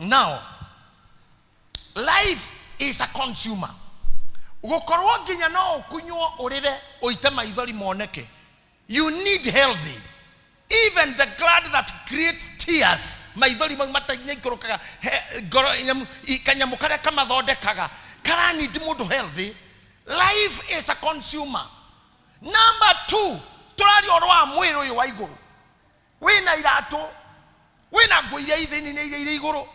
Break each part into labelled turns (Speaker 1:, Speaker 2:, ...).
Speaker 1: Now life is a consumer. Gũkorwo nginya no ũkunywo ũrĩre ũite maithori moneke, you need healthy. Even the gland that creates tears, maithori mau matanyaikũrũkaga ngoro kanyamũ karĩa kamathondekaga karanindi mũndũ healthy. Life is a consumer. Number two, tũraria ũhoro wa mwĩrĩ ũyũ wa igũrũ. Wĩna iratũ, wĩna nguo iria i thĩinĩ na iria irĩ igũrũ.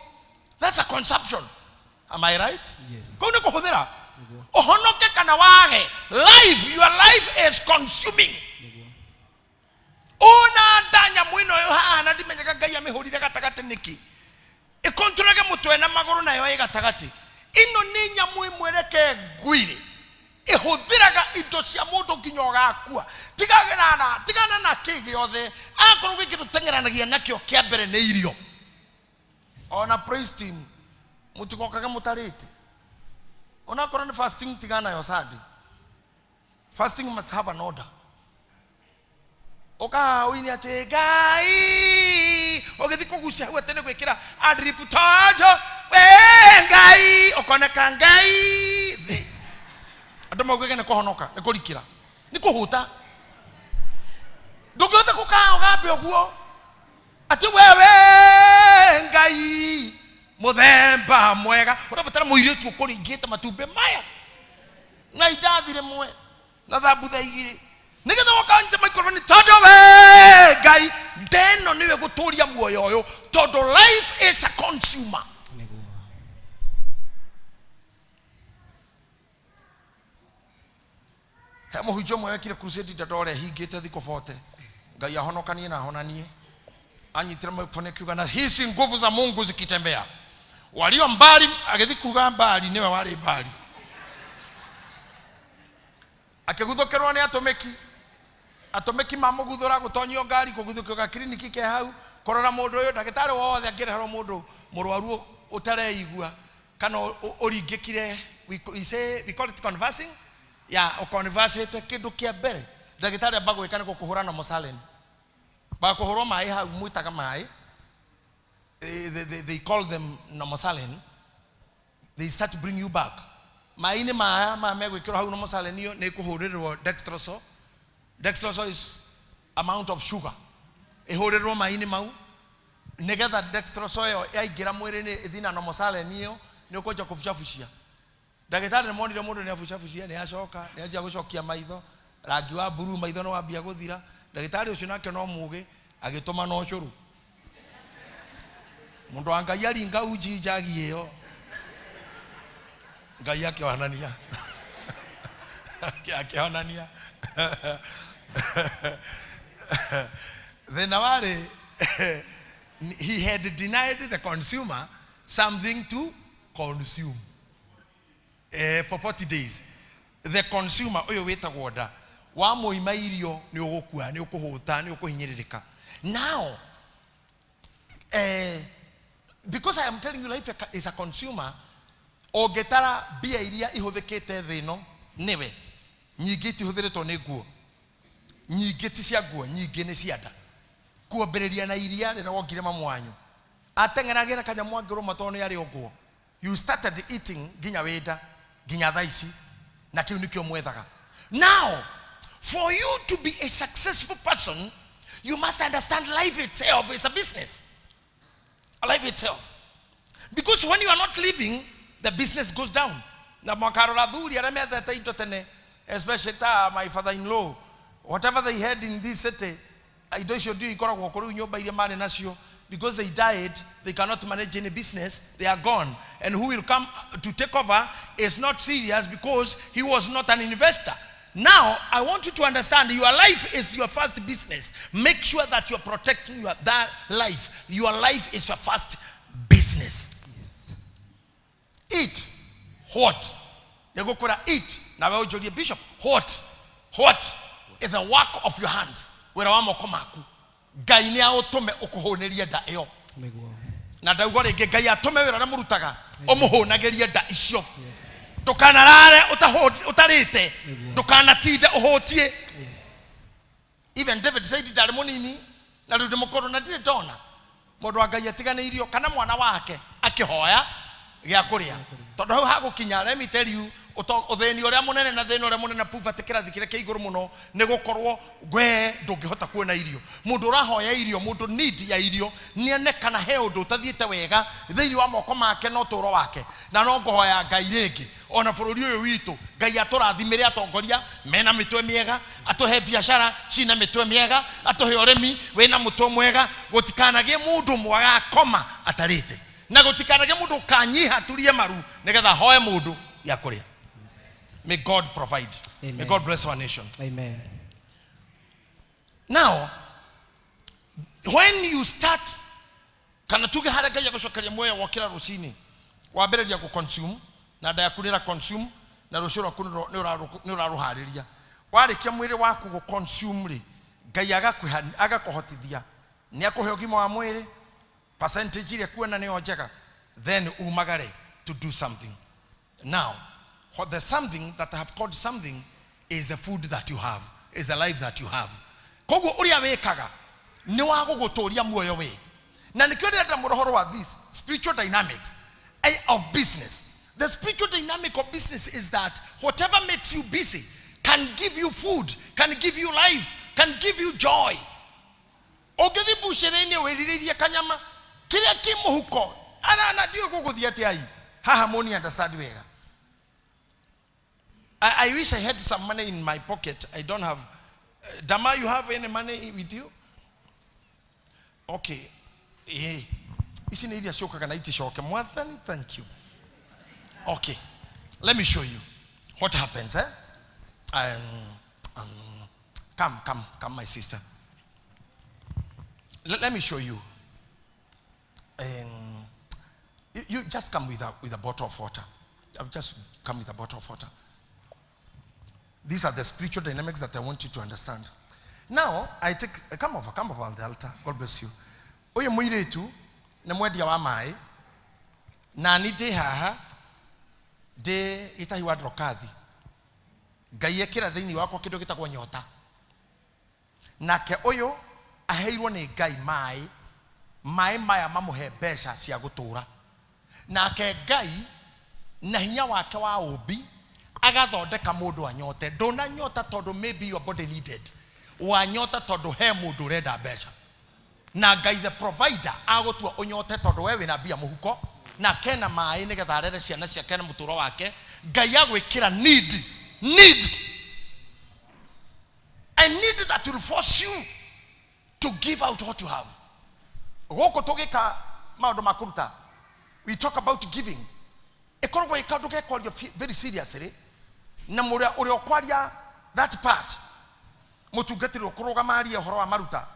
Speaker 1: That's a consumption. Am I right?
Speaker 2: Yes.
Speaker 1: Kũu nĩ kũhũthĩra. Ũhonoke kana wage, life, your life is consuming.
Speaker 2: Nĩguo.
Speaker 1: Ona nda nyamũ ĩno ĩ haha na ndimenyaga Ngai amĩhũrire gatagatĩ nĩkĩ, ĩkontrorage mũtwe na magũrũ nayo ĩ gatagatĩ. Ĩno nĩ nyamũ ĩmwe, reke ngwĩre, ĩhũthĩraga indo cia mũndũ nginya ũgakua. Tigana na, tigana na kĩ gĩothe, akorwo gwĩ kĩndũ tũteng'eranagia nakĩo kĩa mbere nĩ irio. Ona praise team mũtigokage mũtarĩte, onakorwo nĩ fasting, tigana nayo Sunday. Fasting must have an order. Ũkaha ũine atĩ Ngai, ũgĩthiĩ kũgucia hau atĩ nĩ gwĩkĩra adlib, tonjo we Ngai ũkoneka Ngai thĩ, andũ maugage nĩ kũhonoka, nĩ kũrikĩra, nĩ kũhũta. Ndũngĩhota gũkaha ũgambe ũguo atĩ wewe Ngai mũthemba mwega. Ũrabatara mũirĩtu ũkũringĩte matumbĩ maya na indathi rĩmwe na thambutha igĩrĩ nĩgetha wakanyita microphone, tondũ we Ngai ndeno nĩwe gũtũria muoyo ũyũ, tondũ life is a consumer.
Speaker 2: Nĩguo.
Speaker 1: He mũhunjia ũmwe wekire crusade ndandore hingĩte thikũ 40. Ngai ahonokanie na ahonanie. Anyitire microphone akiuga, na hizi nguvu za Mungu zikitembea walio mbali, agĩthi kuga mbali nĩwe warĩ mbali, akĩguthũkĩrwo nĩ atũmĩki. Atũmĩki mamũguthũra, gũtonyio ngari, kũguthũkio ga kiriniki ke hau kũrora mũndũ ũyũ. Ndagĩtarĩ wothe angĩreherwo mũndũ mũrwaru ũtareigua kana ũringĩkire, we say, we call it conversing ya ũconversate, kĩndũ kĩa mbere ndagĩtarĩ amba gwĩka nĩ gũkũhũra na mosaleni, bakũhũrwo maĩ hau mwĩtaga maĩ. They call them nomosalin. They start to bring you back maĩ-inĩ maya maya megwĩkĩrwo hau. Nomosalin iyo nĩ ĩkũhũrĩrwo dextrose. Dextrose is amount of sugar ĩhũrĩrwo maĩ-inĩ mau nĩgetha dextrose ĩyo yaingĩra mwĩrĩ-inĩ ĩthiĩ na nomosalin ĩyo, nĩ ũkwanjia kũbucabucia. Ndagĩtarĩ nĩ monire mũndũ nĩ abucabucia, nĩ acoka nĩ anjia gũcokia maitho rangi wa blue, maitho nĩ wambia gũthira. Ndagĩtarĩ ũcio nake no mũgĩ, agĩtũma na ũcũrũ. Mũndũ wa Ngai aringa uji njagi ĩyo, Ngai akĩonania, akĩonania thĩna warĩ he had denied the consumer something to consume for 40 days. The consumer ũyũ wĩtagwo nda, wamũima irio nĩ ũgũkua, nĩ ũkũhũta, nĩ ũkũhinyĩrĩrĩka. Now because I am telling you life is a consumer, ũngĩtara mbia iria ihũthĩkĩte thĩ ĩno nĩwe, nyingĩ itihũthĩrĩtwo nĩ nguo, nyingĩ ti cia nguo, nyingĩ nĩ cia nda. Kuambĩrĩria na iria rĩrĩa wongire mamu wanyu ateng'eragĩra kanyamũ angĩrũma tondũ nĩ arĩ ũguo, you started eating nginya wĩnda nginya thaa ici, na kĩu nĩkĩo mwethaga. Now for you to be a successful person, you must understand life itself is a business. Life itself, because when you are not living, the business goes down. Na makarora thuri arĩa methete indo tene, especially ta my father in law, whatever they had in this city, indo icio ndio ikoragwo kũrĩu nyũmba iria marĩ nacio. Because they died, they cannot manage any business. They are gone, and who will come to take over is not serious because he was not an investor. Now I want you to understand your life is your first business. Make sure that you are protecting your that life. Your life is your first business. Eat what? Nĩgũkwĩra eat, nawe ũnjũrie, "Bishop, what?" What is the work of your hands? Wĩra wa moko maku, Ngai nĩ aũtũme ũkũhũnĩrie nda ĩyo.
Speaker 2: Nĩguo.
Speaker 1: Na ndauga rĩngĩ, Ngai atũme wĩra ũrĩa mũrutaga ũmũhũnagĩrie nda icio. Ndũkanarare ũtarĩte.
Speaker 2: Nĩguo.
Speaker 1: Ndũkanatinde ũhũtiĩ. Even David said, ndarĩ mũnini na rĩu ndĩ mũkũrũ na ndirĩ ndona mũndũ wa Ngai atiganĩirio kana mwana wake. Akĩhoya gĩa kũrĩa. Tondũ hau hagũkinya, let me tell you, ũthĩni ũrĩa mũnene na thĩna ũrĩa mũnene, poverty kĩrathi kĩrĩa kĩa igũrũ mũno, nĩ gũkorwo we ndũngĩhota kuona irio. Mũndũ ũrahoya irio, mũndũ need ya irio, nĩonekana he ũndũ ũtathiĩte wega thĩinĩ wa moko make na ũtũũro wake. Na no ngũhoya Ngai rĩngĩ, ona bũrũri ũyũ witũ, Ngai atũrathimĩre atongoria mena mĩtwe mĩega, atũhe biacara cina mĩtwe mĩega, atũhe ũrĩmi wĩna mũtwe mwega, gũtikanagĩe mũndũ mwagakoma atarĩte, na gũtikanagĩe mũndũ ũkanyiha aturie maru nĩgetha ahoe mũndũ gĩa kũrĩa. May God provide. May
Speaker 2: Amen.
Speaker 1: God bless our nation.
Speaker 2: Amen.
Speaker 1: Now, when you start, kana tuge harĩa Ngai agũcokeria muoyo wokĩra rũcinĩ, wambĩrĩria gũ-consume, na nda yaku nĩ consume, na rũciũ rwaku nĩ ũrarũharĩria. Warĩkia mwĩrĩ waku gũ-consume rĩ, Ngai agakũhotithia, nĩ akũhe ũgima wa mwĩrĩ, percentage iria kuona nĩyo njega, then umagare to do something. Now, what the something that I have called something is the food that you have, is the life that you have. Koguo ũrĩa wĩkaga nĩ wa gũgũtũria muoyo wĩ. Na nĩkĩo ndĩrenda mũno ũhoro wa this spiritual dynamics of business. The spiritual dynamic of business is that whatever makes you busy can give you food, can give you life, can give you joy. Ũngĩthiĩ mbucĩrĩ-inĩ wĩrirĩirie kanyama kĩrĩa kĩ mũhuko, ana ndiũĩ gũgũthiĩ atĩa i haha mũni understand wega. I wish I had some money in my pocket. I don't have. Dama, you have any money with you? Okay. Ici nĩ iria ciũkaga na iticoke. Mwathani, thank you. Okay. Let me show you what happens. Come, come, come, my sister. Let me show you. You just come with a bottle of water. I've just come with a bottle of water. These are the spiritual dynamics that I want you to understand. Now, I take, come over on the altar. God bless you. Ũyũ mũirĩtu nĩ mwendia wa maĩ, na ni ndĩ haha ndĩ gĩtahi wa Ndorokathi. Ngai ekĩra thĩinĩ wakwa kĩndũ gĩtagwo nyota. Nake ũyũ aheirwo nĩ Ngai maĩ, maĩ maya mamũhe mbeca cia gũtũra. Nake Ngai na hinya wake wa ũmbi agathondeka mũndũ anyote. Ndũnanyota tondũ maybe your body needed. Wanyota tondũ he mũndũ ũrenda mbeca. Na Ngai the provider agũtua ũnyote tondũ we wĩna mbia mũhuko na kena maĩ nĩgetha arere ciana ciake na mũtũro wake. Ngai agwĩkĩra need, need. A need that will force you to give out what you have. Gũkũ tũgĩka maũndũ ma kũruta, we talk about giving. Ĩkoragwo ĩ kaũndũ gekwario very seriously, na mũrĩa ũrĩa ũkwaria that part, mũtungatĩri ũkũrũgama arie ũhoro wa maruta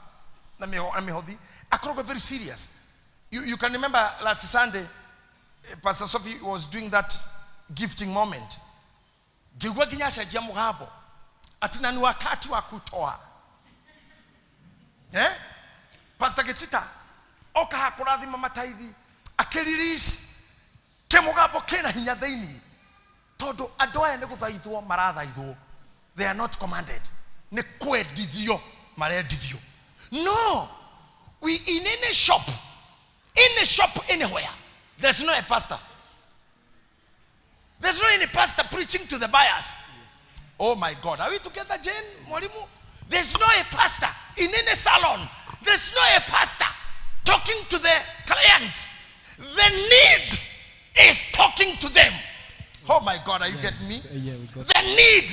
Speaker 1: na mĩhothi, akoragwo very serious. You can remember last Sunday, Pastor Sophie was doing that gifting moment. Ngĩigua nginya acenjia mũgambo ati na ni wakati wa kutoa. Pastor Getita oka hakũrathima mataithi akĩrelease kĩmũgambo kĩna hinya thĩinĩ, tondũ andũ aya nĩ gũthaithwo marathaithwo. They are not commanded. Nĩ kwendithio marendithio. No, we in any shop, any shop anywhere, there's no a pastor. There's no any pastor preaching to the buyers. Oh my God, are we together, Jane? Mwalimu? There's no a pastor in any salon. There's no a pastor talking to the clients. The need is talking to them. Oh my God, are you getting me?
Speaker 2: Yeah, we got
Speaker 1: The need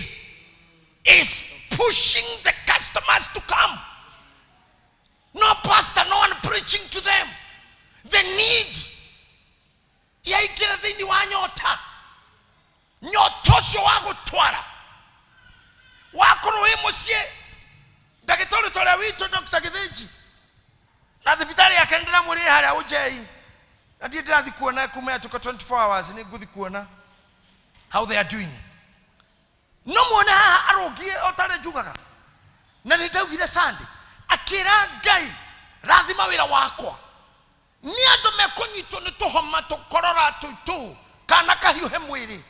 Speaker 1: is pushing the customers to come. No pastor, no one preaching to them. The need. Yaikira thĩinĩ wa nyota. Nyota ũcio wa gũtwara. Wakorwo wĩ mũciĩ, ndagĩtarĩ ta ũrĩa witũ Dr. Gĩthĩnji. Na thibitarĩ yake nĩndĩramwĩrire harĩa Ũnjei. Na ndiĩ ndĩrathiĩ kuona kuma yatuĩka 24 hours, nĩ ngũthiĩ kuona how they are doing. No muone haha arũngiĩ o ta ũrĩa njugaga. Na nĩ ndaugire Sunday, akĩra Ngai, rathima wĩra wakwa. Nĩ andũ mekũnyitwo nĩ tũhoma tũkorora tũitũ, kana kahiũhe mwĩrĩ.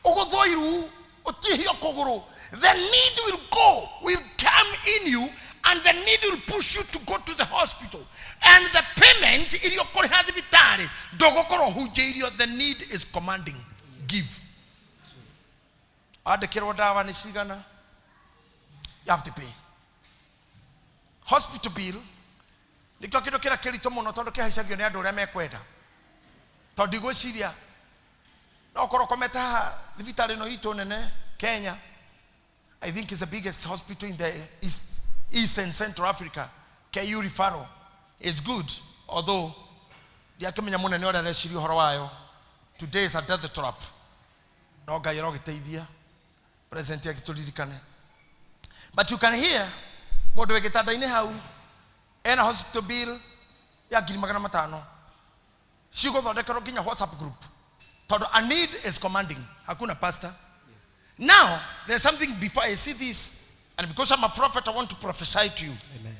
Speaker 1: Ũgũthwo iru, ũtihio kũgũrũ. The need will go, will come in you, and the need will push you to go to the hospital. And the payment iria ũkũrĩha thibitarĩ, Ndũgũkorwo ũhunjĩirio, the need is commanding. Give. Andĩkĩrwo ndawa nĩ cigana, you have to pay. Hospital bill nĩkĩo kĩndũ kĩrĩa kĩritũ mũno, tondũ kĩhaicagio nĩ andũ ũrĩa mekwenda. Tondũ ndigwĩciria no ũkorwo ũkomete haha thibitarĩ ĩno itũ nene Kenya. I think it's the biggest hospital in the East and Central Africa. KU referral is good, although ndiakĩmenya mũnene ũrĩa areciria ũhoro wayo. Today is a death trap. No Ngai arogĩteithia president agĩtũririkane. But you can hear mũndũ wĩ gĩtanda-inĩ hau ena hospital bill ya 500,000, cigũthondekerwo nginya WhatsApp group, tondũ a need is commanding. Hakuna pastor. Now there's something before I see this, and because I'm a prophet, I want to prophesy to you.
Speaker 2: Amen.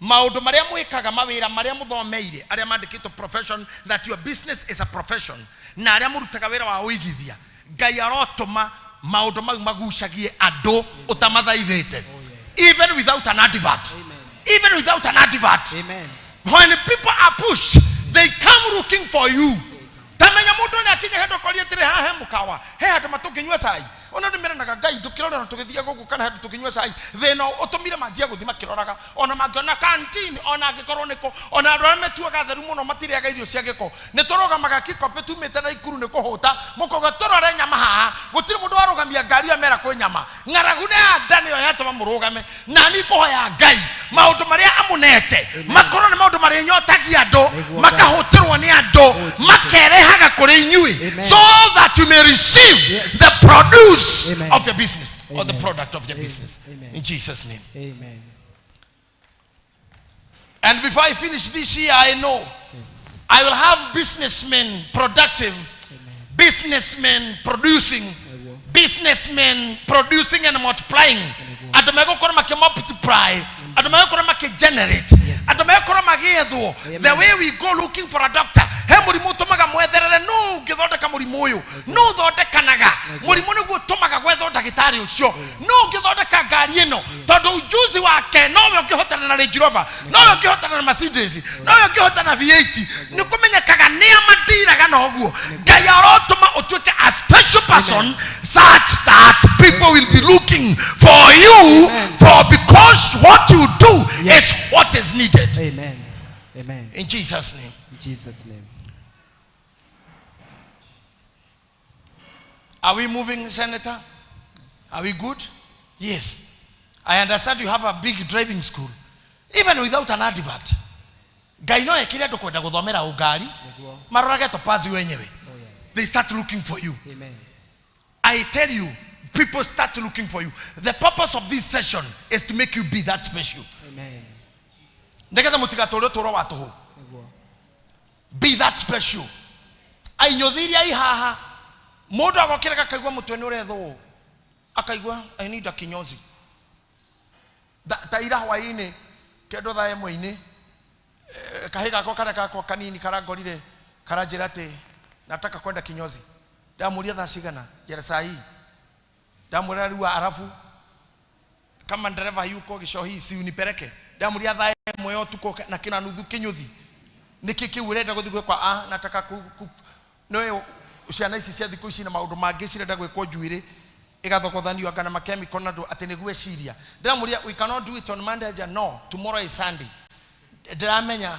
Speaker 1: Maũndũ marĩa mwĩkaga, mawĩra marĩa mũthomeire, arĩa mandĩkĩtwo profession, that your business is a profession, na arĩa mũrutaga wĩra wa ũigithia, Ngai arotũma maũndũ mau magucagie andũ ũtamathaithĩte. Even without an advert.
Speaker 2: Amen.
Speaker 1: Even without an advert.
Speaker 2: Amen.
Speaker 1: When people are pushed, they come looking for you. Tamenya mũndũ nĩ akinya handũ akoria atĩrĩ, haha he mũkawa, he handũ matũngĩnyua cai. Ona ndĩmeranaga Ngai ndũkĩrora na tũgĩthiĩ gũkũ kana handũ tũkĩnyua cai, thĩna ũtũmire manjia gũthiĩ makĩroraga, ona mangĩona canteen, ona angĩkorwo nĩkũ, ona andũ arĩa metuaga theru mũno matirĩaga irio cia gĩko. Nĩ tũrũgamaga kikope tumĩte na ikuru nĩ kũhũta, mũkauga tũrore nyama haha, gũtirĩ mũndũ warũgamia ngari ĩyo amera kwĩ nyama. Ng'aragu nĩ ya nda nĩyo yatũma mũrũgame. Na niĩ ngũhoya Ngai maũndũ marĩa amũnete makorwo nĩ maũndũ marĩnyotagia andũ,
Speaker 2: Nĩguo.
Speaker 1: makahũtĩrwo nĩ andũ,
Speaker 2: Jesus.
Speaker 1: makerehaga kũrĩ inyuĩ,
Speaker 2: Amen.
Speaker 1: so that you may receive
Speaker 2: Yes.
Speaker 1: the produce
Speaker 2: Amen.
Speaker 1: of your business or the
Speaker 2: Amen.
Speaker 1: product of your
Speaker 2: Amen.
Speaker 1: business.
Speaker 2: Amen.
Speaker 1: In Jesus' name.
Speaker 2: Amen.
Speaker 1: And before I finish this year, I know
Speaker 2: Yes.
Speaker 1: I will have businessmen productive,
Speaker 2: Amen.
Speaker 1: businessmen producing,
Speaker 2: Nĩguo.
Speaker 1: businessmen producing and multiplying.
Speaker 2: Nĩguo.
Speaker 1: Andũ megũkorwo makĩ-multiply, andũ megũkorwo makĩ-generate,
Speaker 2: Yes.
Speaker 1: andũ megũkorwo magĩethwo.
Speaker 2: Amen.
Speaker 1: The way we go looking for a doctor, he mũrimũ ũtũmaga mwetherere, nũ ũngĩthondeka mũrimũ ũyũ, nũ ũthondekanaga mũrimũ nĩguo ũtũmaga gwethwo ndagĩtarĩ ũcio, nũ ũngĩthondeka ngari ĩno, tondũ ujuzi wake nowe ũngĩhotana na Range Rover, nowe ũngĩhotana na Mercedes, nowe ũngĩhotana na V8. Nĩ kũmenyekaga nĩa mandiraga na ũguo. Ngai arotũma ũtuĩke a special person such that people will be looking for you.
Speaker 2: Amen.
Speaker 1: For because what you do
Speaker 2: Yes.
Speaker 1: is what is needed.
Speaker 2: Amen. Amen.
Speaker 1: In Jesus' name.
Speaker 2: In Jesus' name.
Speaker 1: Are we moving, Senator? Are we good? Yes. I understand you have a big driving school. Even without an advert, Ngai no ekire andũ kwenda gũthomera ũngari,
Speaker 2: Nĩguo.
Speaker 1: marorage topazi wenyewe.
Speaker 2: Oh, yes.
Speaker 1: They start looking for you.
Speaker 2: Amen.
Speaker 1: I tell you, people start looking for you. The purpose of this session is to make you be that special.
Speaker 2: Amen.
Speaker 1: Nĩgetha mũtigatũre ũtũũro wa tũhũ.
Speaker 2: Nĩguo.
Speaker 1: Be that special. Ainyũthi iria i haha, mũndũ agokĩra akaigua mũtwe nĩ ũrethwo, akaigua I need a kinyozi. Ta ira hwaĩ-inĩ kĩndũ thaa ĩmwe-inĩ, kahĩ gakwa karĩa gakwa kanini karangorire karanjĩra atĩ nataka kwenda kinyozi. Ndamũria thaa cigana, njĩra saa hii. Ndamwĩra rĩu arabu kama ndereva yuko gĩcohi si unipeleke. Ndamũria thaa ĩmwe ya ũtukũ na kĩna nuthu kĩnyũthi, nĩkĩ kĩu ũrenda gũthiĩ gwĩkwa? Ah, nataka ku nĩũĩ ciana ici cia thikũ ici na maũndũ mangĩ cirenda gwĩkwo njuĩrĩ ĩgathogothanio anga na makemiko na ndũ atĩ nĩguo eciria. Ndĩramũria, we cannot do it on Monday. Aja, no, tomorrow is Sunday. Ndĩramenya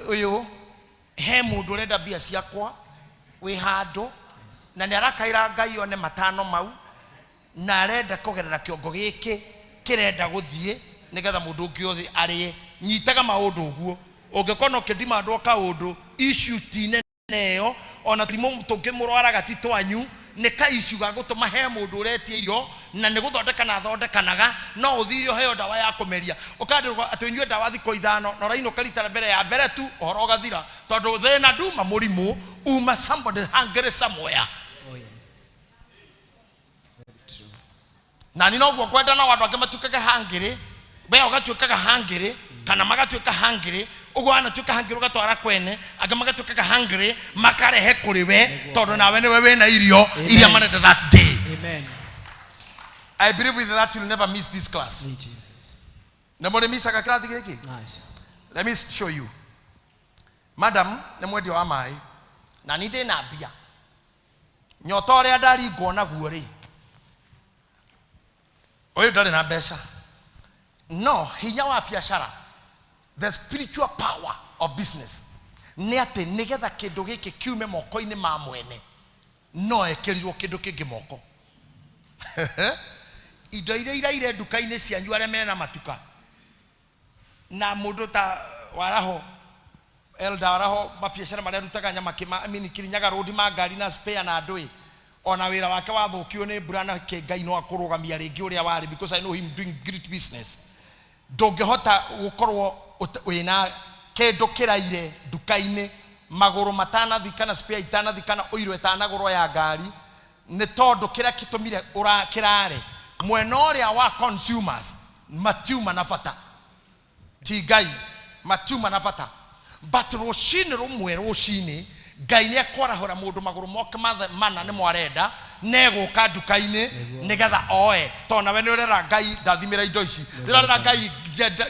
Speaker 1: ũyũ he mũndũ ũrenda mbia ciakwa wĩ handũ na nĩ arakaĩra Ngai one matano mau, na arenda kũgerera kĩongo gĩkĩ kĩrenda gũthiĩ nĩgetha mũndũ ũngĩ othe arĩe. Nyitaga maũndũ ũguo, ũngĩkorwo no ũkĩndimandwo kaũndũ, issue ti nene ĩyo, ona tũrimũ tũngĩmũrwaraga ti twanyu, nĩ ka issue ga gũtũma he mũndũ ũretia irio na nĩ gũthondeka na athondekanaga, no ũthire ũheo ndawa ya kũmeria, ũkandĩkwo atĩ ũnyue ndawa thikũ 5 na ũrainũka rita rĩa mbere ya mbere tu ũhoro ũgathira, tondũ thĩna nduma mũrimũ uma somebody hungry somewhere.
Speaker 2: Oh, yes. Very true.
Speaker 1: Na ni noguo ngwenda nao andũ angĩ matuĩkage hangĩrĩ, we ũgatuĩkaga hangĩrĩ kana magatuĩka hangĩrĩ, ũguo wanatuĩka hangĩrĩ ũgatwara kwene, angĩ magatuĩkaga hangĩrĩ makarehe kũrĩ we, tondũ nawe nĩwe wĩna irio
Speaker 2: Amen.
Speaker 1: iria marenda that day.
Speaker 2: Amen.
Speaker 1: I believe with that you'll never miss this class.
Speaker 2: In Jesus.
Speaker 1: Nĩ mũrĩmicaga kĩrathi gĩkĩ?
Speaker 2: Nice.
Speaker 1: Let me show you. Madam nĩ mwendia wa maĩ na ni ndĩna mbia nyota ũrĩa ndaringwo naguo rĩ ũyũ ndarĩ na mbeca no hinya wa biacara, the spiritual power of business nĩ atĩ nĩgetha kĩndũ gĩkĩ kiume moko-inĩ ma mwene no ekĩrirwo kĩndũ kĩngĩ moko. Indo iria iraire nduka-inĩ cianyu arĩa mena matuka na mũndũ ta waraho elder waraho mabiacara marĩa arutaga nyama kĩma I mean Kirinyaga road ma ngari na spare na andũ ĩ ona wĩra wake wathũkio nĩ mbura na kĩ Ngai no akũrũgamia rĩngĩ ũrĩa warĩ, because I know him doing great business. Ndũngĩhota gũkorwo wĩna kĩndũ kĩraire nduka-inĩ magũrũ matanathi kana spare itanathi kana ũiro ĩtanagũrwo ya ngari nĩ tondũ kĩrĩa gĩtũmire kĩrare mwena ũrĩa wa consumers matiuma na bata ti Ngai matiuma na bata, but rũcinĩ rũmwe rũcinĩ Ngai nĩ ekwarahũra mũndũ magũrũ moke mana nĩ mwarenda negũka nduka-inĩ nĩgetha oe tondũ nawe nĩ ũrera Ngai ndathimĩra indo ici ndĩrarera Ngai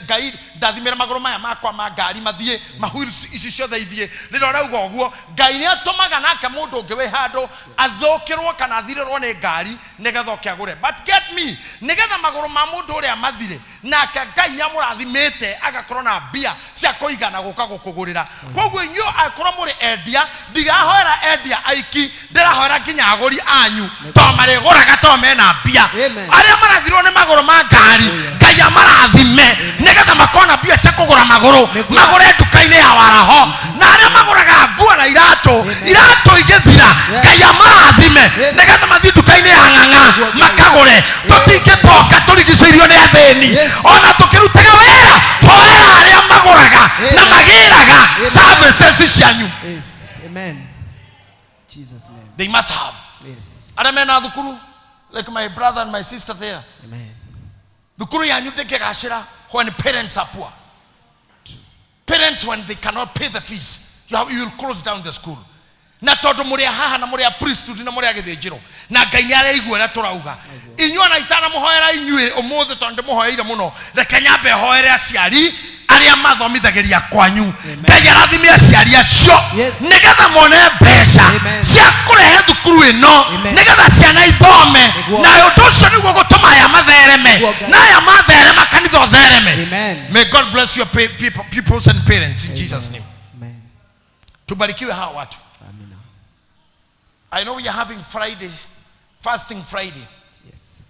Speaker 1: Ngai ndathimĩra magũrũ maya makwa ma ngari mathiĩ ma wheels ici ciothe ithiĩ rĩrĩa ũrauga ũguo Ngai nĩ atũmaga nake mũndũ ũngĩ wĩ handũ athũkĩrwo kana athirĩrwo nĩ ngari nĩgetha oke agũre. But get me, nĩgetha magũrũ ma mũndũ ũrĩa mathire nake Ngai nĩ amũrathimĩte agakorwo na mbia cia kũigana gũka gũkũgũrĩra. Koguo inyuĩ akorwo mũrĩ endia ndigahoera endia aiki ndĩrahoera nginya agũri anyu tondũ marĩgũraga tondũ mena mbia. Arĩa marathirwo nĩ magũrũ ma ngari Ngai amarathime nĩgetha makona mbia cia kũgũra magũrũ magũre nduka-inĩ ya waraho, na arĩa magũraga nguo na iratũ iratũ igĩthira Ngai amarathime nĩgetha mathiĩ nduka-inĩ ya ng'ang'a makagũre. Tũtingĩtonga tũrigicĩirio nĩ athĩni ona tũkĩrutaga wĩra hoera arĩa magũraga na magĩraga services cianyu.
Speaker 2: Amen. Jesus name.
Speaker 1: They must have.
Speaker 2: Yes.
Speaker 1: Arĩa mena thukuru like my brother and my sister there.
Speaker 2: Amen.
Speaker 1: Thukuru yanyu ndĩngĩgacĩra when parents are poor. Parents when they cannot pay the fees, you will close down the school. Na tondũ mũrĩ a haha na mũrĩ a priesthood na mũrĩ a gĩthĩnjĩro na Ngai nĩ araigua ũrĩa tũrauga inyuĩ ona itanamũhoera inyuĩ ũmũthĩ tondũ ndĩmũhoeire mũno reke nyambe hoere aciari arĩa mathomithagĩria kwanyu. Ngai arathime aciari acio nĩgetha mone mbeca cia kũrehe thukuru ĩno nĩgetha ciana ithome na ũndũ ũcio nĩguo gũtũma aya mathereme na aya matherema kanitha ũthereme. May God bless your people, pupils and parents in Jesus name.
Speaker 2: Amen.
Speaker 1: Tubarikiwe hawa watu.
Speaker 2: Amina.
Speaker 1: I know we are having Friday, fasting Friday.
Speaker 2: Yes.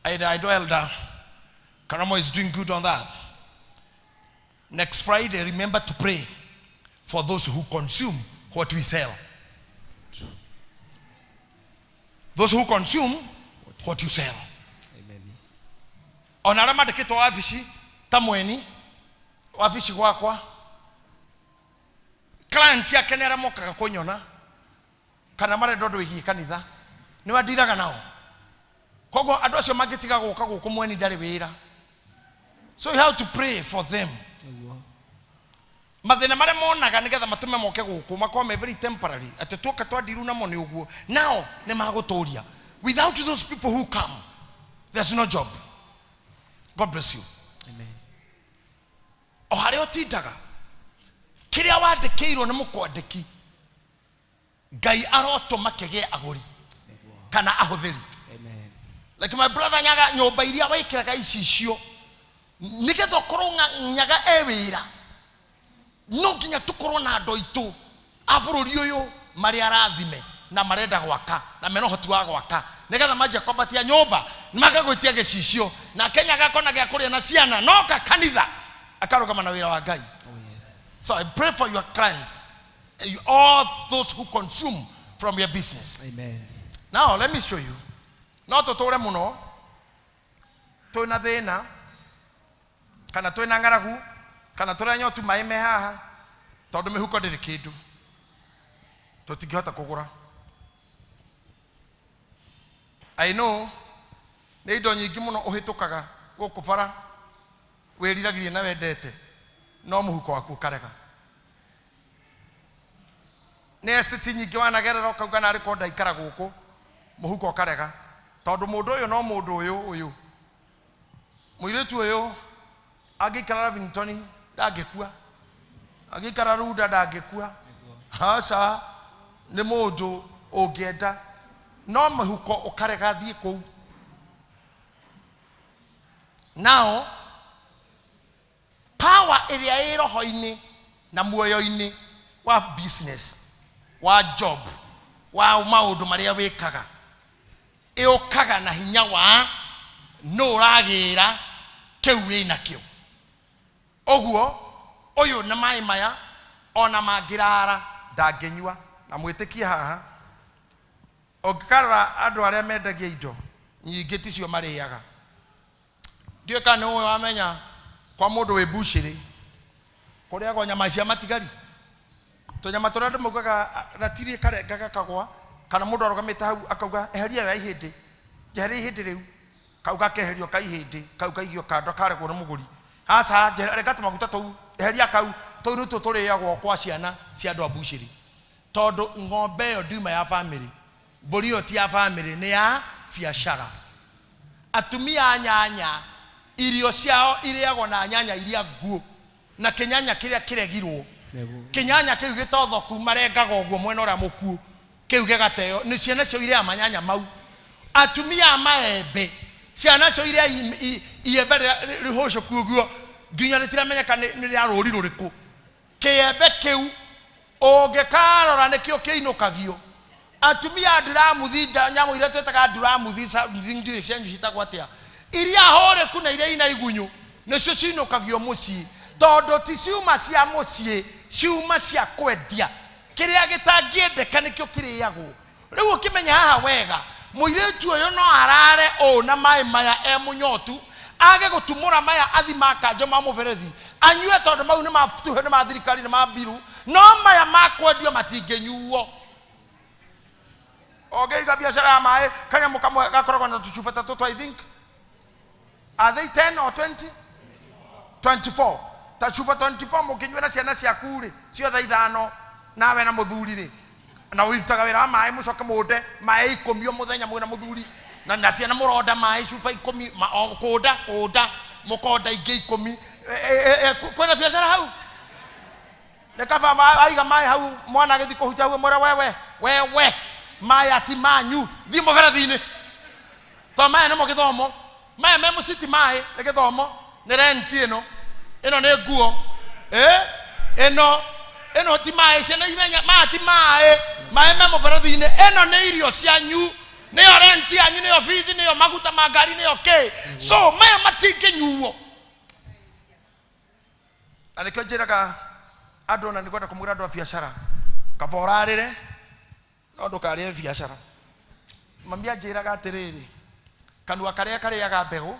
Speaker 1: And I know Elder Karamo is doing good on that. Next Friday, remember to pray for those who consume what we sell. Those who consume what you sell.
Speaker 2: Amen.
Speaker 1: Ona arĩa mandĩkĩtwo wabici ta mweni wabici gwakwa client yake nĩ arĩa mokaga kũnyona kana marenda ũndũ wĩgiĩ kanitha nĩ wandiraga nao koguo andũ acio mangĩtiga gũka gũkũ mweni ndarĩ wĩra. So you have to pray for them. Mathĩna marĩa monaga nĩgetha matũme moke gũkũ makorwo me very temporary atĩ tuoka twandiru namo nĩ ũguo nao nĩ magũtũria. Without those people who come there's no job. God bless you.
Speaker 2: Amen.
Speaker 1: O harĩa ũtindaga kĩrĩa wandĩkĩirwo nĩ mũkwandĩki Ngai arotũma kĩgĩe agũri kana ahũthĩri.
Speaker 2: Amen.
Speaker 1: Like my brother Nyaga nyũmba iria wĩkĩraga icicio nĩgetha ũkorwo Nyaga e wĩra no nginya tũkorwo na andũ aitũ a bũrũri ũyũ marĩ arathime na marenda gwaka na mena ũhoti wa gwaka nĩgetha manjia kwambatia nyũmba makagwĩtia gĩcicio nake Nyaga akona gĩa kũrĩa na ciana noka kanitha akarũgama na wĩra wa Ngai.
Speaker 2: Oh yes.
Speaker 1: So I pray for your clients, all those who consume from your business.
Speaker 2: Amen.
Speaker 1: Now let me show you. No tũtũre mũno twĩna thĩna kana twĩna ng'aragu kana tũrĩa nyotu maĩ me haha tondũ mĩhuko ndĩrĩ kĩndũ tũtingĩhota kũgũra. I know nĩ indo nyingĩ mũno ũhĩtũkaga gũkũ bara wĩriragĩria na wendete no mũhuko waku ũkarega. Nĩ estate nyingĩ wanagerera ũkauga narĩ korwo ndaikara gũkũ mũhuko ũkarega tondũ mũndũ ũyũ no mũndũ ũyũ ũyũ mũirĩtu ũyũ angĩikara Lavington ndangĩkua Agĩikara runda ndangĩkua. Aca, nĩ mũndũ ũngĩenda no mũhuko ũkarega thiĩ kũu. Nao power ĩrĩa ĩ roho-inĩ na muoyo-inĩ wa business, wa job, wa maũndũ marĩa wĩkaga, ĩũkaga na hinya wa nũ ũragĩra kĩu wĩnakĩo. Ũguo ũyũ na maĩ maya ona mangĩrara ndangĩnyua. Na mwĩtĩkie haha, ũngĩkarora andũ arĩa mendagia indo nyingĩ ticio marĩaga. Ndiũĩ kana nĩ ũĩ wamenya kwa mũndũ wĩ mbucĩrĩ kũrĩagwo nyama cia matigari, tũnyama tũrĩa andũ maugaga ratiri ĩkarenga gakagwa, kana mũndũ arũgamĩte hau akauga eheria ya ihĩndĩ, njeheria ihĩndĩ rĩu, kau gakeherio ka ihĩndĩ, kau kaigio kando karegwo nĩ mũgũri. Aca, renga tũmaguta tũu, eheria kau, tũu nĩtuo tũrĩagwo kwa ciana cia andũ a mbucĩrĩ, tondũ ng'ombe ĩyo ndiuma ya family, mbũri ĩyo ti ya family, nĩ ya biacara. Atumia a nyanya irio ciao irĩagwo na nyanya iria nguũ na kĩnyanya kĩrĩa kĩregirwo, kĩnyanya kĩu gĩtothoku marengaga ũguo mwena ũrĩa mũkuũ, kĩu gĩgateo nĩ ciana cio irĩaga manyanya mau. Atumia a maembe ciana cio iria iembe rĩhũcũku ũguo nginya rĩtiramenyeka nĩ rĩa rũri rũrĩkũ. Kĩembe kĩu ũngĩkarora nĩkĩo kĩinũkagio. Atumia a nduramuthi, nyamũ iria twĩtaga nduramuthi, ndiũĩ cianyu ciĩtagwo atĩa, iria hũrĩku na iria ina igunyũ nĩcio cinũkagio mũciĩ, tondũ ti ciuma cia mũciĩ, ciuma cia kwendia. Kĩrĩa gĩtangĩendeka nĩkĩo kĩrĩagwo. Rĩu ũkĩmenya haha wega, mũirĩtu ũyũ no arare ũũ na maĩ maya e mũnyotu, age gũtumũra maya athima kanjo ma mũberethi anyue, tondũ mau nĩ ma tuhe, nĩ ma thirikari, nĩ ma mbiru, no maya ma kwendio matingĩnyuo. Ũngĩiga biacara ya maĩ, kanyamũ kamwe gakoragwo na tũcuba ta tũtũ, I think are they 10 or 20? 24, ta cuba 24. Mũngĩnyua na ciana ciaku rĩ ciothe ithano, nawe na mũthuri rĩ, na ũrutaga wĩra wa maĩ, mũcoke mũnde maĩ 10 o mũthenya mwĩna mũthuri na ciana, mũronda maĩ cuba 10 o kũnda kũnda mũkonda ingĩ 10. Kwĩna biacara hau. Nĩ kaba aiga maĩ hau, mwana agĩthiĩ kũhutia hau mwĩre wewe wewe maya ti manyu, thiĩ mũberethi-inĩ, tondũ maya nĩmo gĩthomo. Maya me mũciti maĩ nĩ gĩthomo, nĩ rent, ĩno ĩno nĩ nguo, ĩno ĩno ti maĩ. Ciana imenya maya ti maĩ, maĩ me mũberethi-inĩ. Ĩno nĩ irio cianyu, nĩyo rent yanyu, nĩyo bithi, nĩyo maguta ma ngari, nĩyo kĩ. So maya matingĩnyuo. Na nĩkĩo njĩraga andũ, na nĩngwenda kũmwĩra andũ a biacara, kaba ũrarĩre no ndũkarĩe biacara. Mami anjĩraga atĩrĩrĩ, kanua karĩa karĩaga mbegũ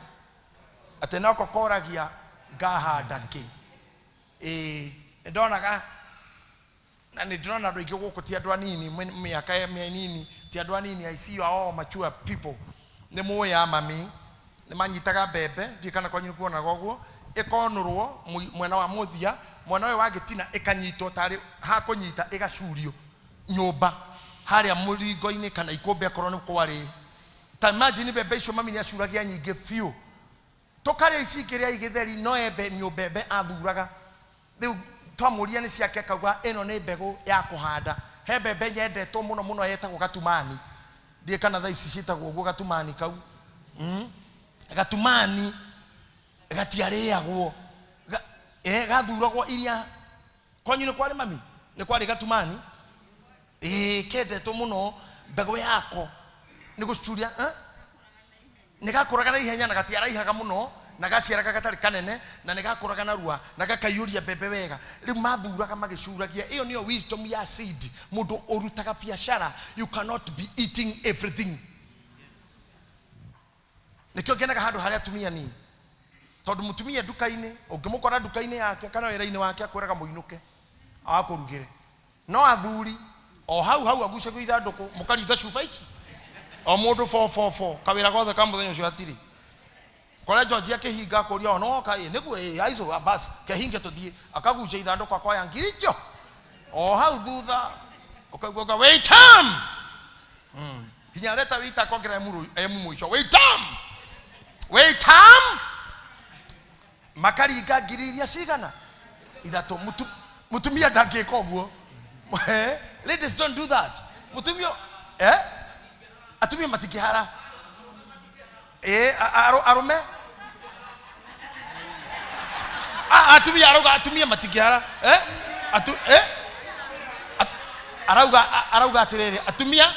Speaker 1: atĩ noko koragia ngahanda kĩ. Ĩĩ, nĩndonaga na nĩ ndĩrona andũ aingĩ gũkũ ti andũ anini, mĩaka ya mĩnini, ti andũ anini. I see you are all mature people. Nĩ mũĩ ya mami nĩ manyitaga mbembe, ndiũĩ kana kwanyu nĩ kuonaga ũguo, ĩkonũrwo mwena wa mũthia, mwena ũyũ wa gĩtina ĩkanyitwo tarĩ hakũnyita, ĩgacurio nyũmba harĩa mũringo-inĩ kana ikũmbĩ akorwo nĩ kwarĩ. Ta imagine mbembe icio mami nĩ acuragia nyingĩ biũ, tũkarĩa ici ingĩ rĩa igĩtheri, no embe mbembe athuraga. Rĩu twamũria nĩ ciake, akauga ĩno nĩ mbegũ ya kũhanda. He mbembe nyendetwo mũno mũno yetagwo gatumani, ndiũĩ kana thaa ici ciĩtagwo ũguo. Gatumani kau, Gatumani gatiarĩagwo. Gathuragwo iria. Kwanyu nĩ kwarĩ mami nĩ kwarĩ gatumani? Ĩĩ, kendetwo mũno mbegũ yako nĩ gũcuria, eh? Nĩ gakũraga na ihenya na gatiaraihaga mũno na gaciaraga gatarĩ kanene na nĩ gakũraga narua na gakaiyũria mbembe wega. Rĩu mathuraga magĩcuragia. Ĩyo nĩyo wisdom ya seed. Mũndũ ũrutaga biacara, you cannot be eating everything. Nĩkĩo ngenaga handũ harĩa atumia ni, tondũ mũtumia nduka-inĩ, ũngĩmũkora nduka-inĩ yake kana wĩra-inĩ wake, akwĩraga mũinũke akũrugĩre. No athuri o hau hau agucagio ithandũkũ, mũkaringa cuba ici o mũndũ bo bo bo, kawĩra gothe ka mũthenya ũcio hatirĩ. Kore George akĩhinga akũria o noka ĩ nĩguo ĩ aico bas kehinge tũthiĩ, akagucia ithandũkũ akoya ngiri icio o hau thutha, ũkaigua uga wait am hinya areta wita akongerera emu mũico, wait am, wait am, makaringa ngiri iria cigana ithatũ. Mũtu Mutumia ndangĩka ũguo. Eh, ladies don't do that. Mutumia, eh, atumia matingĩhara. Eh, arũme. Ah, atumia arauga atumia matingĩhara. Eh, atu eh, arauga arauga atĩrĩrĩ, atumia.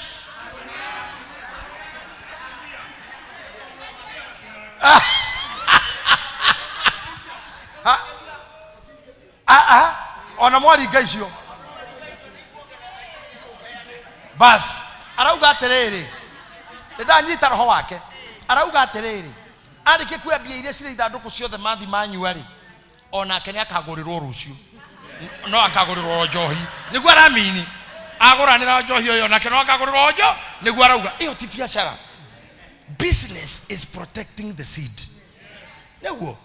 Speaker 1: Ah, ah, ona mwaringa icio bas. Arauga atĩrĩrĩ, nĩndanyita roho wake. Arauga atĩrĩrĩ, arĩkia kuoya mbia iria cirĩ ithandũkũ ciothe mathi manyua rĩ, onake nĩ akagũrĩrwo rũciũ, no akagũrĩrwo njohi nĩguo aramini agũranĩra njohi ũyũ, onake no akagũrĩrwo njo nĩguo arauga. Ĩyo ti biacara. Business is protecting the seed, nĩguo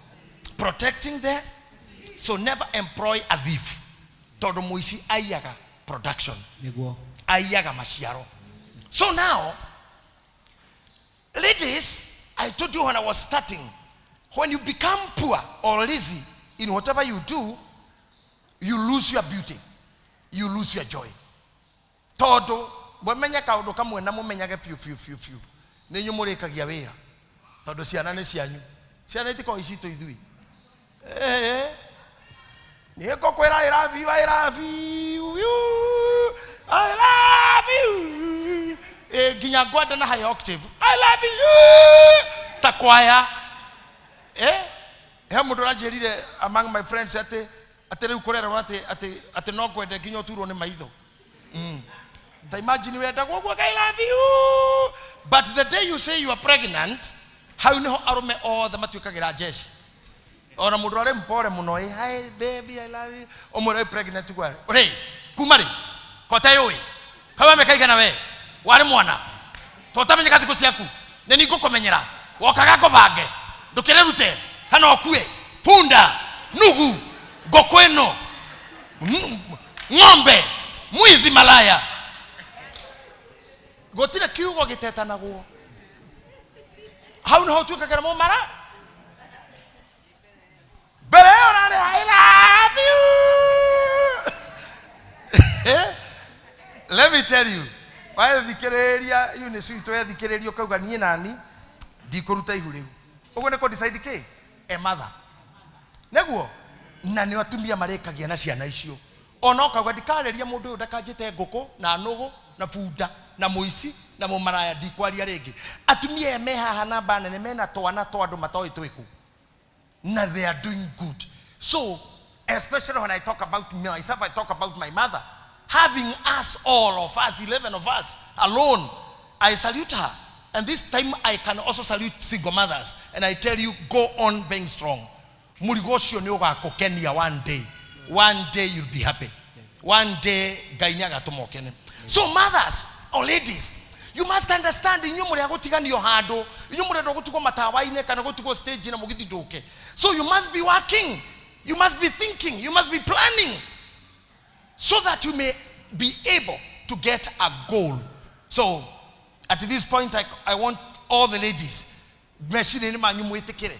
Speaker 1: protecting the. So never employ a thief, tondũ mũici aiyaga production.
Speaker 2: Nĩguo.
Speaker 1: Aiyaga maciaro. So now, ladies, I told you when I was starting, when you become poor or lazy in whatever you do, you lose your beauty, you lose your joy. Tondũ mwenye kaũndũ kamwe na mũmenyage biũ biũ biũ biũ, nĩ inyuĩ mũrĩkagia wĩra, tondũ ciana nĩ cianyu. Ciana itikoragwo icitũ ithuĩ. Nĩ ngũkwĩra, I love you, I love you, I love you. Nginya ngwenda na high octave, I love you, ta kwaya. He mũndũ ũranjĩrire among my friends atĩ rĩu kũrerwo atĩ no ngwende nginya ũturwo nĩ maitho. Ta imagine wendagwo ũguo, I love you. But the day you say you are pregnant, hau nĩho arũme othe matuĩkagĩra jeshi. Ona mũndũ arĩ mpore mũno, "Hi baby, I love you," ũmwĩre wĩ pregnant gwa rĩ, kuma rĩ kote yũĩ kau amekaigana we warĩ mwana totamenyeka thikũ ciaku nĩ ningũkũmenyera wokaga ngũbange ndũkĩrĩrute kana ũkue bunda nugu ngũkũ ĩno ng'ombe mwizi malaya. Gũtirĩ kiugo gĩtetanagwo hau nĩho ũtuĩkagĩra mũmara. Mbere ĩyo ũrarĩ "I love you." Let me tell you, wathikĩrĩria Eunice witũ ethikĩrĩria ũkauga niĩ nani ndikũruta ihu rĩu. Ũguo nĩ kũ decide kĩ a mother nĩguo na nĩ atumia marĩkagia na ciana icio. Ona ũkauga ndikarĩria mũndũ ũyũ ndakanjĩte ngũkũ na nũgũ na bunda na mũici na mũmaraya, ndikwaria rĩngĩ. Atumia aya me haha namba nene mena twana twa andũ matoĩ twĩkũ na they are doing good. So especially when I talk about myself, I talk about my mother having us, all of us, 11 of us alone. I salute her, and this time I can also salute single mothers, and I tell you, go on being strong. Mũrigo ũcio nĩ ũgakũkenia one day. One day you'll be happy. One day Ngai nĩ agatũma ũkene. So mothers or ladies, you must understand, inyuĩ mũrĩ a gũtiganio handũ, inyuĩ mũrenda gũtigwo matawa-inĩ kana gũtigwo stage na mũgithi ndũke. So you must be working, you must be thinking, you must be planning so that you may be able to get a goal. So at this point, I want all the ladies, meciria-inĩ manyu mwĩtĩkĩre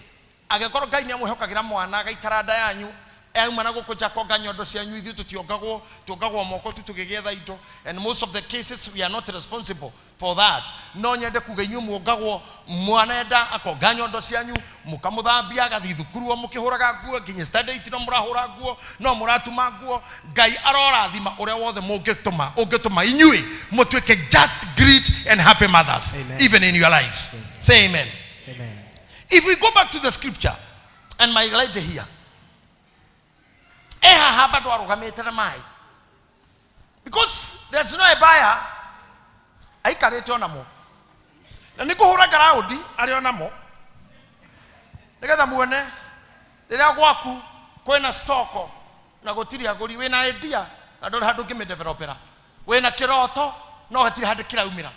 Speaker 1: angĩkorwo Ngai nĩ amwĩhokagĩra mwana agaikara nda yanyu auma na gũkũ nja konga nyondo cianyu. Ithuĩ tũtiongagwo, tuongagwo moko tu tũgĩgĩetha indo, and most of the cases we are not responsible for that. No nyende kuga inyuĩ muongagwo mwana enda akonga nyondo cianyu, mũkamũthambia, agathiĩ thukuru o mũkĩhũraga nguo, nginya standard eight no mũrahũra nguo, no mũratuma nguo. Ngai arorathima ũrĩa wothe mũngĩtũma ũngĩtũma inyuĩ mũtuĩke just great and happy mothers.
Speaker 2: Amen.
Speaker 1: Even in your lives.
Speaker 2: Yes.
Speaker 1: Say amen.
Speaker 2: Amen.
Speaker 1: If we go back to the scripture and my lady here, ehaha bado arũgamĩte na maĩ because there's no a buyer, aikarĩte onamo na nĩ kũhũra ngaraũndi arĩ onamo nĩgetha muone rĩrĩa gwaku kwĩna stoko na gũtirĩ agũri, wĩna idea na ndũrĩ handũ ũngĩmĩdevelopera, wĩna kĩroto no hatirĩ handũ kĩraumĩra,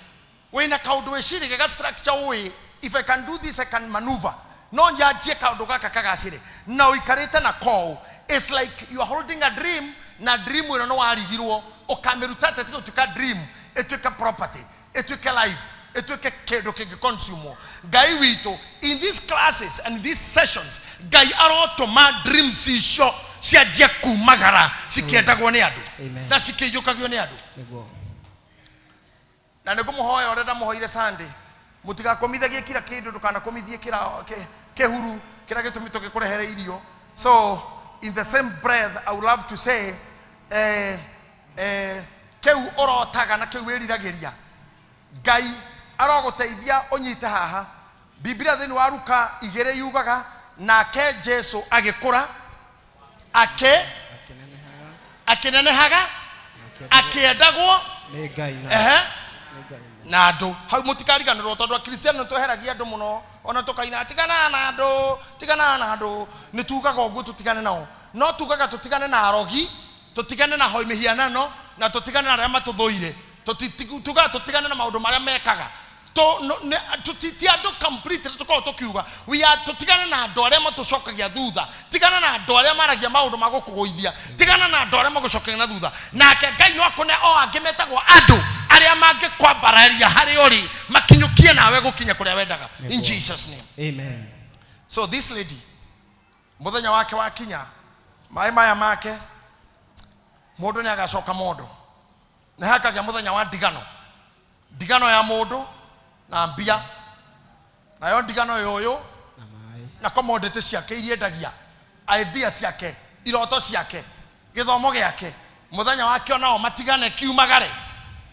Speaker 1: wĩna kaũndũ wĩciragia ga structure ũĩ, if I can do this, I can maneuver, no nyanjie kaũndũ gaka kagacĩre, na ũikarĩte na kou. It's like you are holding a dream, na dream ĩno nĩ warigirwo ũkamĩruta atĩa tiga gũtuĩka dream, ĩtuĩke property, ĩtuĩke life, ĩtuĩke kĩndũ kĩngĩ consume. Ngai witũ, in these classes and these sessions, Ngai arotũma dreams icio. Cianjia kumagara cikĩendagwo nĩ andũ
Speaker 2: Amen.
Speaker 1: na cikĩiyũkagio nĩ andũ.
Speaker 2: Nĩguo.
Speaker 1: Na nĩ ngũmũhoya ũrĩa ndamũhoire Sunday, mũtigakomithagie kira kĩndũ, ndũkanakomithie kĩhuru kĩrĩa gĩtũmi tũgĩkũrehere irio. So in the same breath, I would love to say, kĩu ũrotaga na kĩu wĩriragĩria, Ngai arogũteithia ũnyite haha. Biblia thĩinĩ wa Luka 2 yugaga, nake Jesu agĩkũra
Speaker 2: Akĩnenehaga.
Speaker 1: akĩnenehaga,
Speaker 2: Akĩendagwo
Speaker 1: akĩendagwo
Speaker 2: nĩ Ngai na
Speaker 1: ehe
Speaker 2: nĩ Ngai na
Speaker 1: na andũ. Hau mũtikariganĩrwo, tondũ akristiano nĩtweheragia andũ mũno, ona tũkaina tigana na andũ, tigana na andũ. Nĩ tugaga ũguo tũtigane nao, no tugaga tũtigane na arogi, tũtigane na hoi mĩhianano, na tũtigane na arĩa matũthũire. Tugaga tũtigane na maũndũ marĩa mekaga. Ti andũ complete tũkoragwo tũkiuga we are. Tũtigane na andũ arĩa matũcokagia thutha, tigana na andũ arĩa maragia maũndũ ma gũkũgũithia, tigana na andũ arĩa magũcokagia na thutha. Nake Ngai no akũne o angĩ metagwo andũ arĩa mangĩkwambararia harĩa ũrĩ, makinyũkie nawe gũkinya kũrĩa wendaga, in
Speaker 2: Nĩguo.
Speaker 1: Jesus name.
Speaker 2: Amen.
Speaker 1: So this lady, mũthenya wake wakinya, maĩ maya make, mũndũ nĩ agacoka mondo, nĩ hakagĩa mũthenya wa ndigano, ndigano ya mũndũ na mbia, nayo ndigano ya ũyũ
Speaker 2: Na maĩ.
Speaker 1: Na commodity ciake iria endagia, idea ciake, iroto ciake, gĩthomo gĩake, mũthenya wake onao matigane, kiumagare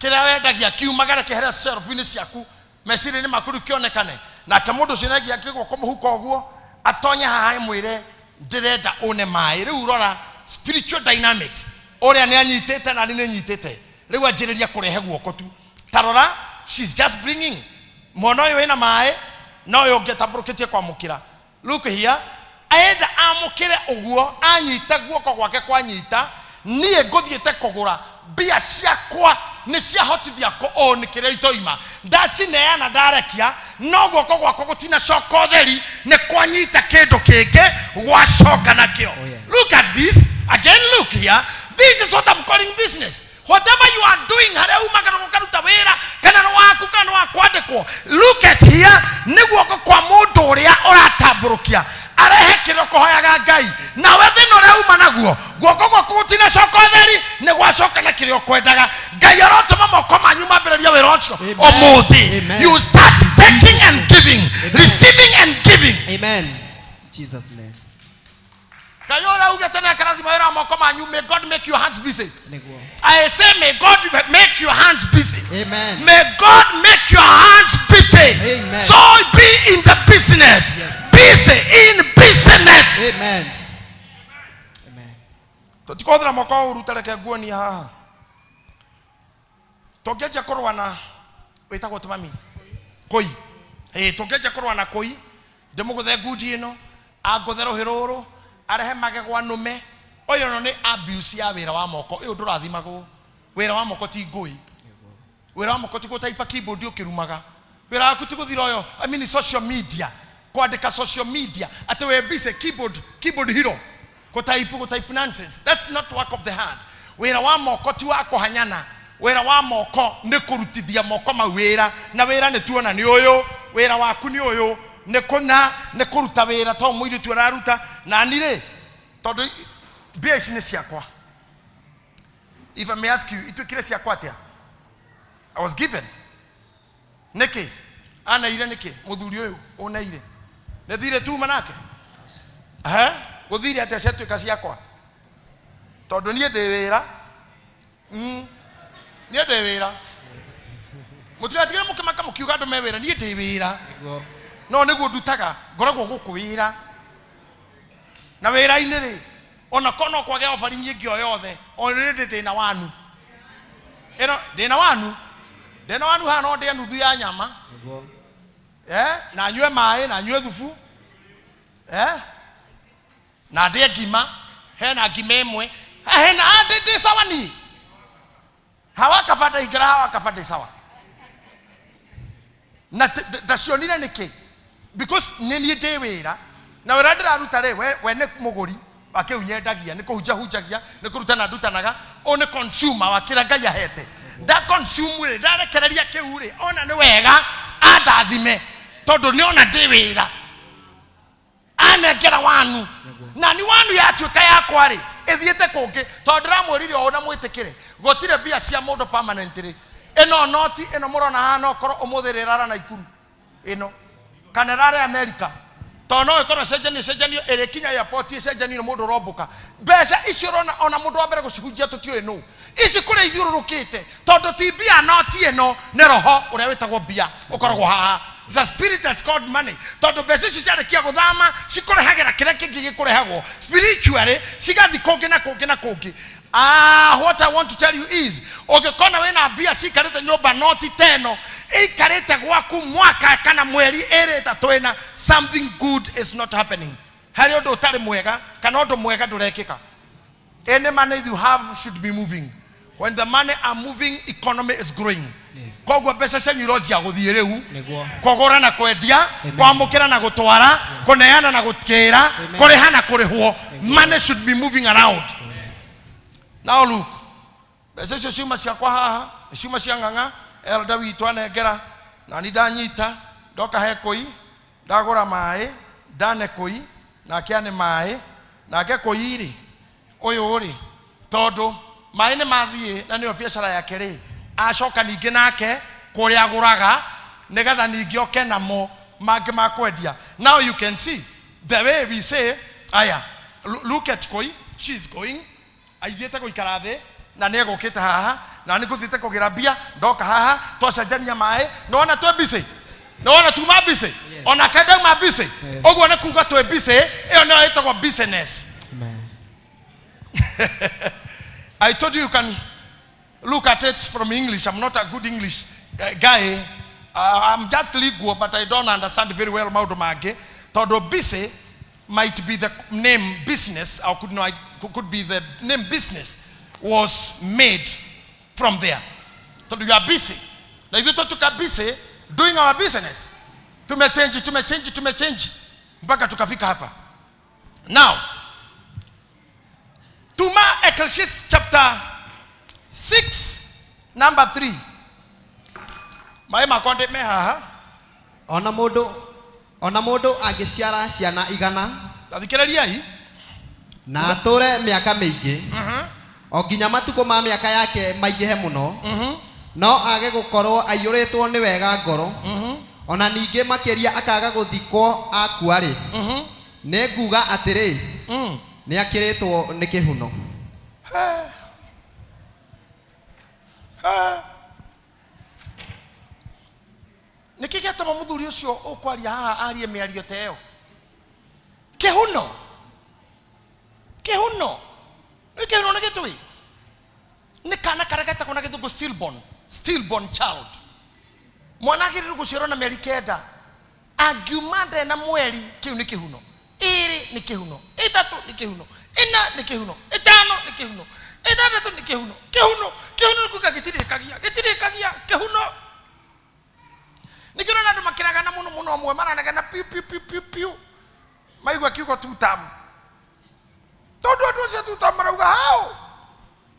Speaker 1: kĩrĩa wendagia, kiumagare kĩhere shelf-inĩ ciaku, meciria-inĩ maku rĩu kĩonekane. Nake mũndũ ũcio nĩagia guoko mũhuko ũguo, atonye haha, ĩmwĩre ndĩrenda une maĩ. Rĩu rora spiritual dynamics, ũrĩa nĩ anyitĩte na nĩ nyitĩte, rĩu anjĩrĩria kũrehe guoko tu. Ta rora, she's just bringing mwana ũyũ wĩna maĩ na ũyũ ũngĩ atambũrũkĩtie kwamũkĩra. Look here, enda amũkĩre ũguo, anyita guoko gwake kwanyita, niĩ ngũthiĩte kũgũra, mbia ciakwa nĩ ciahotithia kũ own kĩrĩa itoima, ndacineana, ndarekia, no guoko gwakwa gũtinacoka ũtheri, nĩ kwanyita kĩndũ kĩngĩ gwacoka nakĩo.
Speaker 2: Oh, yeah.
Speaker 1: Look at this again. Look here, this is what I'm calling business. Whatever you are doing, harĩa umaga ũkaruta wĩra, kana nĩ waku kana nĩ wa kwandĩkwo, look at here, nĩ guoko kwa mũndũ ũrĩa ũratambũrũkia arehe kĩrĩa ũkũhoyaga Ngai, nawe thĩna ũrĩa uma naguo, guoko gwaku gũtinacoka ũtheri, nĩ gwacoka na kĩrĩa ũkwendaga. Ngai arotũma moko manyu mambĩrĩrie wĩra ũcio
Speaker 2: Amen.
Speaker 1: ũmũthĩ.
Speaker 2: Amen.
Speaker 1: You start taking and giving, receiving and giving.
Speaker 2: Amen. Jesus name.
Speaker 1: Ngai ũrĩa ugĩte nĩ akarathima wĩra wa moko manyu, may God make your hands busy.
Speaker 2: Nĩguo.
Speaker 1: I say, may God make your hands busy.
Speaker 2: Amen.
Speaker 1: May God make your hands busy.
Speaker 2: Amen.
Speaker 1: So be in the business.
Speaker 2: Yes.
Speaker 1: Busy in business.
Speaker 2: Amen. Amen.
Speaker 1: Tũtikũhũthĩra moko ũru, tareke nguonie haha. Tũngĩanjia kũrũa na wĩtagwo atĩ mami? Kũi. Ĩĩ, tũngĩanjia kũrũa na kũi, ndĩmũgũthe ngundi ĩno, angũthe rũhĩ rũrũ, arehe magego anũme. Ũyũ no nĩ abuse ya wĩra wa moko. Ũyũ ndũrathimagwo. Wĩra wa moko ti ngũi. Wĩra wa moko ti gũtaipa keyboard ũkĩrumaga. Wĩra waku ti gũthira ũyũ, I mean social media, kwandĩka social media atĩ wĩ busy keyboard, keyboard hero, gũtaipu, gũtaipu nonsense. That's not work of the hand. Wĩra wa moko ti wa kũhanyana. Wĩra wa moko nĩ kũrutithia moko mau wĩra, na wĩra nĩ tuona nĩ ũyũ, wĩra waku nĩ ũyũ, nĩ kũna nĩ kũruta wĩra to mũirĩtu araruta. Na ni rĩ, tondũ mbia ici nĩ ciakwa, if I may ask you, ituĩkire ciakwa atĩa? I was given. Nĩkĩ aneire? Nĩkĩ mũthuri ũyũ ũneire nĩ thirĩ tuma nake? Ehe, gũthire atĩa ciatuĩka ciakwa? Tondũ niĩ ndĩ wĩra. Niĩ ndĩ wĩra. Mũtigatigĩre mũkĩmaka mũkiuga andũ me wĩra. Niĩ ndĩ wĩra.
Speaker 2: Nĩguo.
Speaker 1: No nĩguo ndutaga, ngoragwo gũkũ wĩra, na wĩra-inĩ rĩ, ona ko no kwage ofari nyingĩ o yothe, o rĩndĩ ndĩna wanu ĩno, ndĩna wanu, ndĩna wanu haha, no ndĩe nuthu ya nyama.
Speaker 2: Nĩguo.
Speaker 1: Na nyue maĩ, na nyue thubu, na ndĩe ngima, hena ngima ĩmwe hena ndĩ sawa. Niĩ hawa kaba ndaingĩra hawa kaba ndĩ sawa na ndacionire nĩkĩ? Because nĩ niĩ ndĩ wĩra, na wĩra ndĩraruta rĩ, we nĩ mũgũri wa kĩu nyendagia, nĩ kũhunjahunjagia, nĩ kũrutana ndutanaga, ũ nĩ consumer wa kĩrĩa Ngai ahete. Nda consume rĩ, ndarekereria kĩu rĩ, ona nĩ wega andathime, tondũ nĩ ona ndĩ wĩra. Anengera wanu. Na ni wanu yatuĩka yakwa rĩ, ĩthiĩte kũngĩ tondũ ndĩramwĩrire ũũ na mwĩtĩkĩre gũtirĩ mbia cia mũndũ permanently. Ĩno noti ĩno mũrona haha no korwo ũmũthĩ rĩrara na ikuru ĩno kana ĩrare America, tondũ no ĩkorwo ĩcenjanio ĩcenjanio ĩrĩkinya airport ĩcenjanio nĩ mũndũ ũrombũka. Mbeca icio ũrona ona mũndũ wa mbere gũcihunjia tũtiũĩ nũ, ici kũrĩa ithiũrũrũkĩte tondũ ti mbia, noti ĩno nĩ roho ũrĩa wĩtagwo mbia ũkoragwo haha. It's a spirit that's called money. Tondũ mbeca icio ciarĩkia gũthama cikũrehagĩra kĩrĩa kĩngĩ gĩkũrehagwo spiritually, cigathi kũngĩ na kũngĩ na kũngĩ. What I want to tell you is, ũngĩkona wĩna mbia cikarĩte nyũmba noti teno ĩikarĩte gwaku mwaka kana mweri ĩrĩ ĩtatũ ĩna, something good is not happening. Harĩ ũndũ ũtarĩ mwega kana ũndũ mwega ndũrekĩka. Any money you have should be moving. When the money are moving, economy is growing. Koguo mbeca cianyu ironjia gũthiĩ rĩu.
Speaker 2: Nĩguo.
Speaker 1: Kũgũra na kwendia,
Speaker 2: Amen.
Speaker 1: kwamũkĩra na gũtwara, kũneana na gũkĩra,
Speaker 2: Amen.
Speaker 1: kũrĩha na kũrĩhwo. Money should be moving around. Now look, mbeca icio ciuma ciakwa haha, ciuma cia ng'ang'a, elder witũ anengera, na ni ndanyita, ndoka he kũi, ndagũra maĩ, ndane kũi, nake ane maĩ, nake kũi rĩ, ũyũ rĩ, tondũ maĩ nĩ mathiĩ na nĩyo biacara yake rĩ, acoka ningĩ nake kũrĩa agũraga nĩgetha ningĩ oke namo mangĩ ma kwendia. Now you can see the way we say, aya, look at kũi, she is going, aithiĩte gũikara thĩ na nĩ egũkĩte haha na nĩ ngũthiĩte kũgĩra mbia, ndoka haha twacenjania maĩ, nĩwona twĩ busy, nĩwona tuma busy, onake ndauma busy, ũguo nĩ kuga twĩ busy, ĩyo nĩyo ĩtagwo business.
Speaker 2: Amen.
Speaker 1: I told you you can look at it from English. I'm not a good English guy. I'm just legal, but I don't understand very well maũndũ mangĩ. Tondũ busy might be the name business, or could, not, could be the name business was made from there. Tondũ you are busy. Na ithuĩ twatuĩka busy doing our business. Tumechange, tumechange, tumechange mpaka tukafika hapa. Now, tuma Ecclesiastes chapter 6 number 3. Maĩ makwa ndĩ me haha.
Speaker 2: Ona mũndũ angĩciara ciana 100
Speaker 1: Tathikĩrĩriai.
Speaker 2: na atũre mĩaka mĩingĩ o nginya matukũ ma mĩaka yake maingĩhe mũno, no age gũkorwo aiyũrĩtwo nĩ wega ngoro, ona ningĩ makĩria akaga gũthikwo akua-rĩ, nĩ nguga atĩrĩ, nĩ akĩrĩtwo nĩ kĩhuno.
Speaker 1: Ha. Nĩkĩ gĩatũma mũthuri ũcio ũkwaria haha arie mĩario ta ĩyo? Kĩhuno. Kĩhuno. Nĩ kĩhuno nĩ gĩtũĩ? Nĩ kana karĩa getagwo na gĩthũngũ stillborn, stillborn child. Mwana agĩrĩirwo gũciarwo na mĩeri 9. Angiuma nda na mweri, kĩu nĩ kĩhuno. 2 nĩ kĩhuno, 3 nĩ kĩhuno, 4 nĩ kĩhuno, 5 nĩ kĩhuno, 6 nĩ kĩhuno. Kĩhuno, kĩhuno nĩ kuga gĩtirĩkagia, gĩtirĩkagia, kĩhuno. Nĩkĩo ũrona andũ makĩragana mũno mũno, amwe maranegena piu piu piu piu piu, maigua kiugo tutam, tondũ andũ acio tutam marauga hau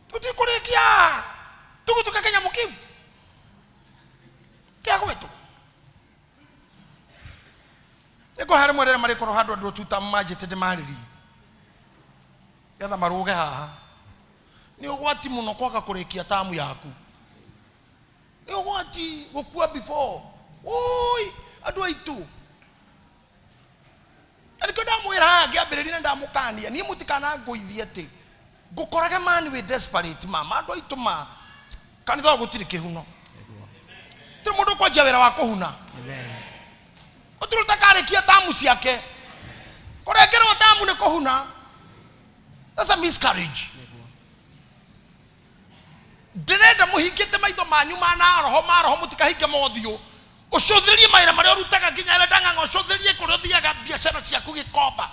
Speaker 1: tũtikũrĩkia tũgũtuka kanyamũ kĩu kĩa gwĩtwo. Nĩkũ harĩ rĩmwe rĩrĩa marĩkorwo handũ andũ tutam manjĩte ndĩmarĩrie getha marũge haha. Nĩ ũgwati mũno kwaga kũrĩkia tamu yaku, nĩ ũgwati gũkua before. Oi, andũ aitũ, na nĩkĩo ndamwĩra haha ngĩambĩrĩria na ndamũkania niĩ mũtikanangũithie atĩ ngũkorage mani wĩ desperate ma andũ aitũ ma kanitha ũyũ gũtirĩ kĩhuno, tĩ mũndũ kwanjia wĩra wa kũhuna, gũtirĩ ũtakarĩkia tamu ciake. Kũrengerwo tamu nĩ kũhuna, that's a miscarriage. Ndĩrenda mũhingĩte maitho manyu ma na roho ma roho, mũtikahinge mothiũ, ũcũthĩrĩrie mawĩra marĩa ũrutaga nginya ĩrĩa ndang'ang'a, ũcũthĩrĩrie kũrĩa ũthiaga biacara ciaku gĩkomba,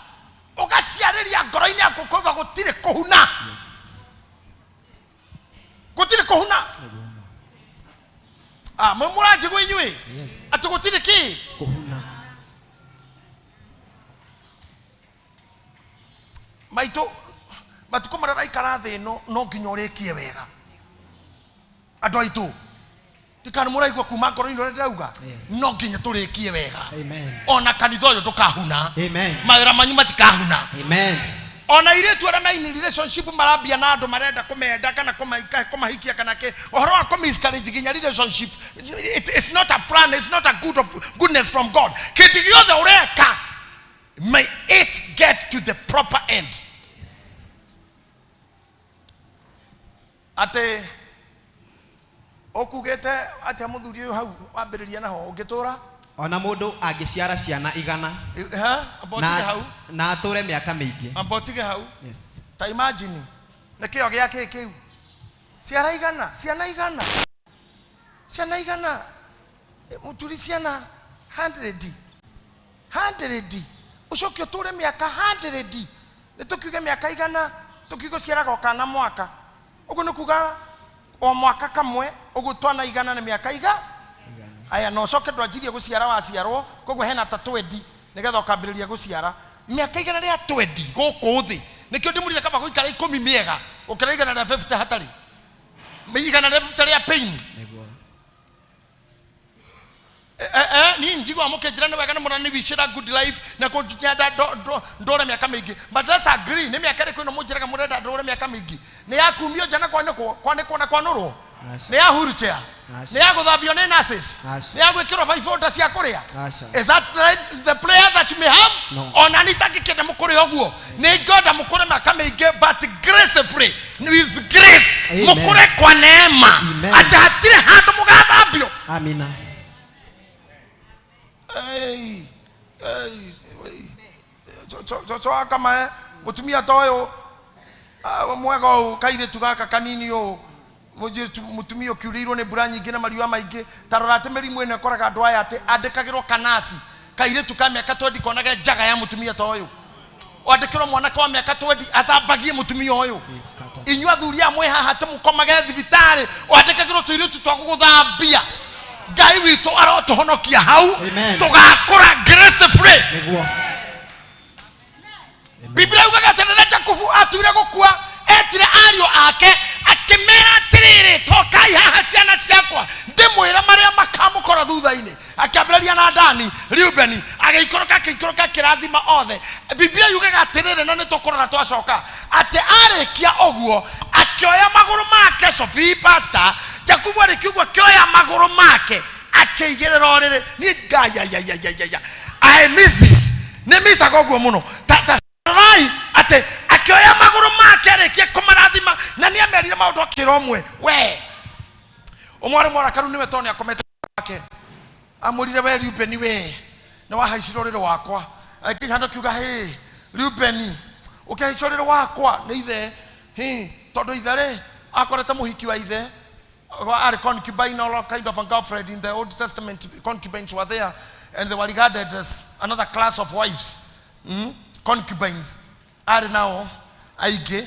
Speaker 1: ũgaciarĩria ngoro-inĩ yaku kauga gũtirĩ kũhuna, gũtirĩ kũhuna. Ah, mũranjigua inyuĩ atĩ gũtirĩ kĩ?
Speaker 2: Kũhuna.
Speaker 1: Maitũ, matukũ marĩa ũraikara thĩ ĩno no nginya ũrĩkie wega. Andũ aitũ, Ndikana mũraigua kuma ngoro-inĩ ũrĩa ndĩrauga.
Speaker 2: Yes.
Speaker 1: No nginya tũrĩkie wega.
Speaker 2: Amen.
Speaker 1: Ona kanitha ũyũ ndũkahuna.
Speaker 2: Amen.
Speaker 1: Mawĩra manyu matikahuna.
Speaker 2: Amen.
Speaker 1: Ona airĩtu arĩa me in relationship marambia na andũ marenda kũmenda kana kũmahikia kana kĩ, ũhoro wa kũ-miscarriage nginya relationship, it's not a plan, it's not a good of goodness from God. Kĩndũ gĩothe ũreka, may it get to the proper end. Atĩ ũkugĩte atĩa mũthuri ũyũ hau wambĩrĩria naho ũngĩtũra?
Speaker 2: Ona mũndũ angĩciara ciana 100.
Speaker 1: Ha? Amba ũtige hau.
Speaker 2: Na atũre mĩaka mĩingĩ.
Speaker 1: Amba ũtige hau.
Speaker 2: Yes.
Speaker 1: Ta imagine nĩ kĩo gĩa kĩ kĩu? Ciara 100, ciana 100. Ciana 100. Mũturi ciana 100. 100. Ũcoke ũtũre mĩaka 100. Nĩ tũkiuge mĩaka 100, tũkiuge ũciaraga o kana mwaka. Ũguo nĩ kuga o mwaka kamwe, ũguo twana 100 nĩ mĩaka iga? Aya, na ũcoke ndwanjirie gũciara waciarwo, koguo hena ta 20 nĩgetha ũkambĩrĩria gũciara. Mĩaka 100 rĩa 20 gũkũ thĩ. Nĩkĩo ndĩmũrire kaba gũikara 10 mĩega, gũkĩra 100 rĩa 50 hatarĩ. 100 rĩa 50 rĩa pain.
Speaker 2: Nĩguo.
Speaker 1: Niĩ njiguaga mũkĩnjĩra nĩ wega nĩ mũraniwicĩra good life na kũnyenda ndũre mĩaka mĩingĩ. But let's agree, nĩ mĩaka ĩrĩkũ ĩno mũnjĩraga mũrenda ndũre mĩaka mĩingĩ? Nĩ ya kumio nja na kwanĩkwo na kwanũrwo?
Speaker 2: Aca.
Speaker 1: Nĩ ya wheelchair?
Speaker 2: Aca.
Speaker 1: Nĩ ya gũthambio nĩ nurses?
Speaker 2: Aca.
Speaker 1: Nĩ ya gwĩkĩrwo five order cia kũrĩa?
Speaker 2: Aca.
Speaker 1: Is that right, the prayer that you may have?
Speaker 2: No.
Speaker 1: Ona nĩ itangĩkĩenda mũkũre ũguo. Nĩ ngwenda mũkũre mĩaka mĩingĩ, but gracefully, with grace.
Speaker 2: Amen.
Speaker 1: Mũkũre kwa neema.
Speaker 2: Amen.
Speaker 1: Atĩ hatirĩ handũ mũgathambio.
Speaker 2: Amina.
Speaker 1: Hey, hey, hey. Coco wa kamae, mũtumia ta ũyũ, mwega ũũ, kairĩtu gaka kanini ũũ, mũtumia ũkiurĩirwo nĩ mbura nyingĩ na mariũa maingĩ, ta rora atĩ mĩrimũ ĩno ĩkoraga andũ aya atĩ andĩkagĩrwo kanasi, kairĩtu ka mĩaka 20 konage njaga ya mũtumia ta ũyũ. Wandĩkĩrwo mwanake wa mĩaka 20 athambagie mũtumia ũyũ. Inyuĩ athuri aya mwĩ haha atĩ mũkomage thibitarĩ, wandĩkagĩrwo tũirĩtu twa gũgũthambia. Ngai witũ arotũhonokia hau.
Speaker 2: Amen.
Speaker 1: Tũgakũra gracefully.
Speaker 2: Nĩguo.
Speaker 1: Biblia yugaga atĩ rĩrĩa Jakubu atuire gũkua, etire ariũ ake, akĩmera atĩrĩrĩ, tokai haha ciana ciakwa, ndĩmwĩre marĩa makamũkora thutha-inĩ. Akĩambĩrĩria na Dani, Reubeni, agĩikũrũka, akĩikũrũka, akĩrathima othe. Biblia yugaga atĩrĩrĩ, na nĩtũkũrora twacoka, atĩ arĩkia ũguo, akĩoya magũrũ make, Sophie pastor, Jakubu arĩkia ũguo, akĩoya magũrũ make, akĩigĩrĩra ũrĩrĩ. Niĩ ngai, ai, ai, ai, ai, ai, ai. I miss this. Nĩ micaga ũguo mũno. Ta rorai atĩ akĩoya magũrũ make arĩkia kũmarathima, na nĩ amerire maũndũ akĩra ũmwe, we ũmwe arĩ mwarakaru nĩwe tondũ nĩakomete wake. Amwĩrire, we Reubeni, we nĩ wahaicire ũrĩrĩ wakwa. Agĩkinya handũ akiuga, hĩ Reubeni, ũkĩhaica ũrĩrĩ wakwa nĩ ithe, hĩ tondũ ithe rĩ akorete mũhiki wa ithe, arĩ concubine or kind of a girlfriend. In the Old Testament, concubines were there and they were regarded as another class of wives. Concubines arĩ nao aingĩ,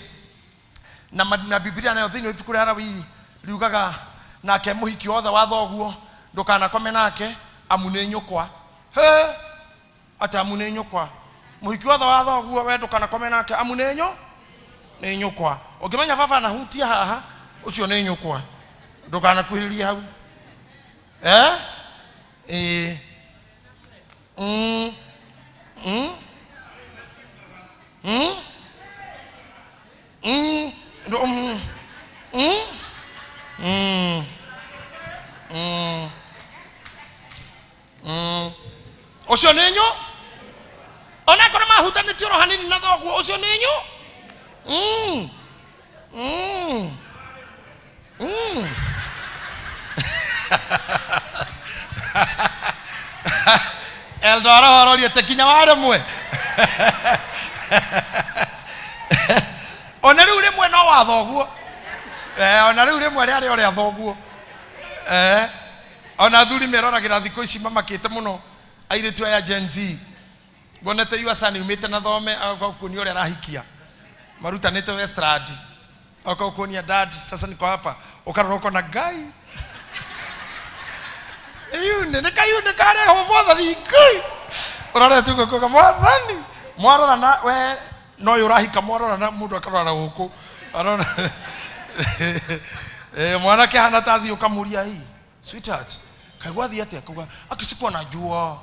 Speaker 1: na Biblia nayo thĩinĩ wa ibuku rĩa Alawii riugaga nake mũhiki wothe wa thoguo ndũkanakome nake amu nĩ nyũkwa. He, atĩ amu nĩ nyũkwa. Mũhiki wothe wa thoguo we ndũkanakome nake amu nĩ nĩ nyũkwa. Ũngĩmenya baba anahutia haha, ũcio nĩ nyũkwa, ndũkanakuhĩrĩrie hau. Ũcio nĩ nyũ. Onakorwo mahutanĩtie oro hanini na thoguo, ũcio nĩ nyũ. Eldo arohororie te kinya wa rĩmwe. Ona rĩu rĩmwe no wa thoguo. Ona rĩu rĩmwe rĩarĩ o rĩa thoguo. Ona athuri meroragĩra thikũ ici mamakĩte mũno airĩtu aya Gen Z. Nguonete Yuasa nĩumĩte na thome agoka gũkuonia ũrĩa arahikia. Marutanĩte Westland. Agoka gũkuonia dad, sasa niko hapa. Ũkarora ũkona Ngai. Iyune, nĩ kayune karehwo mwathani Ngai. Ũrorete ũguo ũkauga mwathani. Mwarora na we no ũyũ ũrahika, mwarora na mũndũ akarora gũkũ. Arora. Mwanake ahana ta athiĩ ũkamũria hii. Sweetheart, kaĩ gwathiĩ atĩa? Akauga, aki sikuwa najua.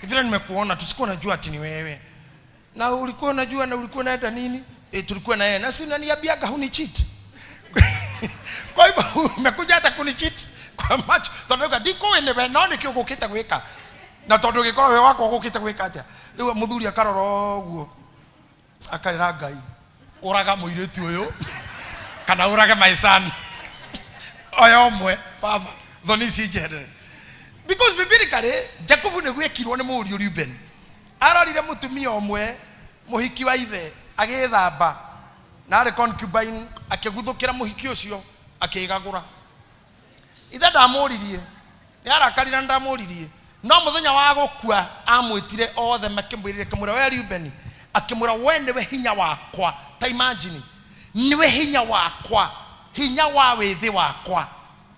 Speaker 1: Vile nimekuona tu sikuwa najua ati ni wewe. Na ulikuwa unajua na ulikuwa unaenda nini? E, tulikuwa na yeye. Na si unaniambiaga hunicheat. Kwa hivyo umekuja hata kunicheat kwa macho. Tondu uga ndikũĩ nĩwe no nĩkĩ ũgũkĩte gwĩka. Na tondu ũngĩkorwo we wakwa ũgũkĩte gwĩka atĩa? Rĩu mũthuri akarora ũguo akarĩra Ngai, ũraga mũirĩtu ũyũ kana ũrage my son. Oya ũmwe baba, thoni ici njeherere. Because biblically Jacobu nĩ gwekirwo nĩ mũriũ Reuben. Arorire mũtumia ũmwe mũhiki wa ithe agĩthamba na arĩ concubine, akĩguthũkĩra mũhiki ũcio akĩgagũra. Ithe ndamũririe, nĩ arakarire na ndamũririe, no mũthenya wa gũkua amwĩtire othe makĩmwĩrire, akĩmwĩra we Reuben, akĩmwĩra we nĩwe hinya wakwa. Ta imagine, nĩwe hinya wakwa, hinya wa wĩthĩ wakwa,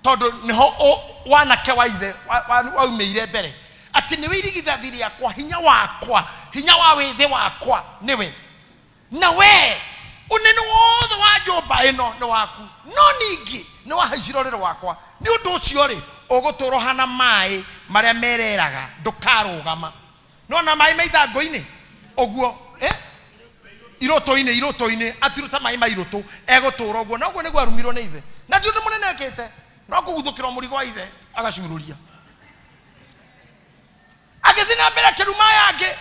Speaker 1: tondũ nĩho wanake wa ithe waumĩire mbere, atĩ nĩwe irigithathi rĩakwa, hinya wakwa, hinya wa wĩthĩ wakwa nĩwe. Na we unene wothe wa nyũmba ĩno nĩ waku, no ningĩ nĩ wahaicire ũrĩrĩ wakwa. Nĩ ũndũ ũcio rĩ, ũgũtũũra ũhana maĩ marĩa mereraga, ndũkarũgama. Nĩwona maĩ me ithangũ-inĩ ũguo, eh? Irũtũ-inĩ, irũtũ-inĩ, atiruta maĩ ma irũtũ, egũtũũra ũguo. Na ũguo nĩguo arumirwo nĩ ithe. Na ti ũndũ mũnene ekĩte, no kũguthũkĩra mũrigo wa ithe agacurũria. Agĩthiĩ na mbere akĩruma aya angĩ.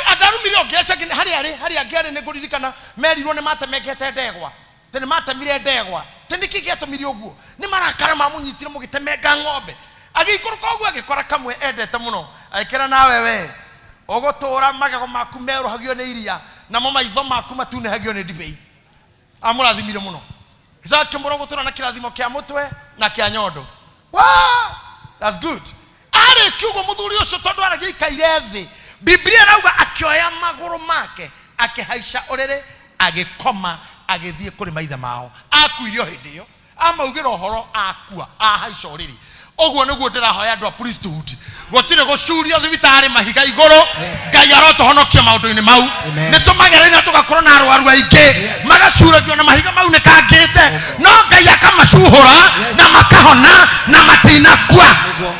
Speaker 1: Andarumire ũngĩ acio angĩ, harĩa arĩ, harĩa angĩ arĩ nĩ ngũririkana merirwo nĩ matemengete ndegwa. Atĩ nĩ matemire ndegwa. Atĩ nĩkĩ gĩatũmire ũguo? Nĩ marakara mamũnyitire mũgĩtemenga ng'ombe. Agĩikũrũka ũguo agĩkora kamwe endete mũno. Agĩkĩra nawe we, ũgũtũũra magego maku merũhagio nĩ iria, namo maitho maku matunĩhagio nĩ ndibei. Amũrathimire mũno. Gĩcoka akĩmwĩra ũgũtũũra na kĩrathimo kĩa mũtwe na kĩa nyondo. Wow! That's good. Arĩkia ũguo mũthuri ũcio tondũ aragia aikaire thĩ, Biblia ĩrauga akĩoya magũrũ make akĩhaica ũrĩrĩ agĩkoma agĩthiĩ kũrĩ maithe mao. Akuire o hĩndĩ ĩyo, amaugĩra ũhoro akua ahaica ũrĩrĩ. Ũguo nĩguo ndĩrahoya andũ a priesthood, gũtirĩ gũcurio thibitarĩ mahiga igũrũ. Ngai arotũhonokia maũndũ-inĩ mau.
Speaker 2: Amen.
Speaker 1: Nĩ tũmagereire tũgakorwo na arwaru aingĩ magacuragio na mahiga mau nĩkangĩte, no Ngai akamacuhũra na makahona na matinakua.
Speaker 2: Nĩguo.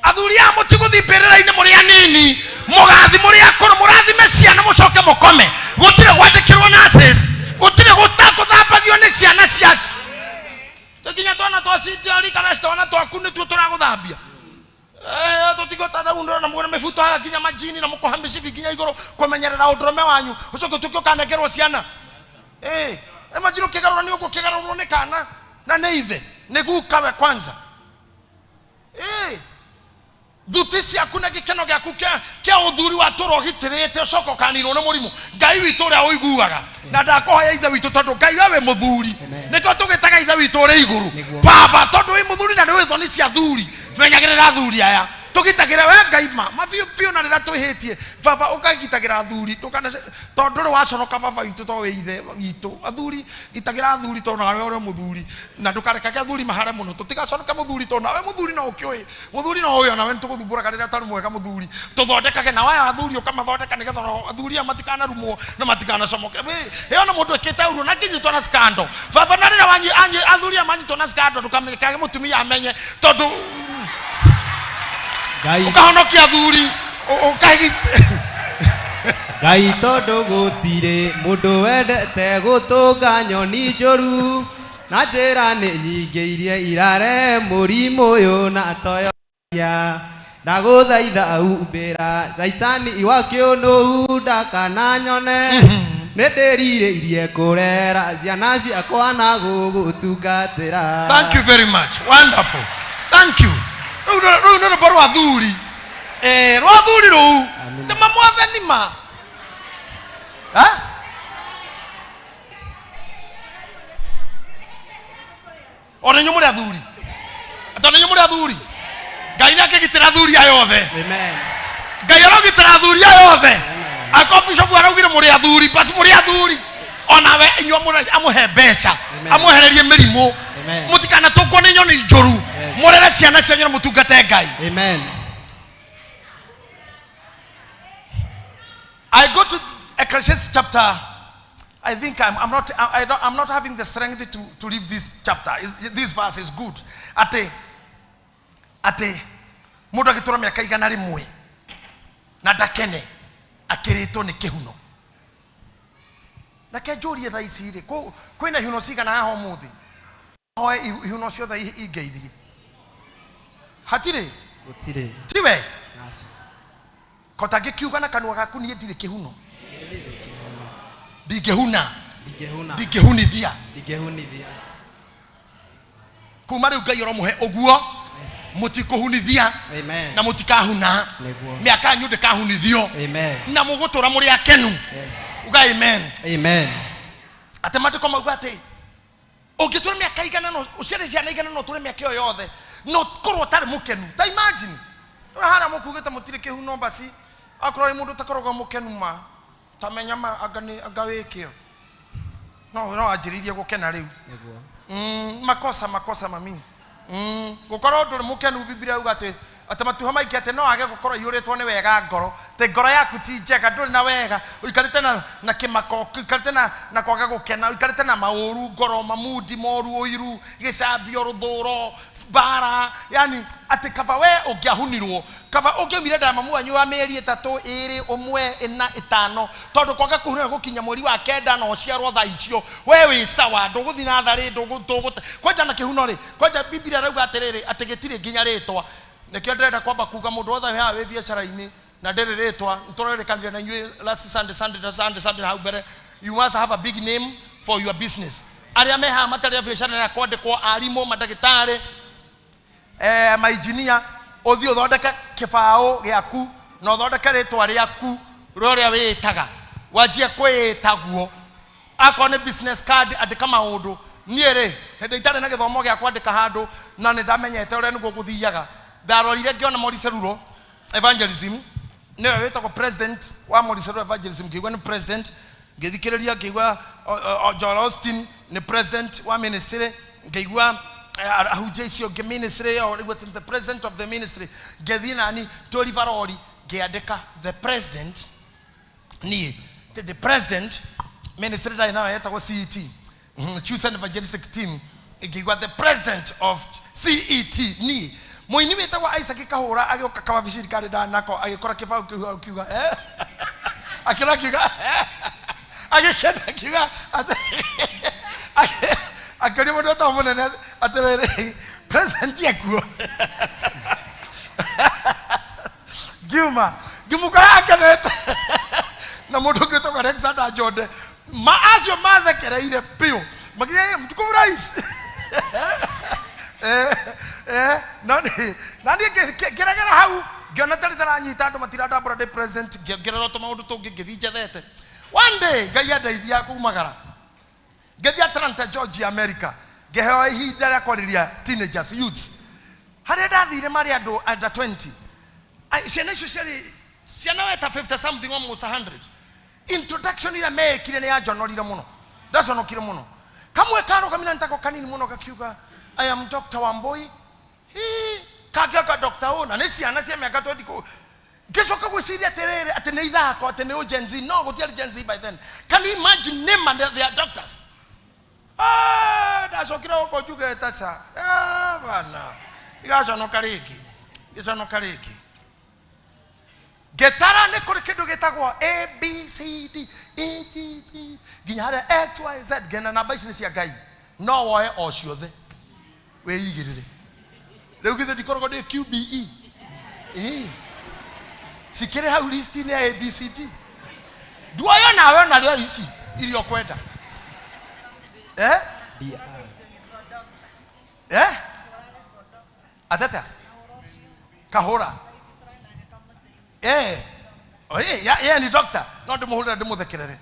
Speaker 1: Athuri aya mũtigũthiĩ mbĩrĩra-inĩ mũrĩ anini, mũgathi mũrĩ akũrũ, mũrathime ciana mũcoke mũkome. Gũtirĩ gwandĩkĩrwo nurses, gũtirĩ gũthambagio nĩ ciana ciacu. Tũkinya twana twa citiori kana twana twaku nĩtuo tũragũthambia. Tũtigũtata rĩu ndĩrona muona mĩbuto haha nginya majini na mũkoha mĩcibi nginya igũrũ kũmenyerera ũndũrũme wanyu, ũcoke ũtuĩke ũkanengerwo ciana. Imagine ũkĩgarũra nĩ ũguo ũkĩgarũrwo nĩ kana na nĩ ithe, nĩ guka we kwanza. Thuti ciaku na gĩkeno gĩaku kĩa ũthuri wa tũra ũgitĩrĩte, ũcoke ũkaninwo nĩ mũrimũ. Ngai witũ ũrĩa ũiguaga, na ndakũhoya ithe witũ tondũ Ngai we wĩ mũthuri.
Speaker 2: Amen.
Speaker 1: Nĩkĩo tũgĩtaga ithe witũ ũrĩ igũrũ.
Speaker 2: Nĩguo.
Speaker 1: Baba, tondũ wĩ mũthuri na nĩ wĩ thoni cia thuri, menyagĩrĩra athuri aya. Tũgitagĩre we Ngai ma biũ biũ na rĩrĩa twĩhĩtie. Baba, ũkagitagĩra athuri, tondũ ndũrĩ waconoka baba witũ tondũ wĩ ithe witũ. Athuri, gitagĩra athuri tondũ nawe ũrĩ mũthuri, na ndũkarekage athuri mahare mũno. Tũtigaconoke mũthuri tondũ nawe mũthuri no ũkĩũĩ. Mũthuri no ũĩ onawe nĩtũgũthumbũraga rĩrĩa ũtarĩ mwega mũthuri. Tũthondekage na aya athuri ũkamathondeka nĩgetha ona athuri aya matikanarumwo na matikanacomoke. Ĩ, ona mũndũ ekĩte ũru na akĩnyitwo na scandal. Baba, na rĩrĩa athuri aya manyitwo na scandal, ndũkamekage mũtumia amenye tondũ
Speaker 2: Ngai.
Speaker 1: ũkahonokia athuri,
Speaker 2: Ngai tondũ gũtirĩ mũndũ wendete gũtũnga nyoni njũru, na njĩra nĩ nyingĩ iria irarehe mũrimũ ũyũ na toyo. Ndagũthaitha humbĩra caitani wa kĩũnũhu ndakananyone, nĩ ndĩrirĩirie kũrera ciana ciakwa na gũgũtungatĩra.
Speaker 1: Thank you very much. Wonderful. Thank you. Rĩu nĩ rwĩmbo rwa thuri. Rwa thuri rũu.
Speaker 2: Amina.
Speaker 1: Tema mwathani ma. Ha? Ona inyuĩ mũrĩ athuri. Tondũ inyuĩ mũrĩ athuri. Ngai nĩ akĩgitĩra athuri aya othe.
Speaker 2: Amen.
Speaker 1: Ngai arogitĩra athuri aya othe. Akorwo bishop araugire mũrĩ athuri, basi mũrĩ athuri. Onawe inyuĩ amũhe mbeca,
Speaker 2: Amen.
Speaker 1: amwehererie mĩrimũ.
Speaker 2: Amen.
Speaker 1: Mũtikanatũkwo nĩ nyoni njũru.
Speaker 2: Amen.
Speaker 1: Mũrere ciana cianyu na mũtungate Ngai.
Speaker 2: Amen.
Speaker 1: I go to Ecclesiastes chapter. I think I'm not, I don't, I'm not having the strength to leave this chapter. This verse is good. Atĩ atĩ mũndũ agĩtũra mĩaka 100 na ndakene akĩrĩtwo nĩ kĩhuno. Reke njũrie thaa ici rĩ, kwĩna ihuno cigana haha ũmũthĩ? Hoe ihuno ciothe ingeithie. Hatirĩ?
Speaker 2: Gũtirĩ.
Speaker 1: Tiwe? Kota ngĩkiuga na kanua gaku niĩ ndirĩ kĩhuno. Ndingĩhuna.
Speaker 2: Ndingĩhuna.
Speaker 1: Ndingĩhunithia.
Speaker 2: Ndingĩhunithia.
Speaker 1: Kuma rĩu Ngai ũromũhe ũguo, mũtikũhunithia
Speaker 2: Amen.
Speaker 1: na mũtikahuna.
Speaker 2: Nĩguo.
Speaker 1: Mĩaka yanyu ndĩkahunithio.
Speaker 2: Amen.
Speaker 1: Na mũgũtũra mũrĩ akenu.
Speaker 2: Yes.
Speaker 1: Uga amen.
Speaker 2: Amen.
Speaker 1: Atĩ maandĩko mauga atĩ ũngĩtũra mĩaka 100 no ũciare ciana 100 no ũtũre mĩaka ĩyo yothe no ũkorwo ũtarĩ mũkenu. Ta imagine rĩu harĩa mũkugĩte mũtirĩ kĩhuno basi akorwo wĩ mũndũ ũtakoragwo mũkenu ma ta menya ma anga nĩ anga wĩkĩo no no anjĩrĩirie gũkena rĩu.
Speaker 2: Nĩguo.
Speaker 1: Makosa makosa mami. Gũkorwo ndũrĩ mũkenu Biblia yuga atĩ atĩ matuha maingĩ atĩ no age gũkorwo aiyũrĩtwo nĩ wega ngoro, atĩ ngoro yaku ti njega, ndũrĩ na wega, ũikarĩte na kĩmako, ũikarĩte na kwaga gũkena, ũikarĩte na maũru ngoro, mamundi moru, ũiru, gĩcambio, rũthũro, mbara, yani atĩ kaba we ũngĩahunirwo, kaba ũngĩaumire nda ya mamu wanyu wa mĩeri 3, 2, 1, 4, 5, tondũ kwaga kũhuna gũkinya mweri wa 9 na ũciarwo thaa icio, we wĩ sawa, ndũgũthiĩ natharĩ, ndũgũte. Kwanja na kĩhuno rĩ, kwanja Biblia ĩrauga atĩrĩrĩ, atĩ gĩtirĩ nginya rĩtwa. Nĩkĩo ndĩrenda kwamba kuga mũndũ wothe wĩ haha wĩ biacara-inĩ na ndĩrĩ rĩtwa, nĩtũrerĩkanire na inyuĩ last Sunday, Sunday, Sunday, Sunday hau mbere, you must have a big name for your business. Arĩa me haha matarĩ a biacara ya kwandĩkwo, arimũ, mandagĩtarĩ, mainjinia, ũthiĩ ũthondeke kĩbaũ gĩaku na ũthondeke rĩtwa rĩaku rĩa ũrĩa wĩĩtaga, wanjie kwĩĩta guo. Akorwo nĩ business card, andĩka maũndũ. Niĩ rĩ, hĩndĩ itarĩ na gĩthomo gĩa kwandĩka handũ na nĩ ndamenyete ũrĩa nĩguo gũthiaga, ndarorire ngĩona Maurice Rulo Evangelism, nĩwe wĩtagwo president wa Maurice Rulo Evangelism, ngĩigua nĩ president, ngĩthikĩrĩria ngĩigua Joel Austin nĩ president wa ministry, ngĩigua ahunjia icio ngĩ ministry ĩyo, rĩu atĩ the president of the ministry, ngĩthiĩ nani twĩ Rivaroli ngĩandĩka the president, niĩ the president ministry ndarĩ nayo yetagwo CET, Chosen Evangelistic Team, ngĩigua the president of CET, niĩ mũini wĩtagwo Isaac Kahũra agĩũka kawabici karĩ ndanako agĩkora kĩbaũ kĩu akiuga, akĩra akiuga, agĩkena akiuga atĩ akĩũria mũndũ wetagwo mũnene atĩrĩrĩ, president ekuo. Ngiuma ngĩmũkora akenete na mũndũ ũngĩ wĩtagwo Alexander Njonde, ma acio mathekereire biũ makiuga, mtukufu rais. No nĩ na niĩ ngĩregera hau ngĩona tarĩ taranyita andũ matirandambũra ndĩ president, ngĩongerera tũmaũndũ tũngĩ ngĩthiĩ njethete. One day Ngai andeithia kumagara ngĩthiĩ Atlanta Georgia America, ngĩheo ihinda rĩa kwarĩria teenagers, youths. Harĩa ndathire marĩ andũ under 20. Ai, ciana icio ciarĩ ciana weta 50 something almost 100. Introduction ĩrĩa mekire nĩ yanjonorire mũno, ndaconokire mũno. Kamwe karũgamire nĩtako kanini mũno gakiuga, I am Dr. Wambui. Hi, kangĩoka Dr. O, na nĩ ciana cia mĩaka 20 kũ. Ngĩcoka gwĩciria atĩrĩrĩ, atĩ nĩ ithako, atĩ nĩ Gen Z. No, gũtiarĩ Gen Z by then. Can you imagine name and they are doctors? Ndacokire gũkũ njuge ta ca. Bana. Igaconoka rĩngĩ. Ngĩconoka rĩngĩ. Ngĩtara nĩ kũrĩ kĩndũ gĩtagwo A, B, C, D, E, G, G, nginya harĩa X, Y, Z. Ngena namba ici nĩ cia Ngai. No woe o ciothe. Wĩigĩrĩre. Rĩu githĩ ndikoragwo ndĩ QBE? Cikĩrĩ hau list-inĩ ya A, B, C, D. Nduoyo nawe ona rĩo ici iria ũkwenda. Ateta? Kahũra. Oh, yeah, yeah, ni doctor. No ndĩmũhũrĩre ndĩmũthekerere.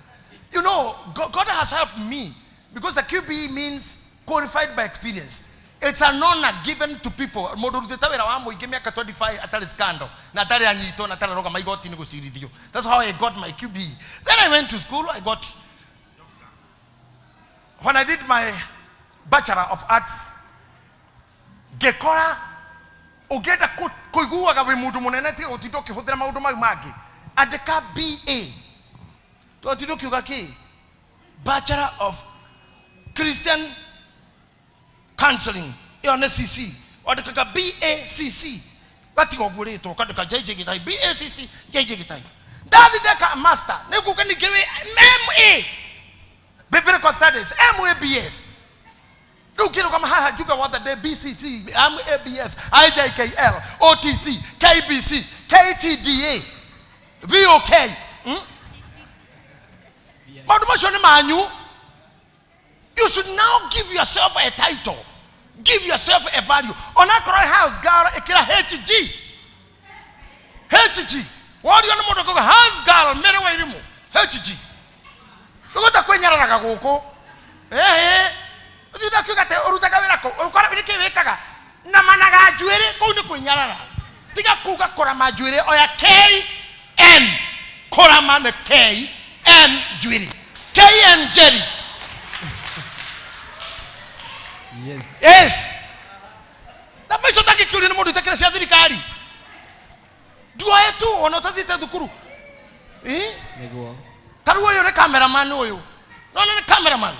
Speaker 1: You know, God has helped me because the QBE means qualified by experience. It's an honor given to people. Mũndũ ũrutĩte wĩra wa mũingĩ mĩaka 25 atarĩ scandal na atarĩ anyitwo na atarĩ arũgama igoti-inĩ gũcirithio. That's how I got my QBE. Then I went to school. I got, when I did my Bachelor of Arts, ngĩkora ũngĩenda kũiguaga wĩ mũndũ mũnene tiga gũtinda ũkĩhũthĩra maũndũ mau mangĩ, andĩka BA. Tũtinda ũkiuga kĩ? Bachelor of Christian Counseling. Ĩyo nĩ CC. Wandĩkaga BACC, gatiga ũguo rĩtwa, ũkandĩka JJ Gĩtai, BACC JJ Gĩtai. Ndathi ndeka master, nĩ nguga ningĩ wĩ MA Biblical Studies, MABS. Rĩu ngĩrũgama haha njuge wothe ndĩ BCC, MABS, IJKL, OTC, KBC, KTDA, VOK. Maũndũ macio nĩ manyu. You should now give yourself a title, give yourself a value. Onakorwo house girl, ĩkĩra HG. HG worio nĩ mũndũ akauga house girl Mary Wairimu HG. Ndũgũta kwĩnyararaga gũkũ. Ehe, ũthinda akiuga atĩ ũrutaga wĩra kũ, ũkora nĩkĩ wĩkaga na managa njuĩrĩ kũu nĩ kwĩnyarara. Tiga kuga kũrama njuĩrĩ, oya K N, kũrama nĩ K N njuĩrĩ, K N Jerry.
Speaker 2: Yes.
Speaker 1: Yes, na maica ũtangĩkĩũrio nĩ mũndũ itakĩra cia thirikari, nduoe tu ona ũtathiĩte thukuru. Ĩ?
Speaker 2: Nĩguo.
Speaker 1: Ta rĩu ũyũ nĩ cameraman, ũyũ nona nĩ cameraman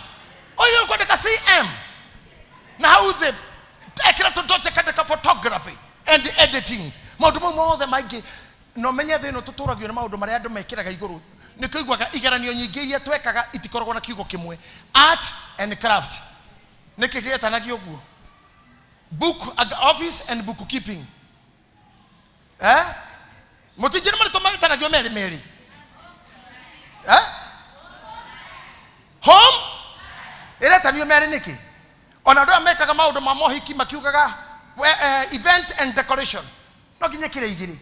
Speaker 1: ũyũ, ũkwandĩka CM na hau thĩ ekĩra tũdote, kandĩka photography and editing. Maũndũ mau mothe maingĩ na ũmenye thĩ ĩno tũtũragio nĩ maũndũ marĩa andũ mekĩraga igũrũ. Nĩ kũiguaga igeranio nyingĩ iria twekaga itikoragwo na kiugo kĩmwe, art and craft. Nĩkĩ gĩetanagio ũguo? Book office and book keeping, eh, mũtinjĩre marĩtwa metanagio merĩ merĩ, eh, home ĩretanio merĩ nĩkĩ? Ona andũ aya mekaga maũndũ ma mohiki makiugaga event and decoration, no nginya ĩkĩre igĩrĩ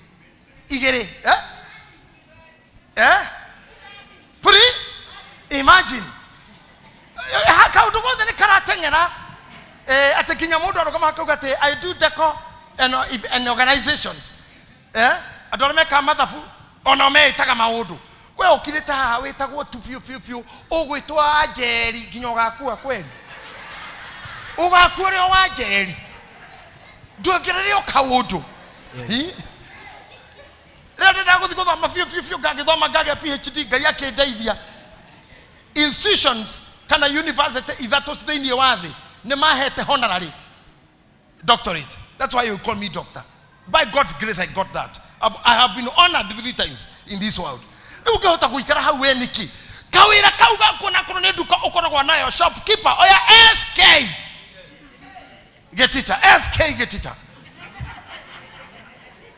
Speaker 1: igĩrĩ, eh? Eh? Free? Imagine. Kaũndũ gothe nĩ karateng'era, atĩ nginya mũndũ arũgama akauga atĩ I do deco and organizations. Eh? Andũ arĩa mekaga mathabu onao meĩtaga maũndũ. We ũkirĩte haha wĩtagwo tu biũ biũ biũ, ũgwĩtwo Wanjeri nginya ũgakua. Kweri ũgakua ũrĩ o Wanjeri, ndũongerere o kaũndũ. Hi? Rĩrĩa ndĩrenda gũthiĩ gũthoma biũ biũ biũ, ngagĩthoma ngagĩa PhD, Ngai akĩndeithia, institutions kana university ithatũ thĩinĩ wa thĩ nĩ mahete honorary doctorate. That's why you call me doctor. By God's grace I got that. I have been honored three times in this world. Rĩu ũngĩhota gũikara hau we nĩkĩ? Kawĩra kau gaku onakorwo nĩ nduka ũkoragwo nayo, shopkeeper, oya SK Getita, SK Getita.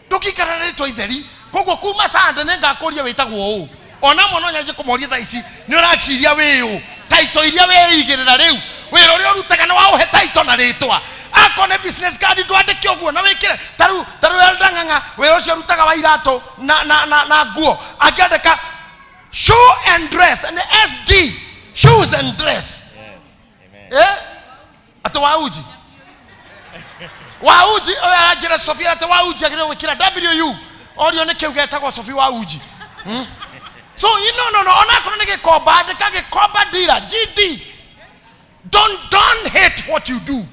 Speaker 1: Ndũngĩikara na rĩtwa itheri. Koguo kuma sande nĩ ngakũria wĩtagwo ũũ. Ona amwe no nyanjie kũmoria thaa ici, nĩ ũraciria wĩ ũ? Taito iria wĩigĩrĩra rĩu, wĩra ũrĩa ũrutaga nĩ waũhe taito na rĩtwa? Akorwo nĩ business card, ndwandĩke ũguo na wĩkĩre. Ta rĩu Elder Ng'ang'a, wĩra ũcio ũrutaga wa iratũ na nguo, angĩandĩka shoe and dress, nĩ SD shoes and dress. Eh, atĩ wa uji, wa uji ũyũ aranjĩra Sofia atĩ wa uji agĩrĩirwo gwĩkĩra WU, orio nĩ kĩu getagwo Sophie wa uji. So you no no no onakorwo nĩ gĩkomba, andĩka gĩkomba dealer, GD. Don't hate what you do.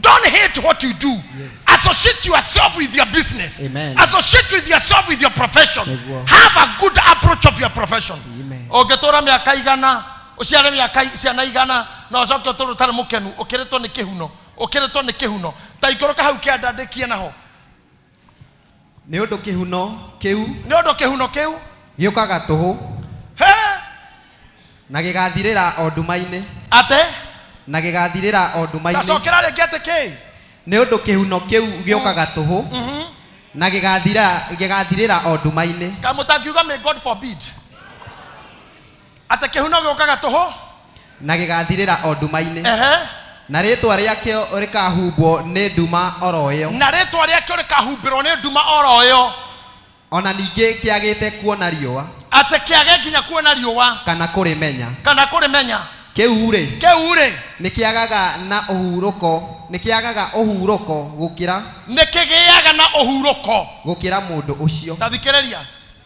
Speaker 1: Don't hate what you do. Associate yourself with your business.
Speaker 2: Amen.
Speaker 1: Associate with yourself with your profession.
Speaker 2: Nĩguo.
Speaker 1: Have a good approach of your profession.
Speaker 2: Amen.
Speaker 1: Ũngĩtũra mĩaka 100, ũciare mĩaka ciana 100, na ũcoke ũtũre ũtarĩ mũkenu, ũkĩrĩtwo nĩ kĩhuno, ũkĩrĩtwo nĩ kĩhuno. Ta ikũrũka hau kĩanda ndĩkie naho.
Speaker 2: Nĩ ũndũ kĩhuno kĩu
Speaker 1: Nĩ ũndũ kĩhuno kĩu
Speaker 2: gĩũkaga tũhũ
Speaker 1: he
Speaker 2: na gĩgathirĩra o nduma-inĩ.
Speaker 1: Ate?
Speaker 2: Na gĩgathirĩra o nduma-inĩ.
Speaker 1: Tacokera rĩngĩ, atĩ kĩ?
Speaker 2: Nĩ ũndũ kĩhuno kĩu gĩũkaga tũhũ na gĩgathirĩra o nduma-inĩ.
Speaker 1: Kamũtangiuga may God forbid. Atĩ kĩhuno gĩũkaga tũhũ
Speaker 2: na gĩgathirĩra o nduma-inĩ,
Speaker 1: ehe,
Speaker 2: na rĩtwa rĩakĩo rĩkahumbwo nĩ nduma oro ĩyo.
Speaker 1: Na rĩtwa rĩakĩo rĩkahumbĩrwo nĩ nduma oro ĩyo.
Speaker 2: Ona ningĩ kĩagĩte kuona riũa.
Speaker 1: Atĩ kĩage nginya kuona riũa.
Speaker 2: Kana kũrĩmenya.
Speaker 1: Kana kũrĩmenya.
Speaker 2: Kĩu rĩ,
Speaker 1: kĩu rĩ,
Speaker 2: nĩ kĩagaga na ũhurũko, nĩ kĩagaga ũhurũko gũkĩra
Speaker 1: nĩ kĩgĩaga na ũhurũko
Speaker 2: gũkĩra mũndũ ũcio.
Speaker 1: Ta thikĩrĩria,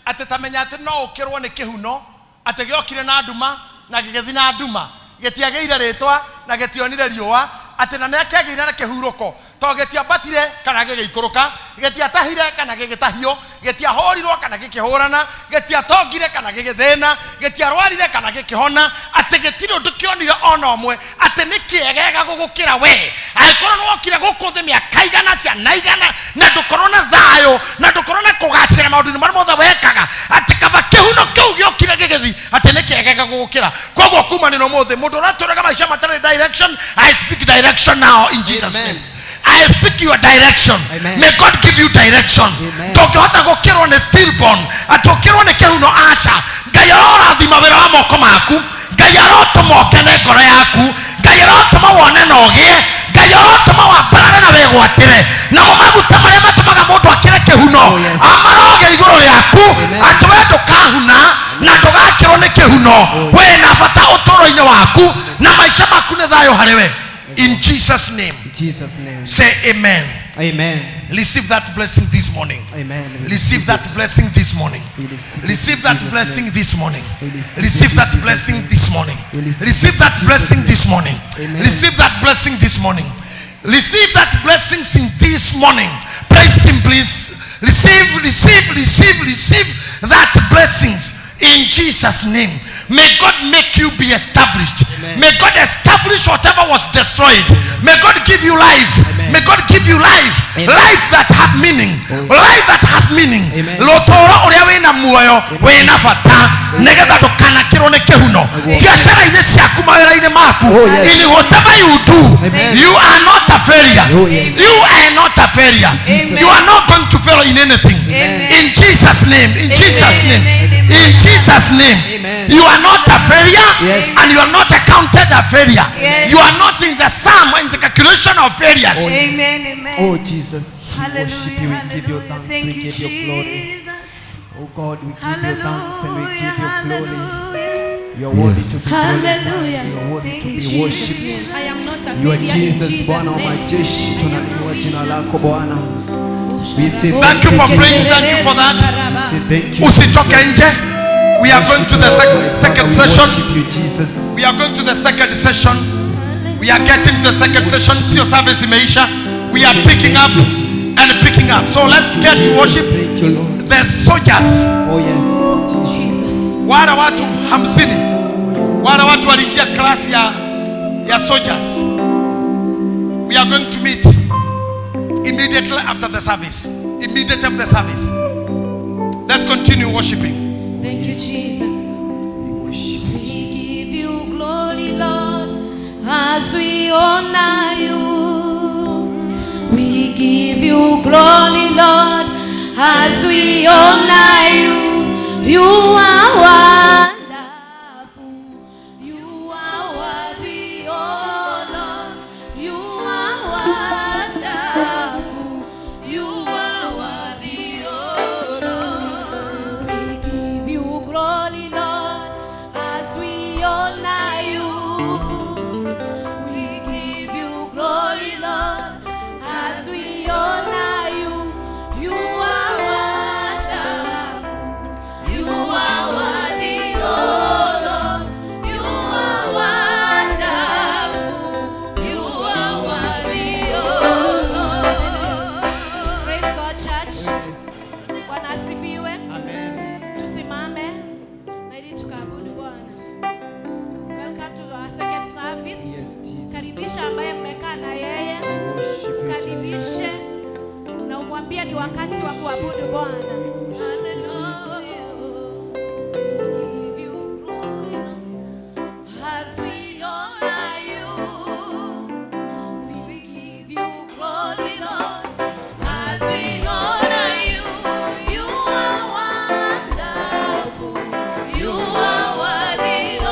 Speaker 1: atĩ tamenya atĩ no ũkĩrwo nĩ kĩhuno, atĩ gĩokire na nduma na gĩgĩthi na nduma, gĩtiagĩire rĩtwa na gĩtionire riũa, atĩ na nĩakĩagĩire na kĩhurũko tondũ gĩtiambatire kana gĩgĩikũrũka, gĩtiatahire kana gĩgĩtahio, gĩtiahũrirwo kana gĩkĩhũrana, gĩtiatongire kana gĩgĩthĩna, gĩtiarwarire kana gĩkĩhona, atĩ gĩtirĩ ũndũ kĩonire ona ũmwe, atĩ nĩ kĩegega gũgũkĩra we angĩkorwo nĩ wokire gũkũ thĩ mĩaka Mĩaka igana, ciana igana, na ndũkorwo na thayũ, na ndũkorwo na kũgacĩra maũndũ-inĩ marĩa mothe wekaga, atĩ kaba kĩhuno kĩu gĩokire gĩgĩthi atĩ nĩ kĩegega gũgũkĩra. Koguo kuma nĩ ũmũthĩ mũndũ ũratũraga maica matarĩ direction, I speak direction now in Jesus'
Speaker 2: Amen.
Speaker 1: name. I speak your direction.
Speaker 2: Amen.
Speaker 1: May God give you direction.
Speaker 2: Amen.
Speaker 1: Ndũngĩhota gũkĩrwo nĩ stillborn, atĩ ũkĩrwo nĩ kĩhuno, aca. Ngai arorathima wĩra wa moko maku. Ngai arotũma ũkene ngoro yaku. Ngai arotũma wone na ũgĩe. Ngai arotũma wambarare na wĩgwatĩre. Namo maguta marĩa matũmaga mũndũ akĩre kĩhuno,
Speaker 2: Oh, yes.
Speaker 1: amaroge igũrũ rĩaku,
Speaker 2: Amen.
Speaker 1: atĩ we ndũkahuna na ndũgakĩrwo nĩ kĩhuno. Wĩ na bata ũtũũro-inĩ waku na maica maku nĩ thayũ harĩ we. In Jesus' name.
Speaker 2: In Jesus' name.
Speaker 1: Say amen.
Speaker 2: Amen.
Speaker 1: Receive that blessing this morning.
Speaker 2: Amen. We
Speaker 1: Receive that
Speaker 2: it.
Speaker 1: blessing this morning.
Speaker 2: We receive it
Speaker 1: Receive
Speaker 2: in
Speaker 1: that
Speaker 2: Jesus'
Speaker 1: blessing
Speaker 2: name.
Speaker 1: this morning.
Speaker 2: We receive it
Speaker 1: Receive
Speaker 2: in
Speaker 1: that
Speaker 2: Jesus'
Speaker 1: blessing
Speaker 2: name.
Speaker 1: this morning.
Speaker 2: We receive
Speaker 1: Receive
Speaker 2: it
Speaker 1: that
Speaker 2: in
Speaker 1: blessing
Speaker 2: Jesus'
Speaker 1: this morning.
Speaker 2: Amen.
Speaker 1: Receive that blessing this morning. Receive that blessings in this morning. Praise him, please. Receive, receive, receive, receive that blessings in Jesus' name. May God make you be established.
Speaker 2: Amen.
Speaker 1: May God establish whatever was destroyed. May God give you life.
Speaker 2: Amen.
Speaker 1: May God give you life.
Speaker 2: Amen.
Speaker 1: Life that have meaning. Life that has meaning.
Speaker 2: Amen.
Speaker 1: Rũtũũro ũrĩa wĩna muoyo wĩna bata nĩgetha ndũkanakĩrwo nĩ kĩhuno biacara-inĩ ciaku, mawĩra-inĩ maku.
Speaker 2: Oh, yes.
Speaker 1: In whatever you do,
Speaker 2: Amen.
Speaker 1: you are not a failure.
Speaker 2: Oh, yes.
Speaker 1: You are not a failure.
Speaker 3: Amen.
Speaker 1: You are not going to fail in anything.
Speaker 3: Amen.
Speaker 1: In Jesus' name. In Jesus' name.
Speaker 3: Amen.
Speaker 1: In Jesus' name.
Speaker 2: Amen.
Speaker 1: You are not a failure.
Speaker 2: Yes.
Speaker 1: And you are not accounted a failure.
Speaker 3: Yes.
Speaker 1: You are not in the sum, in the calculation of failures.
Speaker 3: Amen. Amen.
Speaker 2: Oh Jesus, we worship you,
Speaker 3: Hallelujah.
Speaker 2: we give you
Speaker 3: Hallelujah.
Speaker 2: thanks,
Speaker 3: Thank
Speaker 2: we
Speaker 3: you,
Speaker 2: give you glory.
Speaker 3: Jesus.
Speaker 2: Oh God, we give you thanks and we give you glory.
Speaker 3: Hallelujah.
Speaker 2: You are worthy to be glorified.
Speaker 4: Hallelujah.
Speaker 2: You are worthy
Speaker 3: Thank
Speaker 2: to
Speaker 3: you,
Speaker 2: be worshipped.
Speaker 3: Jesus.
Speaker 4: I am not a
Speaker 2: You are
Speaker 4: failure in
Speaker 2: Jesus,
Speaker 4: Jesus'
Speaker 2: Bwana wa
Speaker 4: name.
Speaker 2: majeshi, tunalinua jina lako Bwana. We say
Speaker 1: Thank you for praying. Thank you for that.
Speaker 2: We say thank you.
Speaker 1: Usitoke nje. We are going to the second
Speaker 2: We
Speaker 1: session.
Speaker 2: worship you, Jesus.
Speaker 1: We are going to the second session. We are getting to the second session. Sio service imeisha. We are picking up and picking up. So let's get to worship
Speaker 2: Thank you, Lord.
Speaker 1: the soldiers.
Speaker 2: Oh yes, Jesus.
Speaker 1: Wale watu 50. Wale watu waliingia class ya soldiers. We are going to meet immediately after the service. Immediately after the service. Let's continue worshiping.
Speaker 4: Thank you, Jesus.
Speaker 2: We worship you.
Speaker 4: We give you glory, Lord, as we honor you. We give you glory, Lord, as we honor you. You are wonderful. You are worthy, oh Lord. You are wonderful. You are worthy, oh Lord. We give you glory, Lord, as we honor you. We give you glory, Lord, as we honor you. You are wonderful. You are worthy, oh Lord. You are wonderful. You are worthy, oh Lord. Praise God, church. Bwana asifiwe.
Speaker 2: Amen.
Speaker 4: Tusimame na ili tukaabudu Bwana. Welcome to our second service.
Speaker 2: Yes, Jesus.
Speaker 4: Karibisha ambaye mmekaa na yeye,
Speaker 2: We worship you,
Speaker 4: karibishe na umwambie ni wakati wa kuabudu Bwana. We give you glory, Lord, as we honor you. We give you glory, Lord, as we honor you. You are wonderful. You are worthy, oh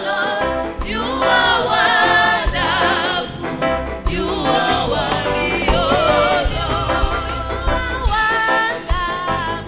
Speaker 4: Lord. You are wonderful. You are worthy, oh Lord. You are wonderful.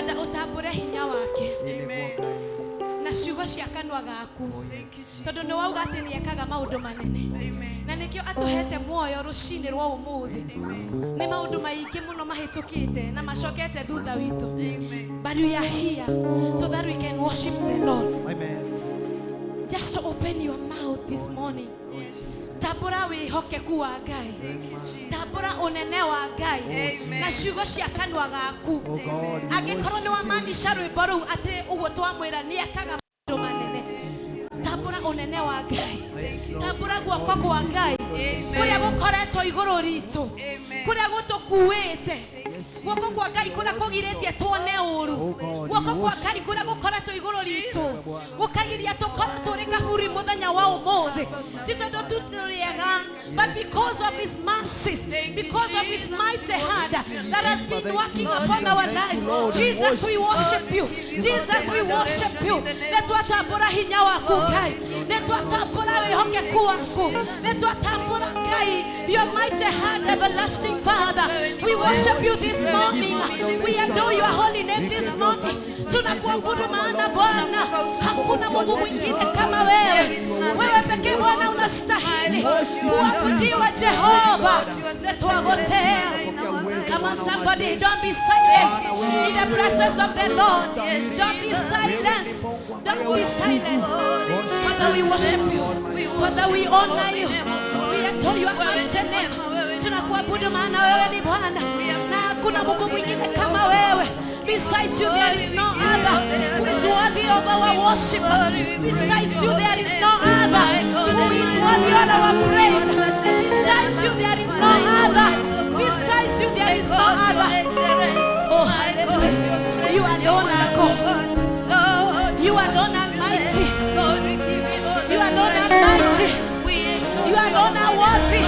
Speaker 4: Ndĩrenda ũtambũre hinya wake na ciugo cia kanua gaku, tondũ nĩ wauga atĩ nĩ ekaga maũndũ manene, na nĩkĩo atũhete muoyo rũcinĩ rwa ũmũthĩ. Nĩ maũndũ maingĩ mũno mahĩtũkĩte na macokete thutha witũ, but we are here so that we can worship the Lord.
Speaker 2: Amen.
Speaker 4: Just open your mouth this morning. Tambũra wĩhokeku wa Ngai, tambũra ũnene wa Ngai na ciugo cia kanua gaku.
Speaker 2: Oh God, we
Speaker 4: Angĩkorwo nĩ wamaanisha rwĩmbo rũu atĩ ũguo twamwĩra nĩ ekaga maũndũ manene, tambũra ũnene wa Ngai, tambũra guoko kwa Ngai kũrĩa gũkoretwo igũrũ ritũ, kũrĩa gũtũkuĩte, guoko kwa Ngai kũrĩa kũgirĩtie tuone ũru, guoko kwa Ngai kũrĩa gũkoretwo igũrũ ritũ gũkagiria tũkorwo tũrĩ kaburi mũthenya wa ũmũthĩ, ti tondũ tu tũrĩ ega, but because of his mercies, because of his mighty hand that has been working upon our lives. Jesus, we worship you. Jesus, we worship you. Nĩ twatambũra hinya waku Ngai, nĩ twatambũra wĩhokeku waku, nĩ twatambũra Ngai your mighty hand, everlasting Father. We worship you this morning. We adore your holy name this morning. Tunakuabudu maana Bwana hakuna Mungu mwingine kama wewe. Wewe pekee Bwana unastahili kuabudiwa Jehova. Netwagotea. Come on, somebody, don't be silent in the presence of the Lord. Don't be silent. Don't be silent. Father, we worship you. Father, we honor you. We adore your mighty name. Tunakuabudu maana wewe ni Bwana na hakuna Mungu mwingine kama wewe. Besides you there is no other who is worthy of our worship. Besides you there is no other who is worthy of our praise. Besides you there is no other. Besides you there is no other. Oh, hallelujah. You alone are God. You alone are mighty. You alone are mighty. You alone are worthy.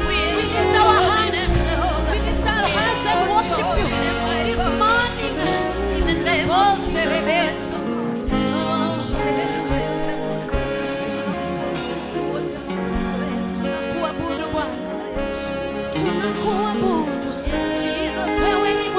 Speaker 4: We lift our hands. We lift our hands and worship you this morning. Oh, celebrate. Oh, hallelujah. Tunakuabudu Bwana. Tunakuabudu. Wewe ni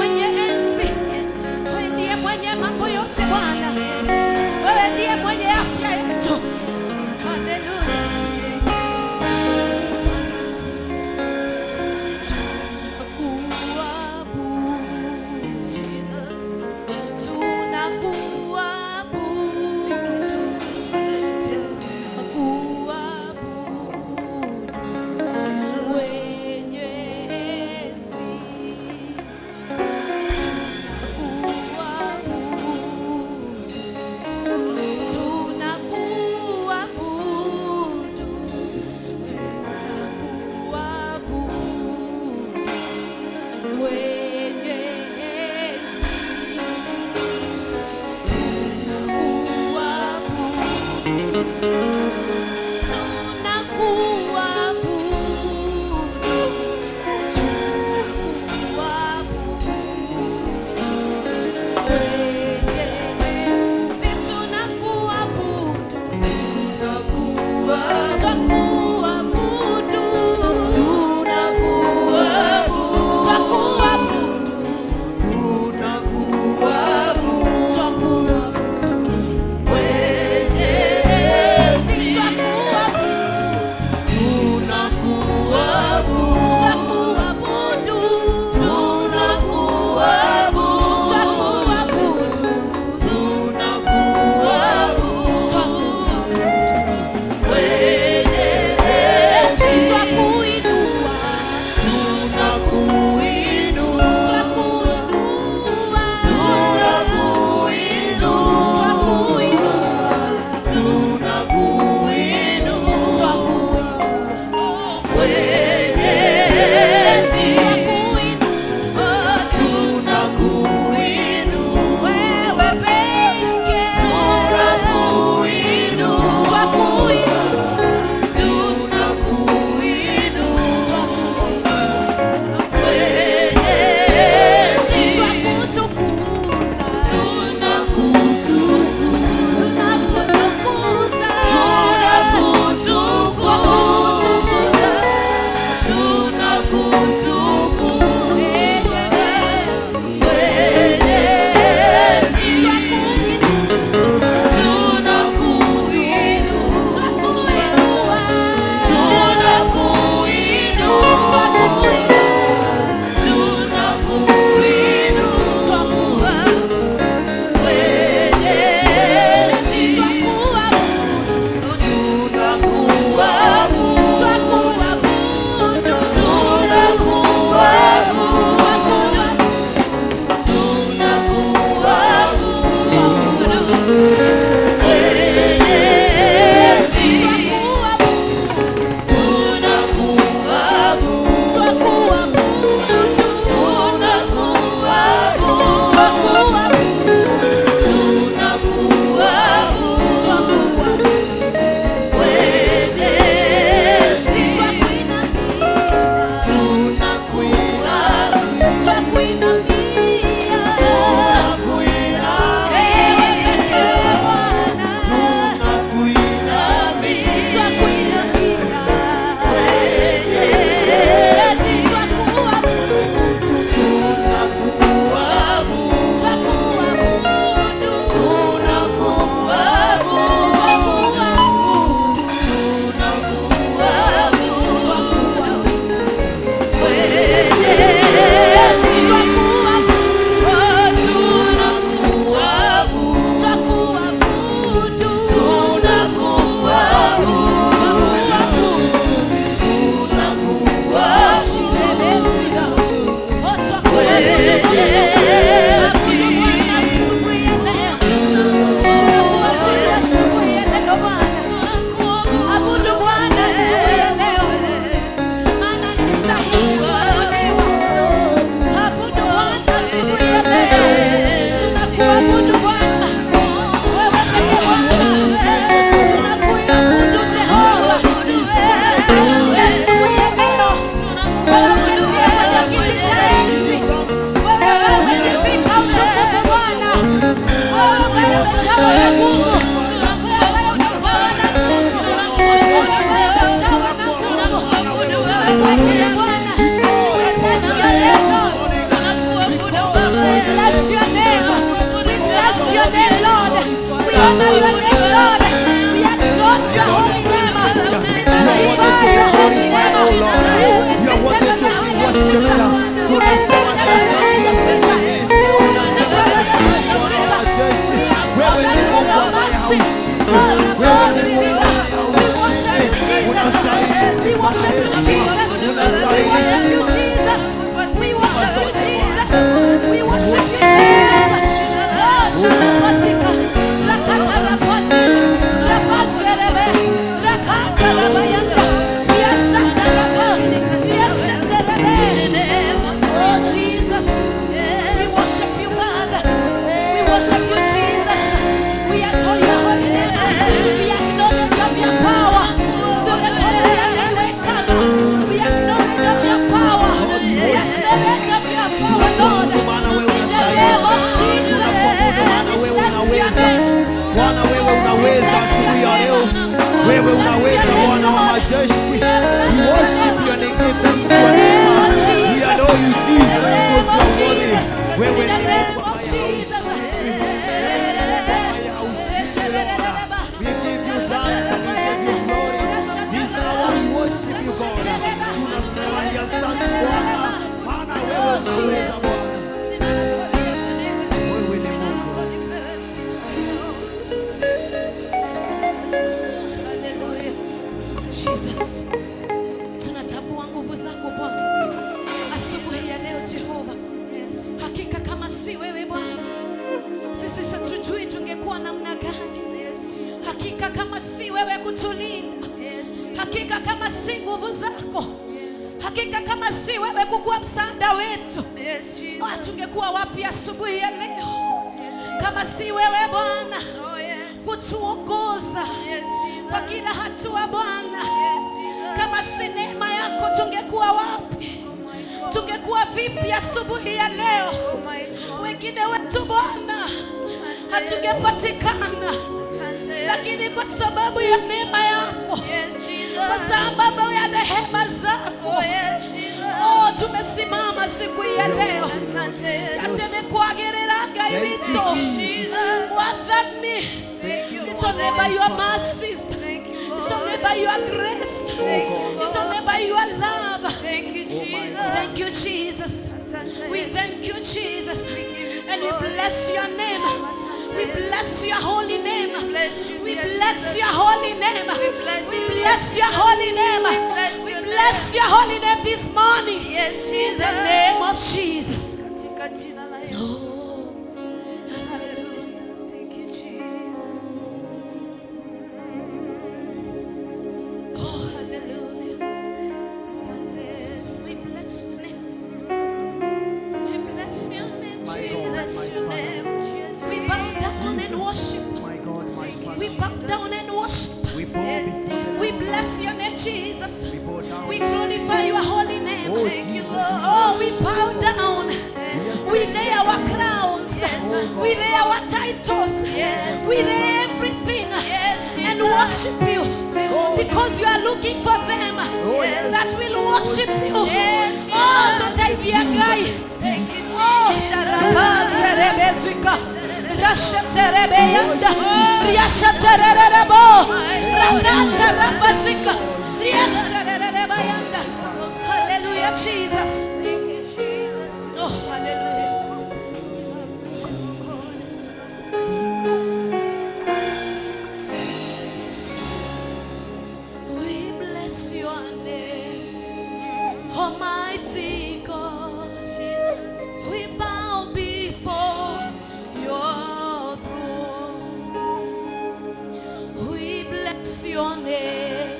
Speaker 4: Umejawa na nguvu. Wewe umejawa na nguvu. Umejawa na nguvu. Tunakuabudu Bwana. Bless your name, Lord. Bless your name. We bless your name, Lord. We honor your name, Lord. We exalt your holy name. We magnify your holy name.
Speaker 5: You are worthy to be worshipped. Tunasema ni asante asubuhi hii. Tunasema ni asante Bwana wa majeshi. Wewe ni Mungu ambaye haushindwi. Wewe ni Mungu ambaye haushindwi. Unastahili sifa na heshima. Unastahili sifa.
Speaker 4: We worship you, Jesus. We worship you, Jesus. Oh, Sharapasika. Rakatarapasi. Rapaserebe. Rakatarabayanda. Yasandaraba. Yashaterebe. Oh, Jesus. We worship you, Father. We worship you, Jesus. We adore your holy name. We acknowledge of your power. We acknowledge of your power. We acknowledge of your power, Lord.
Speaker 5: Maana wewe
Speaker 4: In the
Speaker 5: unastahili.
Speaker 4: name of Jesus.
Speaker 5: Tunakuabudu maana wewe
Speaker 4: Bless your
Speaker 5: unaweza.
Speaker 4: name.
Speaker 5: Bwana wewe unaweza asubuhi ya leo. Wewe unaweza Bwana wa majeshi. We worship your name, give thanks to your name. We adore you Jesus because you are worthy. Wewe ni Mungu ambaye haushindwi. Wewe ni Mungu ambaye haushindwi Lord. We give you thanks and we give you glory. This hour we worship you God. Tunasema ni asante Bwana, maana wewe unaweza Bwana. Wewe ni Mungu.
Speaker 4: Hallelujah. Jesus, tunatambua nguvu zako Bwana asubuhi ya leo Jehova. Hakika kama si wewe Bwana, sisi hatujui tungekuwa namna gani. Hakika kama si wewe kutulinda, hakika kama si nguvu zako, hakika kama si wewe kukuwa msaada wetu, tungekuwa wapi asubuhi ya leo? Kama si wewe Bwana kutuongoza kwa kila hatua Bwana, kama si neema yako tungekuwa wapi? Tungekuwa vipi asubuhi ya leo? Wengine wetu Bwana hatungepatikana, lakini kwa sababu ya neema yako, kwa sababu ya rehema zako, oh, tumesimama siku hii ya leo. Atenekwagirira Ngai witũ Mwathani, it's only by your mercies, it's only by your grace, it's only by your love.
Speaker 3: Thank you, Jesus.
Speaker 4: Thank you, Jesus. We thank you, Jesus. And we bless your name. We bless your holy name. We bless your holy name. We bless your holy name. We bless your holy name this morning.
Speaker 3: Yes,
Speaker 4: In the
Speaker 3: Jesus.
Speaker 4: name of Jesus.
Speaker 3: Katika jina la Yesu.
Speaker 4: Oh, hallelujah.
Speaker 3: Thank you, Jesus.
Speaker 4: Oh, hallelujah.
Speaker 3: Asante Yesu.
Speaker 4: We bless your name. We bless your name,
Speaker 5: My God,
Speaker 4: Jesus.
Speaker 5: my
Speaker 3: Your name, Jesus.
Speaker 4: We bow down and worship.
Speaker 5: My God, my Father.
Speaker 4: We bow down and worship.
Speaker 5: We bow before the
Speaker 4: We bless your name, Jesus.
Speaker 5: We bow down.
Speaker 4: We glorify your holy name.
Speaker 5: Oh,
Speaker 3: Thank you,
Speaker 5: Jesus,
Speaker 3: Lord.
Speaker 4: Oh, we bow down.
Speaker 5: Yes.
Speaker 4: We lay our crowns. We lay our titles.
Speaker 3: Yes.
Speaker 4: We lay everything
Speaker 3: Yes,
Speaker 4: and
Speaker 3: Jesus.
Speaker 4: worship you. Because you are looking for them
Speaker 5: Oh, yes.
Speaker 4: that will worship you.
Speaker 3: Yes,
Speaker 4: Oh, tutaivia Ngai.
Speaker 3: Thank you,
Speaker 4: Oh, sharapa serebezika. Rashaterebeyanda. Riashatererebo. Rakata rapasika. Riasharerebayanda. Hallelujah, Jesus.
Speaker 3: Thank you, Jesus.
Speaker 4: Oh, hallelujah. We bless your name, Almighty God. We bow before your throne. We bless your name,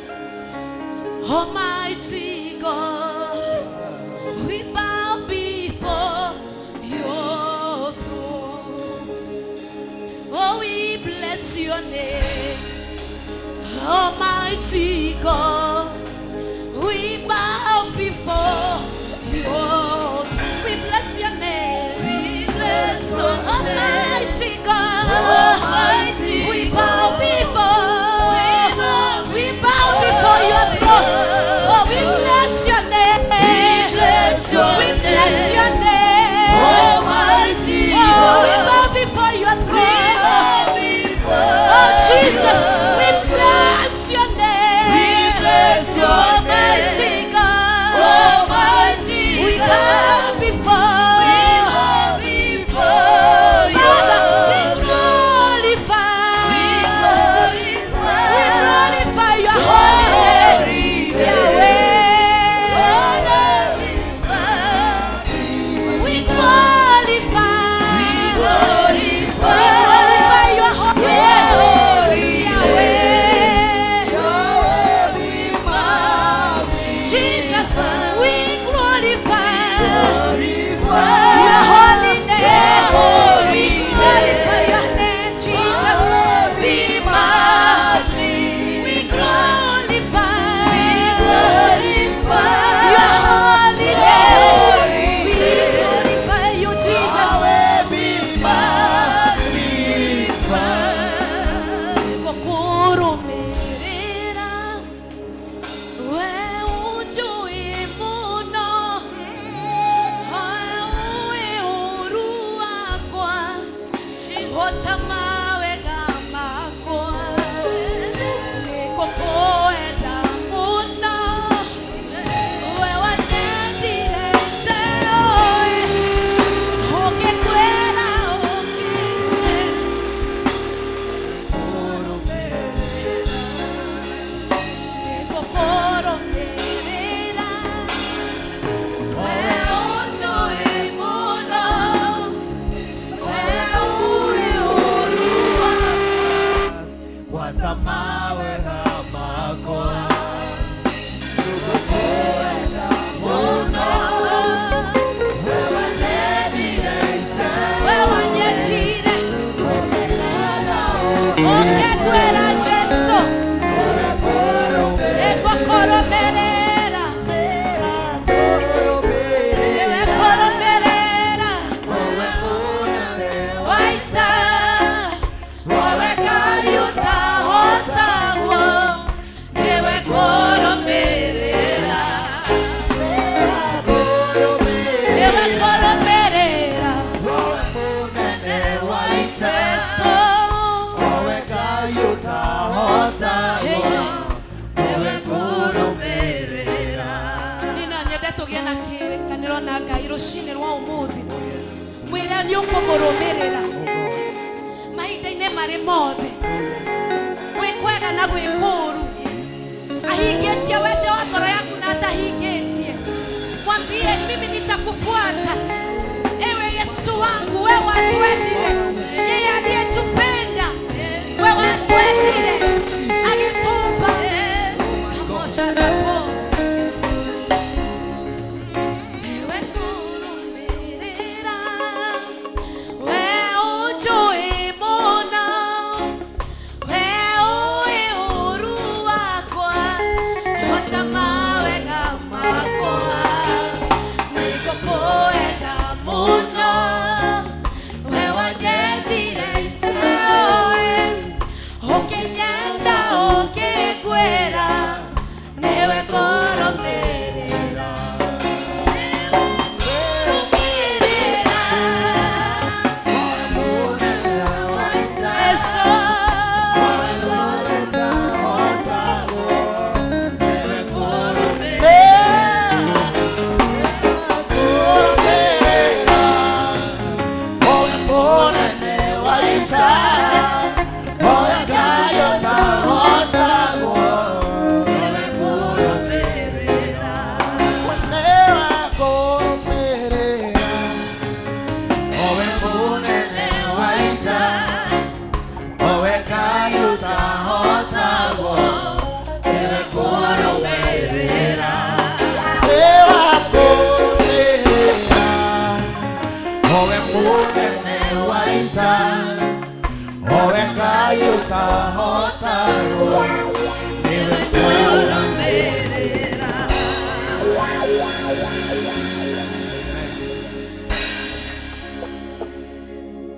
Speaker 4: Almighty God. We bow before your throne. Oh, we bless your name, Almighty God. We bow before your throne. We bless your name.
Speaker 3: We bless your name.
Speaker 4: Almighty God.
Speaker 3: Almighty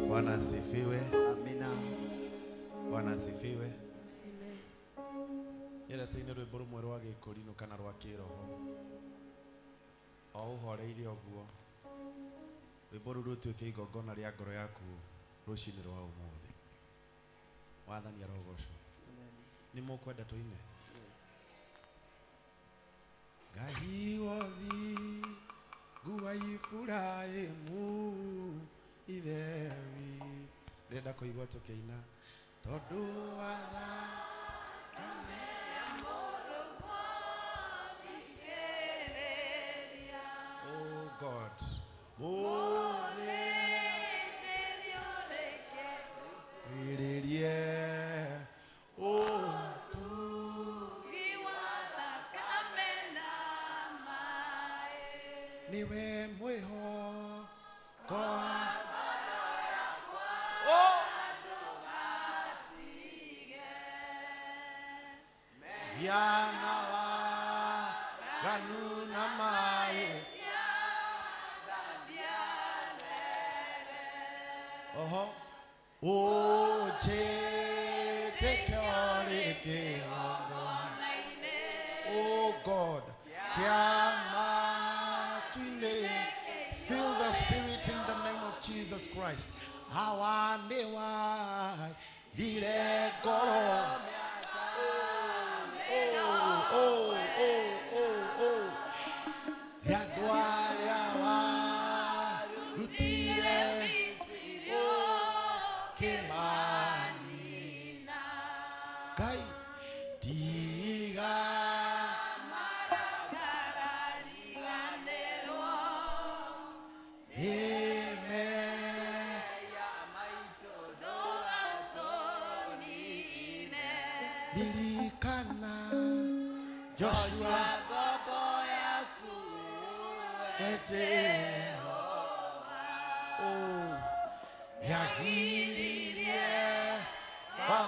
Speaker 6: Bwana asifiwe.
Speaker 2: Amina.
Speaker 6: Bwana asifiwe. Yera tuine rwimbo rumwe rwa gĩkũrinũ kana rwa kĩroho o ũhoreire ũguo rwimbo rũu rũtuĩke igongona rĩa ngoro yaku rũcinĩ rwa ũmũthĩ. Wathani arogocwo. Nĩ mũkwenda tũine? Ngai wothi nguwa Iburahĩmu ithe witũ. Ndĩrenda kũigua tũkĩina tondũ watha Oh God, niwe mwĩhoko Yana wa ganu na maĩ oho ũnjĩtĩke Oh God, feel the Spirit in the name of Jesus Christ.
Speaker 1: Awa nĩ wairire ngoro. Oh, oh, oh, oh, oh. Nĩ andũ arĩa warutire ũkĩmanina. Ngai tiga Amen. Lirikana Joshua we Jehova. Oh, yagiririe kwa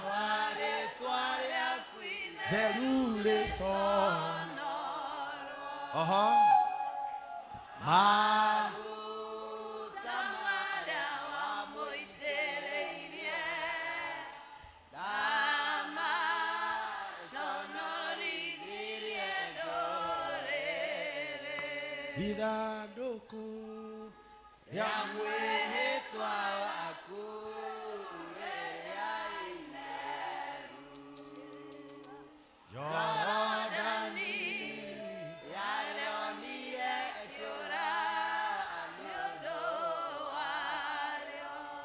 Speaker 1: theru rĩcono. Oho. Ma ithandũkũ rĩa mwĩhĩtwa waku rĩrĩa itheru. Jorodani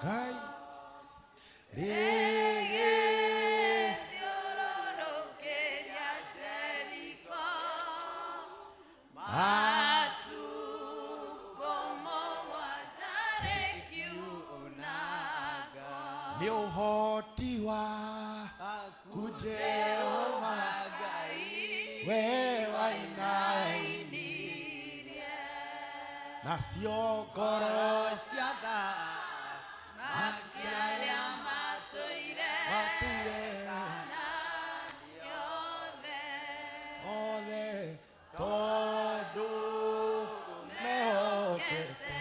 Speaker 1: Ngai rĩgĩ nĩ ũhoti waku Jehova we wainainirie nacio ngoro cia matũire othe tondũ mehokete.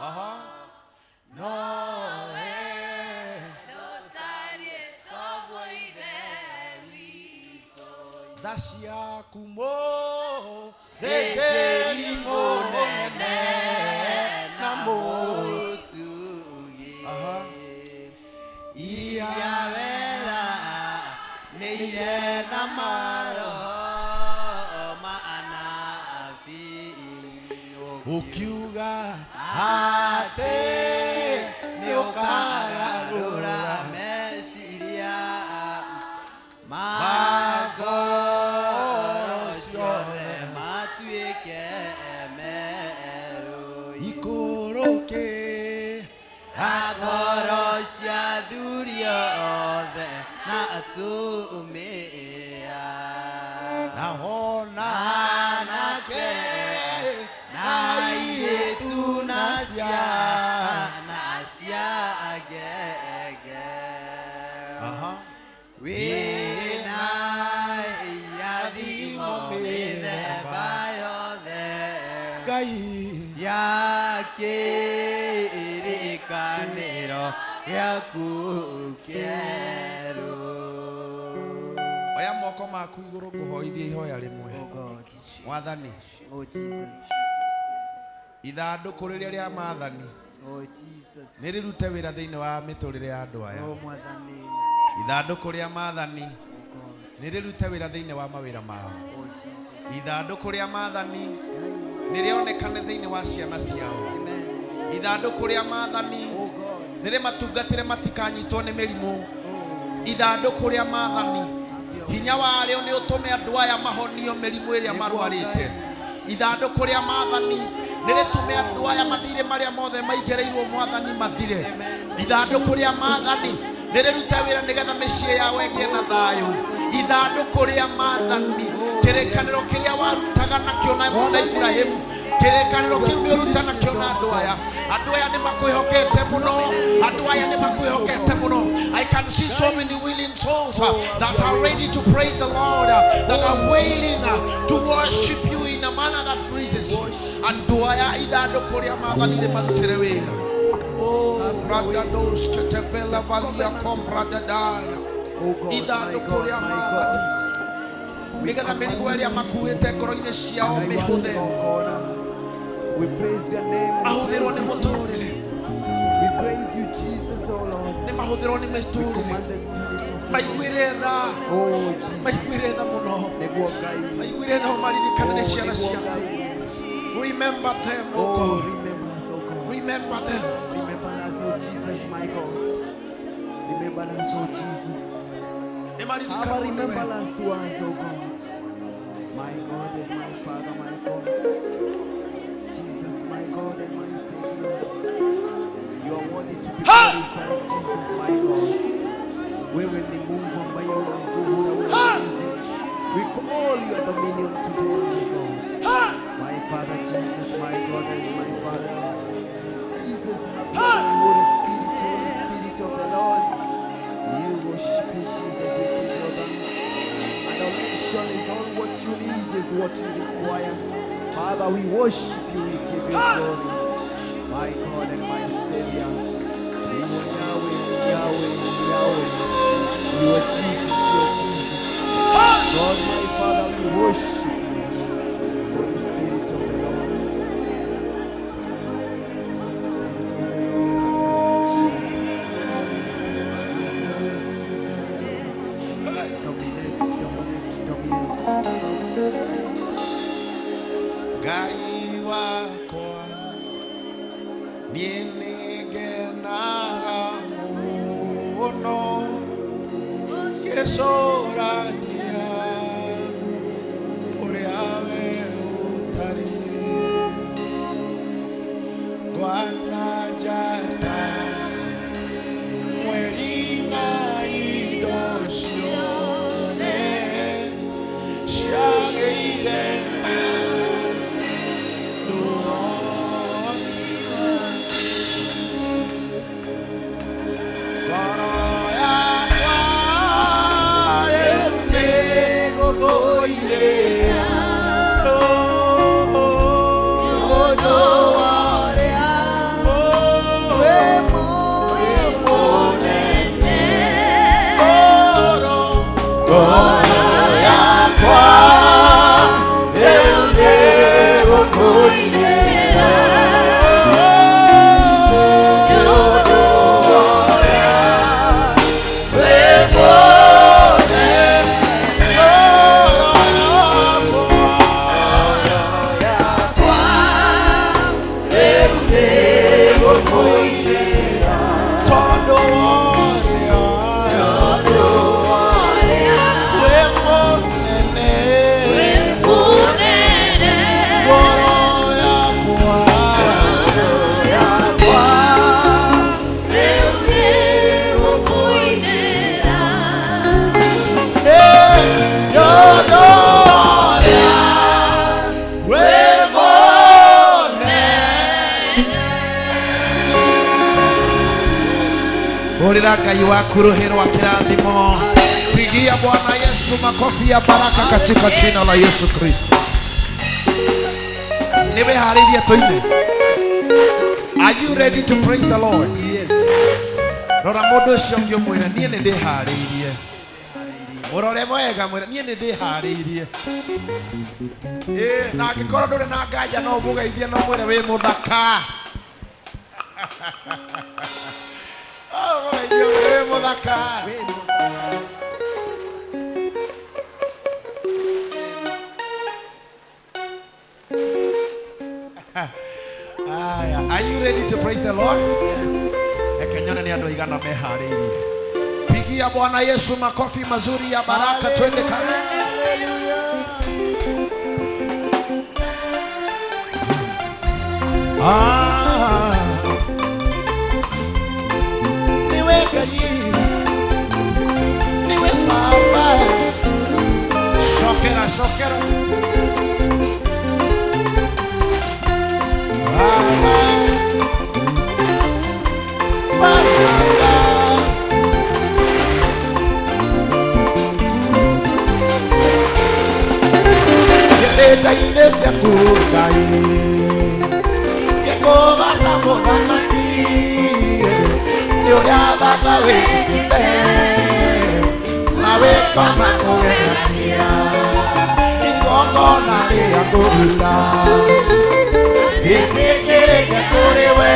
Speaker 1: Aha. Nowe tha ciaku mũthĩnjĩri mũnene na mũtugi. Aha. Iria
Speaker 2: wera nĩ ire na maroho ma anabii
Speaker 1: ũkiuga
Speaker 2: atĩ
Speaker 1: atĩ nĩ ũkagarũra
Speaker 2: meciria ma
Speaker 1: ngoro
Speaker 2: ngoro
Speaker 1: ciothe
Speaker 2: ciothe matuĩke merũ
Speaker 1: ikũrũkĩ
Speaker 2: na ngoro cia athuri othe na atumia
Speaker 1: na ona
Speaker 2: anake na airĩtu na ciana cia ngenge.
Speaker 1: Aha.
Speaker 2: Wĩna irathimo mĩthemba yothe
Speaker 1: Ngai
Speaker 2: cia kĩrĩkanĩro gĩaku kĩerũ.
Speaker 6: Oya moko maku igũrũ ngũhoithie ihoya rĩmwe.
Speaker 5: Oh God.
Speaker 6: Mwathani,
Speaker 5: Oh Jesus.
Speaker 6: ithandũkũ rĩrĩa rĩa maathani
Speaker 5: Oh Jesus.
Speaker 6: nĩ rĩrute wĩra thĩinĩ wa mĩtũrĩre ya andũ aya.
Speaker 5: Oh Mwathani.
Speaker 6: Ithandũkũ rĩa maathani
Speaker 5: Oh God.
Speaker 6: nĩ rĩrute wĩra thĩinĩ wa mawĩra mao.
Speaker 5: Oh Jesus.
Speaker 6: Ithandũkũ rĩa maathani nĩ rĩonekane thĩinĩ wa ciana ciao.
Speaker 5: Amen.
Speaker 6: Ithandũkũ rĩa maathani
Speaker 5: Oh God.
Speaker 6: nĩ rĩmatungatĩre matikanyitwo nĩ mĩrimũ.
Speaker 5: Oh.
Speaker 6: Ithandũkũ rĩa maathani hinya warĩo nĩ ũtũme andũ aya mahonio mĩrimũ ĩrĩa marwarĩte. Ithandũkũ rĩa maathani nĩ rĩtũme andũ aya mathirĩ marĩa mothe maigĩrĩirwo mwathani mathire. Ithandũkũ rĩa maathani nĩ rĩrute wĩra nĩgetha mĩciĩ yao ĩgĩe na thayũ. Ithandũkũ rĩa maathani kĩrĩkanĩro kĩrĩa warutaga nakĩo na Iburahĩmu, kĩrĩkanĩro kĩu nĩ ũruta nakĩo na andũ aya. Andũ aya nĩ makwĩhokete mũno. Andũ aya nĩ makwĩhokete mũno. I can see so many willing souls that are ready to praise the Lord, that are wailing to worship you in a manner that pleases you. Andũ aya ithandũkũ rĩa maathani nĩ marutĩre wĩra. Oh, ragados ketevela valia kompradadaya.
Speaker 5: Oh God. My
Speaker 1: Ithandũkũ
Speaker 5: God.
Speaker 1: rĩa
Speaker 5: My
Speaker 1: maathani
Speaker 5: God.
Speaker 1: nĩgetha mĩrigo ĩrĩa makuĩte ngoro-inĩ ciao mĩhũthe
Speaker 5: We praise your name. We
Speaker 1: mahũthĩrwo
Speaker 5: praise
Speaker 1: nĩ
Speaker 5: you,
Speaker 1: mũtũrĩre.
Speaker 5: Jesus. oh Lord.
Speaker 1: Nĩ mahũthĩrwo nĩ
Speaker 5: We
Speaker 1: mĩtũrĩre.
Speaker 5: command the Spirit of
Speaker 1: Maiguĩre tha.
Speaker 5: Oh Jesus.
Speaker 1: Maiguĩre tha mũno.
Speaker 5: Nĩguo Ngai.
Speaker 1: Maiguĩre tha ũmaririkane nĩ
Speaker 5: Oh,
Speaker 1: ciana
Speaker 5: nĩguo
Speaker 1: ciaku.
Speaker 5: Ngai.
Speaker 1: Remember them, oh
Speaker 5: Oh,
Speaker 1: God.
Speaker 5: remember us, oh God.
Speaker 1: Remember them.
Speaker 5: Remember us, oh Jesus, my God. Remember us, oh Jesus.
Speaker 1: Nĩ
Speaker 5: Have a
Speaker 1: maririkanwo nĩwe.
Speaker 5: remembrance to us, oh God. My God and my Father, my God. Jesus, my God and my Savior. You are worthy to be glorified, Jesus, my God. Wewe ni Mungu ambaye una nguvu na una uwezo. We call your dominion today, my God. My Father, Jesus, my God and my Father. Jesus, have your way, Holy Spirit, Holy Spirit of the Lord. You worship you, Jesus, we give you thanks. Adoration is all what you need, is what you require. Father, we worship you, we give you glory. My God and my Savior. You are Yahweh, Yahweh, Yahweh. You are Jesus, you are Jesus. God, my Father, we worship you. Holy Spirit of the Lord. Spirit of the Lord. Jesus, Jesus. Dominate, dominate, dominate.
Speaker 1: Ngai wakwa niĩ nĩngenaga mũno ngĩcũrania ũrĩa we ũtariĩ ngwana njata mweri na indo ciothe ciagĩire Hurira Ngai waku rũhĩ rwa kĩrathimo. Pigia Bwana Yesu makofi ya baraka katika jina la Yesu Kristo. Nĩwĩharĩirie tũine? Are you ready to praise the Lord?
Speaker 5: Yes.
Speaker 1: Rora mũndũ ũcio ũngĩ ũmwĩre niĩ nĩ ndĩharĩirie. Mũrore wega mwĩre niĩ nĩ ndĩharĩirie. Ĩĩ, na angĩkorwo ndũrĩ na nganja no ũmũgeithie no ũmwĩre wĩ mũthaka. Oh, ũmũgeithie ũmwĩre wĩ mũthaka. Aya, are you ready to praise the Lord? Reke nyone nĩ andũ aigana meharĩirie. Pigia Bwana Yesu makofi mazuri ya baraka, twende kazi. Ah, niwe Ngai, niwe Baba. Sokera, sokera. Baba, Baba. Nĩ ciaku Ngai, ngĩkũgooca mũthamaki, nĩ ũrĩa Baba wĩkĩte, mawĩko ma kũgegania, igongona rĩa kũruta, rĩtĩkĩrĩke kũrĩ we,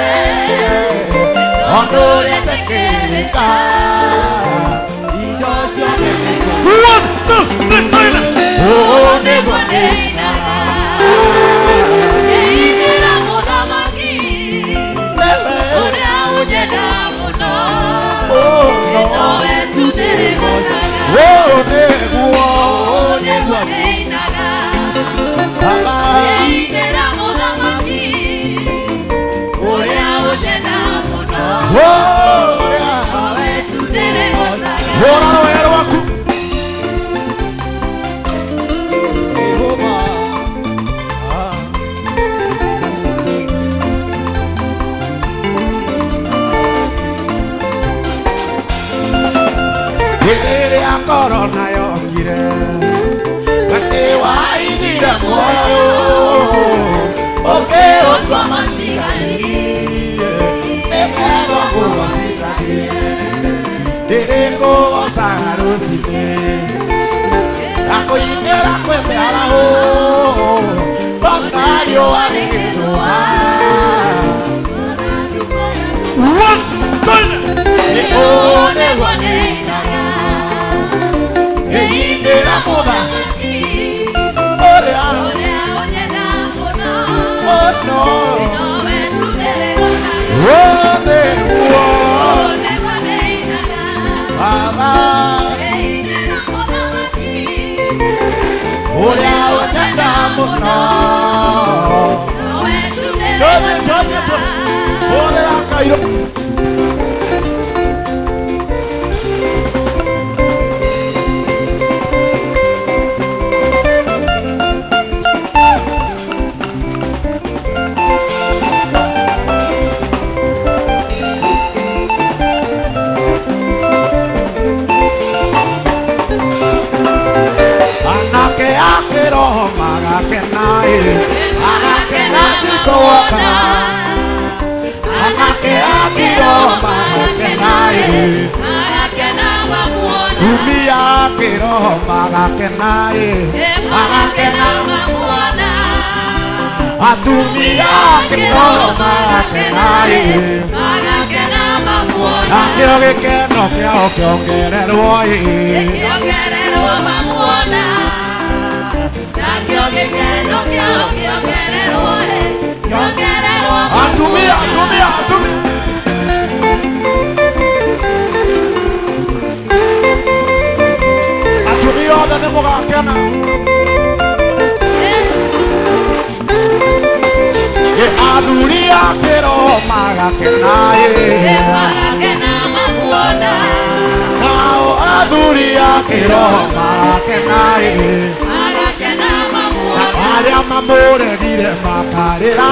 Speaker 1: ũndũ ũrĩa njetĩkĩtie.
Speaker 5: Nĩngathĩka indo ciothe.
Speaker 1: 1 2 3 toilet.
Speaker 5: Ũũ nĩguo ndĩinaga.
Speaker 4: Ngĩinĩra mũthamaki ũrĩa ũnyenda mũno, nowe tu ndĩrĩgocaga.
Speaker 5: Ũũ nĩguo
Speaker 4: Ũũ nĩguo ndĩinaga.
Speaker 5: Baba
Speaker 4: Ngĩinĩra mũthamaki ũrĩa ũnyenda mũno,
Speaker 5: ũrĩa
Speaker 4: nowe tu ndĩrĩgocaga.
Speaker 1: Hũra rũhĩa rwaku.
Speaker 5: Jehova. Rĩrĩa korona yokire, we nĩwaigire muoyo, ũkĩũtua matigari, nĩgetha kũgocithagie. Ndĩrĩkũgocaga rũcinĩ, na kũinĩra kwĩ mĩaraho, ona riũa rĩgĩthũa.
Speaker 1: 1 toilet.
Speaker 4: Ũũ nĩguo ndĩinaga.
Speaker 5: Ngĩinĩra mũthamaki ũrĩa
Speaker 4: Ũrĩa ũnyenda mũno,
Speaker 5: mũno.
Speaker 4: nowe tu ndĩrĩgocaga.
Speaker 5: Ũũ nĩguo
Speaker 4: Ũũ nĩguo ndĩinaga.
Speaker 5: Baba
Speaker 4: Ngĩinĩra mũthamaki
Speaker 5: ũrĩa ũnyenda mũno.
Speaker 4: nowe tu
Speaker 1: Tothe, tothe,
Speaker 4: ndĩrĩgocaga.
Speaker 1: tothe. Hũrĩra kairũ.
Speaker 5: Anake a kĩroho magakena ĩ, magakena Jesũ woka. Anake a kĩroho magakena ĩ,
Speaker 4: Magakena mamuona.
Speaker 5: atumia a kĩroho magakena ĩ,
Speaker 4: Magakena
Speaker 5: magakena
Speaker 4: mamuona.
Speaker 5: atumia a kĩroho magakena ĩ,
Speaker 4: Magakena mamuona.
Speaker 5: nakĩo gĩkeno kĩao kĩongererwo ĩ.
Speaker 4: Kĩongererwo mamuona. Nakĩo gĩkeno kĩao kĩongererwo ĩ. Kĩongererwo
Speaker 1: Atumia, atumia, atumia. Atumia othe nĩ mũgakena.
Speaker 5: Ĩ, athuri a kĩroho magakena ĩ,
Speaker 4: Magakena mamuona.
Speaker 5: nao athuri a kĩroho magakena ĩ,
Speaker 4: Magakena mamuona.
Speaker 5: arĩa mamũregire makarĩra,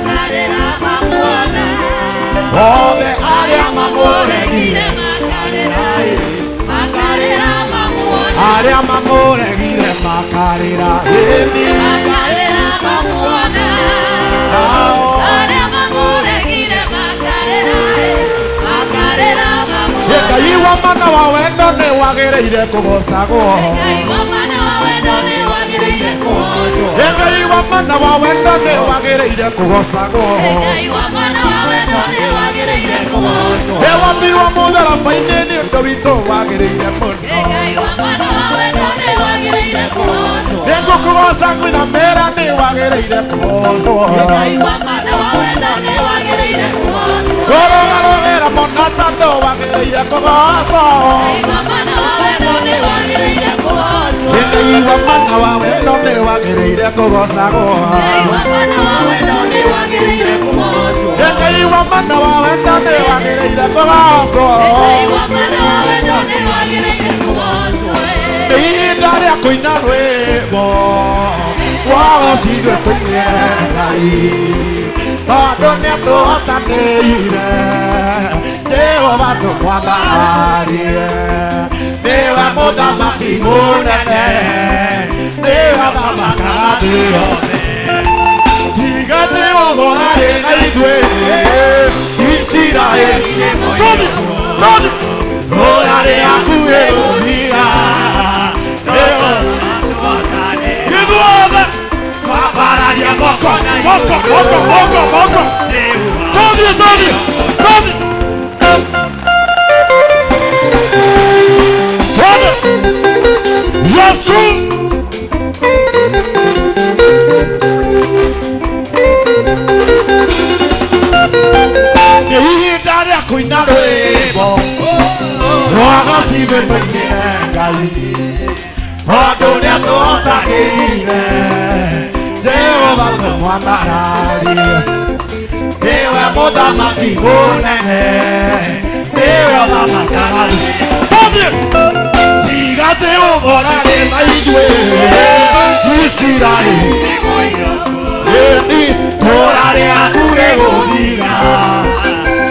Speaker 4: Makarĩra mamuona.
Speaker 5: othe arĩa mamũregire,
Speaker 4: Makarĩra, makarĩra mamuona.
Speaker 5: arĩa mamũregire makarĩra ĩni,
Speaker 4: Makarĩra mamuona.
Speaker 5: nao
Speaker 4: Arĩa mamũregire makarĩra, makarĩra mamuona.
Speaker 5: Ngai wa mana wa wendo nĩ wagĩrĩire kũgocagwo.
Speaker 4: Ngai wa mana wa wendo nĩ wagĩrĩire kũgocwo.
Speaker 5: Ngai wa mana wa wendo nĩ wagĩrĩire kũgocagwo.
Speaker 4: Ngai wa mana wa wendo nĩ wagĩrĩire kũgocwo.
Speaker 5: Ĩ wambirwo mũtharaba-inĩ nĩ ũndũ witũ wagĩrĩire mũno.
Speaker 4: Ngai wa mana wa wendo nĩ wagĩrĩire kũgocwo.
Speaker 5: Nĩ ngũkũgoca ngwĩna mera nĩ wagĩrĩire kũgocwo.
Speaker 4: Ngai wa mana wa wendo nĩ wagĩrĩire kũgocwo.
Speaker 5: Kũrũgarũgĩra mũno tondũ wagĩrĩire kũgocwo.
Speaker 4: Ngai wa mana wa wendo nĩ wagĩrĩire kũgocwo.
Speaker 5: Ngai wa mana wa wendo nĩ wagĩrĩire kũgocagwo.
Speaker 4: Ngai wa mana wa wendo nĩ wagĩrĩire kũgocwo.
Speaker 5: Ngai wa mana wa wendo nĩ wagĩrĩire kũgocwo.
Speaker 4: Ngai wa mana wa wendo nĩ wagĩrĩire kũgocwo.
Speaker 5: Nĩ ihinda rĩa kũina rwĩmbo wagocirwe tũinĩre Ngai tondũ nĩatũhotanĩire Jehova tũmwambararie nĩwe mũthamaki mũnene nĩwe athamakaga thĩ yothe tiga Jehova ũrarĩ na ithuĩ Isiraeli
Speaker 1: Tothe, tothe.
Speaker 5: ũrarĩ hakuhĩ gũthira Jehova
Speaker 1: Ithuothe.
Speaker 5: kwambararia moko
Speaker 1: Moko, moko, moko, moko. Tothe, tothe, tothe.
Speaker 5: Nĩ ihinda rĩa kũina rwĩmbo rwagacirwe tũinĩre Ngai tondũ nĩatũhotanĩire Jehova tũmwambararie nĩwe mũthamaki mũnene nĩwe ũthamakaga thĩ. Tũthiĩ! Tiga Jehova ũrarĩ na ithuĩ Isiraeli ĩni tũrarĩ hakuhĩ gũthira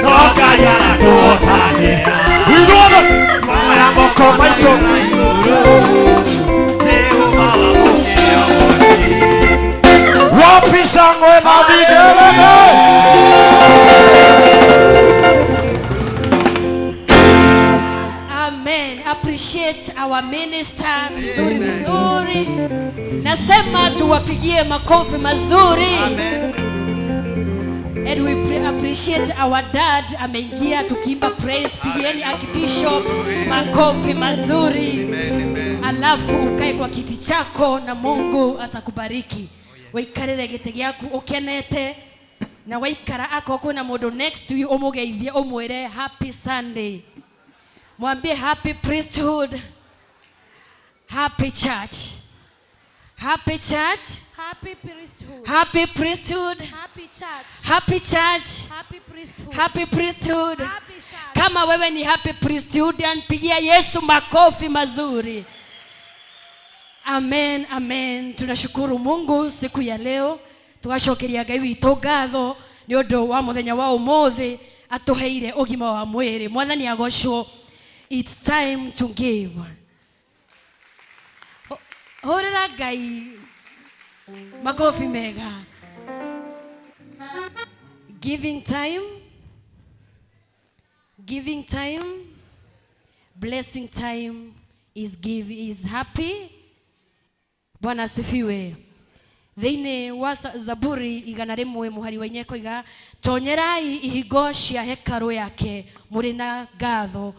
Speaker 5: no Ngai aratũhotanĩra ithuothe maya moko maitũ na igũrũ wapi shangwe na vigelegele.
Speaker 4: Amen. Appreciate our minister vizuri vizuri. Nasema tuwapigie makofi mazuri.
Speaker 2: Amen.
Speaker 4: And we appreciate our dad ameingia tukiimba praise. Pigieni Archbishop makofi mazuri. Alafu ukae kwa kiti chako na Mungu atakubariki. Waikarire gĩtĩ gĩaku ũkenete na waikara akorwo kwĩna mũndũ next to you ũmũgeithie ũmwĩre happy Sunday. Mwambie happy priesthood, happy church, happy church,
Speaker 3: Happy priesthood.
Speaker 4: happy priesthood,
Speaker 3: Happy church.
Speaker 4: happy church,
Speaker 3: Happy priesthood.
Speaker 4: happy priesthood.
Speaker 3: Happy church.
Speaker 4: Kama wewe ni happy priesthood, pigia Yesu makofi mazuri. Amen, amen. Tunashukuru Mungu siku ya leo tugacokeria Ngai witũ ngatho nĩ ũndũ wa mũthenya wa ũmũthĩ atũheire ũgima wa mwĩrĩ. Mwathani agocwo. It's time to give. Hũrĩra Ngai makofi mega. Giving time, giving time, blessing time is give is happy. Bwana asifiwe. Thĩinĩ wa Zaburi 100 mũhari wa 4 koiga tonyerai ihingo cia hekarũ yake mũrĩ na ngatho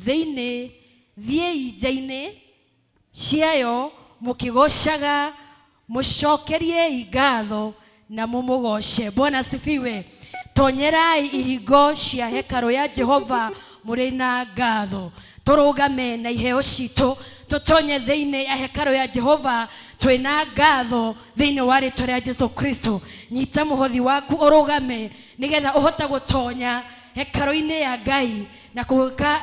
Speaker 4: thĩinĩ thiĩi nja-inĩ ciayo mũkĩgocaga mũcokeriei ngatho na mũmũgoce. Bwana asifiwe. Tonyerai ihingo cia hekarũ ya Jehova mũrĩ na ngatho. Tũrũgame na iheo citũ tũtonye thĩinĩ ya hekarũ ya Jehova twĩna ngatho thĩinĩ wa rĩtwa rĩa Jesu Kristo. Nyita mũhothi waku ũrũgame nĩgetha ũhote gũtonya hekarũ-inĩ ya Ngai na kũka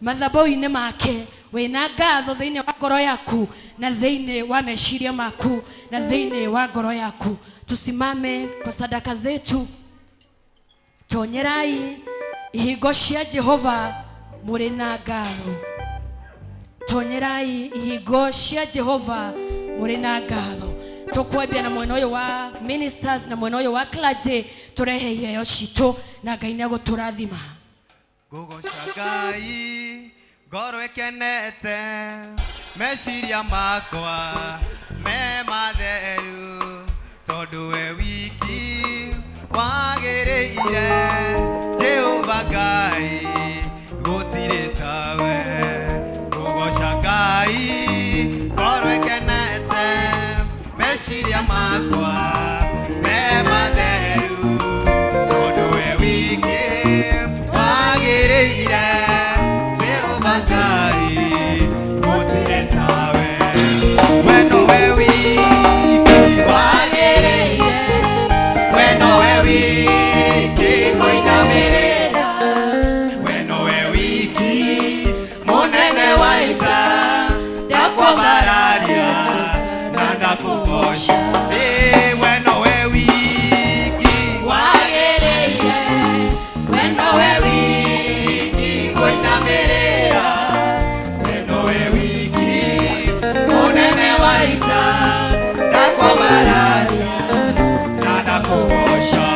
Speaker 4: mathabahu-inĩ make wĩna ngatho thĩinĩ wa ngoro yaku na thĩinĩ wa meciria maku na thĩinĩ wa ngoro yaku. Tusimame kwa sadaka zetu. Tonyerai ihingo cia Jehova mũrĩ na ngatho. Tonyerai ihingo cia Jehova mũrĩ na ngatho. Tũkwambia na mwena ũyũ wa ministers na mwena ũyũ wa clergy tũrehe iheo citũ na Ngai nĩegũtũrathima.
Speaker 2: Ngũgoca Ngai ngoro ĩkenete meciria makwa me matheru tondũ we wiki wagĩrĩire Jehova Ngai gũtirĩ tawe. Ngũgoca Ngai ngoro ĩkenete meciria makwa me matheru tondũ we wiki wagĩrĩire Jehova Ngai gũtirĩ tawe. We nowe wiki wagĩrĩire, we nowe wiki kũinamĩrĩra, we nowe wiki mũnene wa ita ndakwambararia na ndakũgoca. We nowe wiki
Speaker 4: wagĩrĩire, we nowe
Speaker 2: wiki kũinamĩrĩra, we nowe wiki mũnene wa ita ndakwambararia na ndakũgoca.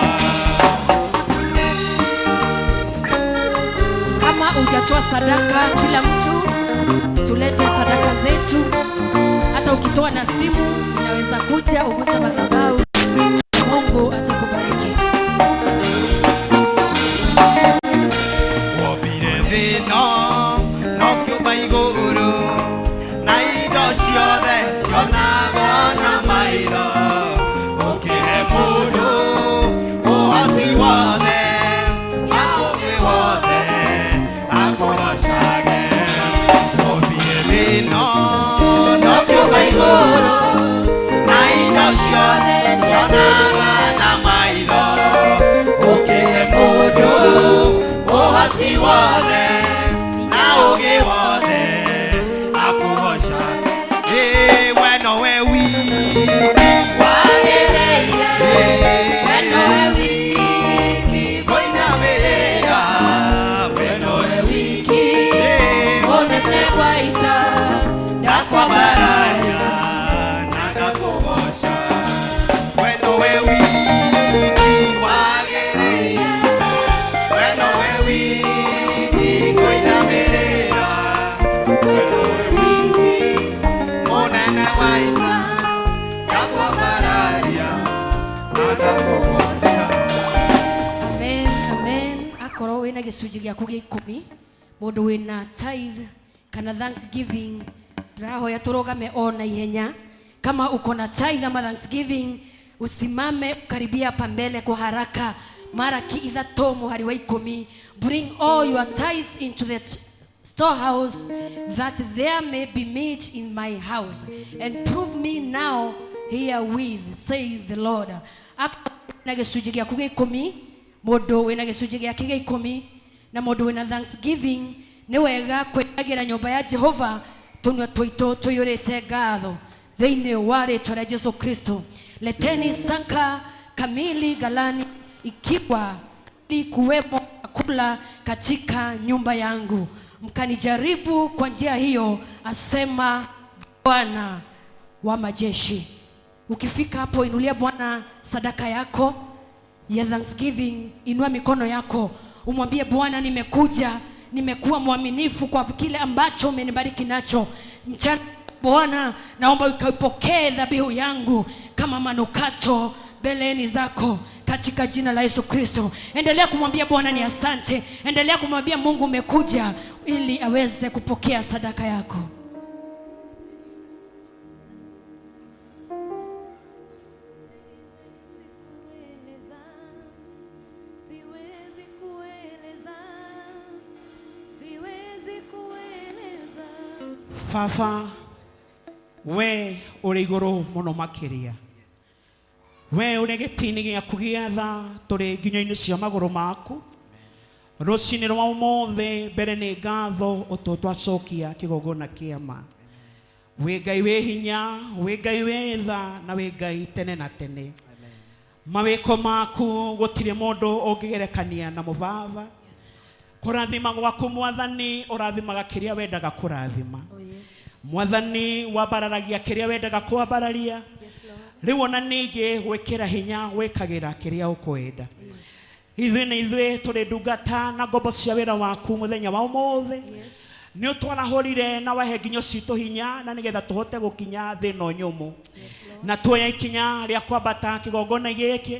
Speaker 4: Kama hujatoa sadaka, kila mtu tulete sadaka zetu. Hata ukitoa na simu unaweza kuja uguse madhabahu. Mungu atakubariki.
Speaker 2: Wombire thĩ ĩno na ũkĩũmba igũrũ na indo ciothe cionagwo na maitho ũkĩhe mũndũ ũhoti wothe
Speaker 4: Amen. Akorwo wina gĩcunjĩ gĩaku gĩa 10, mũndũ wĩna tithe kana thanksgiving, tũrahoya tũrũgame o na ihenya. Kama uko na tithe ama thanksgiving, usimame karibia hapa mbele kwa haraka. Maraki 3 muhari wa 10, bring all your tithes into the storehouse, that there may be meat in my house, and prove me now herewith, say the Lord. Na gĩcunjĩ gĩaku gĩa 10, mũndũ wĩna gĩcunjĩ gĩake gĩa 10 na mũndũ wĩna thanksgiving, nĩ wega kwĩagĩra nyũmba ya Jehova tũnua tũitũ tũiyũrĩte ngatho thĩinĩ wa rĩtwa rĩa Jesu Kristo. Leteni saka kamili ghalani, ikiwa kuwemo chakula katika nyumba yangu, mkanijaribu kwa njia hiyo, asema Bwana wa majeshi. Ukifika hapo, inulia Bwana sadaka yako ya thanksgiving, inua mikono yako umwambie Bwana, nimekuja, nimekuwa mwaminifu kwa kile ambacho umenibariki nacho mchana. Bwana, naomba ukaipokee dhabihu yangu kama manukato mbeleni zako katika jina la Yesu Kristo. Endelea kumwambia Bwana ni asante. Endelea kumwambia Mungu umekuja ili aweze kupokea sadaka yako.
Speaker 7: Baba, we uri iguru muno makiria, we uri gĩtĩ-inĩ gĩaku gĩa tha, tũrĩ nginyo-inĩ cia magũrũ maku rũcinĩ rwa ũmũthĩ. Mbere nĩ ngatho ũtũ twacokia kĩgongona kĩa ma. Wĩ Ngai wĩ hinya, wĩ Ngai wĩ tha, na wĩ Ngai tene na tene. Mawĩko maku gũtirĩ mũndũ ũngĩgerekania namo Baba. Kũrathima gwaku Mwathani, ũrathimaga kĩrĩa wendaga kũrathima. Mwathani wambararagia kĩrĩa wendaga kwambararia. Rĩu ona ningĩ gwĩkĩra hinya wĩkagĩra kĩrĩa ũkwenda. Ithuĩ na ithuĩ tũrĩ ndungata na ngombo cia wĩra waku mũthenya wa ũmũthĩ. Nĩ ũtwarahũrire na wahe nginyo citũ hinya, na nĩgetha tũhote gũkinya thĩ ĩno nyũmũ, na tuoya ikinya rĩa kwambata kĩgongona gĩkĩ.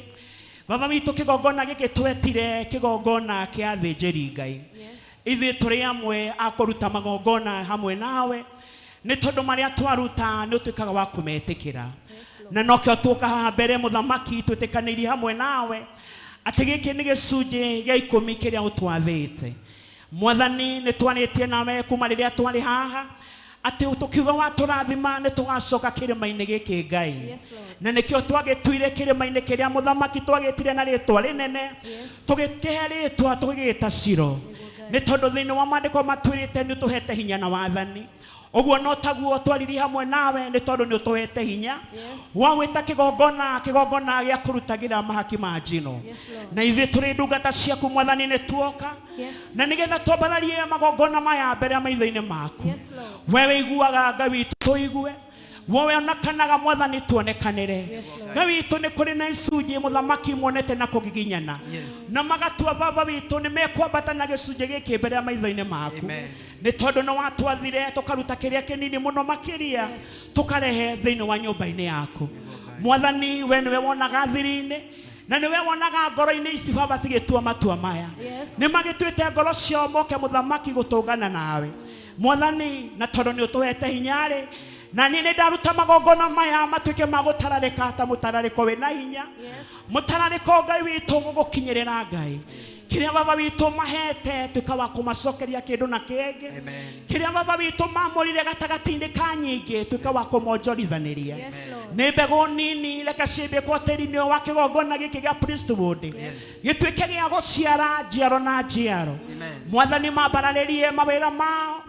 Speaker 7: Baba witũ, kĩgongona gĩkĩ twetire kĩgongona kĩa athĩnjĩri Ngai. Ithuĩ tũrĩ amwe a kũruta magongona hamwe nawe, nĩ tondũ marĩa twaruta nĩ ũtuĩkaga wa kũmetĩkĩra. Na nokĩo tũka haha mbere mũthamaki twĩtĩkanĩirie hamwe nawe atĩ gĩkĩ nĩ gĩcunjĩ gĩa 10 kĩrĩa ũtwathĩte. Mwathani, nĩ twarĩtie nawe kuma rĩrĩa twarĩ haha atĩ tũkiuga watũrathima nĩ tũgacoka kĩrĩma-inĩ gĩkĩ Ngai. Na nĩkĩo twagĩtuire kĩrĩma-inĩ kĩrĩa mũthamaki twagĩtire na rĩtwa rĩnene, tũgĩkĩhe rĩtwa tũgĩgĩta Shilo, nĩ tondũ thĩinĩ wa maandĩko matwĩrĩte nĩ ũtũhete hinya na wathani. Ũguo no taguo twaririe hamwe nawe, nĩ tondũ nĩ ũtũhete hinya wa gwĩta kĩgongona, kĩgongona gĩa kũrutagĩra mahaki ma njino. Na ithuĩ tũrĩ ndungata ciaku Mwathani, nĩ tuoka na nĩgetha twambararie magongona maya mbere ya maitho-inĩ maku. We wĩiguaga Ngai witũ tũigue, we onekanaga Mwathani tuonekanĩre. Ngai witũ, nĩ kũrĩ na icunjĩ mũthamaki monete na kũgiginyana, na magatua Baba witũ nĩ mekwambata na gĩcunjĩ gĩkĩ mbere ya maitho-inĩ maku, nĩ tondũ nĩ watwathire tũkaruta kĩrĩa kĩnini mũno makĩria tũkarehe thĩinĩ wa nyũmba-inĩ yaku. Mwathani, we nĩwe wonaga thiri-inĩ, na nĩwe wonaga ngoro-inĩ ici Baba cigĩtua matua maya. Nĩ magĩtuĩte ngoro ciao moke mũthamaki gũtũngana nawe Mwathani, na tondũ nĩ ũtũhete hinya-rĩ, na niĩ nĩ ndaruta magongona maya matuĩke ma gũtararĩka ta mũtararĩko wĩna hinya, mũtararĩko Ngai witũ gũgũkinyĩrĩra Ngai. Kĩrĩa Baba witũ mahete tuĩka wa kũmacokeria kĩndũ na kĩngĩ. Kĩrĩa Baba witũ mamũrire gatagatĩ-inĩ ka nyingĩ tuĩka wa kũmonjorithanĩria. Nĩ mbegũ nini reke ciĩmbĩkwo tĩri-inĩ wa kĩgongona gĩkĩ gĩa priesthood, gĩtuĩke gĩa gũciara njiaro na njiaro. Mwathani, mambararĩrie mawĩra mao,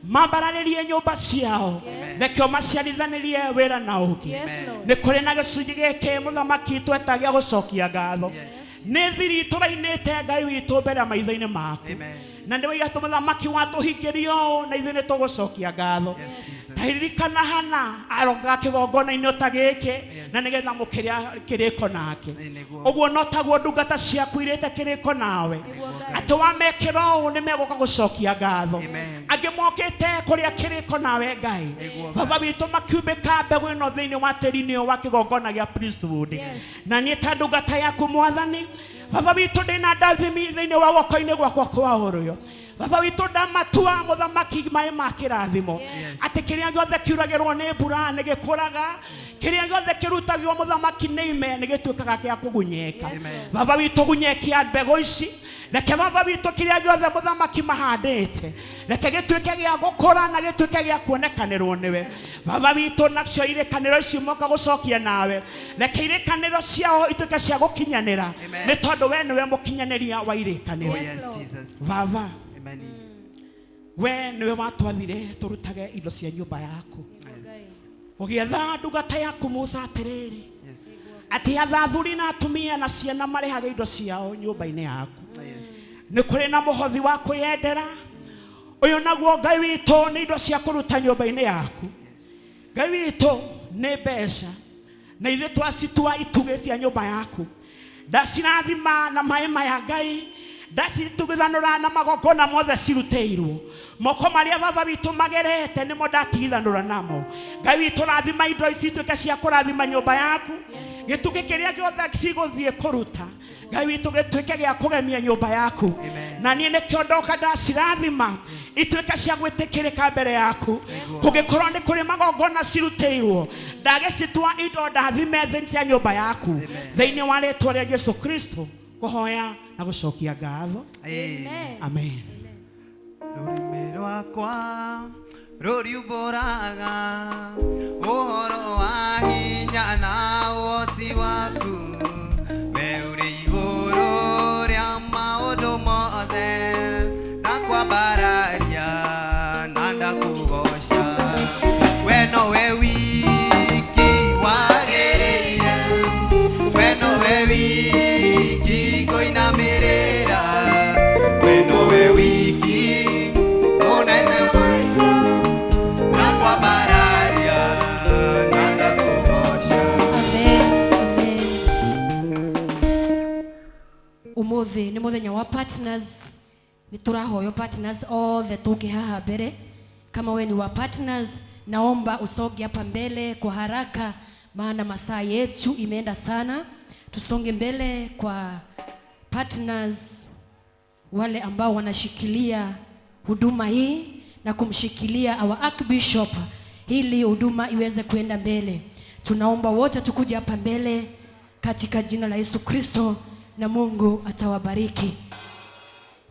Speaker 7: mambararĩrie nyũmba ciao, rekio maciarithanĩrie wĩra na ũngĩ. Nĩ kũrĩ na gĩcunjĩ gĩkĩ mũthamaki tweta gĩa gũcokia ngatho. Nĩ thiri tũrainĩte Ngai witũ mbere ya maitho-inĩ maku, na nĩ waiga mũthamaki watũhingĩria ũũ, na ithuĩ nĩ tũgũcokia ngatho. Taririkana Hana arogaga kĩgongona-inĩ ta gĩkĩ, na nĩgetha mũkĩrĩa kĩrĩko nake. Ũguo no taguo ndungata ciaku irĩte kĩrĩko nawe, atĩ wamekĩra ũũ nĩ megũka gũcokia ngatho. Angĩ mokĩte kũrĩa kĩrĩko nawe Ngai, Baba witũ makiumbĩka mbegũ ĩno thĩinĩ wa tĩri-inĩ wa kĩgongona gĩa priesthood. Na niĩ ta ndungata yaku Mwathani, Baba witũ ndĩna ndathimi thĩinĩ wa guoko-inĩ gwakwa kwa ũrĩo. Baba witũ ndamatua mũthamaki maĩ ma kĩrathimo atĩ kĩrĩa gĩothe kiuragĩrwo nĩ mbura nĩ gĩkũraga, kĩrĩa gĩothe kĩrutagio mũthamaki nĩ ime nĩ gĩtuĩkaga gĩa kũgunyĩka. Baba witũ gunyekia mbegũ ici, reke baba witũ kĩrĩa gĩothe mũthamaki mahandĩte reke gĩtuĩke gĩa gũkũra na gĩtuĩke gĩa kuonekanĩrwo nĩwe. Baba witũ nacio irĩkanĩro ici moka gũcokia nawe, reke irĩkanĩro ciao ituĩke cia gũkinyanĩra nĩ tondũ we nĩwe mũkinyanĩria wa irĩkanĩro. Baba we nĩwe watwathire tũrutage indo cia nyũmba yaku, ũgĩatha ndungata yaku Musa atĩrĩrĩ atĩ athathuri na atumia na ciana marehage indo ciao nyũmba-inĩ yaku. Nĩ kũrĩ na mũhothi wa kwĩyendera ũyũ naguo Ngai witũ nĩ indo cia kũruta nyũmba-inĩ yaku. Ngai witũ nĩ mbeca na ithuĩ twacitua itugĩ cia nyũmba yaku. Ndacirathima na maĩ maya Ngai, ndacitugithanũra na magongona mothe cirutĩirwo. Moko marĩa baba witũ magerete nĩmo ndatigithanũra namo. Ngai witũ rathima indo ici ituĩke cia kũrathima nyũmba yaku. Gĩtugĩ kĩrĩa gĩothe cigũthiĩ kũruta Ngai witũ gĩtuĩke gĩa kũgemia nyũmba yaku. Na niĩ nĩkĩo ndoka ndacirathima ituĩke cia gwĩtĩkĩrĩka mbere yaku. Kũngĩkorwo nĩ kũrĩ magongona cirutĩirwo ndagĩcitua indo ndathime thĩ cia nyũmba yaku thĩinĩ wa rĩtwa rĩa Jesu Kristo kũhoya na gũcokia ngatho. Amen.
Speaker 5: Rũrĩmĩ rwakwa rũriumbũraga ũhoro wa hinya na ũhoti waku, we ũrĩ igũrũ rĩa maũndũ mothe, ndakwambararia na ndakũgoca. We nowe wiki wagĩrĩire, we nowe wiki ngũinamĩrĩra, we nowe wiki mũnene waitũ, ndakwambararia na ndakũgoca.
Speaker 4: Amen. Amen. Umuthi nĩ mũthenya wa partners, nĩ tũrahoywo partners othe tũke haha mbere. Kama we ni wa partners, naomba usonge hapa mbele kwa haraka, maana masaa yetu imeenda sana. Tusonge mbele kwa partners, wale ambao wanashikilia huduma hii na kumshikilia our Archbishop ili huduma iweze kuenda mbele. Tunaomba wote tukuje hapa mbele katika jina la Yesu Kristo, na Mungu atawabariki.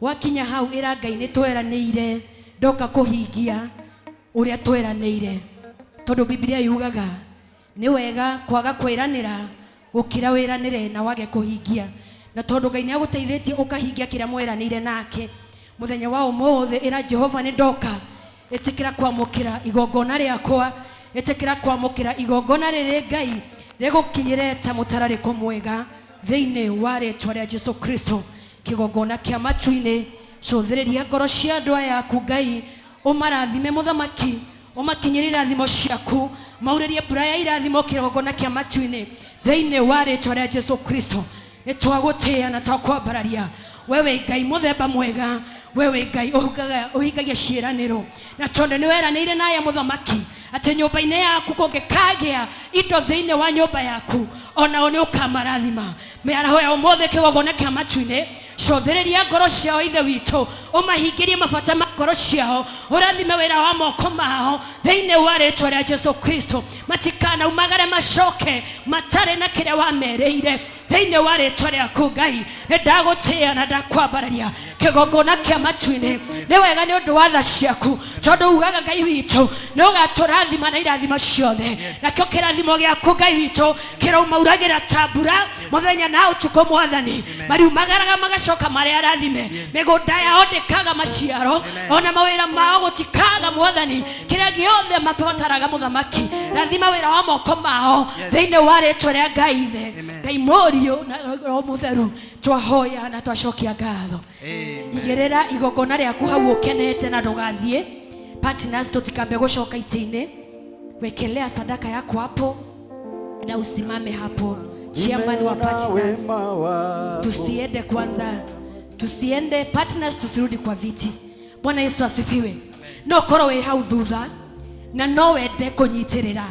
Speaker 4: Wakinya hau ira Ngai nĩ tweranĩire ndoka kũhingia ũrĩa tweranĩire, tondũ Biblia yugaga nĩ wega kwaga kwĩranĩra gũkĩra wĩranĩre na wage kũhingia. Na tondũ Ngai nĩ agũteithĩtie ũkahingia kĩrĩa mweranĩire nake, mũthenya wa ũmũthĩ ĩra Jehova nĩ ndoka, ĩtĩkĩra kwamũkĩra igongona rĩakwa, ĩtĩkĩra kwamũkĩra igongona rĩrĩ Ngai rĩgũkinyĩre ta mũtararĩko mwega thĩinĩ wa rĩtwa rĩa Jesu Kristo. Kĩgongona kĩa matu-inĩ, cũthĩrĩria ngoro cia andũ aya aku Ngai, ũmarathime mũthamaki, ũmakinyĩrie irathimo ciaku, maurĩrie mbura ya irathimo kĩgongona kĩa matu-inĩ thĩinĩ wa rĩtwa rĩa Jesu Kristo. Nĩ twagũtĩĩa na twakwambararia wewe Ngai mũthemba mwega, wewe Ngai ũhingagia ciĩranĩro, na tondũ nĩ weranĩire naya mũthamaki atĩ nyũmba-inĩ yaku kũngĩkagĩa indo thĩinĩ wa nyũmba yaku onao nĩ ũkamarathima. Mĩaraho ya ũmũthĩ kĩgongona kĩa matu-inĩ, cũthĩrĩria ngoro ciao Ithe witũ, ũmahingĩrie mabata ma ngoro ciao, ũrathime wĩra wa moko mao thĩinĩ wa rĩtwa rĩa Jesu Kristo. Matikanaumagare macoke matarĩ na kĩrĩa wamerĩire thĩinĩ wa rĩtwa rĩaku Ngai. Nĩ ndagũtĩĩa na ndakwambararia kĩgongona kĩa matu-inĩ. Nĩ wega nĩ ũndũ wa tha ciaku, tondũ ugaga Ngai witũ nĩ ũgatũrathima na irathimo ciothe. Nakĩo kĩrathimo gĩaku Ngai witũ kĩraumauragĩra ta mbura mũthenya na ũtukũ Mwathani. Mariumagaraga magacoka marĩ arathime, mĩgũnda yao ndĩkaga maciaro, ona mawĩra mao gũtikaga Mwathani, kĩrĩa gĩothe mabataraga mũthamaki. Rathima wĩra wa moko mao thĩinĩ wa rĩtwa rĩa Ngai Ithe, Ngai Mũriũ na Roho Mũtheru. Twahoya na twacokia ngatho. Igĩrĩra igongona rĩaku hau ũkenete na ndũgathiĩ. Partners, tũtikambe gũcoka itĩ-inĩ. Wekelea sadaka yako hapo na usimame hapo. Chairman wa partners, tusiende kwanza, tusiende partners, tusirudi kwa viti. Bwana Yesu asifiwe. No korwo wĩ hau thutha na no wende kũnyitĩrĩra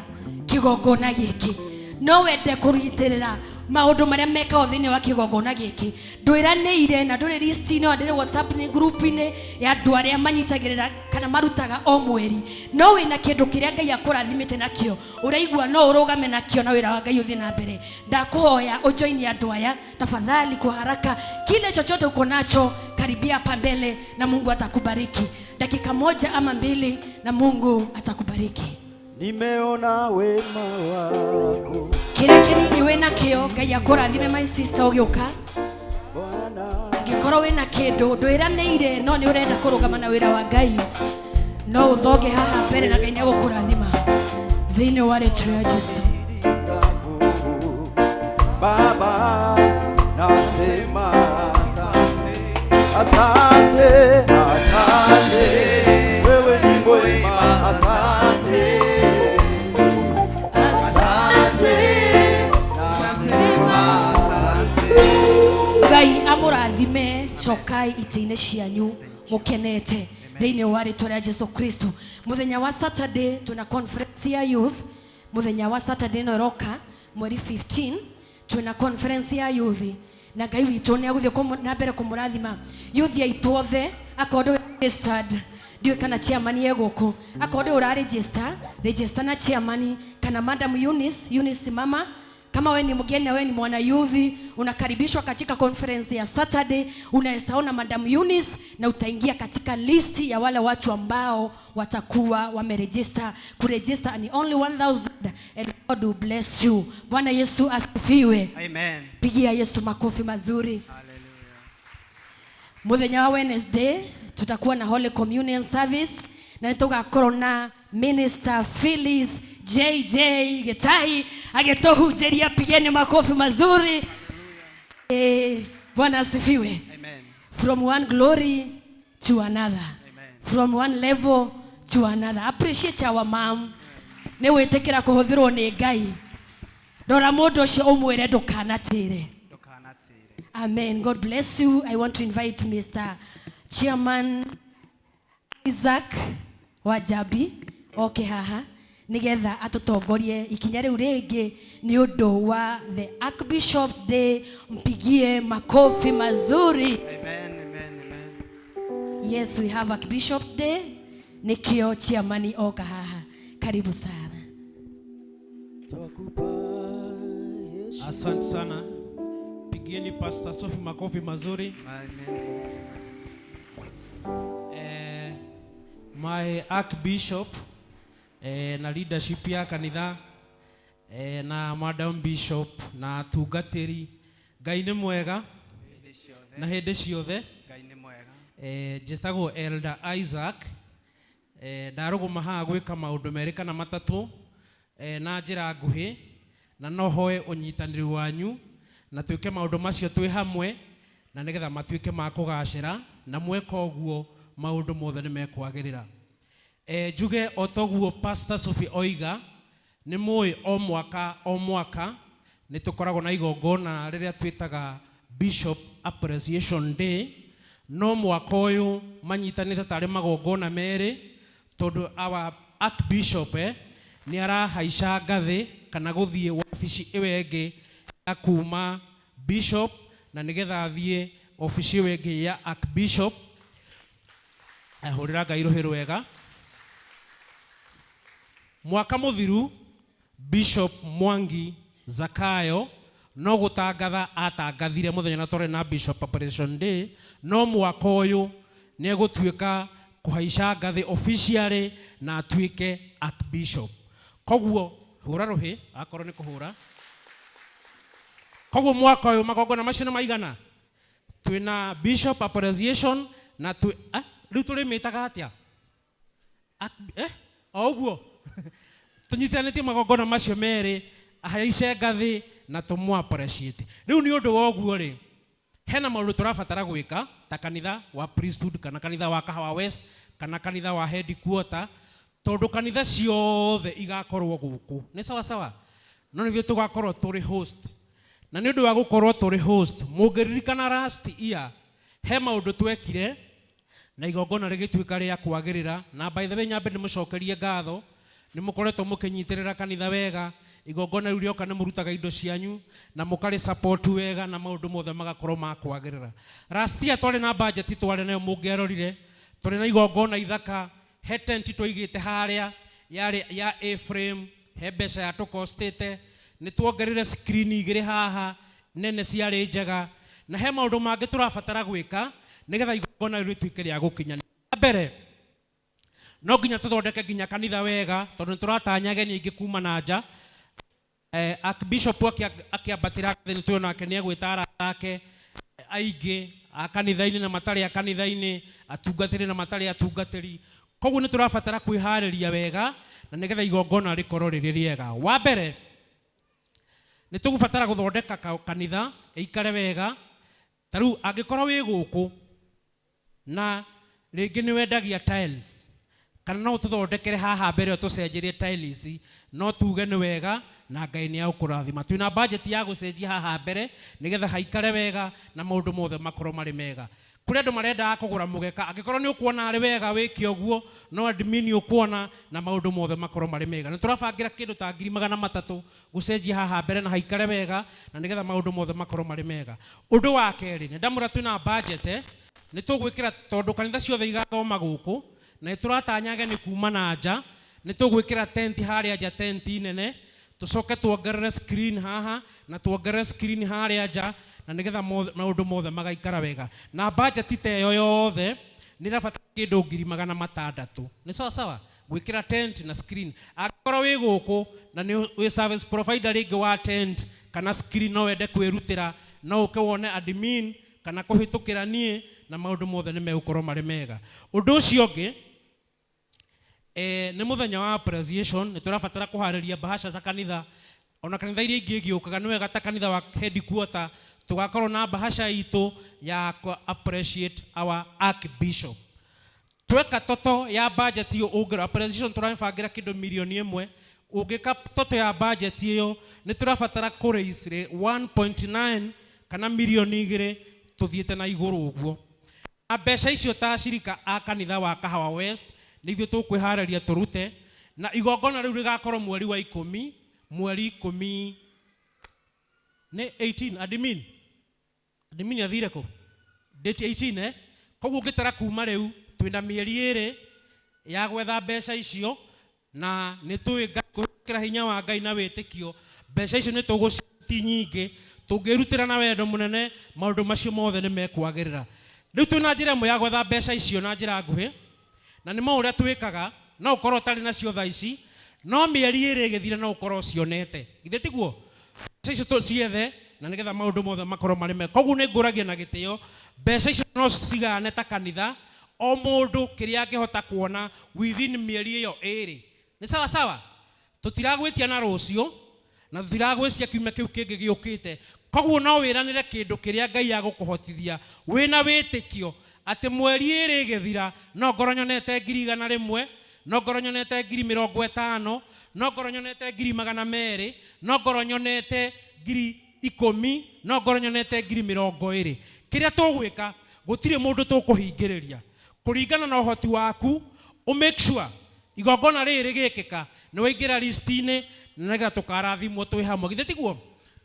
Speaker 4: kĩgongona gĩkĩ, No wende kũrutĩrĩra maũndũ marĩa mekagwo thĩinĩ wa kĩgongona gĩkĩ. Ndwĩranĩire na ndũrĩ list-inĩ ona ndũrĩ WhatsApp-inĩ group-inĩ ya andũ arĩa manyitagĩrĩra kana marutaga o mweri. No wĩna kĩndũ kĩrĩa Ngai akũrathimĩte nakĩo, ũraigua no ũrũgame nakĩo na wĩra wa Ngai ũthiĩ na mbere. Ndakũhoya ũjoini andũ aya tafadhali kwa haraka. Kile chochote uko nacho karibia hapa mbele na Mungu atakubariki. Dakika moja ama mbili na Mungu atakubariki.
Speaker 5: Nimeona wema wako.
Speaker 4: Kĩrĩa kĩnini wĩna kĩo Ngai akũrathime my sister ũgĩũka. Angĩkorwo wĩna kĩndũ ndwĩranĩire no nĩ ũrenda kũrũgama na wĩra wa Ngai, no ũthonge haha mbere na Ngai nĩ egũkũrathima thĩinĩ wa rĩtwa rĩa Jesũ.
Speaker 5: Baba nasema asante, asante, wewe ni mwema, asante, asante, nasema asante.
Speaker 4: Ngai amũrathime, cokai itĩ-inĩ cianyu mũkenete thĩinĩ wa rĩtwa rĩa Jesũ Kristo. Mũthenya wa Saturday tuna conference ya youth. Mũthenya wa Saturday no ĩroka mweri 15 tuna conference ya youth na Ngai witũ nĩ agũthiĩ na mbere kũmũrathima youth aitũ othe. Akorwo ndũrĩ registered, ndiũĩ kana chairman e gũkũ, akorwo ndũrĩ ũraregister, register na chairman kana Madam Eunice. Eunice mama, kama we ni mgeni na we ni mwana youth, unakaribishwa katika conference ya Saturday. Unaweza ona Madam Eunice na utaingia katika listi ya wale watu ambao watakuwa wameregister. Kuregister ni only 1000 and God will bless you. Bwana Yesu asifiwe.
Speaker 2: Amen.
Speaker 4: Pigia Yesu makofi mazuri.
Speaker 2: Hallelujah.
Speaker 4: Muthenya wa Wednesday tutakuwa na Holy Communion service na nitugakorwo na Minister Phyllis JJ Gitahi agĩtũhunjĩria. Pigeni makofi mazuri. Bwana asifiwe.
Speaker 2: Amen.
Speaker 4: From one glory to another.
Speaker 2: Amen.
Speaker 4: From one level to another. Appreciate our mom. Nĩ wĩtĩkĩra kũhũthĩrwo nĩ Ngai. Rora mũndũ ũcio ũmwĩre ndũkanatĩre.
Speaker 2: Ndũkanatĩre.
Speaker 4: Amen. God bless you. I want to invite Mr. Chairman Isaac Wajabi oke haha nigetha atutongorie ikinya riu ringi ni undu wa the Archbishop's Day. Mpigie makofi mazuri.
Speaker 2: Amen, amen, amen.
Speaker 4: Yes, we have Archbishop's Day. Nikio chairman oka haha. Karibu sana.
Speaker 8: Asante sana. Pigieni Pastor Sophie makofi mazuri.
Speaker 2: Amen.
Speaker 8: My Archbishop na leadership ya kanitha na Madam Bishop na atungatĩri, Ngai nĩ mwega na hĩndĩ ciothe.
Speaker 2: Ngai nĩ mwega.
Speaker 8: Njĩtagwo Elder Isaac. Ndarũgama haha gwĩka maũndũ merĩ kana matatũ na njĩra nguhĩ, na no hoe ũnyitanĩri wanyu na twĩke maũndũ macio twĩ hamwe na nĩgetha matuĩke ma kũgacĩra, na mweka ũguo maũndũ mothe nĩ mekwagĩrĩra. Njuge o toguo Pastor Sophie oiga, nĩ mũĩ o mwaka o mwaka nĩ tũkoragwo na igongona rĩrĩa twĩtaga Bishop Appreciation Day. No mwaka ũyũ manyitanĩte tarĩ magongona merĩ, tondũ our Archbishop nĩ arahaica ngathĩ kana gũthiĩ wabici ĩyo ĩngĩ ya kuma Bishop na nĩgetha athiĩ obici ĩyo ĩngĩ ya Archbishop. Hũrĩra Ngai rũhĩ rwega. Mwaka mũthiru Bishop Mwangi Zakayo no gũtangatha atangathire mũthenya na twarĩ na Bishop Appreciation Day, no mwaka ũyũ nĩ egũtuĩka kũhaica ngathĩ officially na atuĩke Archbishop. Koguo hũra rũhĩ akorwo nĩ kũhũra. Koguo mwaka ũyũ magongona macio nĩ maigana? Twĩna Bishop Appreciation na twĩ rĩu tũrĩmĩtaga atĩa? O ũguo tũnyitanĩtie magongona macio merĩ, ahaice ngathĩ na tũmũ appreciate. Rĩu nĩ ũndũ wa ũguo rĩ, hena maũndũ tũrabatara gwĩka ta kanitha wa priesthood kana kanitha wa Kahawa West kana kanitha wa headquarter, tondũ kanitha ciothe igakorwo gũkũ. Nĩ sawa sawa? No nĩthuĩ tũgakorwo tũrĩ host. Na nĩ ũndũ wa gũkorwo tũrĩ host, mũngĩririkana last year he maũndũ twekire na igongona rĩgĩtuĩka rĩa kwagĩrĩra. Na by the way nyambe ndĩmũcokerie ngatho Nĩ mũkoretwo mũkĩnyitĩrĩra kanitha wega, igongona rĩu rĩoka nĩ mũrutaga indo cianyu na mũkarĩ support wega na maũndũ mothe magakorwo ma kwagĩrĩra. Last year twarĩ na budget twarĩ nayo mũngĩarorire, twarĩ na igongona ithaka, he tent twaigĩte harĩa yarĩ ya A-frame, he mbeca yatũkostĩte, nĩ tuongerire screen igĩrĩ haha nene ciarĩ njega, na he maũndũ mangĩ tũrabatara gwĩka nĩgetha igongona rĩu rĩtuĩke rĩa gũkinyanĩra. Mbere no nginya tũthondeke nginya kanitha wega tondũ nĩ tũratanya ageni aingĩ kuma na nja. Archbishop akĩambatĩra ngathĩ nĩ tũĩ onake nĩ egwĩta arata ake aingĩ a kanitha-inĩ na matarĩ a kanitha-inĩ, atungatĩri na matarĩ atungatĩri. Koguo nĩ tũrabatara kwĩharĩria wega na nĩgetha igongona rĩkorwo rĩrĩ rĩega. Wa mbere nĩ tũgũbatara gũthondeka kanitha ĩikare wega. Ta rĩu angĩkorwo wĩ gũkũ na rĩngĩ nĩ wendagia tiles kana no ũtũthondekere haha mbere ũtũcenjerie tiles ici, no tuge nĩ wega na Ngai nĩ agũkũrathima. Twĩna budget ya gũcenjia haha mbere nĩgetha haikare wega na maũndũ mothe makorwo marĩ mega. Kũrĩ andũ marendaga kũgũra mũgeka, angĩkorwo nĩ ũkuona arĩ wega wĩke ũguo, no admin ũkuona na maũndũ mothe makorwo marĩ mega. Nĩ tũrabangĩra kĩndũ ta ngiri magana matatũ gũcenjia haha mbere na haikare wega na nĩgetha maũndũ mothe makorwo marĩ mega. Ũndũ wa kerĩ, nĩ ndamũra twĩna budget, nĩ tũgwĩkĩra tondũ kanitha ciothe igathoma gũkũ na nĩ tũratanya ageni kuma na nja, nĩ tũgwĩkĩra tent harĩa nja, tent nene, tũcoke tuongerere screen haha na tuongerere screen harĩa nja na nĩgetha maũndũ mothe magaikara wega. Na budget ta ĩyo yothe nĩ ĩrabatara kĩndũ ngiri magana matandatũ. Nĩ sawa sawa gwĩkĩra tent na screen. Angĩkorwo wĩ gũkũ na nĩ wĩ service provider rĩngĩ wa tent kana screen no wende kwĩrutĩra, no ũke wone admin kana kũhĩtũkĩra niĩ na maũndũ mothe nĩ megũkorwo marĩ mega. Ũndũ ũcio ũngĩ nĩ mũthenya wa appreciation, nĩ tũrabatara kũharĩria bahasha ta kanitha, ona kanitha iria ingĩ igĩũkaga nĩ wega ta kanitha wa headquarter tũgakorwo na bahasha itũ ya kũ appreciate our archbishop. Tweka toto ya budget ĩyo ũngĩrora appreciation tũrabangĩra kĩndũ mirioni ĩmwe, ũngĩka toto ya budget ĩyo nĩ tũrabatara kũ raise 1.9 kana mirioni igĩrĩ tũthiĩte na igũrũ ũguo. Na mbeca icio ta ashirika a kanitha wa Kahawa West nĩ ithuĩ tũkwĩharĩria tũrute, na igongona rĩu rĩgakorwo mweri wa ikũmi, mweri ikũmi nĩ 18, admin admin athire kũ date 18 Koguo ũngĩtara kuma rĩu twĩna mĩeri ĩrĩ ya gwetha mbeca icio, na nĩ tũĩ kũhĩtũkĩra hinya wa Ngai na wĩtĩkio mbeca icio nĩ tũgũciti nyingĩ, tũngĩrutĩra na wendo mũnene maũndũ macio mothe nĩ mekwagĩrĩra. Rĩu twĩna njĩra ĩmwe ya gwetha mbeca icio na njĩra nguhĩ, na nĩ maũrĩa twĩkaga, no ũkorwo ũtarĩ nacio thaa ici, no mĩeri ĩrĩ ĩgĩthira no ũkorwo ũcionete. Githĩ tiguo? Mbeca icio tũciethe na nĩgetha maũndũ mothe makorwo marĩ mega. Koguo nĩ ngũragia na gĩtĩo, mbeca icio no cigane ta kanitha, o mũndũ kĩrĩa angĩhota kuona within mĩeri ĩyo ĩrĩ. Nĩ sawa sawa? Tũtiragwĩtia na rũciũ na tũtiragwĩcia kiumia kĩu kĩngĩ gĩũkĩte. Koguo no wĩranĩre kĩndũ kĩrĩa Ngai agũkũhotithia wĩna wĩtĩkio atĩ mweri ĩrĩ ĩgĩthira no ngorwo nyonete ngiri igana rĩmwe, no ngorwo nyonete ngiri mĩrongo ĩtano, no ngorwo nyonete ngiri magana merĩ, no ngorwo nyonete ngiri ikũmi, no ngorwo nyonete ngiri mĩrongo ĩrĩ. Kĩrĩa tũgwĩka gũtirĩ mũndũ tũkũhingĩrĩria kũringana na ũhoti waku, ũ make sure igongona rĩrĩ rĩgĩkĩka nĩ waingĩra list-inĩ na nĩgetha tũkarathimwo twĩ hamwe. Githĩ tiguo?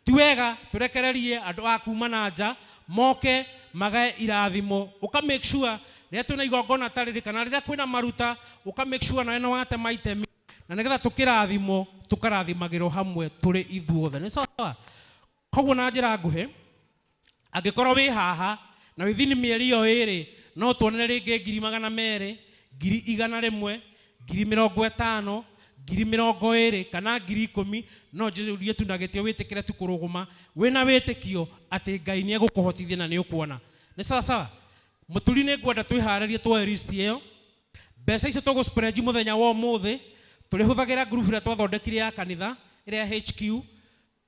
Speaker 8: Ti wega tũrekererie andũ a kuma na nja moke magae irathimo. Ũka make sure rĩrĩa twĩna igongona ta rĩrĩ kana rĩrĩa kwĩna maruta, ũka make sure nawe nĩ watema itemi na nĩgetha tũkĩrathimwo tũkarathimagĩrwo hamwe tũrĩ ithuothe. Nĩ sawa? Koguo na njĩra nguhĩ, angĩkorwo wĩ haha na within mĩeri ĩyo ĩrĩ no tuonere rĩngĩ ngiri magana merĩ, ngiri igana rĩmwe, ngiri mĩrongo ĩtano, ngiri mĩrongo ĩrĩ kana ngiri ikũmi, no njũrie tu na gĩtĩo wĩtĩkĩre tu kũrũgũma wĩna wĩtĩkio atĩ Ngai nĩ egũkũhotithia na nĩ ũkuona. Nĩ sawa sawa? Mũturi nĩ ngwenda twĩharĩrie tuoe list ĩyo. Mbeca icio tũgũ spread mũthenya wa ũmũthĩ, tũrĩhũthagĩra group ĩrĩa twathondekire ya kanitha, ĩrĩa ya HQ,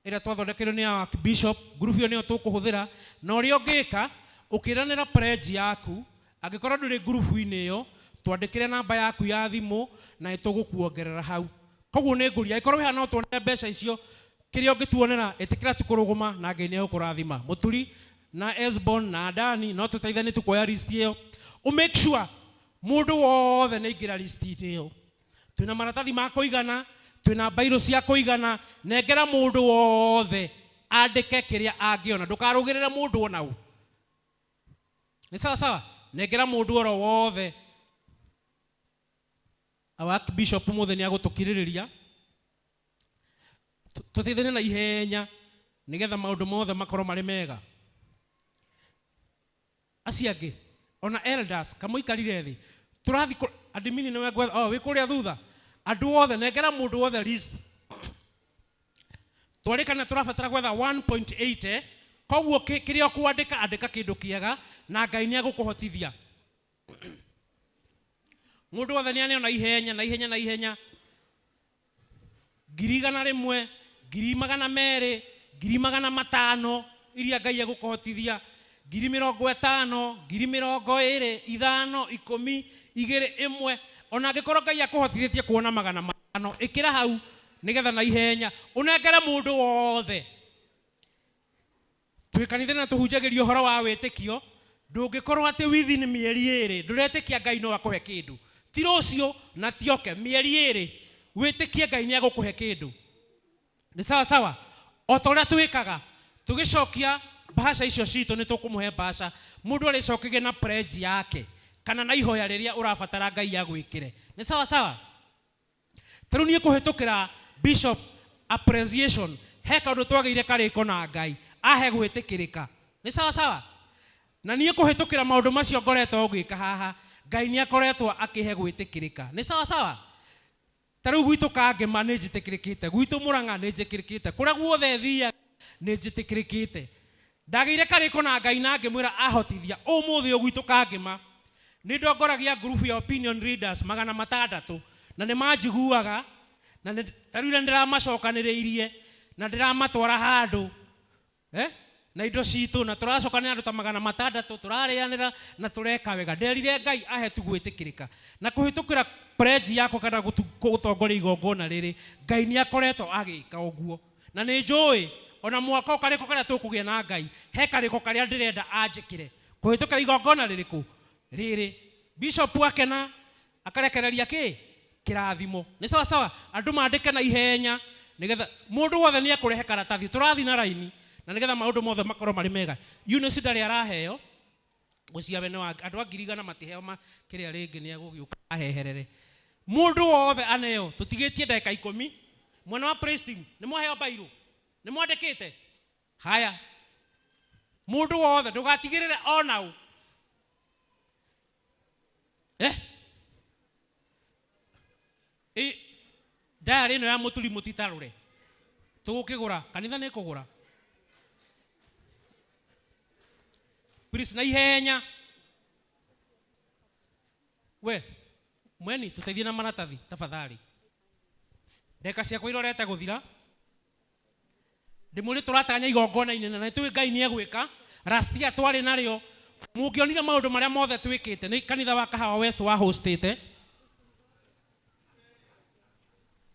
Speaker 8: ĩrĩa twathondekirwo nĩ Archbishop, group ĩyo nĩyo tũkũhũthĩra. Na ũrĩa ũngĩka, ũkĩranĩra pledge yaku, angĩkorwo ndũrĩ group-inĩ ĩyo, twandĩkĩre namba yaku ya thimũ na nĩtũgũkuongerera hau. Koguo nĩ ngũria, angĩkorwo wĩ haha no tuonere mbeca icio, kĩrĩa ũngĩtuonera, ĩtĩkĩra tu kũrũgũma na Ngai nĩ egũkũrathima. Mũturi na Esbon na Dani no tũteithanie tu kuoya list ĩyo. Ũ make sure mũndũ wothe nĩ aingĩra list-inĩ ĩyo. Twina maratathi ma kũigana, twina mbairũ cia kũigana, nengera mũndũ wothe andĩke kĩrĩa angĩona, ndũkarũgĩrĩre mũndũ ona ũ. Nĩ sawa sawa? Nengera mũndũ oro wothe. Our Archbishop mũthĩ nĩ agũtũkirĩrĩria tũteithanie na ihenya nĩgetha maũndũ mothe makorwo marĩ mega. Acio angĩ ona elders kamũikarire thĩ tũrathi admin nĩwe ngwetha, oh wĩ kũrĩa thutha, andũ othe nengera mũndũ wothe list. Twarĩkana tũrabatara gwetha 1.8, koguo kĩrĩa ũkwandĩka andĩka kĩndũ kĩega na Ngai nĩ egũkũhotithia. Mũndũ wothe nĩ aneo na ihenya na ihenya na ihenya, 100,000, 200,000, 500,000 iria Ngai egũkũhotithia, 50,000, 20,000, 5, 10, 2, 1. Ona angĩkorwo Ngai akũhotithĩtie kuona 500, ĩkĩra hau nĩgetha na ihenya ũnengere mũndũ wothe. Twĩ kanitha na tũhunjagĩria ũhoro wa wĩtĩkio, ndũngĩkorwo atĩ within mĩeri ĩrĩ ndũretĩkia Ngai no akũhe kĩndũ. Ti rũciũ na ti oke, mĩeri ĩrĩ wĩtĩkie Ngai nĩ egũkũhe kĩndũ. Nĩ sawa sawa? O ta ũrĩa twĩkaga tũgĩcokia mbahaca icio citũ, nĩ tũkũmũhe mbahaca, mũndũ arĩcokagia na pledge yake kana na ihoya rĩrĩa ũrabatara Ngai agwĩkĩre. Nĩ sawa sawa? Ta rĩu niĩ kũhĩtũkĩra Bishop appreciation, he kaũndũ twagĩire karĩko na Ngai ahe gwĩtĩkĩrĩka. Nĩ sawa sawa? Na niĩ kũhĩtũkĩra maũndũ macio ngoretwo ngĩka haha, Ngai nĩ akoretwo akĩhe gwĩtĩkĩrĩka. Nĩ sawa sawa? Ta rĩu gwitũ Kangema nĩ njĩtĩkĩrĩkĩte, gwitũ Mũrang'a nĩ njĩtĩkĩrĩkĩte, kũrĩa guothe thiaga nĩ njĩtĩkĩrĩkĩte. Ndagĩire karĩko na Ngai na ngĩmwĩra ahotithia ũmũthĩ ũyũ gwitũ Kangema nĩ ndongoragia group ya opinion leaders 600 na nĩ manjiguaga, na ta rĩu ndĩramacokanĩrĩirie na ndĩramatwara handũ na indo citũ, na tũracokanĩra andũ ta 600, tũrarĩanĩra na tũreka wega. Nderire Ngai ahe tu gwĩtĩkĩrĩka na kũhĩtũkĩra pledge yakwa kana gũtongoria igongona rĩrĩ, Ngai nĩ akoretwo agĩka ũguo. Na nĩ njũĩ ona mwaka ũkarĩko karĩa tũkũgĩa na Ngai, he karĩko karĩa ndĩrenda anjĩkĩre kũhĩtũkĩra igongona rĩrĩkũ rĩrĩ. Bishop akena akarekereria kĩ kĩrathimo. Nĩ sawa sawa? Andũ mandĩke na ihenya nĩgetha mũndũ wothe nĩ ekũrehe karatathi, tũrathiĩ na raini na nĩgetha maũndũ mothe makorwo marĩ mega. Eunice ndarĩ araheo gũcia wene wa andũ a 100,000 matiheo kĩrĩa rĩngĩ nĩ egũgĩũka aheherere. Mũndũ wothe aneo, tũtigĩtie ndagĩka 10. Mwena wa praise team nĩ mwaheo mbairũ, nĩ mwandĩkĩte? Haya, mũndũ wothe ndũgatigĩrĩre ona ũ. Diary ĩno ya mũturi mũtitarũre, tũgũkĩgũra, kanitha nĩ ĩkũgũra. Please na ihenya. We mweni tũteithie na maratathi tafadhali, ndagĩka ciakwa irorete gũthira. Ndĩmwĩre tũratanya igongona inene na nĩtũĩ Ngai nĩ egwĩka. Last year twarĩ narĩo, mũngĩonire maũndũ marĩa mothe twĩkĩte nĩ kanitha wa Kahawa West wa hostĩte.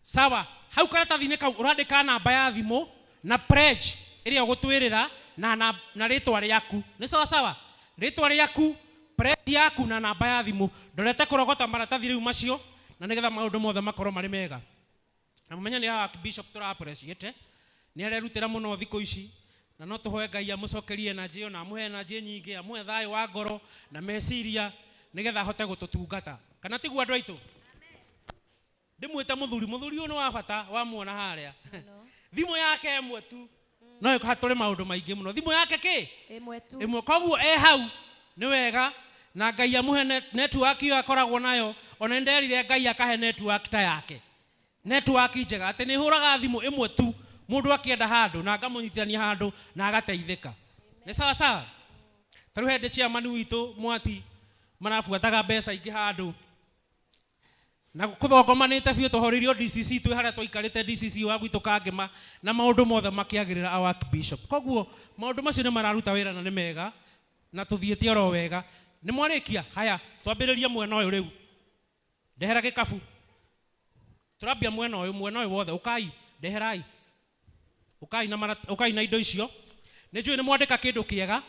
Speaker 8: Sawa, hau karatathi-inĩ kau ũrandĩka namba ya thimũ na pledge ĩrĩa ũgũtwĩrĩra na rĩtwa rĩaku. Nĩ sawa sawa? Rĩtwa rĩaku, pledge yaku na namba ya thimũ. Ndorete kũrogota maratathi rĩu macio na nĩgetha maũndũ mothe makorwo marĩ mega. Na mũmenye nĩ Archbishop tũra appreciate, nĩ arerutĩra mũno thikũ ici, na no tũhoe Ngai amũcokerie energy ĩyo na amũhe energy nyingĩ, amũhe thayũ wa ngoro na meciria nĩgetha ahote gũtũtungata. Kana tiguo andũ aitũ? Ndĩmwĩte mũthuri, mũthuri ũyũ nĩ wa bata wamuona harĩa. Thimũ yake ĩmwe tu no ĩhatũre maũndũ maingĩ mũno. Thimũ yake kĩ?
Speaker 3: Ĩmwe tu.
Speaker 8: Ĩmwe. Koguo e hau nĩ wega na Ngai amũhe network ĩyo akoragwo nayo. Ona nĩnderire Ngai akahe network ta yake, network njega atĩ nĩ hũraga thimũ ĩmwe tu mũndũ akĩenda handũ na ngamũnyitithania handũ na agateithĩka. Nĩ sawa sawa? Ta rĩu hĩndĩ chairman witũ Mwati marabuataga mbeca ingĩ handũ na kũthongomanĩte biũ, tũhoririo DCC twĩ harĩa twaikarĩte DCC wa gwitũ Kangema na maũndũ mothe makĩagĩrĩra our Archbishop. Koguo maũndũ macio nĩ mararuta wĩra na nĩ mega na tũthiĩte oro wega. Nĩ mwarĩkia? Haya, twambĩrĩrie mwena ũyũ rĩu. Ndehera gĩkabu. Tũrambia mwena ũyũ wothe. Ũkai, ndeherai. Ũkai na ũkai na indo icio. Nĩ njũĩ nĩ mwandĩka kĩndũ kĩega.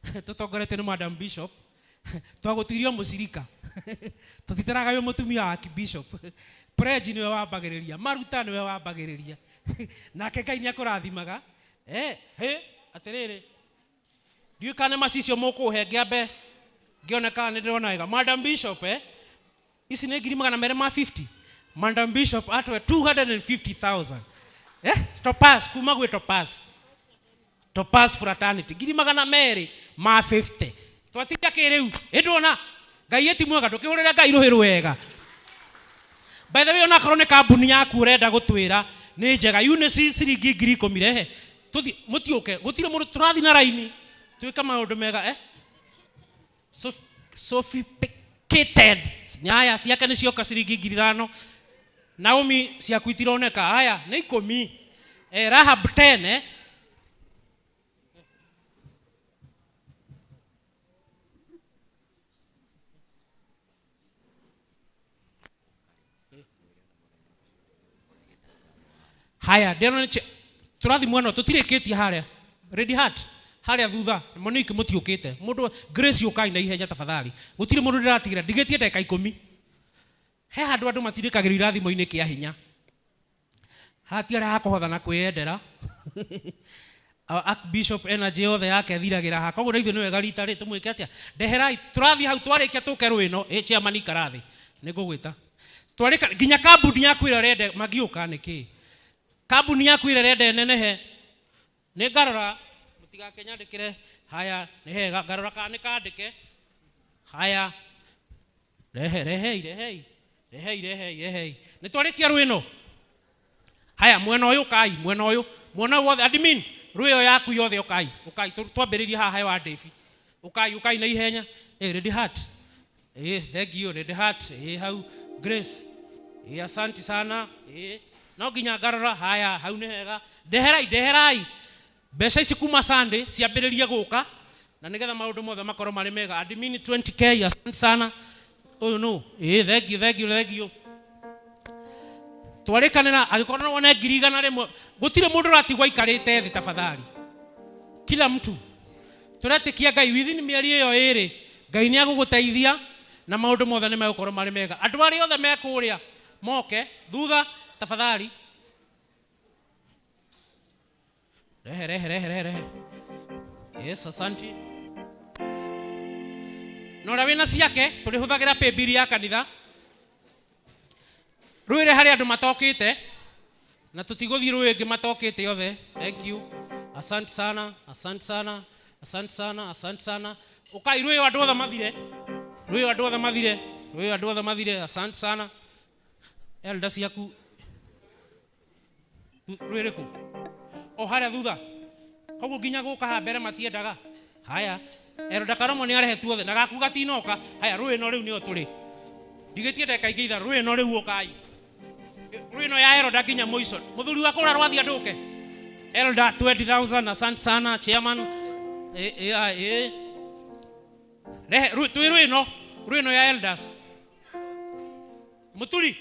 Speaker 8: Tũtongoretio nĩ Madam Bishop. Twagũtirio mũcirika. Tũtitaraga wĩ mũtumia wa bishop. Pledge nĩwe wambagĩrĩria, maruta nĩwe wambagĩrĩria. Nake Ngai nĩakũrathimaga. He, atĩrĩrĩ. Ndiũĩ kana macicio mũkũhe ngĩambe ngĩone kana nĩndĩrona wega. Madam Bishop, ici nĩ ngiri magana merĩ ma 50. Madam Bishop atwe 250,000. Topaz, kuma gwĩ Topaz. Topaz fraternity ngiri magana merĩ ma 50. Twatigia kĩ rĩu? Ĩndwona Ngai eti mwega, ndũkĩhũrĩre Ngai rũhĩ rwega. By the way, onakorwo nĩ kambuni yaku ũrenda gũtwĩra nĩ njega, Unisys ciringi ngiri ikũmi rehe. Tũthiĩ, mũtiũke, gũtirĩ mũndũ, tũrathiĩ na raini. Twĩke maũndũ mega, Sophisticated. Nyaya ciake nĩ cioka ciringi ngiri ithano. Naomi ciaku itironeka. Haya, nĩ ikũmi. Rahab 10, Haya, ndĩrona nĩ tũrathiĩ mwena ũyũ, tũtirĩkĩtie harĩa. Ready Heart, harĩa thutha, Monique mũtiũkĩte. Mũndũ Grace ũkai na ihenya tafadhali. Gũtirĩ mũndũ ndĩratigĩra, ndigĩtie ndagĩka ikũmi. He handũ andũ matindĩkagĩrwo irathimo-inĩ kĩa hinya. Hatia arĩa hakũhotha na kwĩyendera. Archbishop energy yothe yake ĩthiragĩra haha. Koguo na ithuĩ nĩ wega rita rĩ tũmwĩke atĩa? Ndeherai, tũrathiĩ hau twarĩkia tũke rwĩno. Chairman ikara thĩ. Nĩngũgwĩta. Twarĩka nginya kambuni yaku ĩrĩa ũrenda mangĩũka nĩkĩ? Kambuni yaku ĩrĩa ũrenda ĩnenehe. Nĩ ngarora, mũtigakenyandĩkĩre. Haya, nĩ hega, ngarora kana nĩ kandĩke. Haya. Rehe, rehei, rehei. Rehei, rehei, rehei. Nĩ twarĩkia rwĩno. Haya, mwena ũyũ ũkai, mwena ũyũ. Mwena wothe, admin, rwĩyo yaku yothe ũkai. Ũkai, twambĩrĩrie haha he wa Devi. Ũkai, ũkai na ihenya. Ready Heart. Thank you, Ready Heart. Hau, Grace. Asante sana. No nginya ngarora, haya, hau nĩ hega. Ndeherai, ndeherai. Mbeca ici kuma Sunday ciambĩrĩrie gũka na nĩgetha maũndũ mothe makorwo marĩ mega. Admin 20k, asante sana. Ũyũ nũ? Thank you, thank you, thank you. Twarĩkanĩra angĩkorwo no wone ngiri igana rĩmwe, gũtirĩ mũndũ ũratigwo aikarĩte thĩ tafadhali. Kila mtu. Tũretĩkia Ngai within mĩeri ĩyo ĩrĩ, Ngai nĩ agũgũteithia na maũndũ mothe nĩ megũkorwo marĩ mega. Andũ arĩa othe me kũrĩa moke thutha tafadhali. Rehe, rehe, rehe, rehe, rehe. Yes, asante. Na ũrĩa wĩna ciake tũrĩhũthagĩra pay bill ya kanitha. Rwĩre harĩa andũ matokĩte na tũtigũthiĩ rũĩ ĩngĩ matokĩte othe. Thank you. Asante sana, asante sana, asante sana, asante sana. Ũkai rũĩ andũ othe mathire. Rũĩ andũ othe mathire. Rũĩ andũ othe mathire. Asante sana. Elda ciaku. Rũĩ rĩkũ? O harĩa thutha. Koguo nginya gũka haha mbere matiendaga. Haya, Elda Karomo nĩ arehe tuothe na gaku gatinoka. Haya, rũĩ no rĩu nĩo tũrĩ. Ndigĩtie ndagĩka ingĩ ithatũ, rũĩ no rĩu ũkai. Rũĩ no ya Elda nginya mũico. Mũthuri wakwa ũrĩa rwathiĩ andũke. Elda 20,000, asante sana chairman. Rehe, twĩ rũĩ no, rũĩ no ya elders. Mũturi.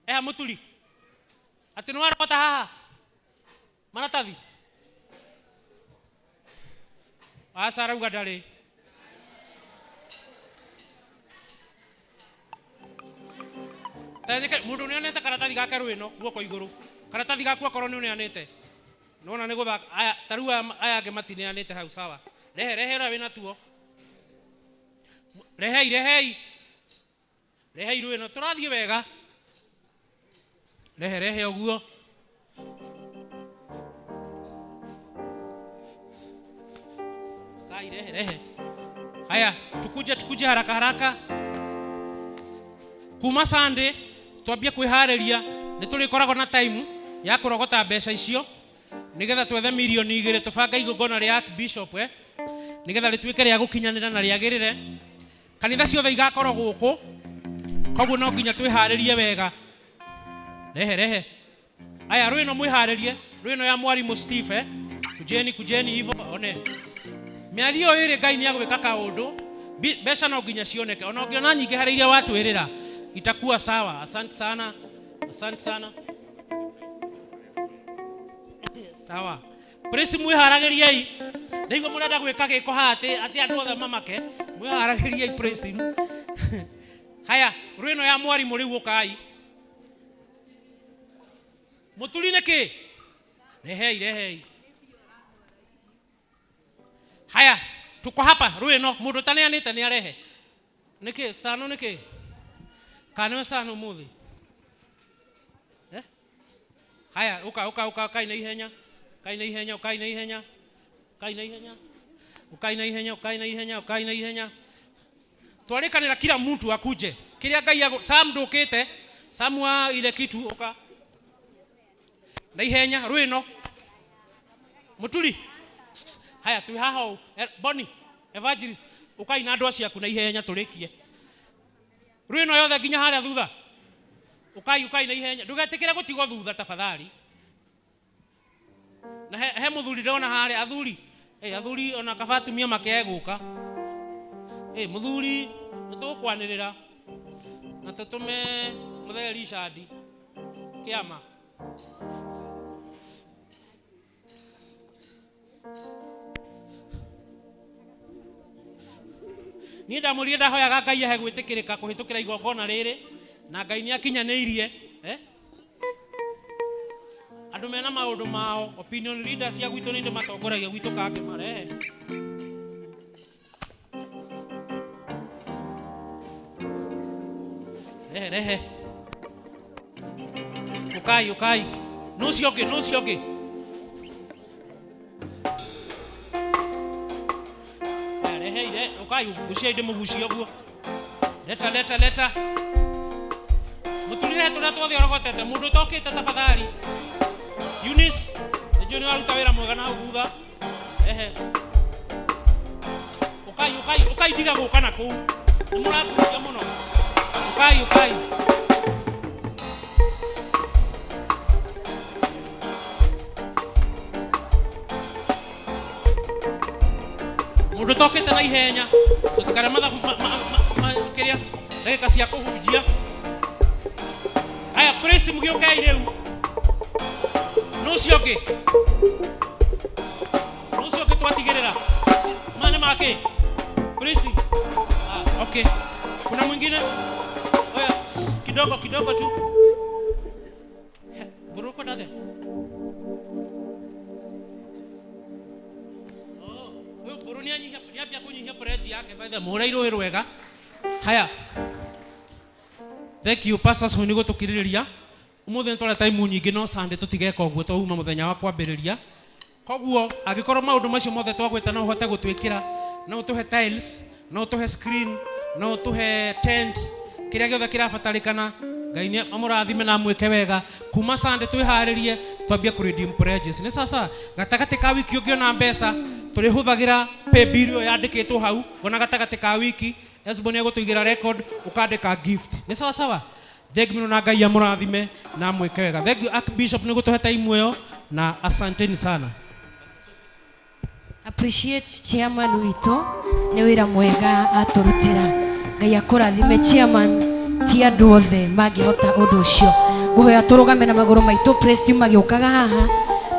Speaker 8: Eha mũturi. Atĩ nĩ warogota haha. Maratathi. Aca arauga ndarĩ. Tanyeke mũndũ nĩonete karatathi gake rwĩno guoko igũrũ. Karatathi gaku akorwo nĩ ũneanĩte. Nĩwona nĩ gũthaka. Aya, ta rĩu aya angĩ matineanĩte hau sawa. Rehe, rehe ũrĩa wĩna tuo. Rehei, rehei. Rehei rwĩno, tũrathiĩ wega. Rehe, rehe ũguo. Kai, rehe, rehe. Haya, tukuje, tukuje haraka haraka. Kuma Sunday twambie kwĩharĩria, nĩ tũrĩkoragwo na time ya kũrogota mbeca icio nĩgetha twethe mirioni igĩrĩ tũbange igongona rĩa Archbishop, nĩgetha rĩtuĩke rĩa gũkinyanĩra na rĩagĩrĩre. Kanitha ciothe igakorwo gũkũ, koguo no nginya twĩharĩrie wega. Rehe, rehe. Aya, rwĩno mwĩharĩrie, rwĩno ya mwarimũ Steve, Kujeni, kujeni hivyo, one. Mĩario ĩrĩ Ngai nĩagwĩka kaũndũ, mbeca no nginya cioneke. Ona ũngĩona nyingĩ harĩ iria watwĩrĩra, itakuwa sawa. Asante sana, asante sana. Sawa. Praise mwĩharagĩriei. Ndaigua mũrenda gwĩka gĩko haha atĩ andũ othe mamake. Mwĩharagĩriei praise team. Haya, rwĩno ya mwarimũ rĩu ũkai. Mũturi nĩkĩ? Rehei, rehei. Haya, tuko hapa rwĩno mũndũ ũtaneanĩte nĩ arehe. Nĩkĩ? Stano nĩkĩ? Kana nĩwe stano ũmũthĩ? Eh? Haya, uka uka uka ukai na ihenya. Ukai na ihenya, ukai na ihenya. Ukai na ihenya. Ukai na ihenya, ukai na ihenya, ukai na ihenya. Twarĩkanĩra kila mtu akuje. Kĩrĩa Ngai agũ Sam ndũkĩte. Sam wa ile kitu uka. Na ihenya rwĩno. Mũturi. Haya twĩ haha ũũ. Bonnie, evangelist, ukai na andũ acio aku na ihenya tũrĩkie. Rwĩno yothe nginya harĩa thutha. Ukai ukai na ihenya. Ndũgetĩkĩre gũtigwo thutha tafadhali. Na he mũthuri ndona harĩa athuri. Athuri ona kaba atumia makĩae gũka. Mũthuri nĩtũgũkwanĩrĩra na tũtũme mũthee Richard kĩama. Niĩ ndamũrire ndahoyaga Ngai ahe gwĩtĩkĩrĩka kũhĩtũkĩra igongona rĩrĩ na Ngai nĩakinyanĩirie. Andũ mena maũndũ mao, opinion leaders cia gwitũ nĩ matongoragia gwitũ kangĩmarehe. Rehe, rehe. Ukai, ukai. Nũ ũcio ũngĩ, nũ ũcio ũngĩ. Haya, rehe, rehe. Ukai, gucia ndĩmũgucie ũguo. Leta, leta, leta. Mũturi rehe tũrĩa tuothe ũrogotete. Mũndũ ũtokĩte tafadhali. Eunice, nĩnjũĩ nĩwaruta wĩra mwega na hau thutha. Rehe. Ukai, ukai, ukai tiga gũka na kũu. Nĩmũrakucia mũno. Ukai, ukai. Mũndũ ũtokĩte na ihenya, tũtikare mathabu kĩrĩa ndagĩka cia kũhunjia. Haya, praise mũgĩũkei rĩu. Nũ ũcio ũngĩ? Nũ ũcio ũngĩ twatigĩrĩra? Maya nĩ makĩ? Praise. Ah, okay. Kuna mwingine? Oya, kidogo kidogo tu. Buruko nate. Oh, huyu buru ni anyihia, ni ambia kunyihia pledge yake by the muhũre irũĩ rwega. Haya. Thank you pastors nĩ gũtũkirĩrĩria. Ũmũthĩ nĩtwarĩa time nyingĩ no Sunday tũtigeka ũguo twauma mũthenya wa kwambĩrĩria. Koguo angĩkorwo maũndũ macio mothe twagwĩta no ũhote gũtwĩkĩra, no ũtũhe tiles, no ũtũhe screen, no ũtũhe tent, kĩrĩa gĩothe kĩrabatarĩkana. Ngai nĩ amũrathime na amwĩke wega. Kuma Sunday twĩharĩrie twambie kũ redeem pledges. Nĩ sasa gatagatĩ ka wiki ũngĩona mbeca tũrĩhũthagĩra pay bill ĩyo yandĩkĩtwo hau, ona gatagatĩ ka wiki Esbo nĩ egũtũigĩra record ũkandĩka gift. Nĩ sawa sawa? Thank you na Ngai amũrathime na amwĩke wega. Thank you Archbishop nĩ gũtũhe time ĩyo na asanteni sana.
Speaker 4: Appreciate chairman witũ nĩ wĩra mwega atũrutĩra. Ngai akũrathime chairman, ti andũ othe mangĩhota ũndũ ũcio. Ngũhoya tũrũgame na magũrũ maitũ, praise team magĩũkaga haha,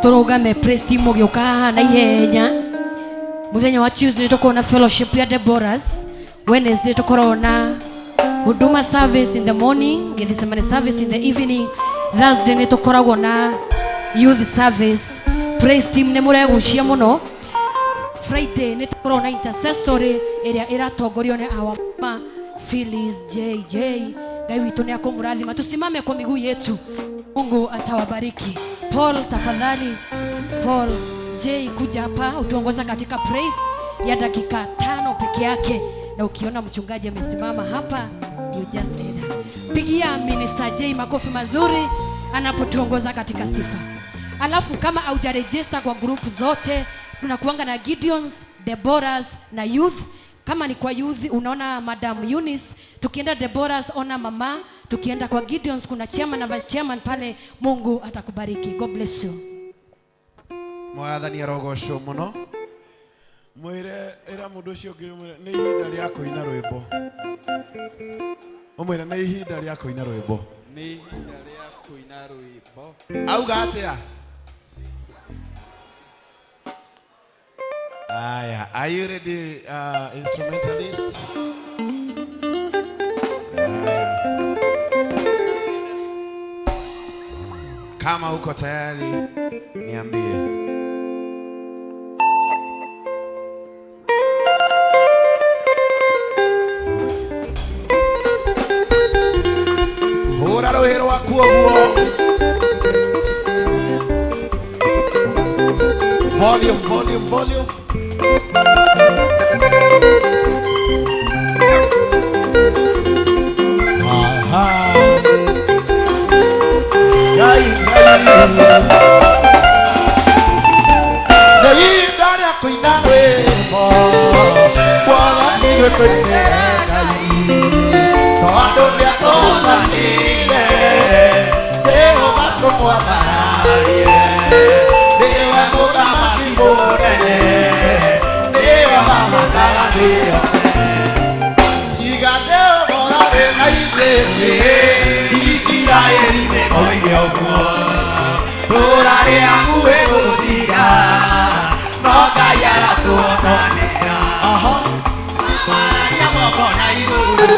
Speaker 4: tũrũgame praise team mũgĩũkaga haha na ihenya. Mũthenya wa Tuesday tũkorwo na fellowship ya Deborahs, Wednesday tũkorwo na huduma service in the morning, Gethsemane service in the evening, Thursday nĩ tũkoragwo na youth service. Praise team nĩ mũregucia mũno. Friday nĩ tũkoragwo na intercessory ĩrĩa ĩratongorio nĩ our mama Phyllis JJ. Ngai witũ nĩ akũmũrathima. Tusimame kwa miguu yetu. Mungu atawabariki. Paul tafadhali, Paul J kuja hapa utuongoza katika praise ya dakika 5 peke yake. Na ukiona mchungaji amesimama hapa, you just add. Pigia Minister J makofi mazuri anapotuongoza katika sifa. Alafu kama haujaregister kwa group zote, tunakuanga na Gideons, Deborahs na youth. Kama ni kwa youth unaona Madam Eunice, tukienda Deborahs ona mama, tukienda kwa Gideons kuna chairman na vice chairman pale. Mungu atakubariki. God bless you.
Speaker 6: Mwathani arogocwo muno. Mwire ira mundu ucio ungi mwire ni ihinda ria kuina rwimbo. Umwire ni ihinda ria kuina rwimbo.
Speaker 5: Ni ihinda ria kuina rwimbo.
Speaker 6: Auga atia? Aya, are you ready, instrumentalist? Kama uko tayari niambie. Hũra rũhĩ rwaku ũguo. Volume, volume, volume. Aha. Ngai, Ngai. Nĩ ihinda rĩa kũina rwĩmbo, twagathiĩ tũinĩre Ngai. Tondũ nĩatũthanire, Jehova tũmwambararie. Nĩwe mũthamaki mũnene, nĩwe ũthamakaga thĩ yothe. Tiga Jehova ũrarĩ na ithuĩ, Isiraeli nĩmoige ũguo. Tũrarĩ hakuhĩ gũthira, no Ngai aratũhonokia. Aha. Ambararia moko na igũrũ,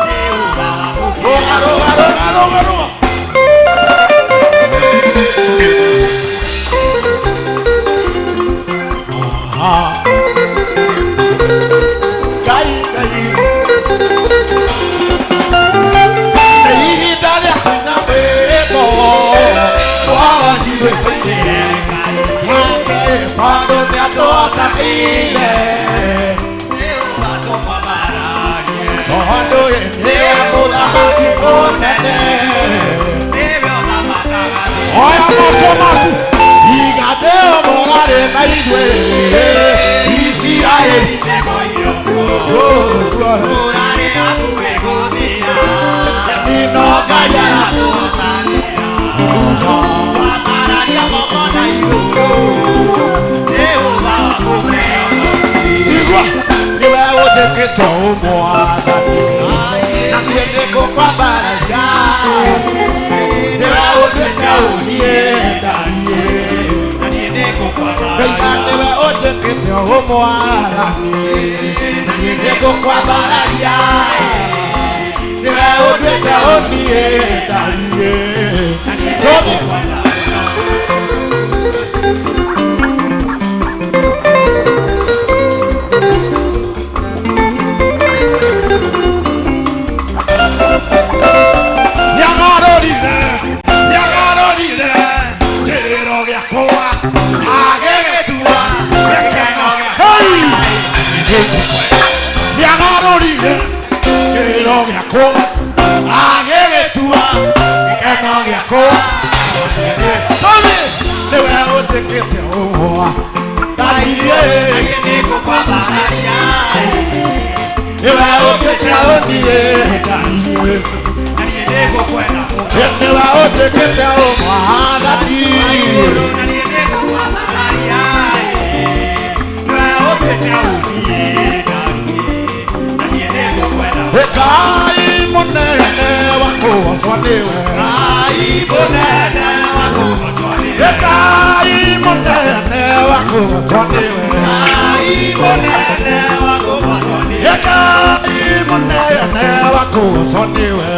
Speaker 6: Jehova Rũga, rũga, rũga, rũga, rũga. Aha. Ngai, Ngai. Nĩ ihinda rĩa kũina rwĩmbo, twagathiĩ tũinĩre Ngai. Nake tondũ nĩatũhotanĩire, Jehova tũmwambararie. Tondũ ye nĩwe mũthamaki mũnene, nĩwe ũthamakaga thĩ. Oya moko maku, iga Jehova ũrarĩ na ithuĩ, Isiraeli nĩmoige ũguo. Tũrarĩ hakuhĩ gũthira, no Ngai aratũhotanĩra. Twambararia moko na igũrũ, Jehova wamũkĩre. Igua, nĩwe ũnjĩkĩte ũmwathani, na niĩ nĩngũkwambararia. Nĩwe ũnduĩte ũniĩ ndariĩ, Ndoiga nĩwe ũnjĩkĩte ũmwathani, na niĩ nĩngũkwambararia. Nĩwe ũnduĩte ũniĩ ndariĩ. Tũthiĩ. Nĩagarũrire, nĩagarũrire kĩrĩro gĩakwa, agĩgĩtua gĩkeno. Hey! Nĩagarũrire kĩrĩro gĩakwa, agĩgĩtua gĩkeno gĩakwa. Tũthiĩ. Nĩwe ũnjĩkĩte ũguo, ndariĩ. Nĩwe ũnduĩte ũniĩ ndariĩ. Nĩwe ũnjĩkĩte ũmwathani. Ngai mũnene wa kũgocwo nĩwe. Ngai mũnene wa kũgocwo nĩwe. Ngai mũnene wa kũgocwo nĩwe. Ngai mũnene wa kũgocwo nĩwe.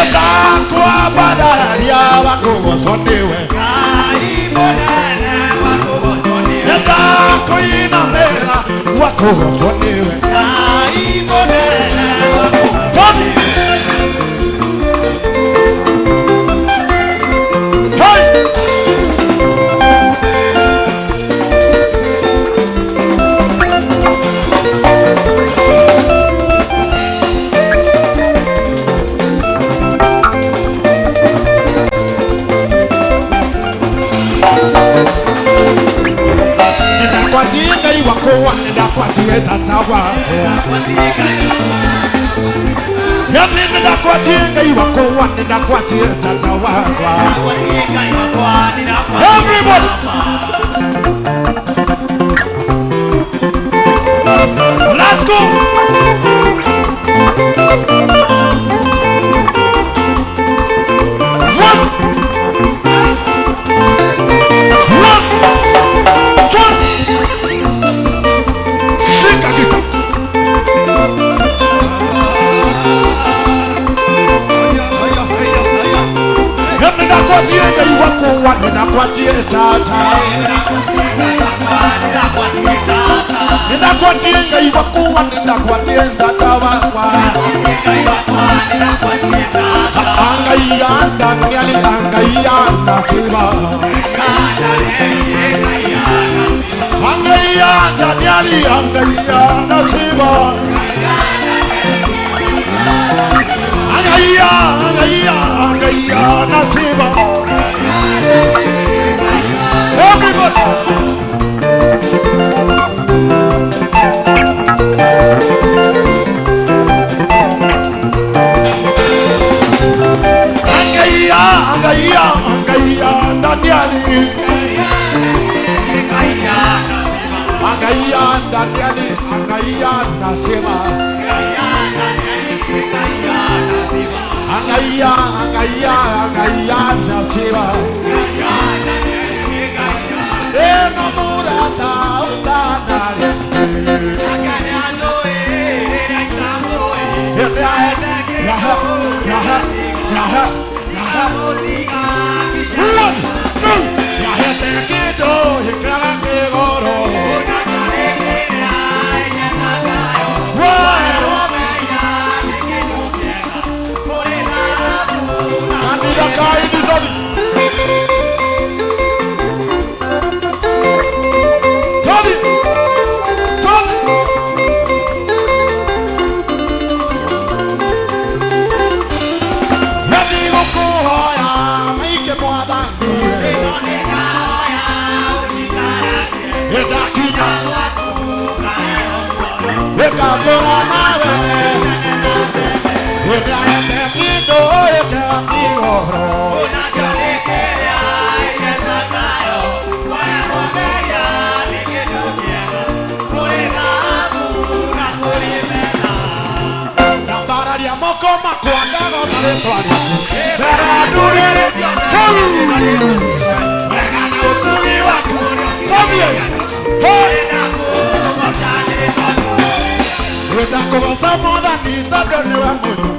Speaker 6: Ndakwambararia wa kũgocwo nĩwe. Ndakũinamĩra wa kũgocwo nĩwe. Tũthiĩ. Hey! Nĩndakwatie Ngai wakwa, nĩndakwatie tata wakwa. Yani nĩndakwatie Ngai wakwa, nĩndakwatie tata wakwa. Everybody! Let's go! One! One! Two! Shika kita! wakwa ninakwatie tata ninakwatie Ngai wakwa ninakwatie tata wakwa Angai anda niali angai anda siba Angai anda niali angai anda siba Angai angai angai anda siba. Everybody. Angai angai angai anda niali Angai anda niali angai anda siba Angai angai angai anda siba Enamorata utanare One, two,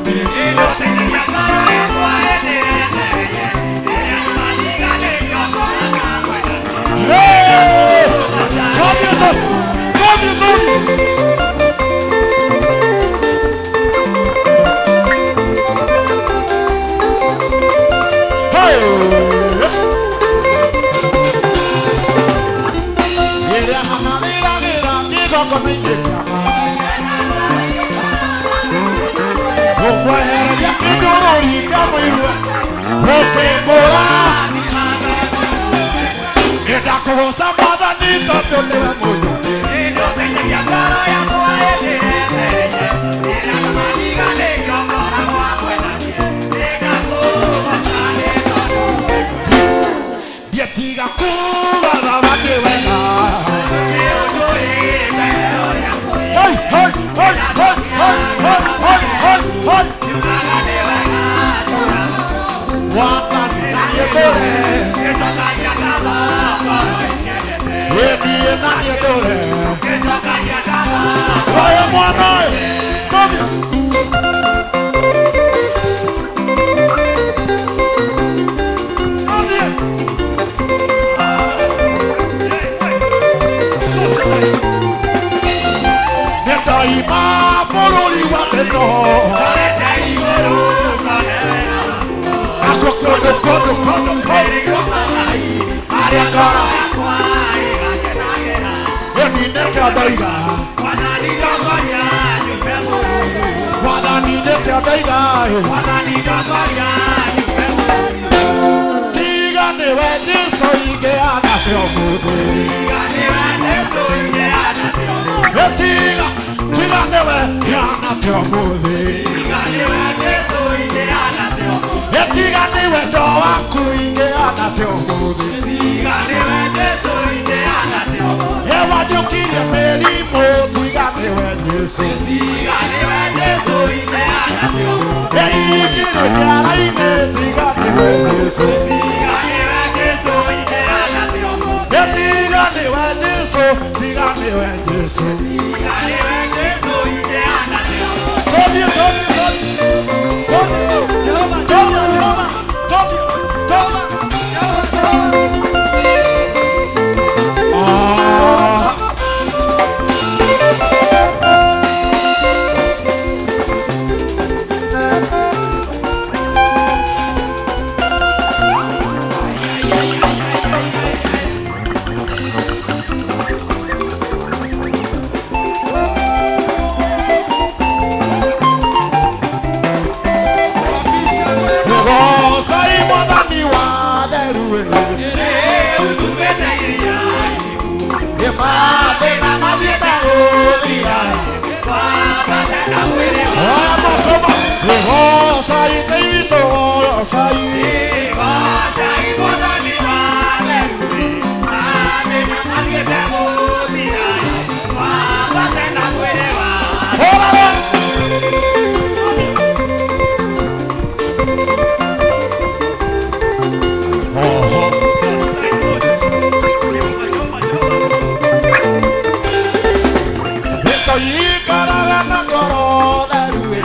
Speaker 5: Tũikaraga na ngoro theru ĩ.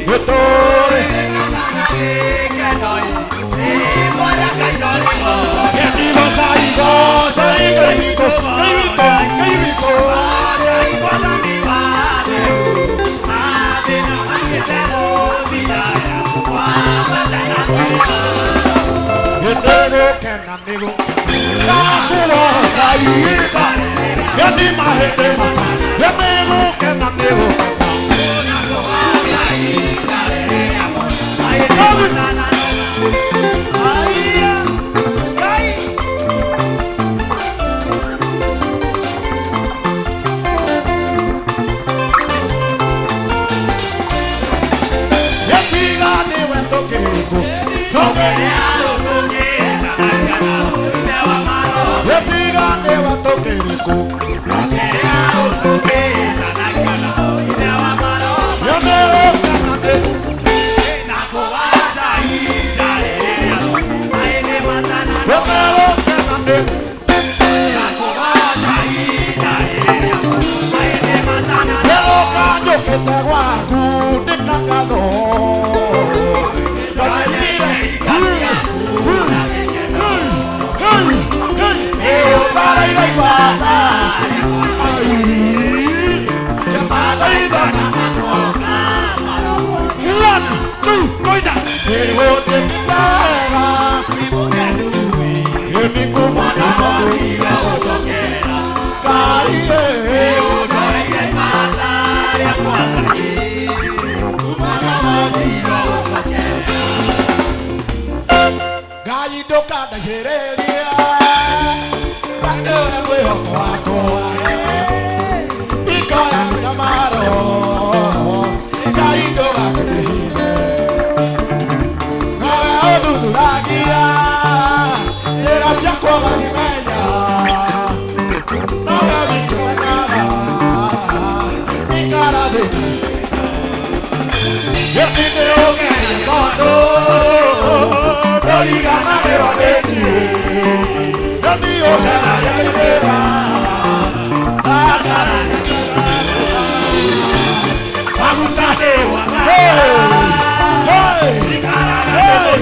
Speaker 5: Gĩtũũre. Gĩtigoca igoca Ngai witũ, Ngai witũ, Ngai witũ. Gĩtĩgũkena nĩgũkena. Ndakũgoca ihinda. Gĩthi mahĩndĩ maka. Gĩtĩgũkena nĩgũkena. Gĩtiga nĩwe tũkĩrĩkũ. Gĩtiga nĩwe tũkĩrĩkũ. Gĩtĩgũkena nĩ gĩtĩgũkena nĩ Gĩũka njũkĩte gwaku ndĩna ngatho. Ĩ ũthareire ibata. Ai, nĩmathaithana. One, two, koina. Ĩ gũtĩkĩte wega. Ĩ nĩngũmona Ngai ĩ. Ngai ndũkandaihĩrĩria nĩwe mwĩhoko wakwa ikoya mĩnyamaro Ngai ndũgakĩhithe nawe ũthuthuragia njĩra ciakwa ũgacimenya nawe wiki ũmenyaga ikara thĩ gĩtindĩ ũgerie tondũ ndũriganagĩrwo nĩ niĩ nĩ ũkeragia kĩrĩra maguta Hey! Hey! Hey!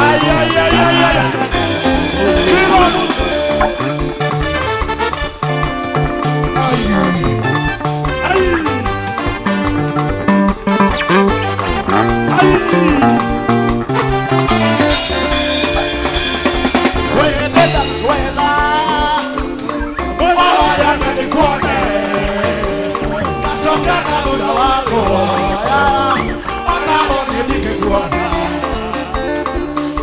Speaker 5: Ay, ay, ay, ay, ay. Come on. Ay. Wendeta wetha Oya nĩkuone Ngacoka na thutha wakwa Ona niĩ ndingĩkuona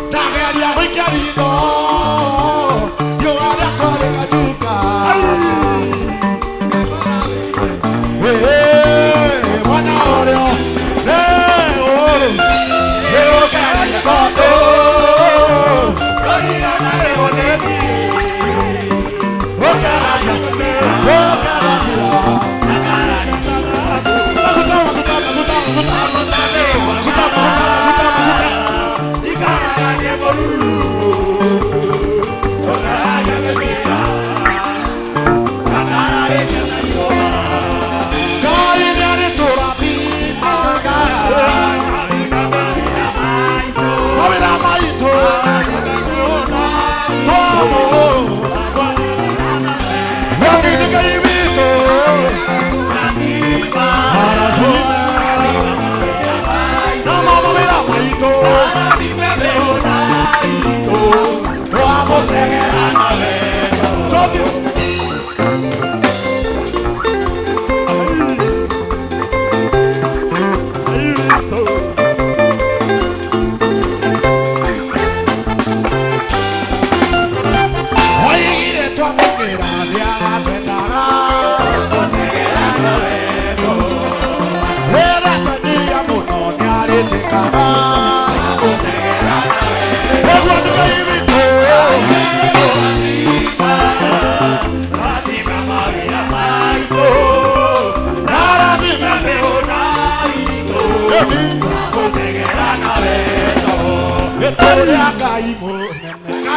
Speaker 5: Ndageria gũikia ritho Riũa rĩakwa rĩkanjunga Wĩ, mwana ũrĩa ũrũ Nĩũkenagia tondũ Ũkeragia, ũkeragia. Maguta, maguta, maguta, maguta. Maguta, maguta, maguta, maguta. Ngai nĩarĩtũrathimaga. Mawĩra maitũ twamũ. Ngai nĩ Ngai witũ. Arathime. Namo mawĩra maitũ twamũtegera. Tũthiĩ. Oigire twamũkĩra nĩatwendaga. Rĩrĩa twenyihia mũno nĩarĩtĩkaga. Ũguo nĩ Ngai witũ. Narathime. Gĩtũũrĩa Ngai mũnene.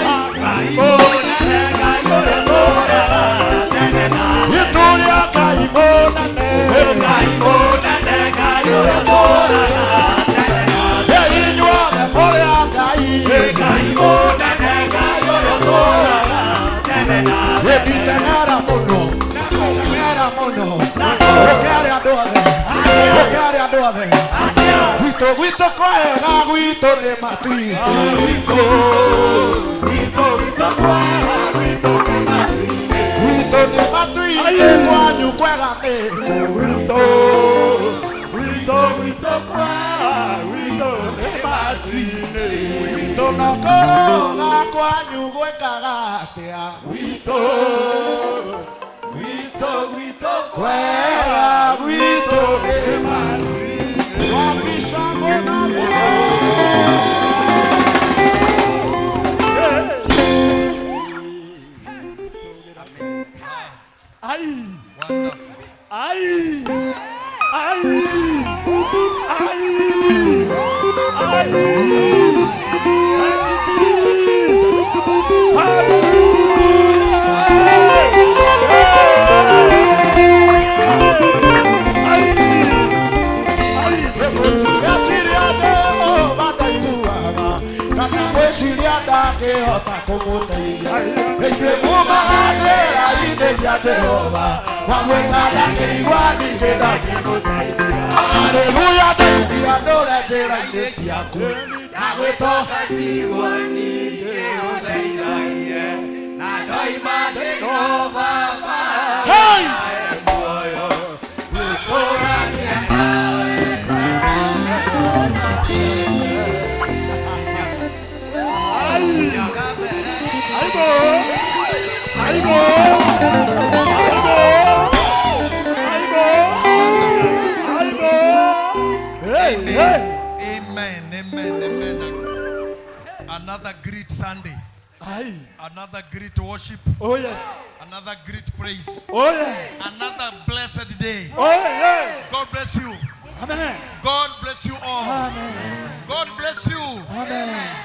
Speaker 1: Another great Sunday.
Speaker 5: Aye.
Speaker 1: Another great worship.
Speaker 5: Oh yes.
Speaker 1: Another great praise.
Speaker 5: Oh yes.
Speaker 1: Another blessed day.
Speaker 5: Oh yes.
Speaker 1: God bless you.
Speaker 5: Amen.
Speaker 1: God bless you all.
Speaker 5: Amen.
Speaker 1: God bless you.
Speaker 5: Amen.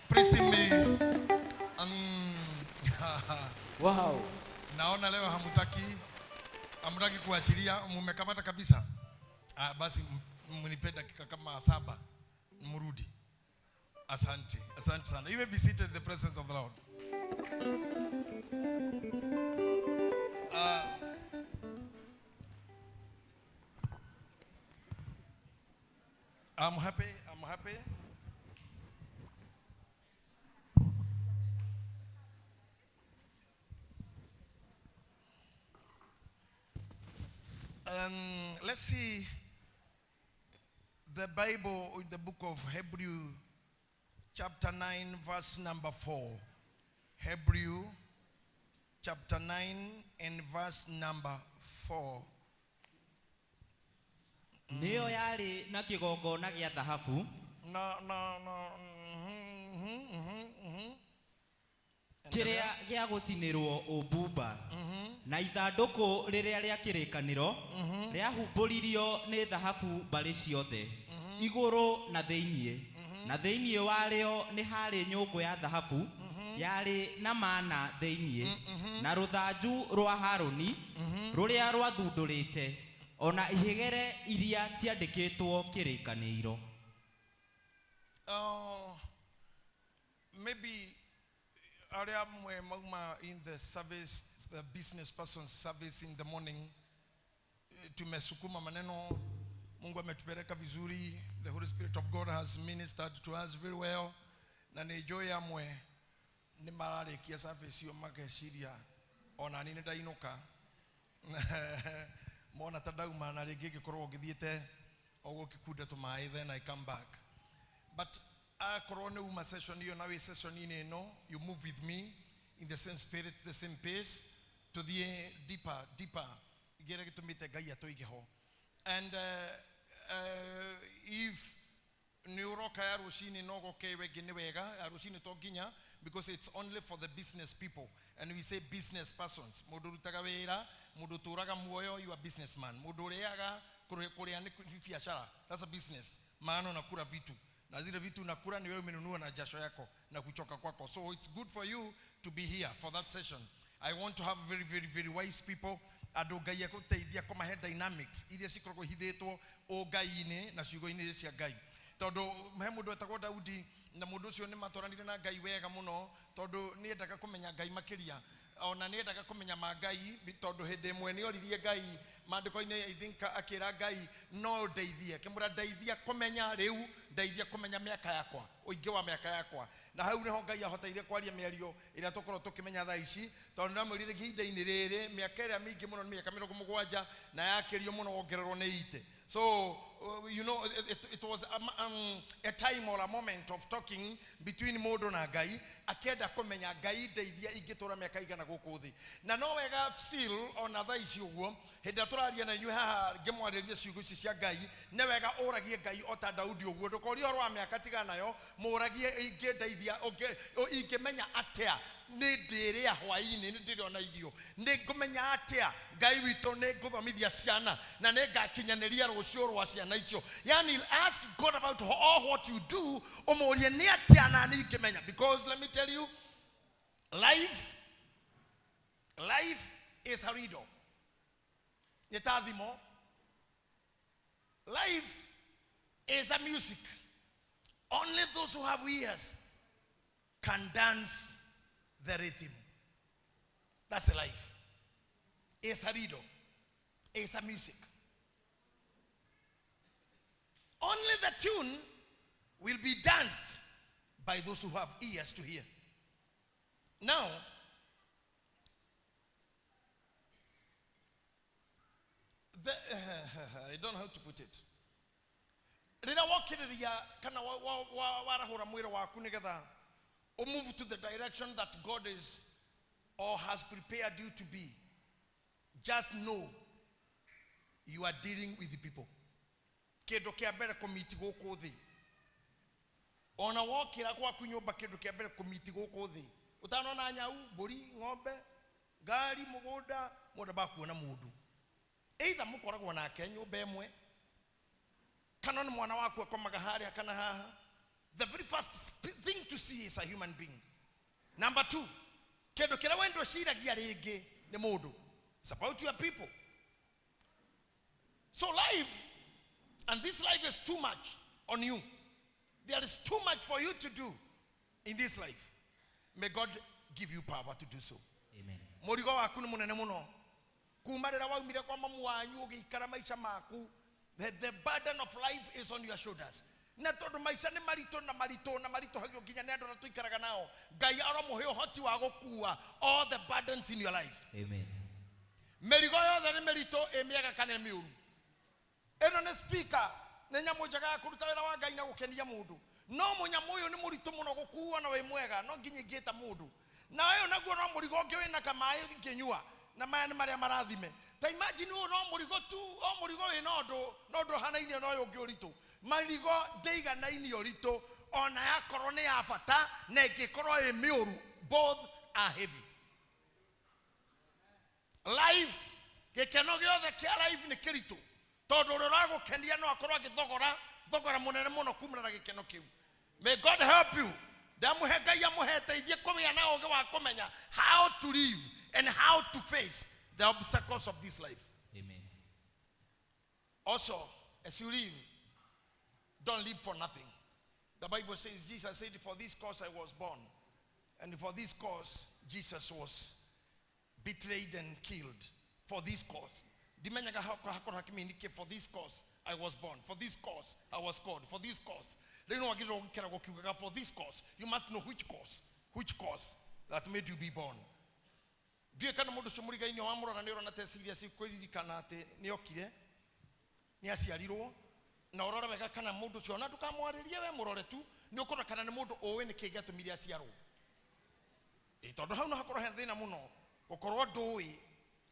Speaker 1: Praise me.
Speaker 5: Wow.
Speaker 1: Naona leo hamutaki kuachilia, mumekamata kabisa. Ah, basi mnipe dakika kama 7 mrudi. Asante, asante sana. You may be seated in the presence of the Lord. I'm happy, I'm happy. Let's see the Bible in the book of Hebrew, chapter 9, verse number 4. Hebrew, chapter 9 and verse number 4.
Speaker 2: Nĩyo yarĩ na kĩgongona gĩa thahabu.
Speaker 1: No, no, no.
Speaker 2: Kĩrĩa gĩa gũcinĩrwo ũbumba. Na ithandũkũ rĩrĩa rĩa kĩrĩkanĩro rĩahumbũririo nĩ thahabu mbarĩ ciothe, igũrũ na thĩiniĩ. Na thĩiniĩ warĩo nĩ harĩ nyũngũ ya thahabu yarĩ na mana thĩiniĩ, na rũthanju rwa Harũni rũrĩa rwathundũrĩte, ona ihegere iria ciandĩkĩtwo kĩrĩkanĩro.
Speaker 1: Maybe aria mwe mauma in the service, the business person service in the morning, tumesukuma maneno, Mungu ametupeleka vizuri, the Holy Spirit of God has ministered to us very well. Na nĩ amwe nĩ mararĩkia service yo mageciria ona niĩ nĩ ndainũka mona ta ndauma na rĩngĩ ngĩkorwo ngĩthiĩte o gũkĩkunda tũmaĩ, then I come back. But akorwo nĩ uma session iyo na wĩ session-inĩ ĩno, you move with me in the same spirit, the same pace, tuthiĩ deeper, deeper, kĩrĩa gĩtũmĩte Ngai atũige ho. And if nĩ ũroka ya rũcinĩ no goke wengĩ nĩ wega, ya rũcinĩ to nginya, because it's only for the business people. And we say business persons. Mũndũ ũrutaga wĩra, mũndũ ũtũraga muoyo, you are businessman. Mũndũ ũrĩaga, kũrĩa nĩ biashara, that's a business. Maana unakula vitu. Na zile vitu unakula ni wewe umenunua na jasho yako na kuchoka kwako. So it's good for you to be here for that session. I want to have very, very, very wise people. Andũ Ngai agũteithia kũmahe dynamics iria cikoragwo ihithĩtwo ũngai-inĩ na ciugo-inĩ cia Ngai. Tondũ he mũndũ wetagwo Daudi, na mũndũ ũcio nĩ matwaranire na Ngai wega mũno, tondũ nĩ endaga kũmenya Ngai makĩria. Ona nĩ endaga kũmenya ma Ngai, tondũ hĩndĩ ĩmwe nĩ oririe Ngai maandĩko-inĩ, I think akĩra Ngai no ndeithie, akĩmwĩra ndeithia kũmenya rĩu, ndeithia kũmenya mĩaka yakwa, ũingĩ wa mĩaka yakwa. Na hau nĩho Ngai ahoteire kwaria mĩario ĩrĩa tũkorwo tũkĩmenya thaa ici, tondũ ndamwĩrire ihinda-inĩ rĩrĩ mĩaka ĩrĩa mĩingĩ mũno nĩ mĩaka 70 na yakĩrio mũno wongererwo nĩ ite. So you know, it was a time or a moment of talking between mũndũ na Ngai, akĩenda kũmenya Ngai ndeithia ingĩtũra mĩaka igana gũkũ thĩ. Na no wega still ona thaa ici ũguo, hĩndĩ ĩrĩa tũraria na inyuĩ haha ngĩmwarĩria ciugo ici cia Ngai, nĩ wega ũragie Ngai o ta Daudi ũguo. Ndũkorie ũhoro wa mĩaka tigana nayo, mũragie ingĩndeithia, ingĩmenya atĩa nĩ ndĩrĩa hwaĩ-inĩ, nĩ ndĩrĩona irio, nĩ ngũmenya atĩa Ngai witũ nĩ ngũthomithia ciana na nĩ ngakinyanĩria rũciũ rwa ciana icio. Yani ask God about all what you do, ũmũrie nĩ atĩa na niĩ ingĩmenya. Because let me tell you, life is a riddle. Nĩ ta thimo. Life is a music. Only those who have ears can dance the rhythm. That's life. It's a riddle. It's a music. Only the tune will be danced by those who have ears to hear. Now, I don't know how to put it. Rĩrĩa wokĩrĩria kana warahũra mwĩrĩ waku nĩgetha move to the direction that God is or has prepared you to be, just know you are dealing with the people. Kĩndũ kĩa mbere kũmiti gũkũ thĩ. Ona wokĩra gwaku nyũmba, kĩndũ kĩa mbere kũmiti gũkũ thĩ. Ũtanona nyau, mbũri, ng'ombe, ngari, mũgũnda, mũndũ bakuona mũndũ. Either mũkoragwo nake nyũmba ĩmwe, kana nĩ mwana waku akomaga harĩa kana haha. The very first thing to see is a human being. Number two, kĩndũ kĩrĩa wendo ciragia rĩngĩ nĩ mũndũ. It's about your people. So life, and this life is too much on you. There is too much for you to do in this life. May God give you power to do so.
Speaker 2: Amen.
Speaker 1: Mũrigo waku nĩ mũnene mũno. Kuma rĩrĩa waumire kwa mamu wanyu ũgĩikara maica maku, the burden of life is on your shoulders. Na tondũ maica nĩ maritũ na maritũ na maritũ hagio nginya nĩ andũ arĩa tũikaraga nao, Ngai aromũhe ũhoti wa gũkua all the burdens in your life.
Speaker 2: Amen.
Speaker 1: Mĩrigo yothe nĩ mĩritũ, ĩ mĩega kana ĩ mĩũru. Ĩno nĩ speaker, nĩ nyamũ njega ya kũruta wĩra wa Ngai na gũkenia mũndũ. No mũnyamũ ũyũ nĩ mũritũ mũno gũkua na wĩ mwega, no nginya ingĩta mũndũ. Na ũyũ naguo no mũrigo ũngĩ wĩna kamaĩ ingĩnyua, na maya nĩ marĩa marathime. Ta imagine ũyũ no mũrigo tu, o mũrigo wĩna ũndũ, no ũndũ ũhanaine na ũyũ ũngĩ ũritũ. Marigo ndĩiganaine ũritũ, ona yakorwo nĩ ya bata na ĩngĩkorwo ĩ mĩũru, both are heavy. Life, gĩkeno gĩothe kĩa life nĩ kĩritũ, tondũ ũrĩa ũragũkenia no akorwo agĩthogora thogora mũnene mũno kumana na gĩkeno kĩu. May God help you. Ndamũhe Ngai amũhe teithie kũgĩa na ũũgĩ wa kũmenya how to live and how to face the obstacles of this life.
Speaker 2: Amen.
Speaker 1: Also, as you live, don't live for nothing. The Bible says, Jesus said, for this cause I was born. And for this cause, Jesus was betrayed and killed. For this cause. For this cause I was born. For this cause I was called. For this cause. For this cause. You must know which cause. Which cause that made you be born. Ndiũĩ kana mũndũ ũcio mũrigainĩ wamũrora nĩ ũrona ta serious kwĩririkana atĩ nĩ okire, nĩ aciarirwo, na ũrore wega kana mũndũ ũcio, ona ndũkamwarĩrie we mũrore tu, nĩ ũkũrora kana nĩ mũndũ ũĩ nĩkĩ gĩatũmire aciarwo. Ĩ tondũ hau no hakorwo he thĩna mũno, gũkorwo ndũĩ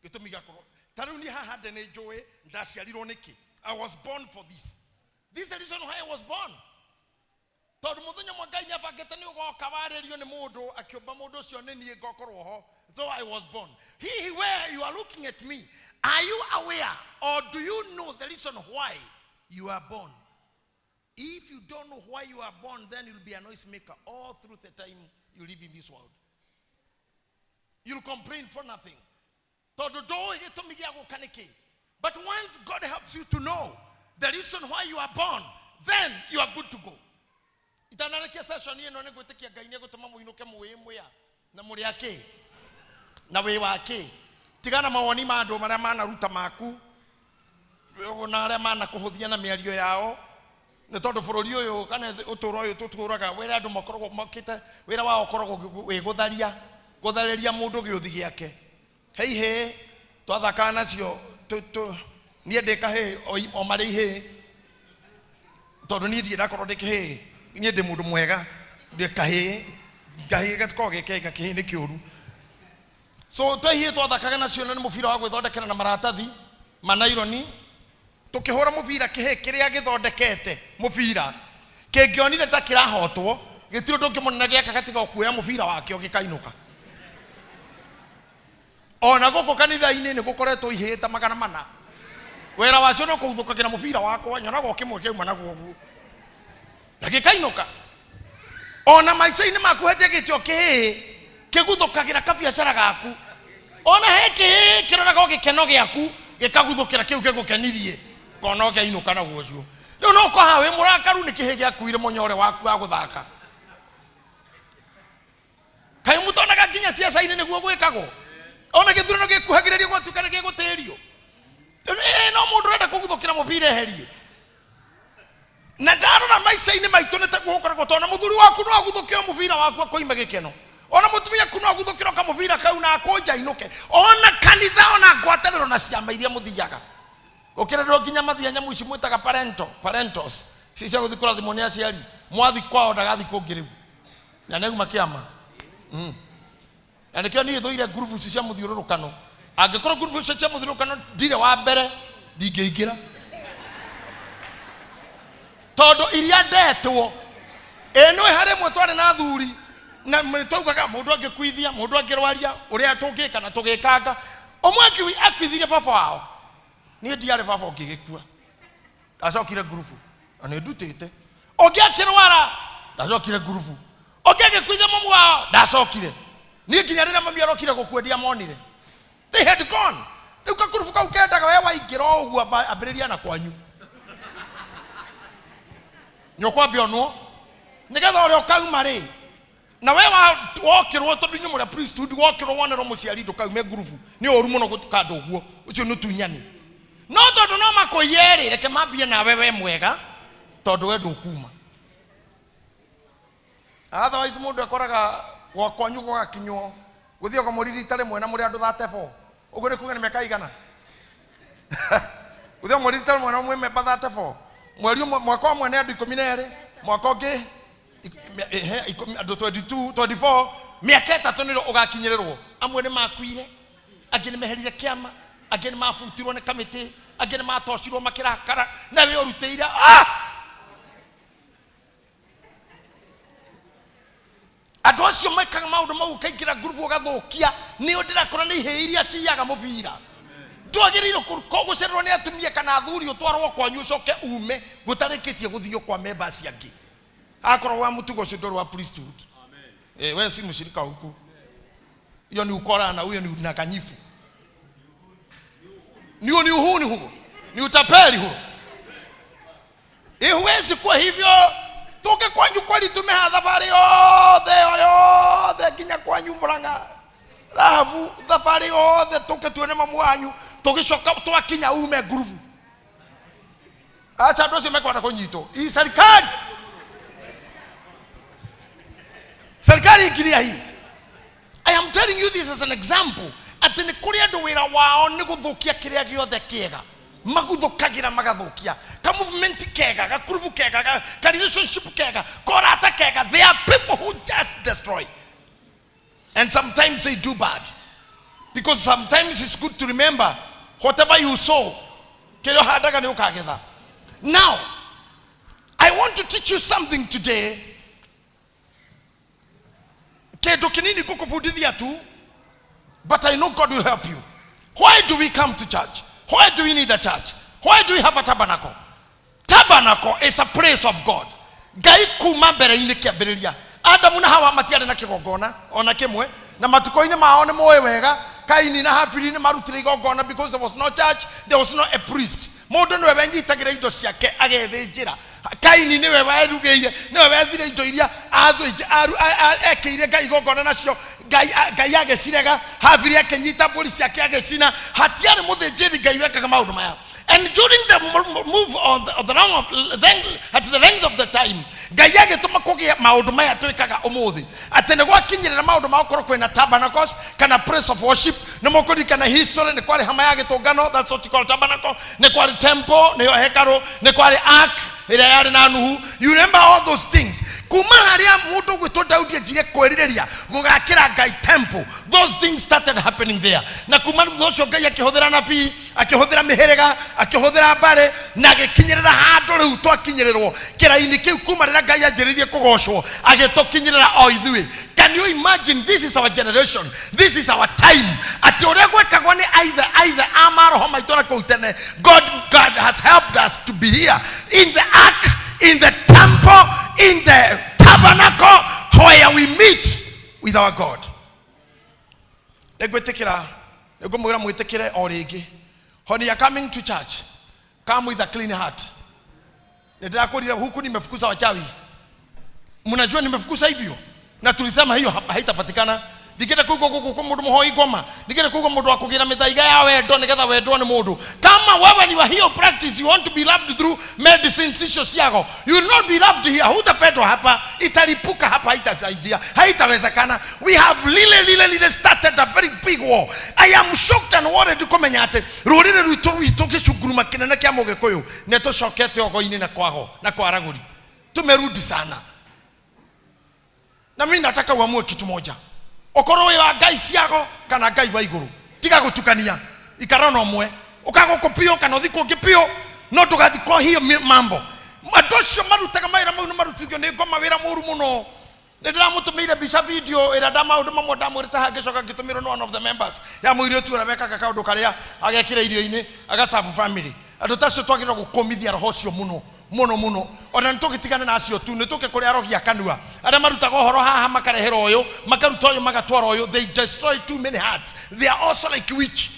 Speaker 1: gĩtũmi gĩakorwo. Ta rĩu niĩ haha ndĩ nĩ njũĩ ndaciarirwo nĩkĩ. I was born for this. This is the reason why I was born. Tondũ mũthenya ũmwe Ngai nĩabangĩte nĩ ũgoka warĩrio nĩ mũndũ, akĩũmba mũndũ ũcio nĩ niĩ ngokorwo ho. So I was born. He where you are looking at me, are you aware or do you know the reason why you are born? If you don't know why you are born, then you'll be a noisemaker all through the time you live in this world. You'll complain for nothing. Tondũ ndũĩ gĩtũmi gĩa gũka nĩ kĩ. But once God helps you to know the reason why you are born, then you are good to go. Itanarĩkia session ĩno nĩ gwĩtĩkia Ngai nĩ egũtũma mũinũke mũĩ mwĩa na mũrĩ akĩ na wĩ wa kĩ. Tigana mawoni ma andũ marĩa manaruta maku na arĩa manakũhũthia na mĩario yao nĩ tondũ bũrũri ũyũ kana ũtũũro ũyũ tũtũũraga wĩra andũ makoragwo mokĩte wĩra wao ũkoragwo wĩ gũtharia gũtharĩria mũndũ gĩũthi gĩake heihĩ twathakaga nacio niĩ ndĩ kahĩĩ o marĩ ihĩĩ tondũ niĩ ndirĩ ndakorwo ndĩ kĩhĩĩ niĩ ndĩ mũndũ mwega ndĩ kahĩĩ kahĩĩ gatikoragwo ge kega kĩhĩĩ nĩ kĩũru so twehie twathakaga nacio na nĩ mũbira wa gwĩthondekera na maratathi ma naironi tukihura mubira kihe kiria githondekete mubira kingionire ta kirahotwo gitiri undu ungi munene giaka gatiga kuoya mubira wakio gikainuka ona guku kanitha-ini ni gukoretwo ihĩĩ ta magana mana wĩra wacio no kũguthũkagĩra mũbira wakwa nyonaga o kĩmwe kĩauma naguo ũguo na gĩkainũka ona maica-inĩ maku henjegĩte o kĩhĩĩ kĩguthũkagĩra kabiacara gaku ona he kĩhĩĩ kĩroraga o gĩkeno gĩaku gĩkaguthũkĩra kĩu gĩgũkenirie kona ũkĩinũka naguo ũcio rĩu no ũkoha wĩ mũrakaru nĩ kĩhĩĩ gĩakuire mũnyore waku wa gũthaka kaĩ mũtonaga nginya ciaca-inĩ nĩguo gwĩkagwo ona gĩthurano gĩkuhagĩrĩrio gwatuĩka nĩ gĩgũtĩrio no mũndũ ũrenda kũguthũkĩra mũbira eherie na ndarora maica-inĩ maitũ nĩ taguo gũkoragwo tondũ ona mũthuri waku no aguthũkĩre mũbira waku akũime gĩkeno ona mũtumia aku no aguthũkĩre kamũbira kau na akũnja ainũke ona kanitha ona ngwatanĩro na ciama iria mũthiaga gũkĩrĩrwo nginya mathia nyamũ ici mwĩtaga parentos ici cia gũthiĩ kũrathimwo nĩ aciari mwathi kwao ndagathi kũngĩ rĩu na nĩauma kĩama na nĩkĩo niĩ thũire ngurubu ici cia mũthiũrũrũkano angĩkorwo ngurubu icio cia mũthiũrũrũkano ndirĩ wa mbere ndingĩingĩra tondũ iria ndetwo ĩ nĩ harĩ ĩmwe twarĩ na athuri na twaugaga mũndũ angĩkuithia mũndũ angĩrwaria ũrĩa tũngĩka na tũgĩkanga ũmwe akuithirie baba wao niĩ ndiarĩ baba ũngĩgĩkua ndacokire ngurubu na nĩ ndutĩte ũngĩ akĩrwara ndacokire ngurubu ũngĩ agĩkuithia mamu wao ndacokire niĩ nginya rĩrĩa mami arokire gũkua ndiamonire they had gone rĩu kakurubu kau kendaga we waingĩra o ũguo ambĩrĩria na kwanyu nĩũkwambia onwo nĩgetha ũrĩa ũkauma rĩ na we wokĩrwo tondũ inyuĩ mũrĩ a priesthood wokĩrwo wonerwo mũciari ndũkaume ngurubu nĩ ũru mũno gũkanda ũguo ũcio nĩ ũtunyani no tondũ no makũiye rĩ reke mambie nawe we mwega tondũ we ndũkuma otherwise mũndũ akoraga gwakwanyu gũgakinywo gũthiaga mweri rita rĩmwe na mũrĩ andũ 34 ũguo nĩ kuga nĩ mĩaka igana gũthiaga mweri rita rĩmwe na mwĩ memba 34 mweri ũmwe mwaka ũmwe nĩ andũ 12 mwaka ũngĩ andũ 22 24 mĩaka ĩtatũ nĩrĩo ũgakinyĩrĩrwo amwe nĩ makuire angĩ nĩ meherire kĩama angĩ nĩ mabutirwo nĩ kamĩtĩ angĩ nĩ matocirwo makĩrakara na we ũrutĩire andũ acio mekaga maũndũ mau ũkaingĩra ngurubu ũgathũkia nĩo ndĩrakora nĩ ihĩĩ iria ciiyaga mũbira ndwagĩrĩirwo gũcererwo nĩ atumia kana athuri ũtwarwo kwanyu ũcoke ume gũtarĩkĩtie gũthio kwa members angĩ akorwo wa mũtugo ũcio ndũrĩ wa priesthood we si mshirika huku hiyo ni ukora na huyo ni udanganyifu niyo ni uhuni huo ni utapeli huo huwezi kuwa hivyo toke kwanyu kweli tumeha thabarĩ yothe yothe nginya kwanyu Murang'a Rahabu thabarĩ yothe tũke tuone mamu wanyu tũgĩcoka twakinya ume ngurubu acha andũ acio mekwenda kũnyitwo hii serikali serikali ingiria hii I am telling you this as an example atĩ nĩ kũrĩ andũ wĩra wao nĩ gũthũkia kĩrĩa gĩothe kĩega maguthũkagĩra magathũkia ka movement kega gakurubu kega ka relationship kega korata kega they are people who just destroy and sometimes they do bad because sometimes it's good to remember whatever you sow kĩrĩa ũhandaga nĩ ũkagetha now I want to teach you something today kĩndũ kĩnini ngũkũbundithia tu but I know God will help you. Why do we come to church? Why do we need a church? Why do we have a tabernacle? Tabernacle Tabernacle is a place of God. Ngai kuma mbere-inĩ kĩambĩrĩria, Adamu na Hawa matiarĩ na kĩgongona ona kĩmwe, na matukũ-inĩ mao nĩ moĩ wega Kaini na Habili nĩ marutire igongona, because there was no church, there was no a priest. Mũndũ nĩwe wenyitagĩra indo ciake agethĩnjĩra. Kaini nĩwe werugĩire, nĩwe wethire indo iria ekĩire Ngai igongona nacio, Ngai agĩcirega. Habili akĩnyita mbũri ciake agĩcina. Hatiarĩ mũthĩnjĩri Ngai wekaga maũndũ maya. And during the move on the, of the long of, then, at the length of the time, Ngai agĩtũma kũgĩe maũndũ maya twĩkaga ũmũthĩ, atĩ nĩ gwakinyĩrĩra maũndũ ma gũkorwo kwĩna tabernacles kana place of worship. Nĩ mũkũririkana history, nĩ kwarĩ hama ya gĩtũngano, that's what you call tabernacle, nĩ kwarĩ temple, nĩyo hekarũ, nĩ kwarĩ ark ĩrĩa yarĩ na Nuhu. You remember all those things. Kuma harĩa mũndũ gwĩtwo Daudi anjirie kwĩrirĩria gũgakĩra Ngai temple, those things started happening there. Na kuma thutha ũcio Ngai akĩhũthĩra nabii, akĩhũthĩra mĩhĩrĩga, akĩhũthĩra mbarĩ, na agĩkinyĩrĩra handũ rĩu twakinyĩrĩrwo kĩraini kĩu. Kuma rĩrĩa Ngai anjĩrĩirie kũgocwo, agĩtũkinyĩrĩra o ithuĩ. Can you imagine? This is our generation, this is our time. Atĩ ũrĩa gwĩkagwo nĩ aithe a maroho maitũ na kũu tene, God has helped us to be here in the ark, in the temple, in the tabernacle, where we meet with our God. Nĩngwĩtĩkĩra, nĩngũmwĩra mwĩtĩkĩre o rĩngĩ, when you are coming to church, come with a clean heart. Nĩndĩrakwĩrire huku nimefukuza wachawi. Mnajua nimefukuza hivyo, na tulisema hiyo haitapatikana. Ndingĩenda kuigua gũkũ mũndũ mũhoi ngoma, ndingĩenda kuigua mũndũ wa kũgĩra mĩthaiga ya wendo nĩgetha wendwo nĩ mũndũ. Kama wewe ni wa hiyo practice, you want to be loved through medicines icio ciago, you will not be loved here. Hutapendwa hapa, italipuka hapa, haitasaidia, haitawezekana. We have lile lile lile started a very big war. I am shocked and worried kũmenya atĩ rũrĩrĩ rwitũ gĩcunguruma kĩnene kĩa mũgĩkũyũ nĩ tũcokete ogo-inĩ na kwago na kwa aragũri. Tumerudi sana. Na mimi nataka uamue kitu moja, okorwo wĩ wa ngai ciago kana ngai wa igũrũ. Tiga gũtukania, ikara na ũmwe, ũka gũkũ piũ kana ũthi kũngĩ piũ, no ndũgathi kwa hiyo mambo. Andũ acio marutaga mawĩra mau nĩ marutithio nĩ ngoma wĩra mũru mũno. Nĩ ndĩramũtũmĩire mbica video ĩrĩa nda maũndũ mamwe ndamwĩrĩte haha, ngĩcoka ngĩtũmĩrwo nĩ one of the members ya mũirĩtu ũrĩa wekaga kaũndũ karĩa agekĩra irio-inĩ agacabu family. Andũ ta acio twagĩrĩirwo gũkũmithia roho ũcio mũno mũno mũno. Ona nĩ tũgĩtigane na acio tu, nĩ tũke kũrĩ arogi a kanua arĩa marutaga ũhoro haha, makarehera ũyũ, makaruta ũyũ, magatwara ũyũ. They destroy too many hearts. They are also like witch.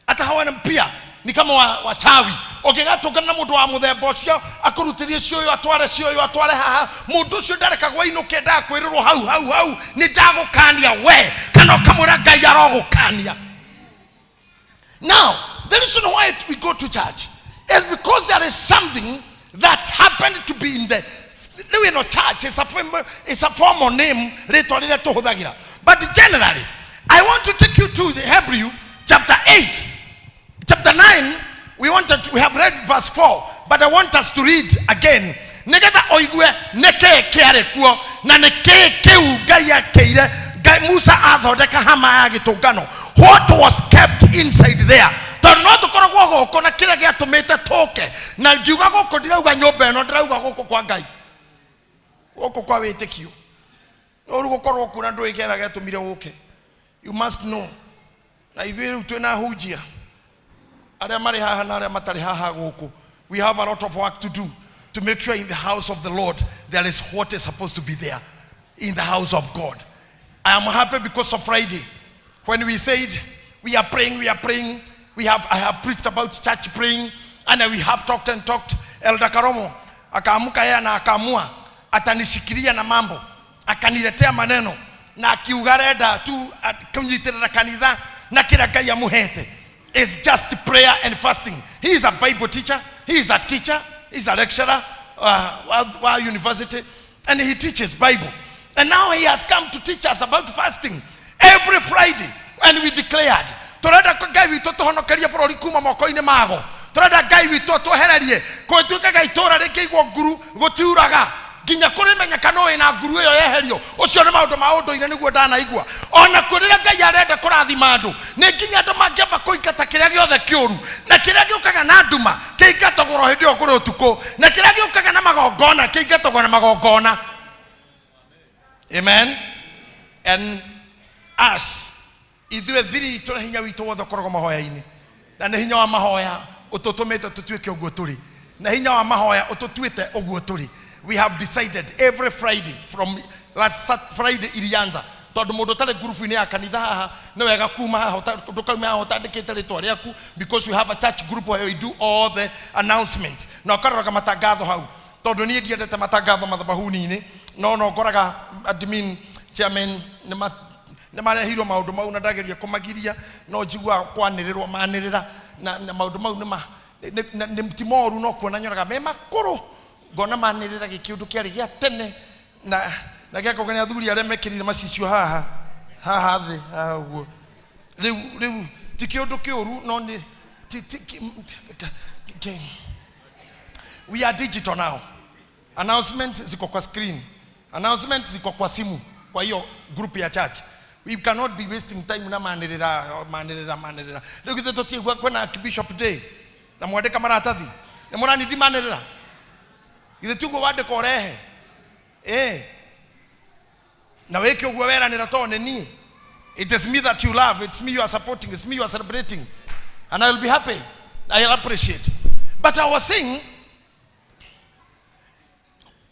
Speaker 1: Hata hawana pia ni kama wachawi. Ũngĩgatũngana na mũndũ wa mũthemba ũcio, akũrutĩrie cio ũyũ, atware cio ũyũ, atware haha, mũndũ ũcio ndarekagwo ainũke, endaga kwĩrĩrwo hau hau hau, nĩ ndagũkania we, kana ũkamwĩra Ngai arogũkania. Now, the reason why we go to church is because there is something that happened to be in the rĩu ĩno church is a formal name, rĩtwa rĩrĩa tũhũthagĩra. But generally, I want to take you to the Hebrew chapter 8, chapter 9. We have read verse 4, but I want us to read again nĩgetha ũigue nĩkĩĩ kĩarĩ kuo na nĩkĩĩ kĩu Ngai akĩire. Ngai Musa athondeka hama ya gĩtũngano, what was kept inside there? Tondũ no tũkoragwo gũkũ na kĩrĩa gĩatũmĩte tũke, na ngiuga gũkũ ndirauga nyũmba ĩno, ndĩrauga gũkũ kwa Ngai, gũkũ kwa wĩtĩkio. No rĩu gũkorwo kuo na ndũĩ kĩrĩa gĩatũmire ũke. You must know. Na ithuĩ rĩu twĩna hunjia arĩa marĩ haha na arĩa matarĩ haha gũkũ, we have a lot of work to do to make sure in the house of the Lord there is what is supposed to be there in the house of God. I am happy because of Friday, when we said we are praying, we are praying. I have preached about church praying, and we have talked and talked. Elder Karomo akaamuka yeye na akaamua atanishikilia na mambo, akaniletea maneno na akiuga arenda tu kunyitirira kanitha na kila Ngai amuhete is just prayer and fasting. He is a Bible teacher. He is a teacher. He is a lecturer wa university, and he teaches Bible. And now he has come to teach us about fasting every Friday. And we declared, turenda Ngai witũ tũhonokerie bũrũri kuma moko-inĩ mago. Turenda Ngai witũ twehererie kũtuĩkaga itũra rĩkĩigwo nguru gũtiuraga nginya kũrĩmenya kana wĩna nguru ĩyo yeherio. Ũcio nĩ maũndũ ma ũndũire nĩguo ndanaigua. Ona kũrĩrĩa Ngai arenda kũrathima andũ, nĩ nginya andũ mangĩamba kũingata kĩrĩa gĩothe kĩũru, na kĩrĩa gĩũkaga na nduma kĩingatagwo ro hĩndĩ ĩyo kũrĩ ũtukũ, na kĩrĩa gĩũkaga na magongona kĩingatagwo na magongona. Amen. And us, ithuĩ thiri itũ na hinya witũ wothe ũkoragwo mahoya-inĩ, na nĩ hinya wa mahoya ũtũtũmĩte tũtuĩke ũguo tũrĩ. Na hinya wa mahoya ũtũtuĩte ũguo tũrĩ. We have decided every Friday from last Friday ilianza, tondũ mũndũ ũtarĩ ngurubu-inĩ ya kanitha haha nĩ wega kuma haha ndũkaume haha ũtandĩkĩte rĩtwa rĩaku, because we have a church group where we do all the announcements na ũkaroraga matangatho hau, tondũ niĩ ndiendete matangatho mathabahuni-inĩ, no ngoraga admin chairman nĩ marehirwo maũndũ mau na ndageria kũmagiria, no njiguaga kwanĩrĩrwo manĩrĩra na maũndũ mau nĩ ti moru, no kuona nyonaga me makũrũ, ngona manĩrĩra gĩkĩũndũ kĩarĩ gĩa tene na gĩakonga nĩ athuri arĩa mekĩrire macicio haha haha thĩ haha ũguo. Rĩu ti kĩũndũ kĩũru, no nĩ ti we are digital now. Announcements ziko kwa screen, announcements ziko kwa simu, kwa hiyo group ya church. We cannot be wasting time na manĩrĩra manĩrĩra manĩrĩra. Rĩu githĩ tũtiigua kwĩna Bishop Day na mwandĩka maratathi nĩ mũranindi manĩrĩra, githĩ ti ũguo wandĩka ũrehe na wĩke ũguo weranĩra, tondũ nĩ niĩ. It is me that you love, it's me you are supporting, it's me you are celebrating, and I will be happy, I will appreciate. But I was saying,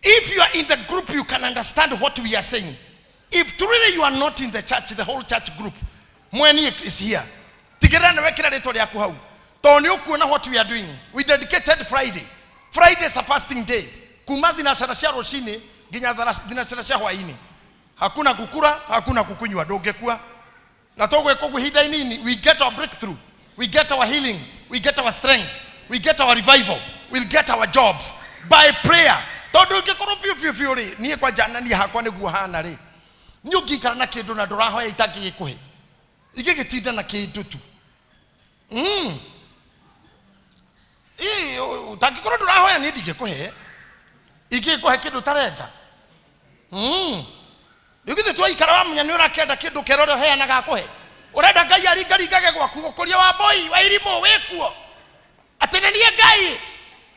Speaker 1: if you are in the group, you can understand what we are saying. If truly you are not in the church, the whole church group, Mweni is here. Tigĩrĩra nĩ wekĩra rĩtwa rĩaku hau, tondũ nĩ ũkuona what we are doing. We dedicated Friday. Friday is a fasting day. Kuma thinacara cia rũcinĩ nginya thinacara cia hwaĩ-inĩ. Hakuna kukura, hakuna kukunywa, ndũngĩkua. Na tũgwĩka ũguo ihinda inini, we get our breakthrough, we get our healing, we get our strength, we get our revival, we'll get our jobs by prayer. Tondũ ũngĩkorwo biũ biũ biũ rĩ, niĩ kwanja na niĩ hakwa nĩguo hana rĩ, nĩ ũngĩikara na kĩndũ na ndũrahoya itangĩgĩkũhe, ingĩgĩtinda na kĩndũ tu. Ĩ, ũtangĩkorwo ndũrahoya niĩ ndingĩkũhe, ingĩkũhe kĩndũ ũtarenda. Rĩu githĩ twaikara wamenya nĩ ũrakĩenda kĩndũ kĩerũ, ũrĩa ũheanaga akũhe, ũrenda Ngai aringaringage gwaku gũkũria wa mboi wa irimũ wĩkuo atĩ nĩ niĩ Ngai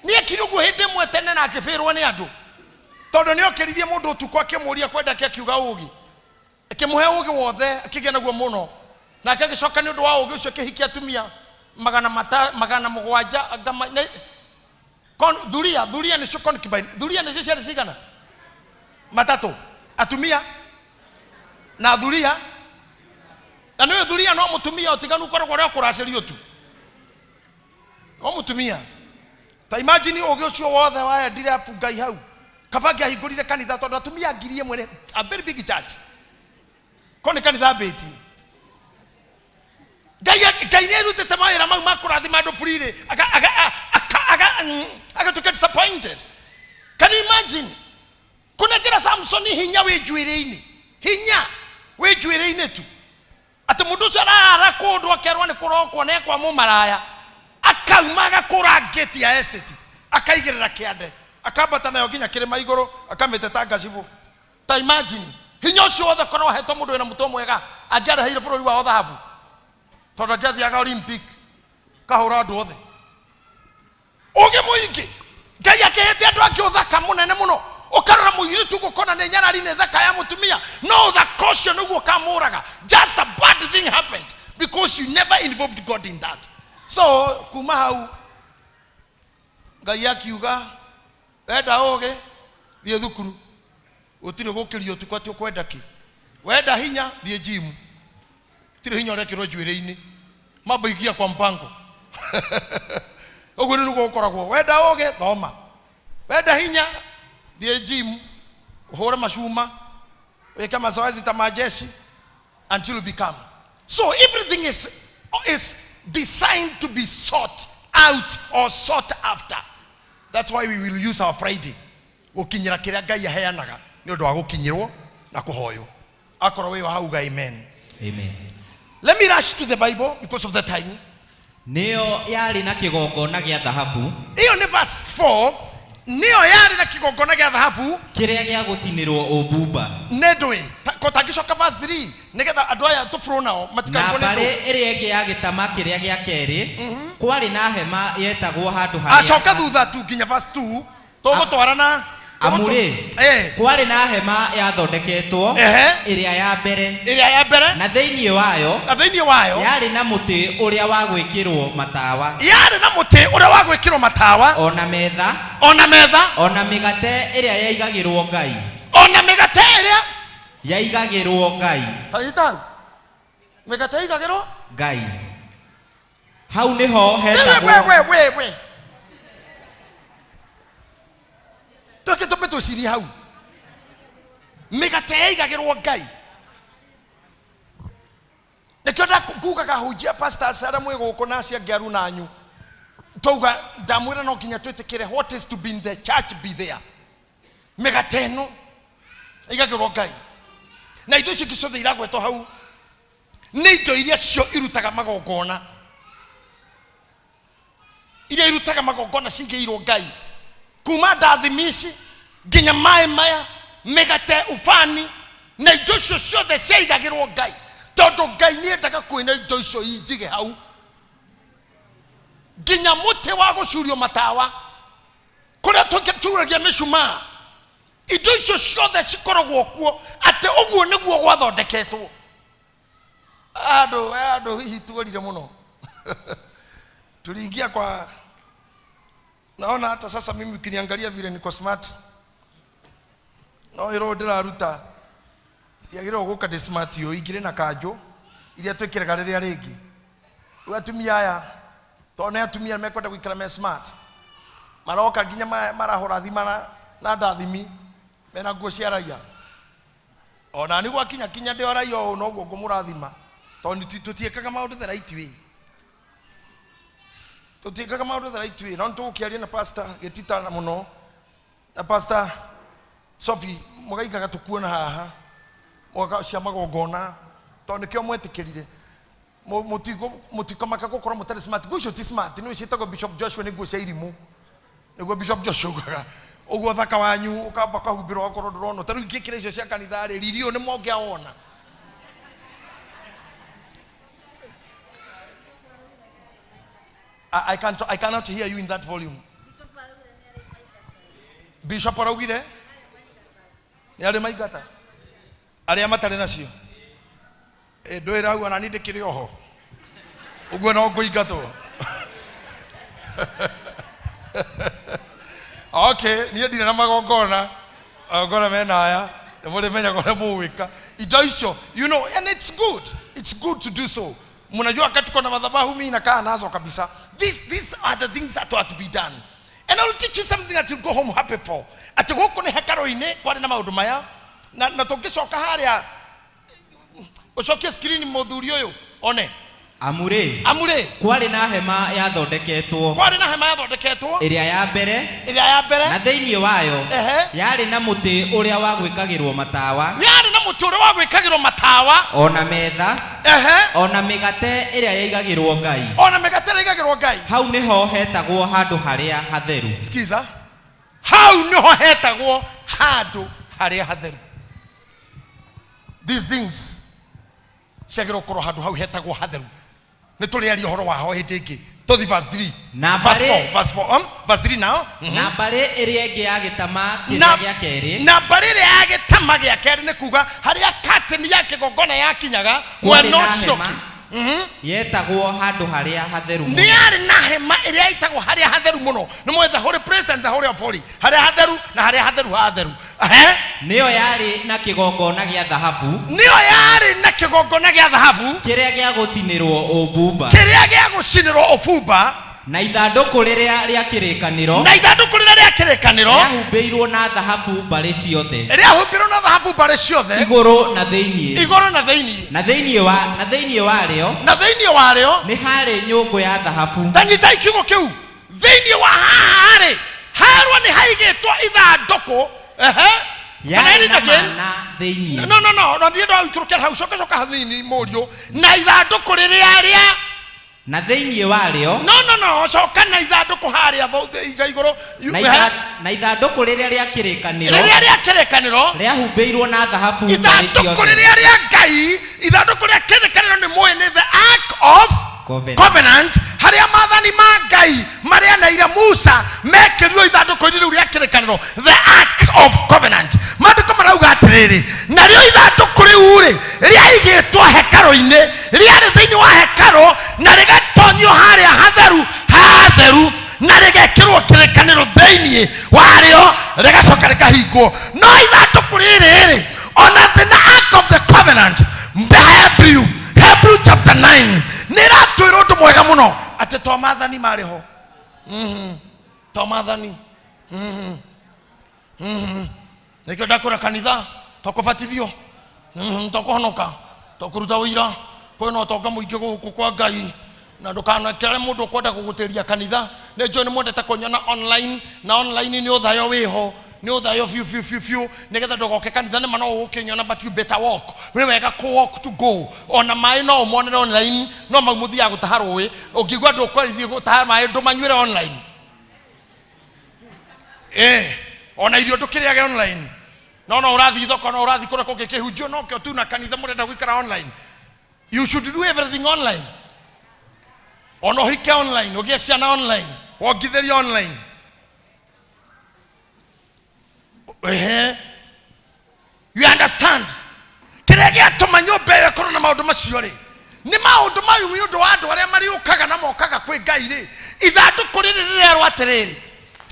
Speaker 1: niĩ kiri ũguo hĩndĩ ĩmwe tene na akĩbĩrwo nĩ andũ, tondũ nĩ okĩririe mũndũ ũtukũ akĩmũria kwenda kĩ, akiuga ũgĩ, akĩmũhe ũgĩ wothe, akĩgĩa naguo mũno, nake agĩcoka nĩ ũndũ wa ũgĩ ũcio akĩhikia atumia 700 thuria thuria nĩcio concubine, thuria nĩcio ciarĩ cigana matatũ atumia na thuria, na nĩwe thuria no mũtumia ũtiganu ũkoragwo ũrĩa ũkũracĩrio tu no mũtumia. Ta imagine ũgĩ ũcio wothe waendire apu Ngai hau, kaba angĩahingũrire kanitha, tondũ atumia 1000 nĩ a very big church, ko nĩ kanitha mbĩtie. Ngai nĩ arutĩte mawĩra mau ma kũrathima andũ freely, agatuĩka disappointed. Can you imagine kũnengera Samsoni hinya wĩ njuĩrĩ-inĩ, hinya wĩ njuĩrĩ-inĩ tu, atĩ mũndũ ũcio ararara kũndũ akerwo nĩ kũrokwo nĩ kwa mũmaraya, akauma agakũra ngĩti ya estate, akaigĩrĩra kĩande, akambata nayo nginya kĩrĩma igũrũ, akamĩte ta ngacibũ. Ta imagine hinya ũcio wothe korwo ahetwo mũndũ wĩna mũtwe mwega, angĩareheire bũrũri wao thahabu, tondũ angĩathiaga Olympic kahũra andũ othe. Ũgĩ mũingĩ Ngai akĩhete andũ angĩ ũthaka mũnene mũno, ũkarora mũirĩtu ũguo ũkona nĩ nyarari, nĩ thaka ya mũtumia, no ũthaka ũcio nĩguo ũkamũraga. Just a bad thing happened because you never involved God in that. So kuma hau Ngai akiuga, wenda ũgĩ thiĩ thukuru, gũtirĩ gũkĩrio ũtukũ atĩ ũkwenda kĩ, wenda hinya thiĩ gym, gũtirĩ hinya ũrekĩrwo njuĩrĩ-inĩ, mambo igia kwa mpango. Ũguo nĩguo gũkoragwo, wenda ũgĩ thoma, wenda hinya thiĩ gym, ũhũre macuma, wĩke mazoezi ta majeshi until you become. So everything is designed to be sought out or sought after. That's why we will use our Friday gũkinyĩra kĩrĩa Ngai aheanaga nĩ ũndũ wa gũkinyĩrwo na kũhoywo. Akorwo wĩ hau, uga amen.
Speaker 9: Amen.
Speaker 1: Let me rush to the Bible because of the time.
Speaker 9: Nĩyo yarĩ na kĩgongona gĩa thahabu.
Speaker 1: Ĩyo nĩ verse 4. Nĩyo yarĩ na kĩgongona gĩa thahabu
Speaker 9: kĩrĩa gĩa gũcinĩrwo ũbumba.
Speaker 1: Nĩ ndũĩ ko tangĩcoka verse 3 nĩgetha andũ aya tũbũrũ nao
Speaker 9: na
Speaker 1: matikarigwo nĩ
Speaker 9: mbarĩ
Speaker 1: ndũĩ.
Speaker 9: Ĩrĩa ĩngĩ ya gĩtama kĩrĩa gĩa kerĩ kwarĩ na hema yetagwo handũ harĩa
Speaker 1: Acoka thutha tu nginya verse 2, tũgũtwarana.
Speaker 9: Amu-rĩ,
Speaker 1: Eh.
Speaker 9: kwarĩ na hema yathondeketwo
Speaker 1: Ehe.
Speaker 9: ĩrĩa ya mbere
Speaker 1: ĩrĩa ya mbere
Speaker 9: na thĩinĩ wayo
Speaker 1: na thĩinĩ wayo
Speaker 9: yarĩ na mũtĩ ũrĩa wa gwĩkĩrwo matawa
Speaker 1: yarĩ na mũtĩ ũrĩa wa gwĩkĩrwo matawa
Speaker 9: ona metha
Speaker 1: ona metha
Speaker 9: ona mĩgate ĩrĩa yaigagĩrwo Ngai
Speaker 1: ona mĩgate ĩrĩa
Speaker 9: yaigagĩrwo Ngai
Speaker 1: tanyita hau mĩgate ĩigagĩrwo
Speaker 9: Ngai hau nĩho
Speaker 1: we
Speaker 9: hetagwo
Speaker 1: we we we tweke tũmbe tũcirie hau mĩgate yaigagĩrwo ngai nĩkĩo ndakugaga hunjia pastors arĩa mwĩ gũkũ na acio angĩ aruna anyu twauga ndamwĩra no nginya twĩtĩkĩre what is to be in the church be there mĩgate ĩno ĩigagĩrwo ngai na indo icio ingĩ ciothe iragwetwo hau nĩ indo iria cio irutaga magongona iria irutaga magongona cigĩirwo ngai kuma ndathimi ici nginya maĩ maya mĩgate ubani na indo icio ciothe ciaigagĩrwo ngai tondũ ngai nĩendaga kwĩna indo icio injige hau nginya mũtĩ wa gũcurio matawa kũrĩa tũngĩturagia mĩcumaa indo icio ciothe cikoragwo kuo atĩ ũguo nĩguo gwathondeketwo andũ andũ hihi tuorire mũno tuliingia kwa naona hata sasa mimi ukiniangalia vile niko smart no ĩro ndĩraruta ndiagĩrĩirwo gũka ndĩ smart ũyũ ingĩrĩ na kanjũ iria twĩkĩraga rĩrĩa rĩngĩ rĩu atumia aya tondũ nĩ atumia mekwenda gũikara me smart maroka nginya marahũra thima na ndathimi mena nguo cia raia ona nĩ gwakinya kinya ndĩ o raia ũũ noguo ngũmũrathima tondũ tũtiĩkaga maũndũ the right way tũtiĩkaga maũndũ the right way no nĩtũgũkĩaria na pastor gĩtita na mũno na pastor Sophie mũgaikaga tũkuona haha mwaka cia magongona tondũ nĩkĩo mwetĩkĩrire mũtikomaka gũkorwo mũtarĩ smart nguo icio ti smart nĩ ciĩtagwo Bishop Joshua nĩ nguo cia irimũ nĩguo Bishop Joshua ugaga ũguo thaka wanyu ũkamba ũkahumbĩrwo ũgakorwo ndũronwo ta rĩu ingĩkĩra icio cia kanitha rĩ riri ũyũ nĩ mongĩawona I cannot hear you in that volume. Bishop araugire nĩ arĩ maingata arĩa matarĩ nacio ndwĩra hau ona niĩ ndĩkĩrĩ oho ũguo no ngũingatwo okay niĩ ndirĩ na magongona magongona mena aya nĩ mũrĩmenyaga ũrĩa mũgwĩka indo icio you know and it's good it's good to do so mnajua wakati kuna madhabahu mimi nakaa nazo kabisa these are the things that are to be done and I will teach you something that you'll go home happy for atĩ gũkũ nĩ hekarũ-inĩ kwarĩ na maũndũ maya na tũngĩcoka harĩa ũcokie screen mũthuri ũyũ one
Speaker 9: Amu-rĩ
Speaker 1: amurĩ
Speaker 9: kwarĩ na hema yathondeketwo
Speaker 1: kwarĩ na hema yathondeketwo
Speaker 9: ĩrĩa ya mbere
Speaker 1: ĩrĩa ya mbere
Speaker 9: na thĩinĩ wayo
Speaker 1: Ehe.
Speaker 9: yarĩ na mũtĩ ũrĩa wa gwĩkagĩrwo matawa
Speaker 1: yarĩ na mũtĩ ũrĩa wa gwĩkagĩrwo matawa
Speaker 9: ona metha
Speaker 1: ehe
Speaker 9: ona mĩgate ĩrĩa yaigagĩrwo Ngai
Speaker 1: ona mĩgate ĩrĩa ĩigagĩrwo Ngai
Speaker 9: hau nĩho hetagwo handũ harĩa hatheru
Speaker 1: sikiza hau nĩho hetagwo handũ harĩa hatheru these things ciagĩrĩirwo gũkorwo handũ hau hetagwo hatheru nĩ tũrĩaria ũhoro waho hĩndĩ ĩngĩ tũthi verse 3
Speaker 9: Na
Speaker 1: verse
Speaker 9: mbarĩ-
Speaker 1: 4 verse 4 verse 3 now
Speaker 9: na mbarĩ ĩrĩa ĩngĩ ya gĩtama
Speaker 1: Na-
Speaker 9: kĩrĩa gĩa kerĩ
Speaker 1: na mbarĩ ĩrĩa ya gĩtama gĩa kerĩ nĩ kuga harĩa curtain ya kĩgongona yakinyaga
Speaker 9: Kwarĩ
Speaker 1: mwena
Speaker 9: na
Speaker 1: ũcio
Speaker 9: hema.
Speaker 1: ũngĩ
Speaker 9: yetagwo handũ harĩa hatheru
Speaker 1: nĩ
Speaker 9: mũno
Speaker 1: yarĩ na hema ĩrĩa ĩtagwo harĩa hatheru mũno nĩ mũĩ the holy place and the holy of holy harĩa hatheru na harĩa hatheru ha hatheru ehe
Speaker 9: nĩyo yarĩ na kĩgongona gĩa thahabu
Speaker 1: nĩyo yarĩ na kĩgongona gĩa thahabu
Speaker 9: kĩrĩa gĩa gũcinĩrwo ũbumba
Speaker 1: kĩrĩa gĩa gũcinĩrwo ũbumba
Speaker 9: na ithandũkũ rĩrĩa rĩa kĩrĩkanĩro
Speaker 1: na ithandũkũ rĩrĩa rĩa kĩrĩkanĩro
Speaker 9: rĩahumbĩirwo na thahabu mbarĩ ciothe
Speaker 1: rĩahumbĩirwo na thahabu mbarĩ ciothe
Speaker 9: igũrũ na thĩinĩ
Speaker 1: igũrũ na thĩinĩ
Speaker 9: na thĩinĩ wa na thĩinĩ warĩo
Speaker 1: na thĩinĩ warĩo
Speaker 9: nĩ harĩ nyũngũ ya thahabu
Speaker 1: ta nyitai kiugo kĩu thĩinĩ wa haha rĩ harwa nĩ haigĩtwo ithandũkũ ehe Can I
Speaker 9: yarĩ
Speaker 1: read
Speaker 9: na
Speaker 1: again?
Speaker 9: mana thĩinĩ
Speaker 1: no no no no ndiĩ ndwaikũrũkĩra hau coka coka hanini mũriũ na ithandũkũ rĩrĩa rĩa
Speaker 9: na thĩinĩ warĩo
Speaker 1: no no no coka na ithandũkũ harĩa iga igũrũ
Speaker 9: na na ithandũkũ rĩrĩa rĩa kĩrĩkanĩro
Speaker 1: rĩrĩa rĩa kĩrĩkanĩro
Speaker 9: rĩahumbĩirwo na thahabu mbarĩ
Speaker 1: ithandũkũ
Speaker 9: ciothe
Speaker 1: rĩrĩa rĩa ngai ithandũkũ rĩa kĩrĩkanĩro nĩ mũĩ nĩ the ark of
Speaker 9: Covenant.
Speaker 1: covenant Harĩa maathani ma Ngai marĩa aneire Musa mekĩrirwo ithandũkũ-inĩ rĩu rĩa kĩrĩkanĩro, the ark of covenant. Maandĩko marauga atĩrĩrĩ, narĩo ithandũkũ rĩu rĩ rĩaigĩtwo hekarũ-inĩ, rĩarĩ thĩinĩ wa hekarũ na rĩgatonyio harĩa hatheru hatheru, na rĩgekĩrwo kĩrĩkanĩro thĩinĩ warĩo, rĩgacoka rĩkahingwo. No ithandũkũ rĩrĩ rĩ, ona the ark of the covenant, Hebrew chapter 9 nĩ ĩratwĩra ũndũ mwega mũno atĩ to maathani marĩ ho. To maathani. Nĩkĩo ndakwĩra kanitha to kũbatithio, to kũhonoka, to kũruta ũira. Kwĩna ũtonga mũingĩ gũkũ kwa Ngai, na ndũkanekere mũndũ ũkwenda gũgũtĩria kanitha. Nĩ njũĩ nĩ mwendete kũnyona online, na online nĩ ũthayo wĩho, nĩ ũthayo biũ biũ biũ biũ, nĩgetha ndũgoke kanitha. Nĩma no ũgũkĩnyona, but you better walk. Nĩ wega kũ walk to go. Ona maĩ no ũmonere online, no mau mũthiaga gũtaha rũĩ. Ũngĩigua ndũkwendithie gũtaha maĩ, ndũmanyuĩre online. Ona irio ndũkĩrĩage online. No no ũrathiĩ thoko, no ũrathiĩ kũrĩa kũngĩ kĩhunjio, no kĩo tu na kanitha mũrenda gũikara online. You should do everything online. Ona ũhike online, ũgĩe ciana online, wongithĩrie online. Ehe, you understand? Kĩrĩa gĩatũma nyũmba ĩyo ĩkorwo na maũndũ macio rĩ, nĩ maũndũ mayu nĩ ũndũ wa andũ arĩa marĩũkaga na mokaga kwĩ Ngai rĩ. Ithandũkũ rĩrĩ rĩrerwo atĩrĩrĩ,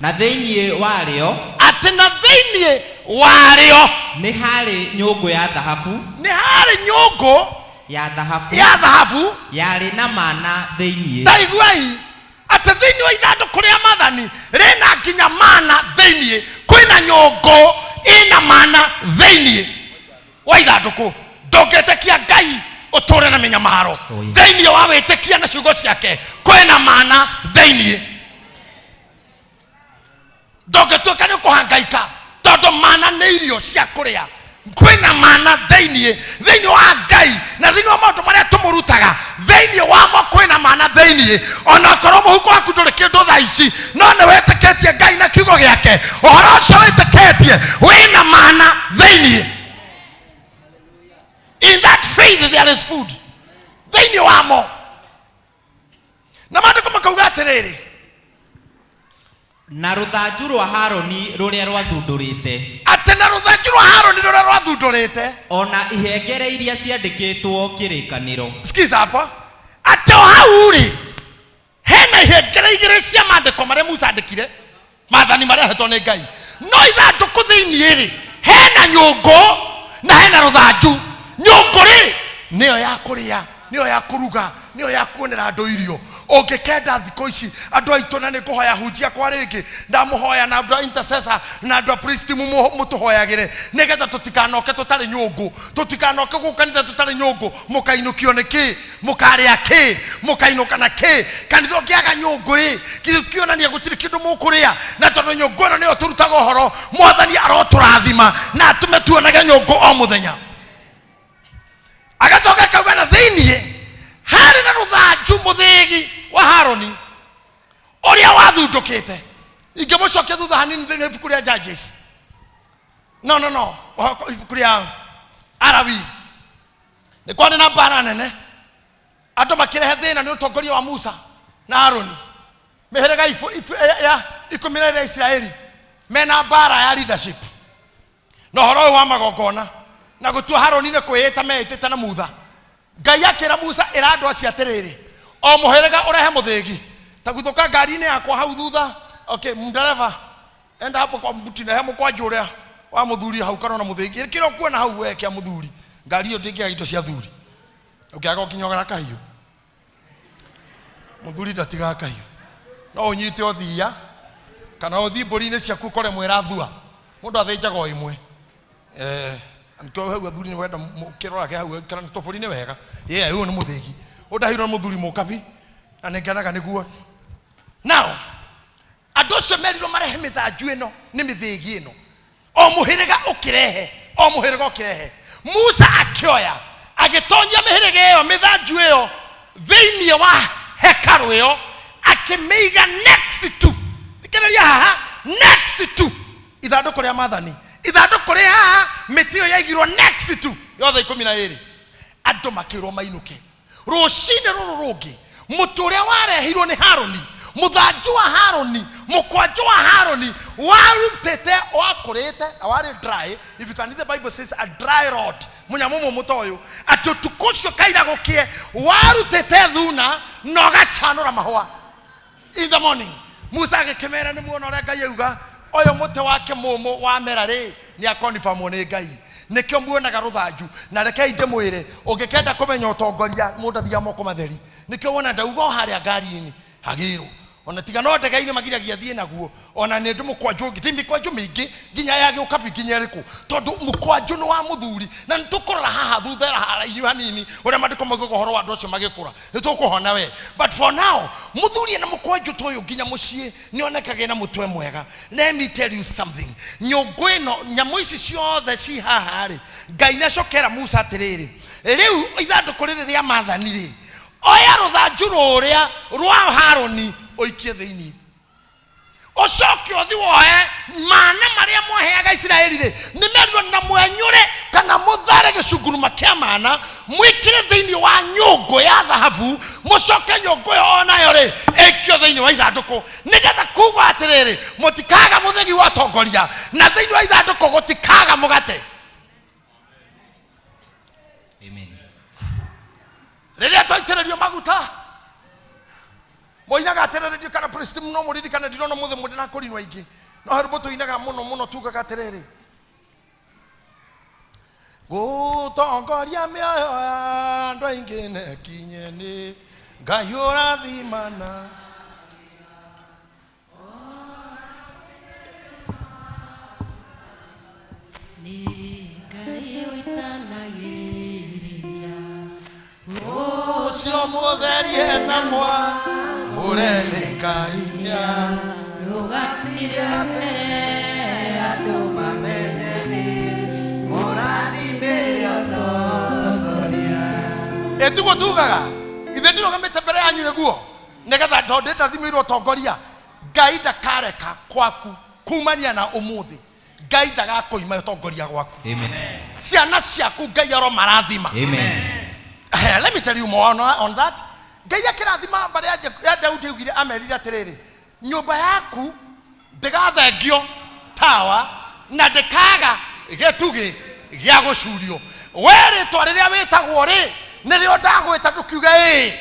Speaker 9: na thĩinĩ warĩo,
Speaker 1: atĩ na thĩinĩ warĩo
Speaker 9: nĩ harĩ nyũngũ ya thahabu,
Speaker 1: nĩ harĩ nyũngũ
Speaker 9: ya thahabu,
Speaker 1: ya thahabu
Speaker 9: yarĩ na mana thĩinĩ.
Speaker 1: Ta iguai atĩ thĩinĩ wa ithandũkũ rĩa maathani rĩna nginya mana thĩinĩ. Kwĩna nyũngũ ĩna mana thĩinĩ wa ithandũkũ. Ndũngĩtĩkia Ngai ũtũre na mĩnyamaro.
Speaker 9: Oh, yes.
Speaker 1: Thĩinĩ wa wĩtĩkia na ciugo ciake kwĩna mana thĩinĩ. Ndũngĩtuĩka nĩ ũkũhangaika tondũ mana nĩ irio cia kũrĩa. Kwĩna mana thĩinĩ, thĩinĩ wa Ngai na thĩinĩ wa maũndũ marĩa tũmũrutaga, thĩinĩ wamo kwĩna mana thĩinĩ. Ona korwo mũhuko waku ndũrĩ kĩndũ thaa ici, no nĩ wĩtĩkĩtie Ngai na kiugo gĩake, ũhoro ũcio wĩtĩkĩtie wĩna mana thĩinĩ. In that faith there is food thĩinĩ wamo. Na maandĩko makauga atĩrĩrĩ,
Speaker 9: na rũthanju rwa Harũni rũrĩa rwathundũrĩte,
Speaker 1: atĩ na rũthanju rwa Harũni rũrĩa rwathundũrĩte,
Speaker 9: ona ihengere iria ciandĩkĩtwo kĩrĩkanĩro.
Speaker 1: Sikiza hapa, atĩ o hau rĩ hena ihengere igĩrĩ cia maandĩko marĩa Musa andĩkire, maathani marĩa ahetwo nĩ Ngai. No ithandũkũ thĩinĩ rĩ hena nyũngũ na hena rũthanju. Nyũngũ rĩ nĩyo ya kũrĩa, nĩyo ya kũruga, nĩyo ya kuonera andũ irio. Ũngĩkenda thikũ ici andũ aitũ, na nĩ ngũhoya hunjia kwa rĩngĩ, ndamũhoya na andũ a intercessor na andũ a priest mũtũhoyagĩre nĩgetha tũtikanoke tũtarĩ nyũngũ, tũtikanoke gũkũ kanitha tũtarĩ nyũngũ. Mũkainũkio nĩ kĩ? Mũkarĩa kĩ? Mũkainũka na kĩ? Kanitha ũngĩaga nyũngũ rĩ, kĩonania gũtirĩ kĩndũ mũkũrĩa. Na tondũ nyũngũ ĩno nĩyo tũrutaga ũhoro, mwathani arotũrathima na atũme tuonage nyũngũ o mũthenya. Agacoka akauga na thĩiniĩ harĩ na rũthanju mũthĩgi wa Harũni ũrĩa wathundũkĩte. Ingĩmũcokia thutha hanini thĩinĩ wa ibuku rĩa Judges, no no no ibuku rĩa Arawi, nĩ kwarĩ na mbara nene, andũ makĩrehe thĩna nĩ ũtongoria wa Musa na Harũni. Mĩhĩrĩga ya 12 ya Isiraeli mena mbara ya leadership na ũhoro ũyũ wa magongona na gũtua Harũni nĩ kwĩĩta meĩtĩte na Mutha. Ngai akĩra Musa, ĩra andũ acio atĩrĩrĩ, o mũhĩrĩga ũrehe mũthĩgi. Ta guthũka ngari-inĩ yakwa hau thutha. Okay, ndereba enda hapo kwa mbuti na he mũkwanjũ ũrĩa wa mũthuri hau, kana ona mũthĩgi kĩrĩa ũkuona hau we kĩa mũthuri. Ngari ĩyo ndĩngĩaga indo cia thuri, ũngĩaga ũkinyogera kahiũ. Mũthuri ndatigaga kahiũ. No ũnyite ũthia kana ũthiĩ mbũri-inĩ ciaku ũkore mwĩrathua, mũndũ athĩnjaga o ĩmwe. Nĩkĩo hau athuri nĩ wenda mũkĩrorage hau kana tũbũri nĩ wega. Yeah, ũyũ nĩ mũthĩgi ũndahirwo nĩ mũthuri mũkabi na nĩngenaga nĩguo. Now andũ acio merirwo marehe mĩthanju ĩno nĩ mĩthĩgi ĩno, o mũhĩrĩga ũkĩrehe, o mũhĩrĩga ũkĩrehe. Musa akĩoya agĩtonyia mĩhĩrĩga ĩyo mĩthanju ĩyo thĩinĩ wa hekarũ ĩyo, akĩmĩiga next to, thikĩrĩria haha, next to ithandũkũ rĩa maathani. Ithandũkũ rĩ haha, mĩtĩ ĩyo yaigirwo next to yothe 12. Andũ makĩrwo mainũke. Rũcinĩ rũrũ rũngĩ Mũtĩ ũrĩa warehirwo nĩ Harũni, mũthanju wa Harũni, mũkwanjũ wa Harũni warutĩte, wakũrĩte na warĩ dry. If you can read, the Bible says a dry rod, mũnyamũ mũmũ ta ũyũ, atĩ ũtukũ ũcio kaira gũkĩe warutĩte thuna na ũgacanũra mahũa in the morning. Musa agĩkĩmera, nĩ muona ũrĩa Ngai auga, ũyũ mũtĩ wake mũmũ wamera rĩ, nĩ akonifamwo nĩ Ngai. Nĩkĩo muonaga rũthanju. Na rekei ndĩmwĩre, ũngĩkenda kũmenya ũtongoria, mũndũ athiaga moko matheri. Nĩkĩo wona ndauga o harĩa ngari-inĩ hagĩrwo, ona tiga no ndege-inĩ magiragia thiĩ naguo. Ona nĩ ndĩ mũkwanjũ ũngĩ, ti mĩkwanjũ mĩingĩ nginya ya gĩũkabi nginya ĩrĩkũ, tondũ mũkwanjũ nĩ wa mũthuri. Na nĩ tũkũrora haha thutha harainyu hanini ũrĩa maandĩko maugaga ũhoro wa andũ acio magĩkũra, nĩ tũkũhona we. But for now, mũthuri ena mũkwanjũ ta ũyũ nginya mũciĩ nĩ onekaga ena mũtwe mwega. Let me tell you something, nyũngũ ĩno, nyamũ ici ciothe ci haha rĩ, Ngai nĩ acokera Musa atĩrĩrĩ, rĩu ithandũkũ rĩrĩ rĩa maathani rĩ, oya rũthanju rũrĩa rwa Harũni ũikie thĩinĩ, ũcoke ũthi woe mana marĩa mwaheaga Isiraeli rĩ, nĩ merirwo na mwenyũre kana mũthare gĩcunguruma kĩa mana, mwĩkĩre thĩinĩ wa nyũngũ ya thahabu, mũcoke nyũngũ ĩyo onayo rĩ ĩkio thĩinĩ wa ithandũkũ, nĩgetha kuga atĩrĩrĩ, mũtikaga mũthegi wa ũtongoria, na thĩinĩ wa ithandũkũ gũtikaga mũgate.
Speaker 9: Amen.
Speaker 1: Rĩrĩa twaitĩrĩrio maguta, moinaga atĩrĩrĩ, kana priest no mũririkane, ndirona mũthĩ mũndĩ na kũrinwo aingĩ, no he rwĩmbo tũinaga mũno mũno, tugaga atĩrĩrĩ, gũtongoria mĩoyo ya andũ aingĩ nekinye nĩ Ngai ũrathimana.
Speaker 4: Nĩ Ngai ũitanagĩrĩria.
Speaker 1: Ũcio mũtherie na mwa mũrene Ngai nĩa
Speaker 4: rũgamire mbere andũ mamenye nĩ
Speaker 5: Mũrathimĩre ũtongoria.
Speaker 1: Ĩtiguo tugaga ithe ndirũgamĩte mbere yanyu nĩguo nĩgetha tondũ ndathimĩirwo ũtongoria. Ngai ndakareka kwaku kumania na ũmũthĩ, Ngai ndagakũima ũtongoria gwaku.
Speaker 9: Amen.
Speaker 1: Ciana ciaku Ngai aromarathima.
Speaker 9: Amen.
Speaker 1: Let me tell you more on that. Ngai akĩrathima mbarĩ ya Daudi, augire, amerire atĩrĩrĩ, nyũmba yaku ndĩgathengio tawa na ndĩkaga gĩtugĩ gĩa gũcurio. We rĩtwa rĩrĩa wĩtagwo rĩ, nĩrĩo ndagwĩta, ndũkiuge ĩĩ.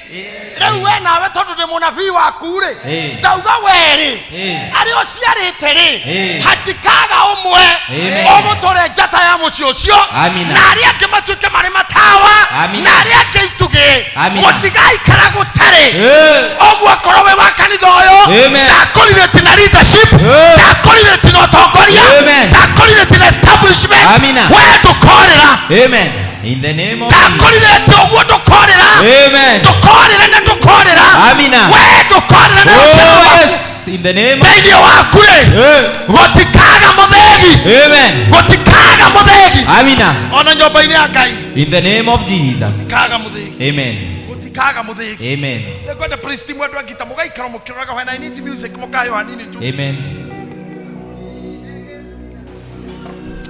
Speaker 1: Rĩu we nawe, tondũ ndĩ mũnabii waku rĩ,
Speaker 9: Ĩĩ.
Speaker 1: ndauga we rĩ,
Speaker 9: Ĩĩ.
Speaker 1: arĩa ũciarĩte rĩ,
Speaker 9: Ĩĩ.
Speaker 1: hatikaga ũmwe
Speaker 9: Amen.
Speaker 1: ũgũtũre njata ya mũciĩ ũcio,
Speaker 9: Amina.
Speaker 1: na arĩa angĩ matuĩke marĩ matawa,
Speaker 9: Amina.
Speaker 1: na arĩa angĩ itugĩ.
Speaker 9: Amina.
Speaker 1: Gũtigaikara gũtarĩ
Speaker 9: Ĩĩ.
Speaker 1: ũguo. Korwo wĩ wa kanitha ũyũ,
Speaker 9: Amen.
Speaker 1: ndakorirĩti na leadership,
Speaker 9: Ĩĩ.
Speaker 1: ndakorirĩti na ũtongoria,
Speaker 9: Amen.
Speaker 1: ndakorirĩti na establishment,
Speaker 9: Amina.
Speaker 1: we ndũkorĩra.
Speaker 9: Amen. In the name of Jesus.
Speaker 1: Ndakorirĩti ũguo, ndũkorĩra.
Speaker 9: Amen.
Speaker 1: Ndũkorĩra na ndũkorĩra.
Speaker 9: Amina.
Speaker 1: We ndũkorĩra na rũciaro
Speaker 9: Oh,
Speaker 1: rwaku.
Speaker 9: yes. In the name of
Speaker 1: Thĩinĩ waku rĩ,
Speaker 9: Ĩĩ.
Speaker 1: gũtikaga mũthegi.
Speaker 9: Amen.
Speaker 1: Gũtikaga mũthegi.
Speaker 9: Amina.
Speaker 1: Ona nyũmba-inĩ ya Ngai
Speaker 9: In the name of Jesus.
Speaker 1: kaga mũthegi.
Speaker 9: Amen.
Speaker 1: Gũtikaga mũthegi.
Speaker 9: Amen.
Speaker 1: Nĩngwenda praise team, andũ angita mũgaikara mũkĩroraga. When I need music, mũkayo hanini tu.
Speaker 9: Amen.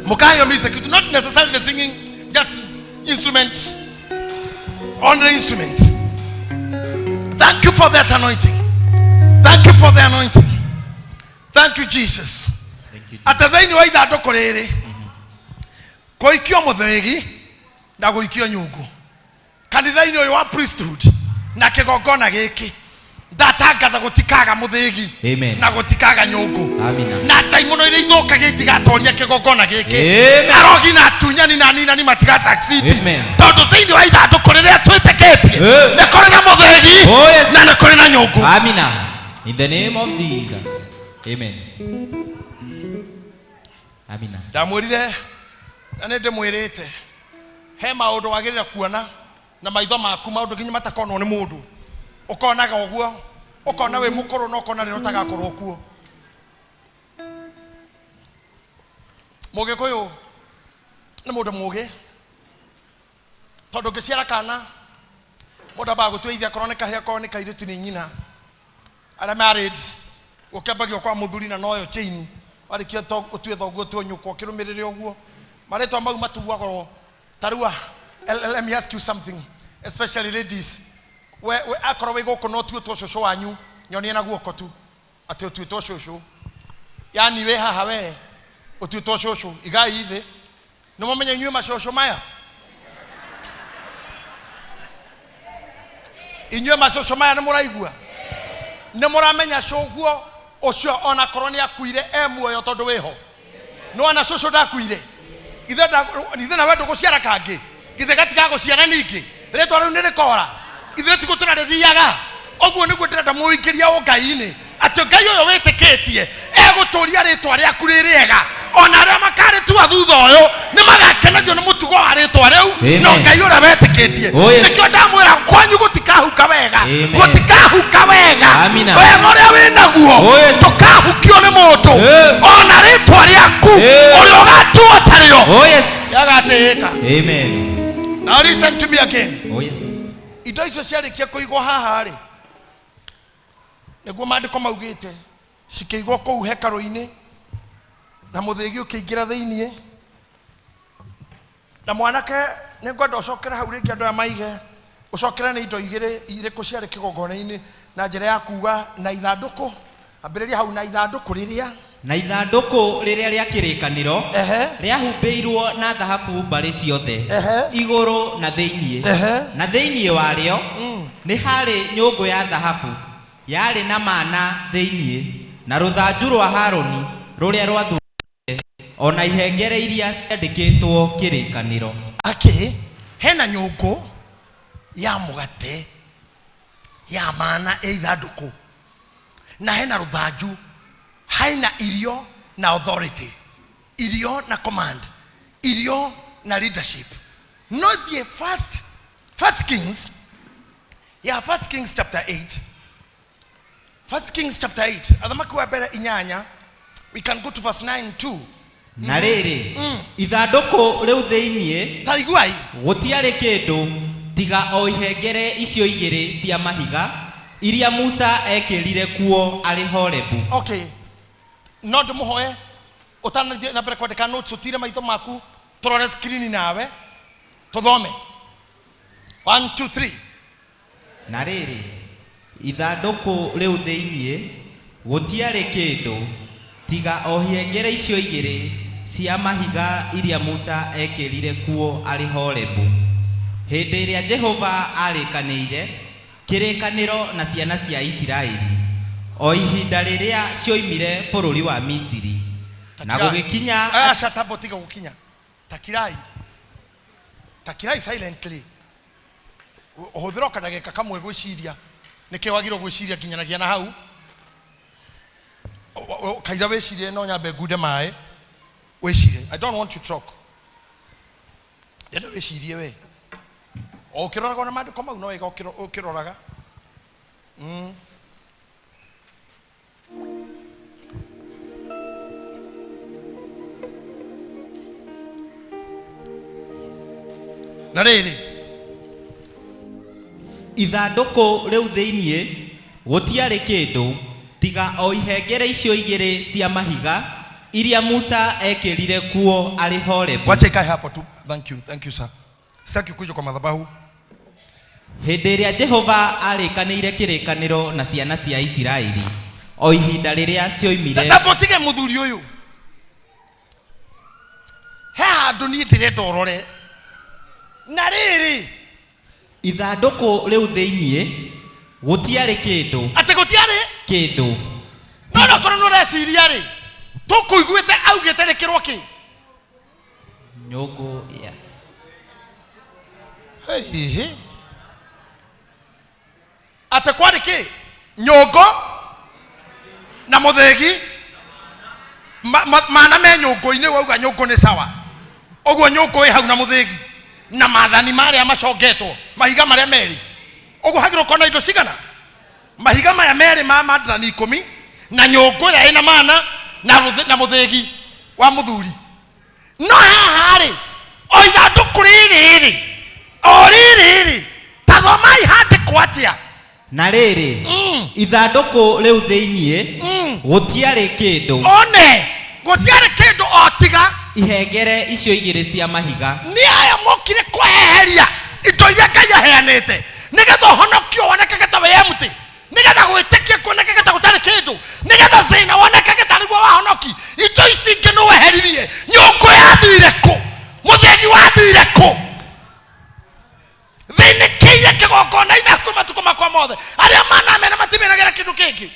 Speaker 1: Mũkayo music, not necessarily singing, just instruments, only instruments. Thank you for that anointing. Thank you for the anointing. Thank you, Jesus.
Speaker 9: Thank you.
Speaker 1: Atĩ thĩinĩ wa ithandũkũ rĩrĩ kũikio mũthĩgi na gũikio nyũngũ, kanitha-inĩ ũyũ wa priesthood na kĩgongona gĩkĩ, ndatangatha gũtikaga mũthĩgi
Speaker 9: Amen.
Speaker 1: na gũtikaga nyũngũ.
Speaker 9: Amina.
Speaker 1: Na ndaimono iria ithũkagia itigatoria kĩgongona gĩkĩ.
Speaker 9: Amen.
Speaker 1: Arogi na atunyani na aninani matiga succeed,
Speaker 9: Amen.
Speaker 1: tondũ thĩinĩ wa ithandũkũ rĩrĩa twĩtĩkĩtie
Speaker 9: Eh.
Speaker 1: nĩ kũrĩ na mũthĩgi
Speaker 9: Oh, yes.
Speaker 1: na nĩ kũrĩ na nyũngũ.
Speaker 9: Amina. In the name of Jesus. Amen. Amina.
Speaker 1: Ndamwĩrire na nĩ ndĩmwĩrĩte, he maũndũ wagĩrĩire kuona na maitho maku, maũndũ nginya matakonwo nĩ mũndũ, ũkonaga ũguo, ũkona wĩ mũkũrũ na ũkona rĩrĩa ũtagakorwo kuo. Mũgĩkũyũ nĩ mũndũ mũgĩ, tondũ ngĩciara kana, mũndũ ambaga gũtua ithe, akorwo nĩ kahĩĩ, akorwo nĩ kairĩtu nĩ nyina. Arĩa married, gũkĩambagio kwa mũthuri na noyo chain, warĩkia ũtue thoguo, ũtue nyũkwa, ũkĩrũmĩrĩre ũguo marĩtwa mau matuagwo. Tarua, let me ask you something, especially ladies. We akorwo wĩ gũkũ no ũtuĩtwo cũcũ wanyu, nyonie na guoko tu atĩ ũtuĩtwo cũcũ. Yani wĩ haha we ũtuĩtwo cũcũ, igai thĩ. Nĩ mwamenya inyuĩ macũcũ maya? Inyuĩ macũcũ maya nĩ mũraigua? Nĩ mũramenya cũguo ũcio ona korwo nĩ akuire e muoyo tondũ wĩho? No ona cũcũ ndakuire. Ithe nawe ndũgũciara kangĩ. Githĩ gatigagũciara ningĩ. Rĩtwa rĩu nĩ rĩkora. Ithuĩ tigũtũra rĩthiaga. Ũguo nĩguo ndĩrenda mũingĩria ũngai-inĩ. Atĩ Ngai ũyũ wĩtĩkĩtie egũtũria rĩtwa rĩaku rĩ rĩega. Ona arĩa makarĩtua thutha ũyũ nĩ magakenagio nĩ mũtugo wa rĩtwa rĩu. No Ngai ũrĩa wetĩkĩtie. Nĩkĩo ndamwĩra kwanyu gũtikahuka wega. Gũtikahuka wega. Wega ũrĩa wĩnaguo ndũkahukio nĩ mũndũ. Ona rĩtwa rĩaku ũrĩa ũgatuo tarĩo rĩagatĩĩka.
Speaker 9: Amen.
Speaker 1: Now listen to me again.
Speaker 9: Oh yes.
Speaker 1: Indo icio ciarĩkia kũigwo haha rĩ, nĩguo maandĩko maugĩte, cikĩigwo kũu hekarũ-inĩ, na mũthĩgi ũkĩingĩra thĩiniĩ. Na mwanake nĩngwenda ũcokere hau rĩngĩ andũ aya maige, ũcokere nĩ indo igĩrĩ irĩkũ ciarĩ kĩgongona-inĩ na njĩra ya kuga na ithandũkũ. Ambĩrĩria hau na ithandũkũ rĩrĩa.
Speaker 9: Na ithandũkũ rĩrĩa rĩa kĩrĩkanĩro rĩahumbĩirwo na thahabu mbarĩ ciothe, igũrũ na thĩiniĩ. Na thĩiniĩ warĩo nĩ harĩ nyũngũ ya thahabu yarĩ na mana thĩiniĩ, na rũthanju rwa Harũni rũrĩa rwathurĩte, ona ihengere iria ciandĩkĩtwo kĩrĩkanĩro.
Speaker 1: Akĩ hena nyũngũ ya mũgate ya mana ĩ ithandũkũ, na hena rũthanju, haina irio na authority, irio na command, irio na leadership. No the first Kings, yeah, First Kings chapter 8. First Kings chapter 8. Athamaki wa mbere inyanya. We can go to verse 9 too.
Speaker 9: Na rĩrĩ, ithandũkũ rĩu thĩiniĩ
Speaker 1: ta iguai,
Speaker 9: gũtiarĩ kĩndũ tiga o ihengere icio igĩrĩ cia mahiga iria Musa ekĩrire kuo arĩ Horebu.
Speaker 1: Okay. No ndĩmũhoe ũtanathiĩ na mbere kwandĩka notes, ũtire maitho maku tũrore screen nawe tũthome. 1 2 3.
Speaker 9: Na rĩrĩ, ithandũkũ rĩu thĩiniĩ gũtiarĩ kĩndũ tiga o ihengere icio igĩrĩ cia mahiga iria Musa ekĩrire kuo arĩ Horebu, hĩndĩ ĩrĩa Jehova arĩkanĩire kĩrĩkanĩro na ciana cia Isiraeli, o ihinda rĩrĩa cioimire bũrũri wa Misiri. Na gũgĩkinya
Speaker 1: aca tambo tiga gũkinya. Takirai. Takirai silently. Ũhũthĩra kadagĩka kamwe gwĩciria nĩkĩo wagĩrĩirwo gwĩciria nginyanagia na hau. Kaira wĩcirie, no nyambe ngunde maĩ wĩcirie. I don't want to talk. Ndĩrenda wĩcirie we. O ũkĩroraga ona maandĩko mau no wega ũkĩroraga. Na rĩrĩ,
Speaker 9: ithandũkũ rĩu thĩiniĩ gũtiarĩ kĩndũ tiga o ihengere icio igĩrĩ cia mahiga iria Musa ekĩrire kuo arĩ Horebu.
Speaker 1: Wacha ikae hapo tu. Thank you, thank you sir. Sitaki kuja kwa madhabahu.
Speaker 9: Hĩndĩ ĩrĩa Jehova arĩkanĩire kĩrĩkanĩro na ciana cia Isiraeli, o ihinda rĩrĩa cioimire.
Speaker 1: Tambo tige mũthuri ũyũ. He handũ niĩ ndĩrenda ũrore. Na rĩrĩ,
Speaker 9: ithandũkũ rĩu thĩiniĩ gũtiarĩ kĩndũ.
Speaker 1: Atĩ gũtiarĩ
Speaker 9: kĩndũ.
Speaker 1: No no korwo nĩ ũreciria rĩ, tũkũiguĩte augĩte rĩkĩrwo kĩ?
Speaker 9: Nyũngũ ya.
Speaker 1: Hihi. Atĩ kwarĩ kĩ? Nyũngũ na mũthĩgi. Mana me nyũngũ-inĩ, wauga nyũngũ nĩ sawa. Ũguo nyũngũ ĩ hau na mũthĩgi. Na maathani marĩa macongetwo, mahiga marĩa merĩ. Ũguo hagĩrĩirwo gũkorwo na indo cigana? Mahiga maya merĩ ma maathani 10 na nyũngũ ĩrĩa ĩna mana na mũthĩgi wa mũthuri. No haha rĩ, o ithandũkũ rĩrĩ rĩ, o rĩrĩ rĩ, ta thomai handĩkwo atĩa?
Speaker 9: Na rĩrĩ, ithandũkũ rĩu thĩiniĩ gũtiarĩ kĩndũ.
Speaker 1: One, gũtiarĩ kĩndũ o tiga
Speaker 9: ihengere icio igĩrĩ cia mahiga.
Speaker 1: Nĩ aya mokire kweheria indo iria Ngai aheanĩte. Nĩgetha ũhonokio wonekage ta wĩ empty. Nĩgetha gwĩtĩkia kuonekage ta gũtarĩ kĩndũ. Nĩgetha thĩna wonekage ta nĩguo wahonoki. Indo ici ingĩ nĩ weheririe. Nyũngũ yathire kũ? Mũthĩgi wathire kũ? Thĩnĩkĩire kĩgongona-inĩ hakuhĩ matukũ makwa mothe. Arĩa manamena matimenagĩra kĩndũ kĩngĩ.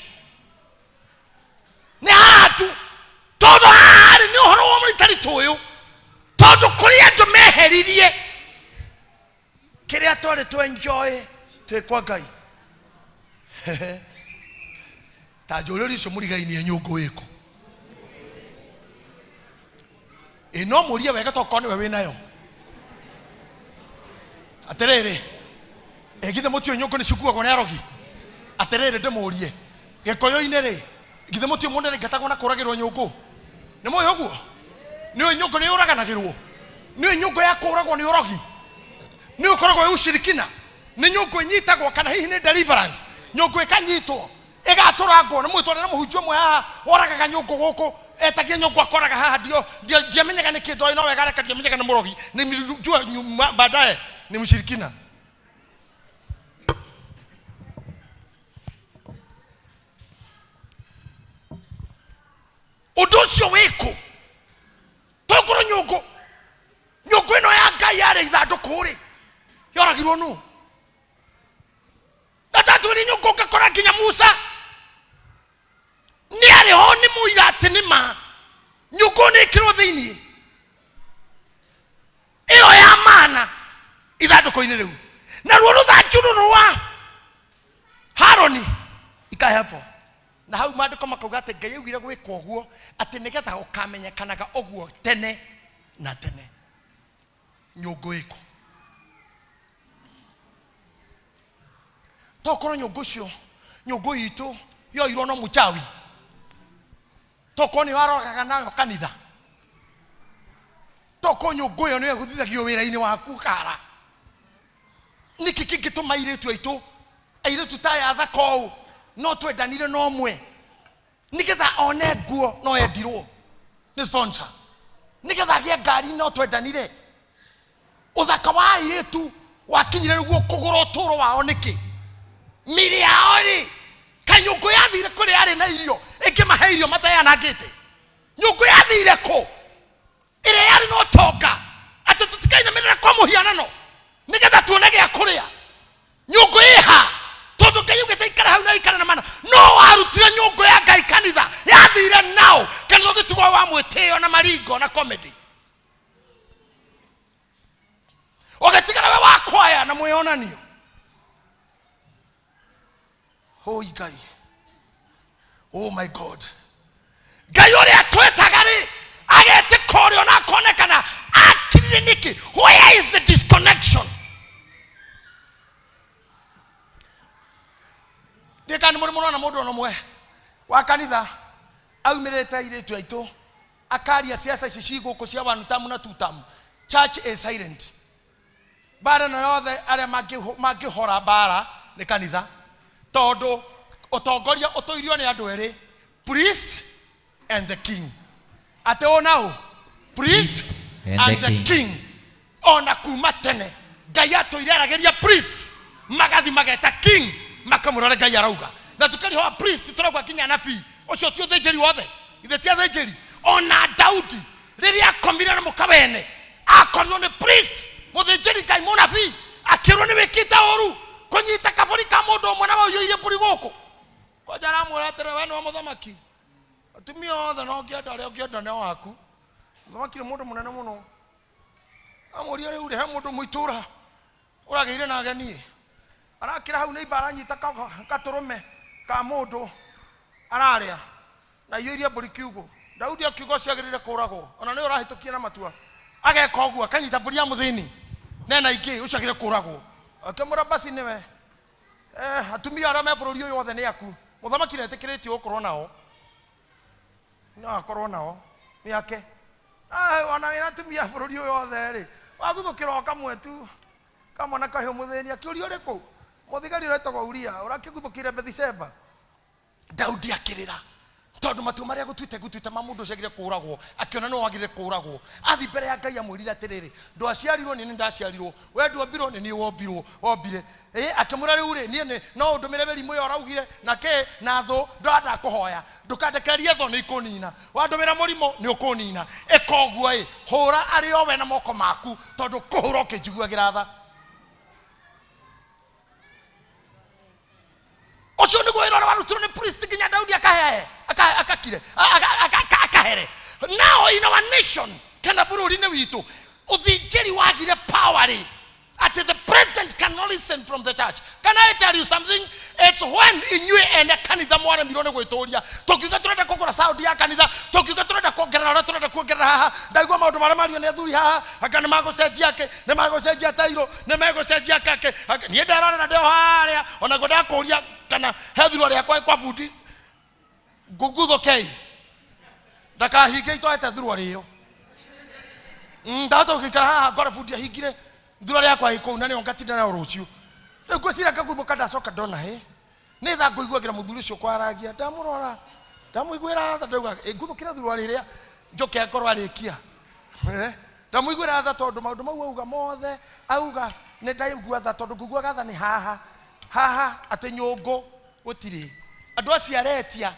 Speaker 1: Nĩ haha tu. Tondũ haha rĩ nĩ ũhoro wa mũritaritũ ũyũ. Tondũ kũrĩ andũ meheririe kĩrĩa twarĩ tũ enjoy twĩ kwa Ngai. Ta njũrĩrie ũcio mũrigainie nyũngũ ĩkũ. Ĩ no mũrie wega tokorwo nĩwe wĩnayo. Atĩrĩrĩ, ĩ githĩ mũtiũĩ nyũngũ nĩcikuagwo nĩ arogi? Atĩrĩrĩ ndĩmũrie, Gĩkũyũ-inĩ rĩ, githĩ mũtiũĩ mũndũ nĩaingatagwo na kũragĩrwo nyũngũ? Nĩ mũĩ ũguo? Nĩũĩ nyũngũ nĩyũraganagĩrwo? Nĩũĩ nyũngũ ya kũragwo nĩ ũrogi? Nĩ ũkoragwo wĩ ushirikina? Nĩ nyũngũ ĩnyitagwo kana hihi nĩ deliverance? Nyũngũ ĩkanyitwo ĩgatũrangwo. Nĩ mũĩ twarĩ na mũhunjia ũmwe haha woragaga nyũngũ gũkũ, etagia nyũngũ akoraga haha, ndiamenyaga nĩ kĩndũ, no wega reka ndiamenyaga nĩ mũrogi, nilijua nyuma baadaye ni mshirikina. Ũndũ ũcio wĩkũ? Tongorwo nyũngũ, nyũngũ ĩno ya Ngai yarĩ ithandũkũ rĩ, yoragirwo nũ? Na ndatwĩrie nyũngũ ngakora nginya Musa nĩ arĩ ho, nĩ mũira atĩ nĩ ma nyũngũ nĩ ĩkĩrwo thĩiniĩ ĩyo ya mana ithandũkũ-inĩ rĩu, naruo rũthanju rũrũ rwa Haroni ikahepo. Na hau maandĩko makauga atĩ Ngai augire gwĩka ũguo atĩ nĩgetha ũkamenyekanaga ũguo tene na tene. Nyũngũ ĩkũ? Tokorwo nyũngũ ũcio, nyũngũ itũ yoirwo no mũchawi, tokorwo nĩyo arogaga nayo kanitha, tokorwo nyũngũ ĩyo nĩyo ĩgũthithagio wĩra-inĩ waku kara. Nĩkĩ kĩngĩtũma airĩtu aitũ, airĩtu ta aya athaka ũũ, no twendanire na ũmwe nĩgetha one nguo no endirwo nĩ sponsor, nĩgetha agĩe ngari no twendanire. Ũthaka wa airĩtu wakinyire nĩguo kũgũra ũtũũro wao nĩkĩ? Mĩĩrĩ yao rĩ, kaĩ nyũngũ yathire kũrĩa yarĩ na irio ĩngĩmahe irio mateyanangĩte? Nyũngũ yathire kũ ĩrĩa yarĩ na ũtonga atĩ tũtikainamĩrĩra kwa mũhianano nĩgetha tuone gĩa kũrĩa? Nyũngũ ĩha tondũ Ngai augĩte ikara hau na ikara na mana. No warutire nyũngũ ya Ngai kanitha yathire nao, kanitha ũgĩtigwo wa mwĩtĩo na maringo na comedy, ũgĩtigara we wa kwaya na mwĩonanio. Hoi Ngai, oh my God, Ngai ũrĩa twetaga rĩ agetĩka ũrĩa ona akonekana akirire nĩkĩ? Where is the disconnection? Ndĩka nĩ mũrĩ mũrona mũndũ ona ũmwe wa kanitha aumĩrĩte airĩtu aitũ akaria ciaca ici ci gũkũ cia one term na two term? Church is silent. Mbara ĩno yothe arĩa mangĩhora mbara nĩ kanitha, tondũ ũtongoria ũtũirio nĩ andũ erĩ, priest and the king. Atĩ ũ na ũ? Priest and the king. Ona kuma tene Ngai atũire aragĩria priest, magathi mageta king makamwĩra ũrĩa Ngai arauga, na tũkarihoa priest tũrauga nginya anabii ũcio ti ũthĩnjĩri wothe, ithe ti athĩnjĩri. Ona Daudi rĩrĩa akomire na mũka wene akorirwo nĩ priest, mũthĩnjĩri Ngai mũnabii, akĩrwo nĩ wĩkĩte ũru kũnyita kabũri ka mũndũ ũmwe na waiyũirie mbũri gũkũ. Kwanja aramwĩra atĩrĩ, we nĩwe mũthamaki, atumia othe no ũngĩenda ũrĩa ũngĩenda nĩ waku. Mũthamaki nĩ mũndũ mũnene mũno. Amũria rĩu rĩ, he mũndũ mũitũra ũragĩire na ageni arakĩra hau nĩ aranyita gatũrũme ka mũndũ ararĩa na iyũirie mbũri kiugũ. Daudi akiuga ũcio agĩrĩire kũragwo, ona nĩwe ũrahĩtũkia na matua, ageka ũguo akanyita mbũri ya mũthĩni nena ingĩ, ũcio agĩrĩire kũragwo. Akĩmwĩra basi nĩwe, atumia arĩa me bũrũri ũyũ othe nĩ aku, mũthamaki nĩetĩkĩrĩtio gũkorwo nao, no akorwo nao nĩ ake. Ona wĩna atumia bũrũri ũyũ othe rĩ, waguthũkĩra o kamwe tu kamwana kahĩũ mũthĩni, akĩũria ũrĩkũ mũthigari ũretagwo Uria ũrakĩguthũkĩire Bethsheba. Daudi akĩrĩra Tondũ matua marĩa gũtuĩte gũtuĩte ma mũndũ ũcio agĩrĩire kũũragwo, akĩona nĩwe wagĩrĩire kũũragwo. Athiĩ mbere ya Ngai amwĩrire atĩrĩrĩ, ndwaciarirwo nĩ niĩ ndaciarirwo, we ndwombirwo nĩ niĩ wombirwo, wombire. Ĩ, akĩmwĩra rĩu rĩ, niĩ nĩ no ũndũmĩre mĩrimũ ĩyo ũraugire na kĩ na thũ, ndakũhoya ndũkandekererie thũ nĩ ikũnina, wandũmĩra mũrimũ nĩ ũkũnina. Ĩka ũguo ĩ, hũra arĩ o we na moko maku, tondũ kũhũra ũkĩnjiguagĩra tha. Ũcio nĩguo wĩra ũrĩa warutirwo nĩ priest nginya Daudi akahe akakire akahere. Now in our nation kana bũrũri-inĩ witũ ũthĩnjĩri wagire power rĩ, atĩ the president cannot listen from the church. Can I tell you something? It's when inyuĩ ene kanitha mwaremirwo nĩ gwĩtũria. Tũngiuga tũrenda kũgũra sound ya kanitha, tũngiuga tũrenda kuongerera ũrĩa tũrenda kuongerera haha, ndaigua maũndũ marĩa mario nĩ athuri haha, anga nĩ magũcenjia kĩ, nĩ magũcenjia tairo, nĩ megũcenjia kake. Niĩ nderorera ndĩ o harĩa, ona guo ndakũria kana he thurwa rĩakwa kwa bundi ngũguthũkei ndakahinge itoete thurwa rĩo. Ndahota gũgĩikara haha ngore bundi ahingire thurwa rĩakwa ĩ kũu na nĩyo ngatinda nayo rũciũ. Rĩu ngwĩciria ngaguthũka ndacoka ndona hĩ nĩ tha ngũiguagĩra mũthuri ũcio kwaragia, ndamũrora ndamũiguĩra tha, ndauga ĩ nguthũkĩra thurwa rĩrĩa njoke akorwo arĩkia. Ndamũiguĩra tha tondũ maũndũ mau auga mothe auga nĩ ndaigua tha, tondũ ngũiguaga tha nĩ haha haha atĩ nyũngũ gũtirĩ. Andũ acio aretia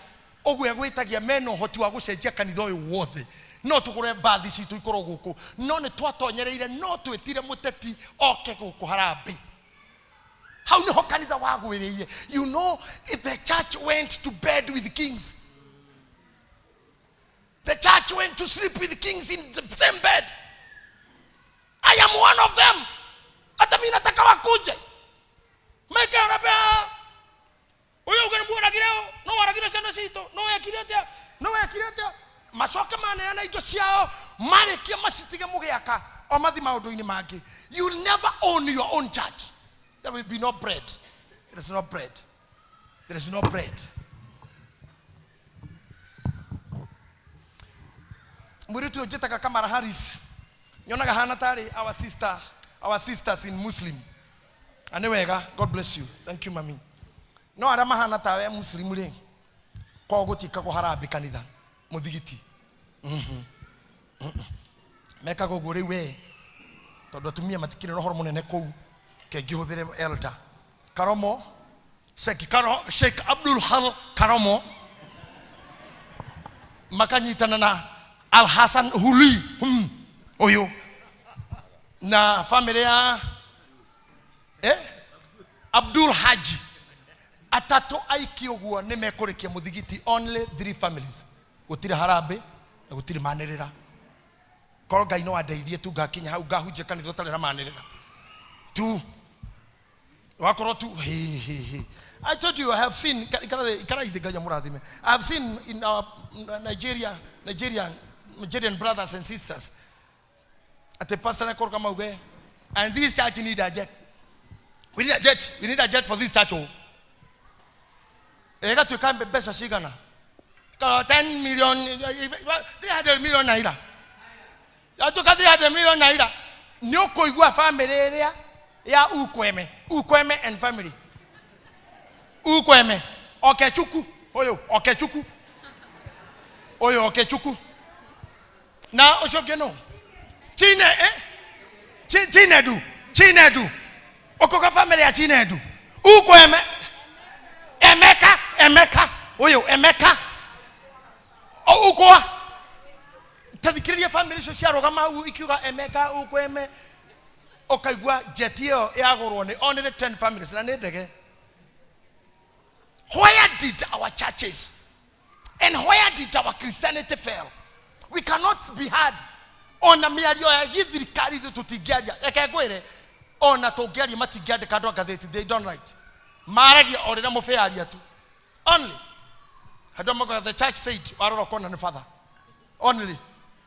Speaker 1: ũguo egwĩtagia mena ũhoti wa gũcenjia kanitha ũyũ wothe, no tũgũre mbathi citũ ikorwo gũkũ, no nĩ twatonyereire, no twĩtire mũteti oke gũkũ harambee. Hau nĩho kanitha wagwĩrĩire. You know, if the church went to bed with kings, the church went to sleep with kings in the same bed. I am one of them. Hata mimi nataka wakuje. Meke harambee. Uyu uge nĩmuonagire ũ? No waragire ciana citũ, no wekire atĩa? No wekire atĩa? Macoke maneana indo ciao, marĩkie macitige mũgĩaka, o mathi maũndũ-inĩ mangĩ. You never own your own church. There will be no bread. There is no bread. There is no bread. Mũirĩtu ũyũ njĩtaga Kamala Harris, nyonaga hana tarĩ our sister, our sisters in Muslim. Na nĩ wega, God bless you. Thank you, mami. No arĩa mahana tawe Muslim rĩ, kwao gũtiĩkagwo harambĩ kanitha, mũthigiti. Mekaga ũguo rĩu we, tondũ atumia matikĩrĩ na ũhoro mũnene kũu, kengĩhũthĩre elder. Karomo, Sheikh Karo, Sheikh Abdul Hal Karomo, makanyitana na Al Hassan Huli, ũyũ. Na family ya, Abdul Haji. Atatũ aiki ũguo nĩ mekũrĩkia mũthigiti, only 3 families. Gũtirĩ harambĩ na gũtirĩ manĩrĩra. Korwo Ngai no andeithie tu ngakinya hau ngahunjia kanitha ũtarĩ na manĩrĩra. Tu. Wakorwo tu, he, he, he. I told you I have seen, ikara ithe Ngai amũrathime. I have seen in our Nigerian brothers and sisters. At the pastor na mauge, and this church need a jet. We need a jet. We need a jet for this church. Oh. Ĩgatuĩka mbeca cigana? Kana 10 million, 300 million naira. Yatuĩka 300 million naira. Nĩ ũkũigua family ĩrĩa ya Ukweme, Ukweme and family. Ukweme, Okechukwu, ũyũ Okechukwu. Ũyũ Okechukwu. Na ũcio ũngĩ nũ? Chine, Chinedu, Chinedu. Ũkũga family ya Chinedu. Ukweme. Emeka, Emeka, ũyũ Emeka. O ukwa. Tathikĩrĩria family icio ciarũgama hau ikiuga Emeka, Ukweme. Ũkaigua jet ĩyo yagũrwo nĩ only 10 families na nĩ ndege. Where did our churches and where did our Christianity fail? We cannot be hard. Ona mĩario ya gĩthirikari ithuĩ tũtingĩaria. Reke ngwĩre, ona tũngĩaria matingĩandĩka andũ a ngathĩti, they don't write. Maragia o rĩrĩa mũbĩaria tu. Only. Andũ amwe the church said, warora ũkona nĩ father. Only.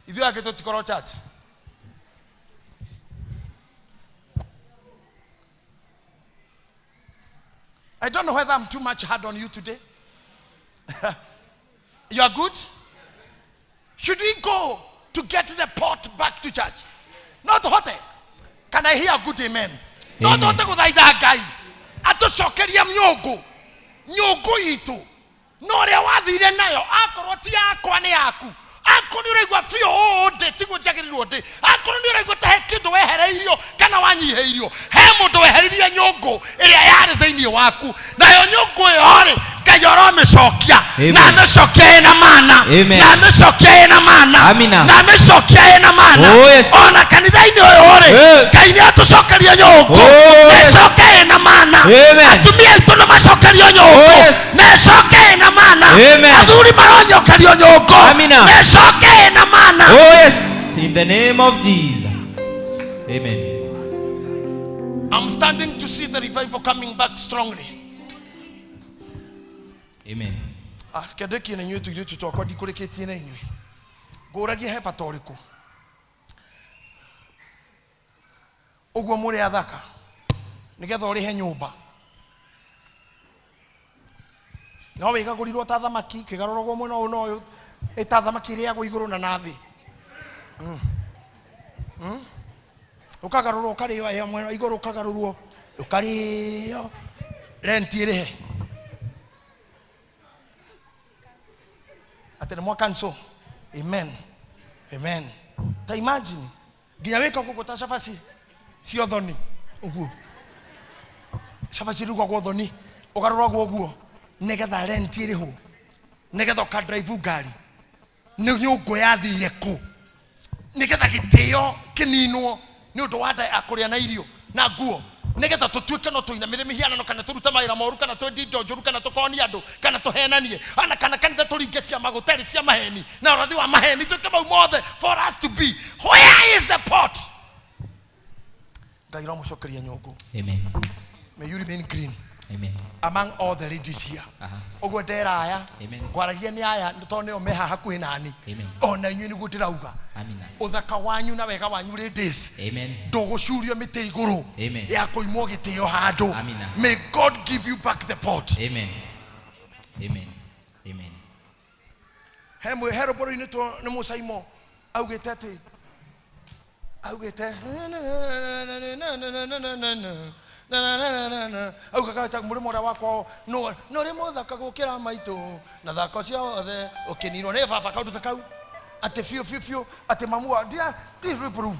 Speaker 1: Ithuĩ angĩ tũtikorwo church. I don't know whether I'm too much hard on you today. You are good? Should we go to get the pot back to church? Not hote. Can I hear a good amen? Not
Speaker 9: Amen.
Speaker 1: hote guthaitha Ngai. Atucokeria myũngũ. Nyũngũ itũ. No ũrĩa wathire nayo akorwo ti yakwa nĩ yaku, akorwo nĩ ũraigua biũ ũũ ndĩ tiguo njagĩrĩirwo ndĩ, akorwo nĩ ũraigua ta he kĩndũ wehereirio kana wanyihĩirio, he mũndũ weheririe nyũngũ ĩrĩa yarĩ thĩinĩ waku, nayo nyũngũ ĩyo rĩ Ngai aromĩcokia,
Speaker 9: Amen.
Speaker 1: na amĩcokia ĩna mana,
Speaker 9: Amen.
Speaker 1: na amĩcokia ĩna mana,
Speaker 9: Amina.
Speaker 1: na amĩcokia ĩna mana.
Speaker 9: Oh, yes.
Speaker 1: Ona kanitha-inĩ ũyũ rĩ,
Speaker 9: Eh.
Speaker 1: Ngai nĩ atũcokeria nyũngũ,
Speaker 9: Oh,
Speaker 1: na
Speaker 9: yes.
Speaker 1: ĩcoke ĩna mana.
Speaker 9: Amen.
Speaker 1: Atumia aitũ nĩ macokerio nyũngũ,
Speaker 9: Oh, yes.
Speaker 1: na ĩcoke ĩna mana.
Speaker 9: Amen.
Speaker 1: Athuri maronyokerio nyũngũ,
Speaker 9: Amina.
Speaker 1: na ĩcoke ĩna mana.
Speaker 9: Oh yes. In the name of Jesus. Amen.
Speaker 1: I'm standing to see the revival coming back strongly.
Speaker 9: Amen.
Speaker 1: Ah, reke ndĩkie na inyuĩ tũirĩtu twakwa, ndikũrĩkĩtie na inyuĩ. Ngũragie he bata ũrĩkũ ũguo mũrĩ athaka nĩgetha ũrĩhe nyũmba, no wĩgagũrirwo ta thamaki kĩgarũragwo mwena ũyũ na ũyũ, ĩ ta thamaki ĩrĩagwo igũrũ na nathĩ. Ũkagarũrwo ũkarĩo ĩ mwena igũrũ, ũkagarũrwo ũkarĩo, renti ĩrĩhe atĩ nĩ mwa cancel. Amen, amen. Ta imagine nginya wĩka ũguo ta cabaci cia ũthoni ũguo, cabaci irugagwo ũthoni, ũgarũragwo ũguo nĩgetha rent ĩrĩhwo, nĩgetha ũkadrive ngari. Nĩ nyũngũ yathire kũ nĩgetha gĩtĩo kĩninwo nĩ ũndũ wa nda ya kũrĩa na irio na nguo, nĩgetha tũtuĩke no tũinamĩre mĩhianano, kana tũrute mawĩra moru, kana twendie indo njũru, kana tũkonie andũ, kana tũhenanie, ona kana kanitha tũringe ciama gũtarĩ cia maheni na ũrathi wa maheni, twĩke mau mothe for us to be. Where is the pot? Ngai ũramũcokeria nyũngũ.
Speaker 9: Amen.
Speaker 1: May you remain green.
Speaker 9: Amen.
Speaker 1: Among all the ladies here,
Speaker 9: Aha.
Speaker 1: ũguo ndera aya
Speaker 9: Amen.
Speaker 1: ngwaragia nĩ aya tondũ nĩo me haha hakuhĩ nani,
Speaker 9: Amen.
Speaker 1: ona inyuĩ nĩguo ndĩrauga.
Speaker 9: Amina.
Speaker 1: Ũthaka wanyu na wega wanyu ladies
Speaker 9: Amen.
Speaker 1: ndũgũcurio mĩtĩ igũrũ
Speaker 9: Amen.
Speaker 1: ya kũimwo gĩtĩo handũ.
Speaker 9: Amina.
Speaker 1: May God give you back the pot.
Speaker 9: Amen. Amen. Amen.
Speaker 1: He mwe he rũmbo rũinĩtwo nĩ mũcaimo augĩte atĩ augĩte augaga ta mũrĩmo ũrĩa wakwa no no rĩ mũthaka gũkĩra maitũ na thako ciothe ũkĩninwo nĩ baba, kaũndũ ta kau atĩ biũ biũ biũ atĩ mamu wa ndira ndi rwĩmbo rũu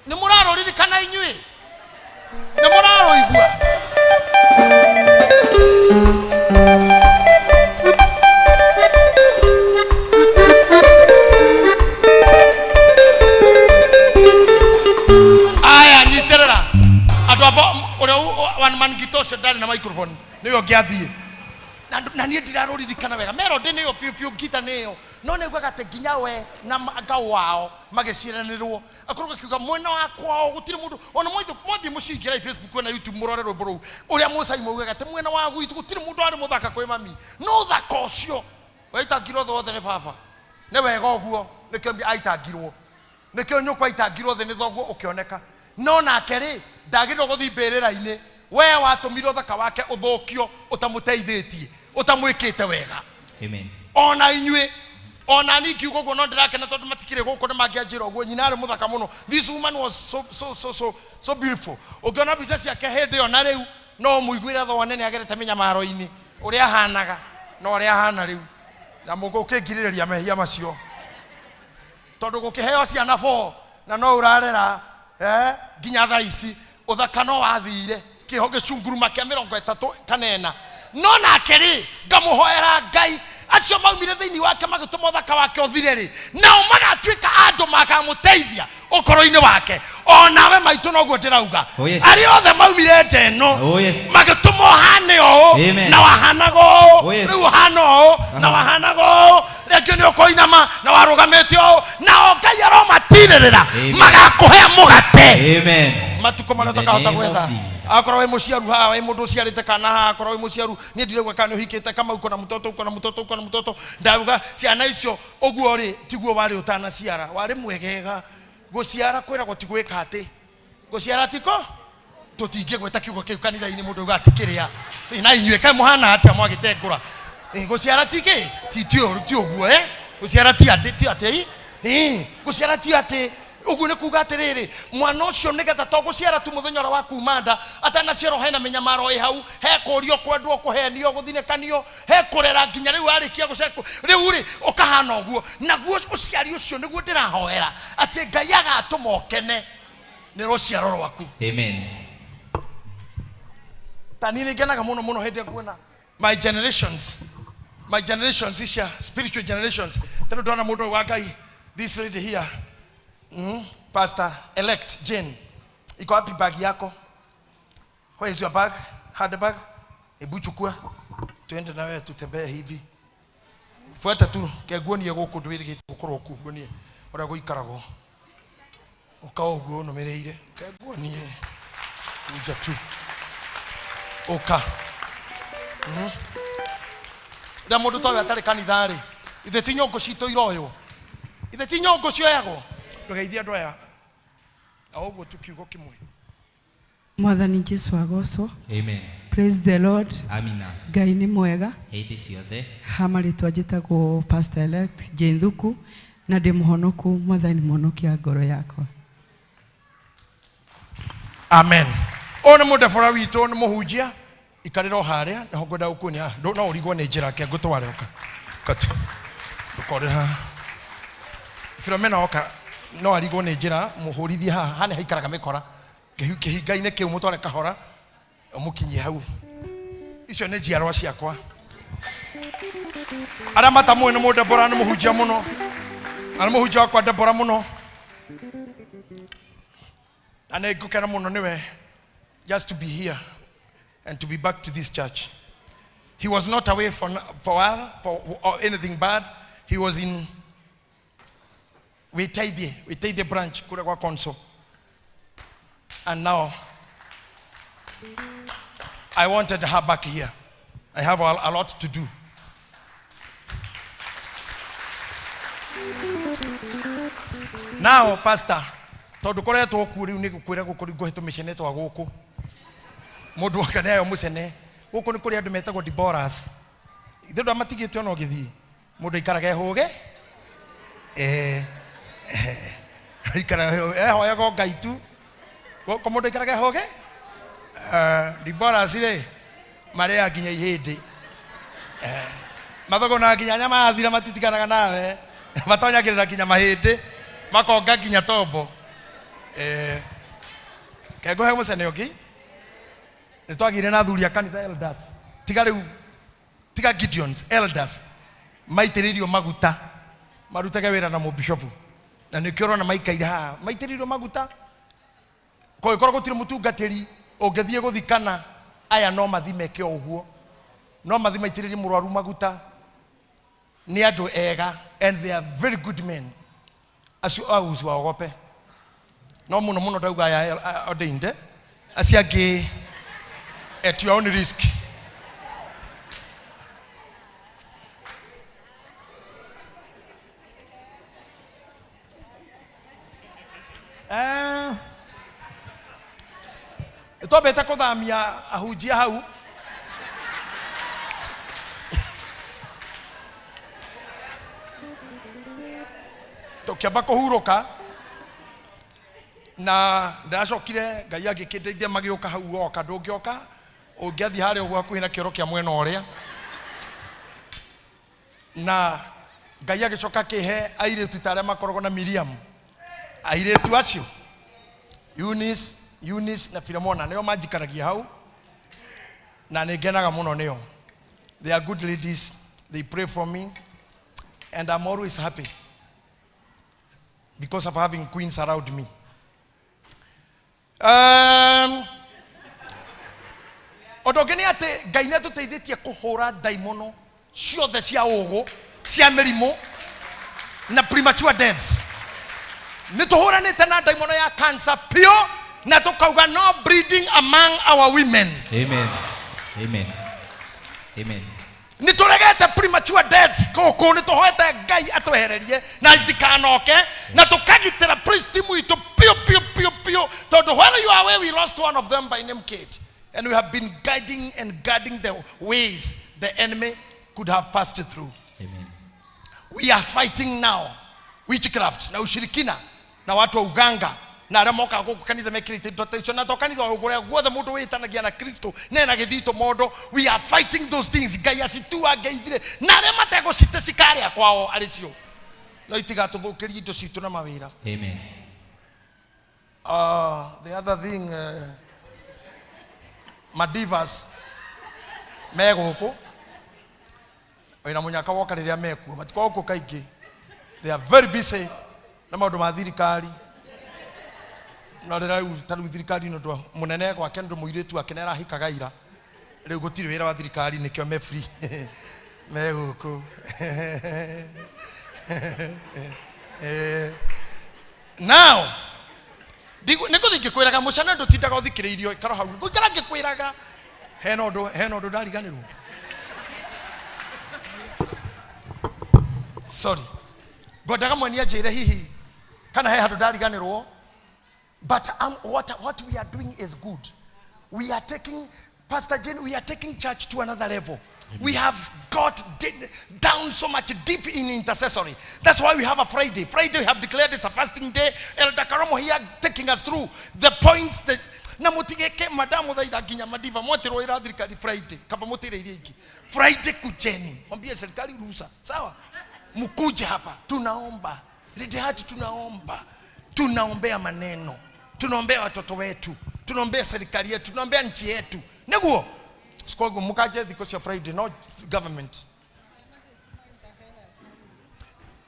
Speaker 1: nĩ mũrarũririkana inyuĩ, nĩ mũrarũigua. Aya, nyitĩrĩra andũ avo ũrĩa one man gita ũcio ndarĩ na microphone nĩwe ũngĩathiĩ na na niĩ ndirarũririkana wega, melody nĩyo biũ biũ, ngita nĩyo, no nĩ nguaga atĩ nginya we na ngau wao magĩciaranĩrwo akorwo gakiuga mwena wa kwao gũtirĩ mũndũ ona mwathiĩ mũciingĩra Facebook na YouTube mũrore rwĩmbo rũu ũrĩa mũcai maugaga atĩ mwena wa gwitũ gũtirĩ mũndũ warĩ mũthaka kwĩ mami, no ũthaka ũcio waitangirwo thĩ wothe nĩ baba. Nĩ wega ũguo, nĩkĩo aitangirwo, nĩkĩo nyũkwa aitangirwo thĩ nĩ thoguo ũkĩoneka, no nake rĩ ndagĩrĩirwo gũthiĩ mbĩrĩra-inĩ. We watũmire ũthaka wake ũthũkio ũtamũteithĩtie, ũtamwĩkĩte wega.
Speaker 9: Amen.
Speaker 1: Ona inyuĩ, ona niĩ ngiuga ũguo no ndĩrakena tondũ matikĩrĩ gũkũ nĩ mangĩanjĩra ũguo. Nyina arĩ mũthaka mũno. This woman was so, so, so, so, so beautiful. Ũngĩona mbica ciake hĩndĩ ĩyo na rĩu no mũiguĩre thone nĩ agerete mĩnyamaro-inĩ ũrĩa ahanaga na ũrĩa ahana rĩu, na mũgũkĩngirĩrĩria mehia macio tondũ gũkĩheo ciana 4 na no ũrarera nginya thaa ici ũthaka no wathire kĩho gĩcunguruma kĩa mĩrongo ĩtatũ kana ĩna. No nake rĩ ngamũhoera Ngai acio maumire thĩinĩ wake magĩtũma ũthaka wake ũthire rĩ, nao magatuĩka andũ makamũteithia ũkũrũ-inĩ wake. Onawe maitũ noguo ndĩrauga.
Speaker 9: Oh, yes.
Speaker 1: Arĩa othe maumire nja ĩno
Speaker 9: Oh, yes.
Speaker 1: magĩtũma ũhane ũũ
Speaker 9: Amen.
Speaker 1: na wahanaga ũũ,
Speaker 9: Oh, yes.
Speaker 1: rĩu ũhana ũũ na wahanaga ũũ, rĩngĩ nĩ ũkũinama na warũgamĩte ũũ, nao Ngai aromatirĩrĩra
Speaker 9: Amen.
Speaker 1: magakũhe mũgate
Speaker 9: Amen.
Speaker 1: matukũ marĩa
Speaker 9: In the
Speaker 1: ũtakahota
Speaker 9: name of
Speaker 1: gwetha.
Speaker 9: Jesus.
Speaker 1: Akorwo wĩ mũciaru haha, wĩ mũndũ ũciarĩte kana haha, akorwo wĩ mũciaru, niĩ ndirauga kana nĩ ũhikĩte kama uko na mtoto, uko na mtoto, uko na mtoto, ndauga ciana icio ũguo rĩ tiguo warĩ ũtanaciara, warĩ mwegega. Gũciara kwĩragwo ti gwĩka atĩ gũciara tiko tũtingĩgweta kiugo kĩu kanitha-inĩ mũndũ auga atĩ kĩrĩa. Ĩ, na inyuĩ kaĩ mũhana atĩa mwagĩtengũra? Ĩ, gũciara ti kĩ ti ti ũru, ti ũguo, eh? Gũciara ti atĩ, ti atĩ, ĩ, gũciara ti atĩ Ũguo nĩ kuga atĩrĩrĩ, mwana ũcio nĩgetha to gũciara tu mũthenya ũrĩa wa kuma nda, atanaciarwo hena mĩnyamaro ĩ hau, he kũrio, kwendwo, kũhenio, gũthinĩkanio, he kũrera nginya rĩu arĩkia gũcekwo. Rĩu rĩ, ũkahana ũguo. Naguo ũciari ũcio nĩguo ndĩrahoera atĩ Ngai agatũma ũkene nĩ rũciaro rwaku.
Speaker 9: Amen.
Speaker 1: Ta niĩ nĩ ngenaga mũno mũno hĩndĩ ĩrĩa nguona my generations icia spiritual generations. Tondũ ndona mũndũ wa Ngai, this lady here, Pastor elect Jane, iko wapi bag yako? Where is your bag? Handbag? Hebu chukua, tuende na wewe tutembee hivi. Fuata tu, keguonie gũkũ ndwĩrĩgĩte gũkorwo kuu, guonie ũrĩa gũikaragwo. Ũka ũguo ũnũmĩrĩire, keguonie kuja tu. Ũka. Rĩrĩa mũndũ ta ũyũ atarĩ kanitha rĩ, ithe ti nyũngũ citũ iroywo, ithe ti nyũngũ cioyagwo. Ndũgeithie andũ aya o ũguo tu kiugo kĩmwe.
Speaker 10: Mwathani Jesu agocwo.
Speaker 9: Amen.
Speaker 10: Praise the Lord.
Speaker 9: Amina.
Speaker 10: Ngai nĩ mwega.
Speaker 9: Hĩndĩ ciothe.
Speaker 10: Ha marĩtwa njĩtagwo Pastor elect Jane Thuku na ndĩ mũhonoku. Mwathani mũhonokia ngoro yakwa.
Speaker 1: Amen. Ũyũ nĩ mũndebora witũ, nĩ mũhunjia. Ikarĩra o harĩa, nĩho ngwenda gũkuonia. No ũrigwo nĩ njĩra, ke ngũtware ũka. Ũka tu. Ndũkorĩra haha. Filomena oka, no arigwo nĩ njĩra, mũhũrithie haha. Haha nĩ haikaraga mĩkora. Kĩhinga-inĩ kĩu mũtware kahora, ũmũkinyie hau. Icio nĩ njiarwa ciakwa. Arĩa matamũĩ nĩ mũndebora, nĩ mũhunjia mũno. Na nĩ mũhunjia wakwa Debora mũno. Na nĩ ngũkena mũno nĩwe just to be here and to be back to this church. He was not away for while, for or anything bad. He was in Witeithie branch, kule kwa Konso. And now, I wanted her back here. I have a lot to do. Now, Pastor, tondũ koretwo kuo rĩu nĩ ngũkwĩra gũkũ rĩu ngũhe tũmĩcene twa gũkũ. Mũndũ wake nĩ ayo mũcene. Gũkũ nĩ kũrĩ andũ metagwo Deborahs. Ithe ndũ amatigĩte ona ũgĩthiĩ. Mũndũ aikaraga ehũge. Aikaraga ehoyaga o Ngai tu. Gũkũ mũndũ aikaraga ehũge. Deborahs rĩ, marĩaga nginya ihĩndĩ. Mathogonaga nginya nyama yathira matitiganaga nawe. Matonyagĩrĩra nginya mahĩndĩ. Makonga nginya tombo. Ke ngũhe mũcene ũngĩ. Nĩ twagĩire na athuri a kanitha elders. Tiga rĩu, tiga Gideons, elders. Maitĩrĩirio maguta. Marutage wĩra na mũbishofu. Na nĩkĩo ũrona maikaire haha. Maitĩrĩirio maguta. Kũngĩkorwo gũtirĩ mũtungatĩri ũngĩthiĩ gũthikana, aya no mathi meke o ũguo. No mathi maitĩrĩrie mũrwaru maguta. Nĩ andũ ega and they are very good men. Acio auzu wa ogope. No mũno mũno ndauga aya ordained. Acio angĩ at your own risk. Twambĩte kũthamia ahunjia hau. Tũkĩamba kũhurũka na ndacokire Ngai agĩkĩndeithia magĩũka hau oka ndũngĩoka ũngĩathiĩ harĩa ũguo hakuhĩ na kĩoro kĩa mwena ũrĩa. Na Ngai agĩcoka akĩhe airĩtu ta arĩa makoragwo na Miriam. Airĩtu acio Eunice na Philemona nĩo manjikaragia hau na nĩ ngenaga mũno nĩo. They are good ladies, they pray for me and I'm always happy because of having queens around me. Ũndũ ũngĩ nĩ atĩ Ngai nĩ atũteithĩtie kũhũra ndaimono ciothe cia ũgũ, cia mĩrimũ na premature deaths. Nĩ tũhũranĩte na ndaimono ya cancer pure na tũkauga no breeding among our women.
Speaker 9: Amen. Amen. Amen.
Speaker 1: Nĩ tũregete premature deaths gũkũ, nĩ tũhoete Ngai atwehererie na itikanoke, na tũkagitĩra praise team witũ piũ piũ piũ piũ, tondũ while you are away we lost one of them by name Kate, and we have been guiding and guarding the ways the enemy could have passed through.
Speaker 9: Amen.
Speaker 1: We are fighting now witchcraft na ushirikina. Na watu wa uganga na arĩa mokaga gũkũ kanitha mekĩrĩte indo ta icio, na to kanitha o kũrĩa guothe mũndũ wĩtanagia na Kristo na ena gĩthito mondo. We are fighting those things. Ngai acituange ithire, na arĩa mategũcite cikarĩa kwao arĩ cio, no itigatũthũkĩrie indo citũ na mawĩra.
Speaker 9: Amen.
Speaker 1: The other thing, madivas me gũkũ wĩna mũnyaka woka rĩrĩa mekuo matikoragwo gũkũ kaingĩ. They are very busy na maũndũ ma thirikari, no rĩrĩa rĩu ta rĩu thirikari nĩ ũndũ mũnene gwake, nĩ ũndũ mũirĩtu wake nĩ arahikaga ira, rĩu gũtirĩ wĩra wa thirikari, nĩkĩo me free me gũkũ. Now nĩ ngũthiĩ ngĩkwĩraga mũcana ndũtindaga ũthikĩrĩirio, ikara hau ngũikara ngĩkwĩraga hena ũndũ, hena ũndũ ndariganĩrwo. Sorry, ngwendaga mweni anjĩre hihi kana he handũ ndariganĩrwo. But what we are doing is good. We are taking, Pastor Jane, we are taking church to another level. We have got down so much deep in intercessory. That's why we have a Friday. Friday we have declared it's a fasting day. Elder Karomo here taking us through the points that na mutigeke madamu thaitha nginya madiva mwatirwo ira thirikari Friday kaba mutire iria ingi Friday kujeni, mwambie serikali ruhusa, sawa, mkuje hapa, tunaomba Lady Heart, tunaomba, tunaombea maneno, tunaombea watoto wetu, tunaombea serikali yetu, tunaombea nchi yetu, niguo sikogo mukaje thikũ cia Friday, no government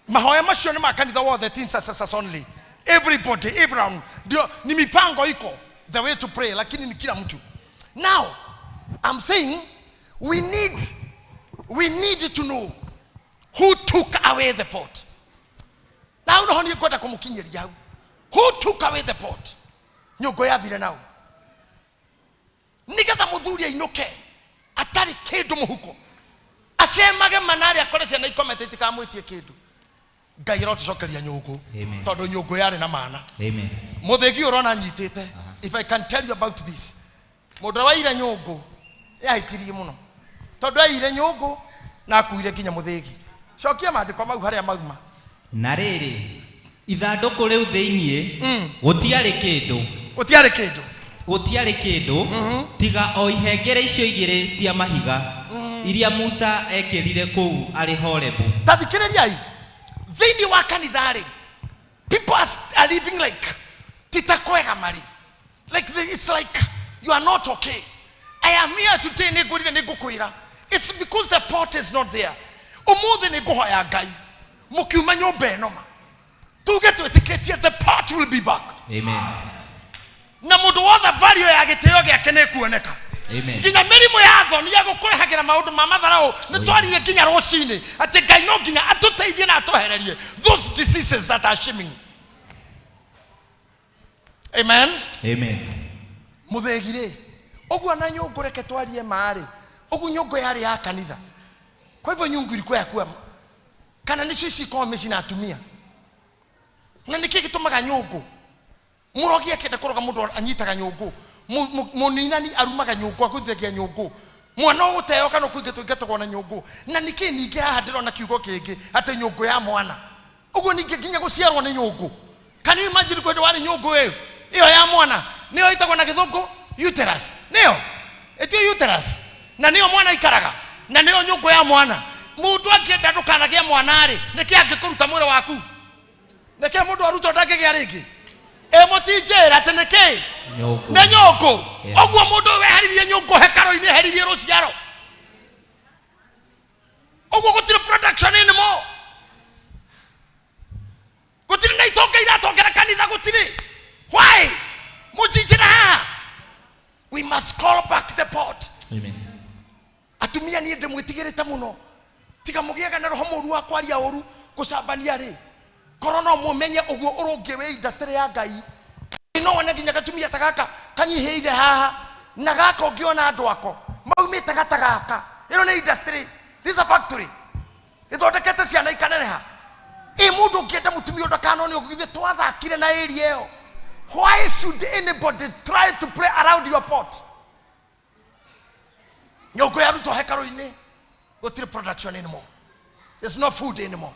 Speaker 1: mahoya macio nĩ ma kanitha wothe, ti intercessors only, everybody, everyone. Ndio ni mipango iko the way to pray, lakini ni kila mtu. Now I'm saying we need to know who took away the pot. Now no niĩ ngwenda kũmũkinyĩria hau. Who took away the pot? Nyũngũ yathire nao nigetha mũthuri ainũke atarĩ kĩndũ mũhuko, acemage manarĩ akore ciana ikomete itikamwĩtie kĩndũ. Ngai arotũcokeria nyũngũ.
Speaker 9: Amen.
Speaker 1: Tondũ nyũngũ yarĩ na mana.
Speaker 9: Amen.
Speaker 1: Mũthĩgi ũrona nyitĩte, if I can tell you about this, mũndũ ũrĩa waire nyũngũ yahĩtirie mũno, tondũ aire nyũngũ na akuire nginya mũthĩgi. Cokia maandĩko mau harĩa mauma.
Speaker 9: Na rĩrĩ, ithandũkũ rĩu thĩinĩ gũtiarĩ kĩndũ.
Speaker 1: Gũtiarĩ kĩndũ.
Speaker 9: Gũtiarĩ kĩndũ tiga o ihengere icio igĩrĩ cia mahiga iria Musa ekĩrire kũu arĩ Horebu.
Speaker 1: Ta thikĩrĩriai, thĩinĩ wa kanitha rĩ, people are living like tita kwega mari, like it's like you are not okay. I am here today nĩ ngũrire nĩ ngũkwĩra, it's because the pot is not there. Ũmũthĩ nĩ ngũhoya Ngai mũkiuma nyũmba ĩno ma tuge twĩtĩkĩtie the pot will be back.
Speaker 9: Amen.
Speaker 1: Na mũndũ wothe value ya gĩtĩo gĩake nĩ ĩkuoneka.
Speaker 9: Amen.
Speaker 1: Nginya mĩrimũ ya thoni ya gũkũrehagĩra maũndũ ma matharau nĩ twaririe nginya rũcinĩ atĩ Ngai no nginya atũteithie na atwehererie those diseases that are shaming. Amen.
Speaker 9: Amen.
Speaker 1: Mũthĩgi rĩ, ũguo na nyũngũ, reke twarie marĩ ũguo nyũngũ yarĩ ya kanitha, kwa hivyo nyungu ilikuwa ya kuwa kana nĩcio ici ikoragwo mĩciĩ na atumia. Na nĩkĩ gĩtũmaga nyũngũ mũrogi akĩenda kũroga mũndũ anyitaga nyũngũ, mũninani arumaga nyũngũ, agũithagia nyũngũ, mwana ũgũteo kana ũkũingatwo ingatagwo na nyũngũ. Na nĩkĩ ningĩ haha ndĩrona kiugo kĩngĩ atĩ nyũngũ ya mwana, ũguo ningĩ nginya gũciarwo nĩ nyũngũ. Can you imagine kwenda warĩ nyũngũ ĩyo ĩyo ya mwana, nĩyo ĩtagwo na gĩthũngũ uterus, nĩyo ĩtio uterus, na nĩyo mwana aikaraga, na nĩyo nyũngũ ya mwana. Mũndũ angĩenda ndũkanagĩe mwana rĩ, nĩkĩ angĩkũruta mwĩrĩ waku? Nĩkĩ mũndũ arutwo ndangĩgĩa rĩngĩ? Ĩ mũtinjĩra atĩ nĩkĩ?
Speaker 9: Nyũngũ.
Speaker 1: Nĩ nyũngũ.
Speaker 9: Yeah.
Speaker 1: Ũguo mũndũ ũyũ weheririe nyũngũ hekarũ-inĩ, eheririe rũciaro. Ũguo gũtirĩ production anymore, gũtirĩ na itonga iratongera kanitha, gũtirĩ. Why? Mũnjinjĩra haha, we must call back the pot.
Speaker 9: Amen.
Speaker 1: Atumia niĩ ndĩmwĩtigĩrĩte mũno, tiga mũgĩaga na roho mũru wa kwaria ũru gũcambania rĩ, korwo no mũmenye ũguo ũrũngĩ wĩ industry ya Ngai, no wone nginya gatumia ta gaka kanyihĩire haha na gaka ũngĩona andũ ako maumĩte gata gaka, ĩno nĩ industry, this is a factory ĩthondekete ciana ikaneneha. Ĩ mũndũ ũngĩenda mũtumia ũndũ ũguo ithuĩ twathakire na area ĩyo. Why should anybody try to play around your pot? Nyũngũ yarutwo hekarũ-inĩ, gũtirĩ production anymore, there's no food anymore.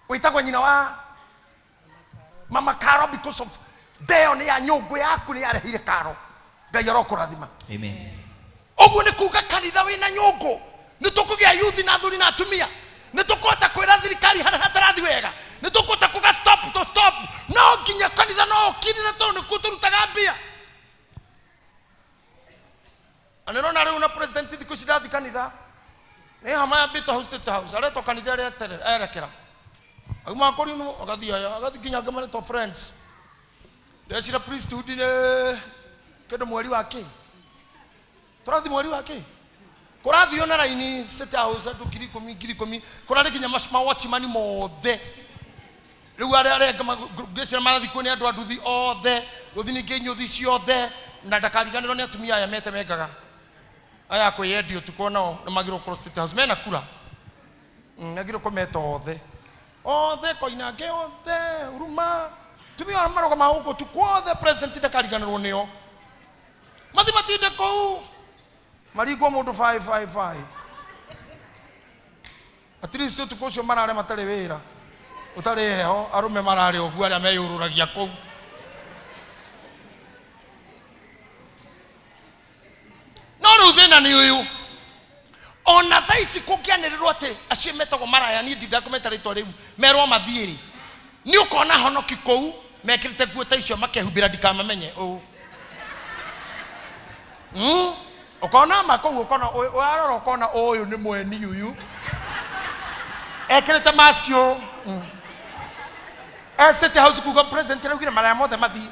Speaker 1: Wĩtagwo nyina wa Mama Karo, because of ndeo nĩ ya nyũngũ yaku nĩ yareheire karo. Ngai arokũrathima.
Speaker 9: Amen.
Speaker 1: Ũguo nĩ kuga kanitha wĩna nyũngũ nĩ tũkũgĩa yuthi na athuri na atumia, nĩ tũkũhota kwĩra thirikari harĩa hatarathi wega, nĩ tũkũhota kuga stop to stop. No nginya kanitha no ũkirire tondũ nĩkuo tũrutaga mbia. Na nĩrona rĩu na president thikũ ici ndathi kanitha nĩ hama yambĩte house state house, aretwo kanitha ĩrĩa erekera auma kũrinũ agathiĩ aya agathiĩ nginya angĩ maretwo friends. Ndecira priesthood nĩ kĩndũ mweri wa kĩ tũrathiĩ mweri wa kĩ kũrathio na raini state house andũ 10,000 10,000 kũrarĩ nginya mawatchman mothe. Rĩu arĩa arĩa ngĩcira marathiĩ kuo nĩ andũ a nduthi othe, gũthiĩ ningĩ nyũthi ciothe, na ndakariganĩrwo nĩ atumia aya metemengaga aya kwĩyendia ũtukũ nao nĩ magĩrĩirwo gũkorwo state house mena kura. Magĩrĩirwo kũmeta othe othe, Koinange othe, Huruma, atumia arĩa marũgamaga gũkũ ũtukũ othe, president ndakariganĩrwo nĩo. Mathi matinde kũu maringwo mũndũ 5 5 5. At least ũtukũ ũcio mararĩa matarĩ wĩra, ũtarĩ heho, arũme mararĩa ũguo arĩa meyũrũragia kũu. No rĩu thĩna nĩ ũyũ, ona thaa ici kũngĩanĩrĩrwo atĩ acio metagwo maraya, niĩ ndindaga kũmeta rĩtwa rĩu, merwo mathiĩ rĩ, nĩ ũkona honoki kũu mekĩrĩte nguo ta icio makehumbĩra ndikamamenye ũũ. Ũkona ma kũu, ũkona warora ũkona ũyũ nĩ mweni ũyũ ekĩrĩte mask ũũ. State house kuga president araugire maraya mothe mathiĩ.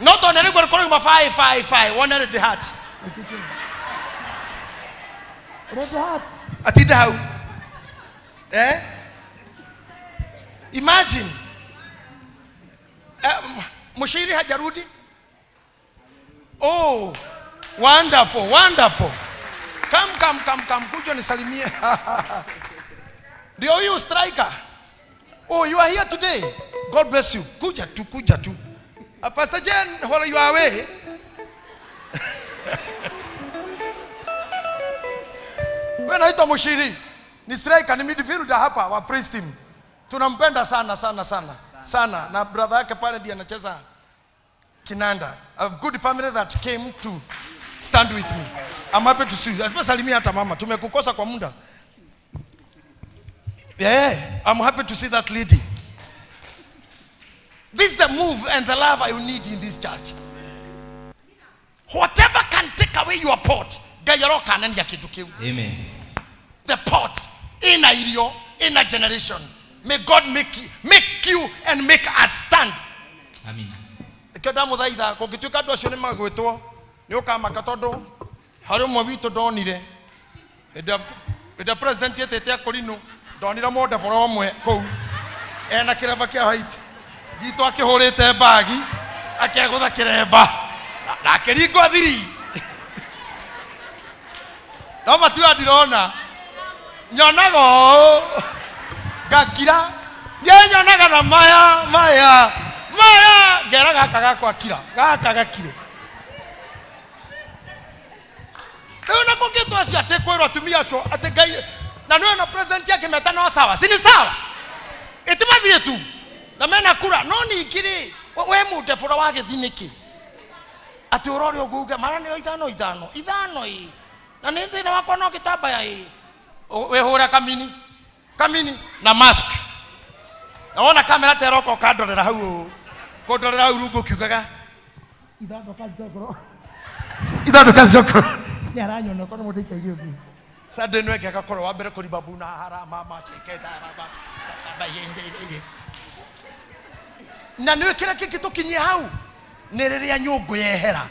Speaker 1: No tondũ nĩ rĩu kũrauma 5 5 5, wone red hat. Red hat. Atinde hau. Imagine. Mshiri hajarudi? Oh, wonderful, wonderful. Come, come, come, come. Kuja nisalimie. Ndio huyu striker. Oh, you are here today. God bless you. Kuja tu, kuja tu. Pastor Jane, while you are away. Wewe naitwa Mushiri. Ni striker, ni midfielder hapa wa praise team. Tunampenda sana sana sana sana, na brother yake pale ndiye anacheza kinanda. A good family that came to stand with me. I'm happy to see you. Lazima salimia hata mama, tumekukosa kwa muda. Yeah, I'm happy to see that lady. This is the move and the love I need in this church. Whatever can take away your pot, Ngai aroka anania kindu kiu.
Speaker 9: Amen.
Speaker 1: The pot in a irio, in a generation. May God make you and make us stand.
Speaker 9: Amen.
Speaker 1: Ikio ndamuthaitha kũngĩtuĩka andũ acio nĩ magwĩtwo nĩ ũkamaka tondũ harĩ ũmwe witũ ndonire hĩndĩ ĩrĩa president etĩte akũrinũ, ndonire mũndebora ũmwe kũu ena kĩremba kĩa white gitũ akĩhũrĩte mbagi akegũtha kĩremba na akĩringwo thiri. No matua ndirona nyonaga ũũ ngakira, niĩ nyonaga na maya maya maya, ngera gaka gakwa kira gaka gakire. Rĩu na kũngĩtwo acio atĩ kwĩrwo atumia acio atĩ Ngai na nĩwe na president akĩmeta no sawa, si ni sawa, ĩtimathiĩ tu na mena kura. No ningĩ rĩ, we mũndebora wa gĩthi nĩkĩ atĩ ũrore ũguo uge mara nĩo ithano ithano ithano ĩ, na nĩ thĩna wakwa no gĩtambaya ĩ, wĩhũre kamini kamini na mask, na wona kamera ta ĩroka ũkandorera hau ũũ, kũndorera hau rungu ũkiugaga ithandũka njogoro ithandũka njogoro nĩ aranyona korwo mũndũ aikaire ũguo. Sunday no ĩngĩ agakorwo wa mbere kũriba buna hara mama cheke dara ba ba yende yende. Na nĩ kĩrĩa kĩngĩ tũkinyie hau nĩ rĩrĩa nyũngũ yehera,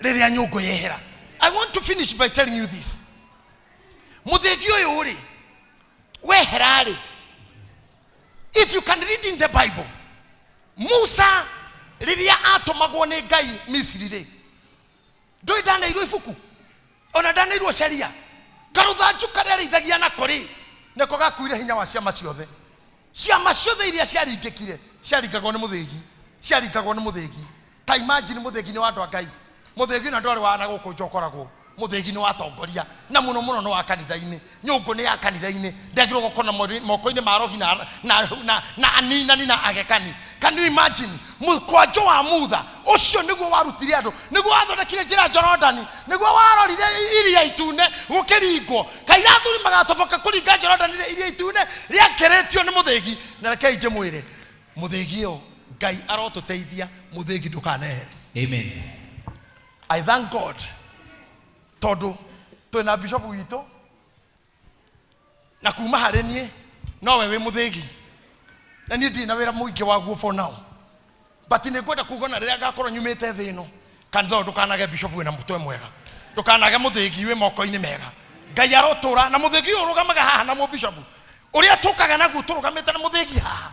Speaker 1: rĩrĩa nyũngũ yehera. I want to finish by telling you this. Mũthĩgi ũyũ rĩ wehera rĩ, if you can read in the Bible, Musa rĩrĩa atũmagwo nĩ Ngai Misiri rĩ, ndũĩ ndaneirwo ibuku ona ndaneirwo sheria, karũthanju karĩa arĩithagia nako rĩ nĩko gakuire hinya wa ciama ciothe. Ciama ciothe iria ciaringĩkire ciaringagwo nĩ mũthĩgi, ciaringagwo nĩ mũthĩgi. Ta imagine mũthĩgi nĩ wa andũ a Ngai, mũthĩgi na ndwarĩ wa na gũkũ nja ũkoragwo Muthegi ni watongoria na muno muno no wa kanitha-inĩ. Nyũngũ nĩ ya kanitha-inĩ, ndagĩrĩirwo gũkorwo na moko-inĩ ma arogi na aninani na agekani. Can you imagine? Mũkwanjũ wa Mutha ũcio nĩguo warutire andũ, nĩguo wathondekire njĩra Jorodani, nĩguo warorire iria itune gũkĩringwo. Kaira athuri magatoboka kũringa Jorodani iria itune rĩakĩrĩtio nĩ mũthĩgi. Na rekei ndĩmwĩre, mũthĩgi ũyũ Ngai arotũteithia, mũthĩgi ndũkanehere.
Speaker 9: Amen.
Speaker 1: I thank God tondu twina bishop witũ na kuma harĩ niĩ nowe wĩ mũthĩgi na niĩ ndirĩ na wĩra mũingĩ waguo for now, but nĩ ngwenda kuga ona rĩrĩa ngakorwo nyumĩte thĩ ĩno, kanitha ũyũ ndũkanage bishop wĩna mũtwe mwega, ndũkanage mũthĩgi wĩ moko-inĩ mega. Ngai arotũra na mũthĩgi ũyũ ũrũgamaga haha na mũbishop ũrĩa tũkaga naguo tũrũgamĩte na mũthĩgi haha.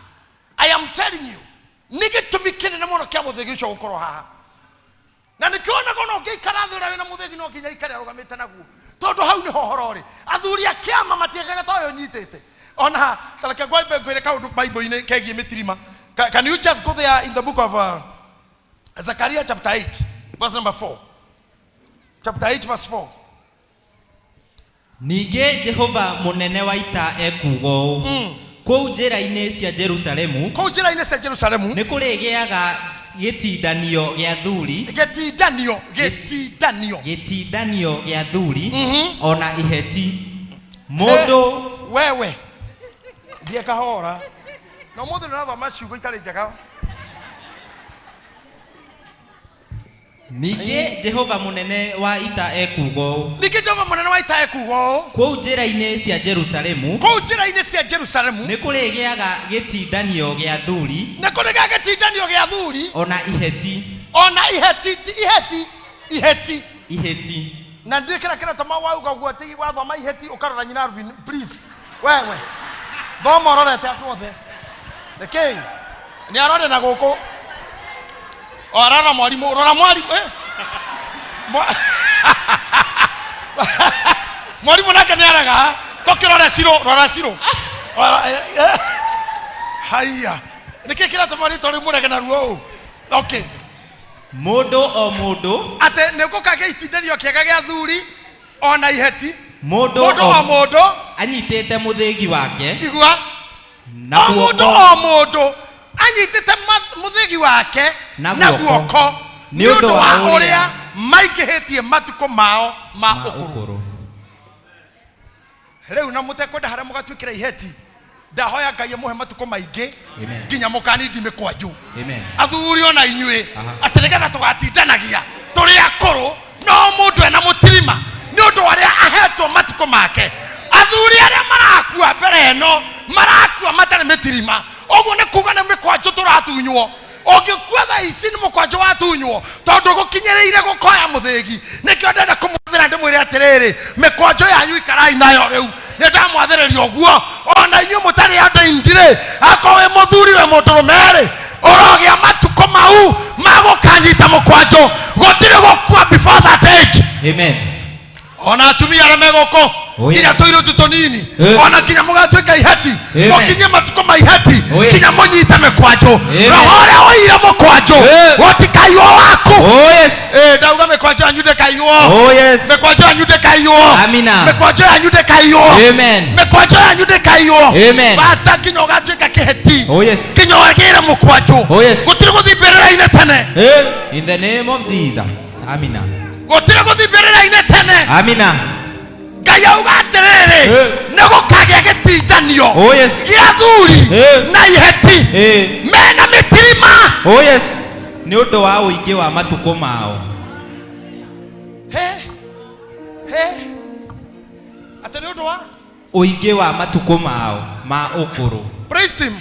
Speaker 1: I am telling you, nĩ gĩtũmi kĩnene mũno kĩa mũthĩgi ũcio gũkorwo haha. Na nĩkĩo onaga ona ũngĩikara thĩ ũrĩa wĩna mũthĩgi no nginya aikare arũgamĩte naguo, tondũ hau nĩho ũhoro ũrĩ. Athuri a kĩama matiĩkaga ta ũyũ ũnyitĩte. Ona ta reke ngwambe ngwĩre kaũndũ Bible-inĩ kegiĩ mĩtirima. Can you just go there in the book of Zechariah chapter 8 verse number 4. Chapter 8 verse 4.
Speaker 9: Ningĩ Jehova mũnene wa ita ekuuga ũũ, kũu njĩra-inĩ cia Jerusalemu,
Speaker 1: kũu njĩra-inĩ cia Jerusalemu
Speaker 9: nĩ kũrĩgĩaga gĩtindanio gĩa thuri,
Speaker 1: gĩtindanio, gĩtindanio,
Speaker 9: gĩtindanio gĩa thuri, ona iheti. Mũndũ
Speaker 1: wewe thiĩ kahora na ũmũthĩ nĩũrathoma ciugo itarĩ njega.
Speaker 9: Ningĩ Jehova mũnene wa ita ekuuga ũũ,
Speaker 1: Ningĩ Jehova mũnene wa ita ekuuga ũũ,
Speaker 9: kũu njĩra-inĩ cia Jerusalemu,
Speaker 1: kũu njĩra-inĩ cia Jerusalemu
Speaker 9: nĩ kũrĩgĩaga gĩtindanio gĩa thuri,
Speaker 1: nĩ kũrĩgĩaga gĩtindanio gĩa thuri,
Speaker 9: ona iheti,
Speaker 1: ona iheti, ti iheti, iheti,
Speaker 9: iheti.
Speaker 1: Na ndikĩra kĩratũma wauga ũguo atĩ wathoma iheti ũkarora nyina Alvin, please. Wewe thoma ũrorete andũ othe. Nĩkĩĩ? Nĩ arore na gũkũ. O arora mwarimũ, rora mwarimũ, eh? Mwarimũ nake nĩ arega. Tũkĩrore Ciro, rora Ciro. Ora, Haiya. Nĩkĩĩ kĩratũma rĩtwa rĩu mũrege naruo ũũ? Okay.
Speaker 9: Mũndũ o mũndũ
Speaker 1: atĩ nĩ gũkagĩa itindanio kĩega gĩa thuri ona iheti.
Speaker 9: Mũndũ
Speaker 1: Mũndũ o mũndũ
Speaker 9: anyitĩte mũthĩgi wake.
Speaker 1: Igua.
Speaker 9: Na
Speaker 1: O mũndũ
Speaker 9: guoko.
Speaker 1: o mũndũ anyitĩte mũthĩgi wake
Speaker 9: Na
Speaker 1: na
Speaker 9: guoko.
Speaker 1: guoko
Speaker 9: Nĩ
Speaker 1: nĩ
Speaker 9: ũndũ
Speaker 1: ũndũ
Speaker 9: wa
Speaker 1: wa
Speaker 9: ũrĩa
Speaker 1: ũrĩa maingĩhĩtie matukũ mao ma
Speaker 9: ma
Speaker 1: ũkũrũ.
Speaker 9: ũkũrũ.
Speaker 1: Rĩu na mũtekwenda harĩa mũgatuĩkĩra iheti, ndahoya Ngai amũhe matukũ maingĩ
Speaker 9: Amen.
Speaker 1: nginya mũkanindi mĩkwanjũ.
Speaker 9: Amen.
Speaker 1: Athuri ona inyuĩ,
Speaker 9: Aha.
Speaker 1: atĩ nĩgetha tũgatindanagia tũrĩ akũrũ no mũndũ ena mũtirima nĩ ũndũ wa ũrĩa ahetwo matukũ make. Athuri arĩa marakua mbere ĩno marakua matarĩ mĩtirima, ũguo nĩ kuga nĩ mĩkwanjũ tũratunywo. Ũngĩkua thaa ici nĩ mũkwanjũ watunywo, tondũ gũkinyĩrĩire gũkoya mũthĩgi. Nĩkĩo ndenda kũmwathĩra ndĩmwĩre atĩrĩrĩ, mĩkwanjũ yanyu ikarai nayo rĩu. Nĩ ndamwathĩrĩria ũguo, ona inyuĩ mũtarĩ andũ aingĩ-rĩ, akorwo wĩ mũthuri wĩ mũndũrũme-rĩ, ũrogĩa matukũ mau ma gũkanyita mũkwanjũ. Gũtirĩ gũkua before that age.
Speaker 9: Amen.
Speaker 1: Ona atumia arĩa me gũkũ,
Speaker 9: Oh, yes.
Speaker 1: nginya tũirĩtu tũnini,
Speaker 9: Eh.
Speaker 1: ona nginya mũgatuĩka iheti,
Speaker 9: Amen.
Speaker 1: mũkinye matukũ ma iheti,
Speaker 9: Oh, yes.
Speaker 1: nginya mũnyite mĩkwanjũ.
Speaker 9: Amen.
Speaker 1: Roho ũrĩa ũire mũkwanjũ,
Speaker 9: Eh.
Speaker 1: gũtikaiywo waku.
Speaker 9: Oh, yes.
Speaker 1: Ndauga mĩkwanjũ yanyu ndĩkaiywo.
Speaker 9: Oh, yes.
Speaker 1: Mĩkwanjũ yanyu ndĩkaiywo.
Speaker 9: Amina.
Speaker 1: Mĩkwanjũ yanyu ndĩkaiywo.
Speaker 9: Amen.
Speaker 1: Mĩkwanjũ yanyu ndĩkaiywo.
Speaker 9: Amen.
Speaker 1: Pastor, nginya ũgatuĩka kĩheti.
Speaker 9: Oh, yes.
Speaker 1: Nginya wagĩre mũkwanjũ.
Speaker 9: Oh, yes.
Speaker 1: Gũtirĩ gũthiĩ mbĩrĩra-inĩ tene.
Speaker 9: In the name of Jesus. Amina.
Speaker 1: Gũtirĩ gũthiĩ mbĩrĩra-inĩ tene.
Speaker 9: Amina.
Speaker 1: Ngai auga atĩrĩrĩ, nĩ gũkagĩa gĩtindanio
Speaker 9: Oh, yes.
Speaker 1: gĩa thuri na iheti mena mĩtirima.
Speaker 9: Oh, yes. Nĩ ũndũ wa ũingĩ wa matukũ mao.
Speaker 1: He, he. Atĩ nĩ ũndũ wa
Speaker 9: ũingĩ wa matukũ mao ma ũkũrũ.
Speaker 1: Praise him.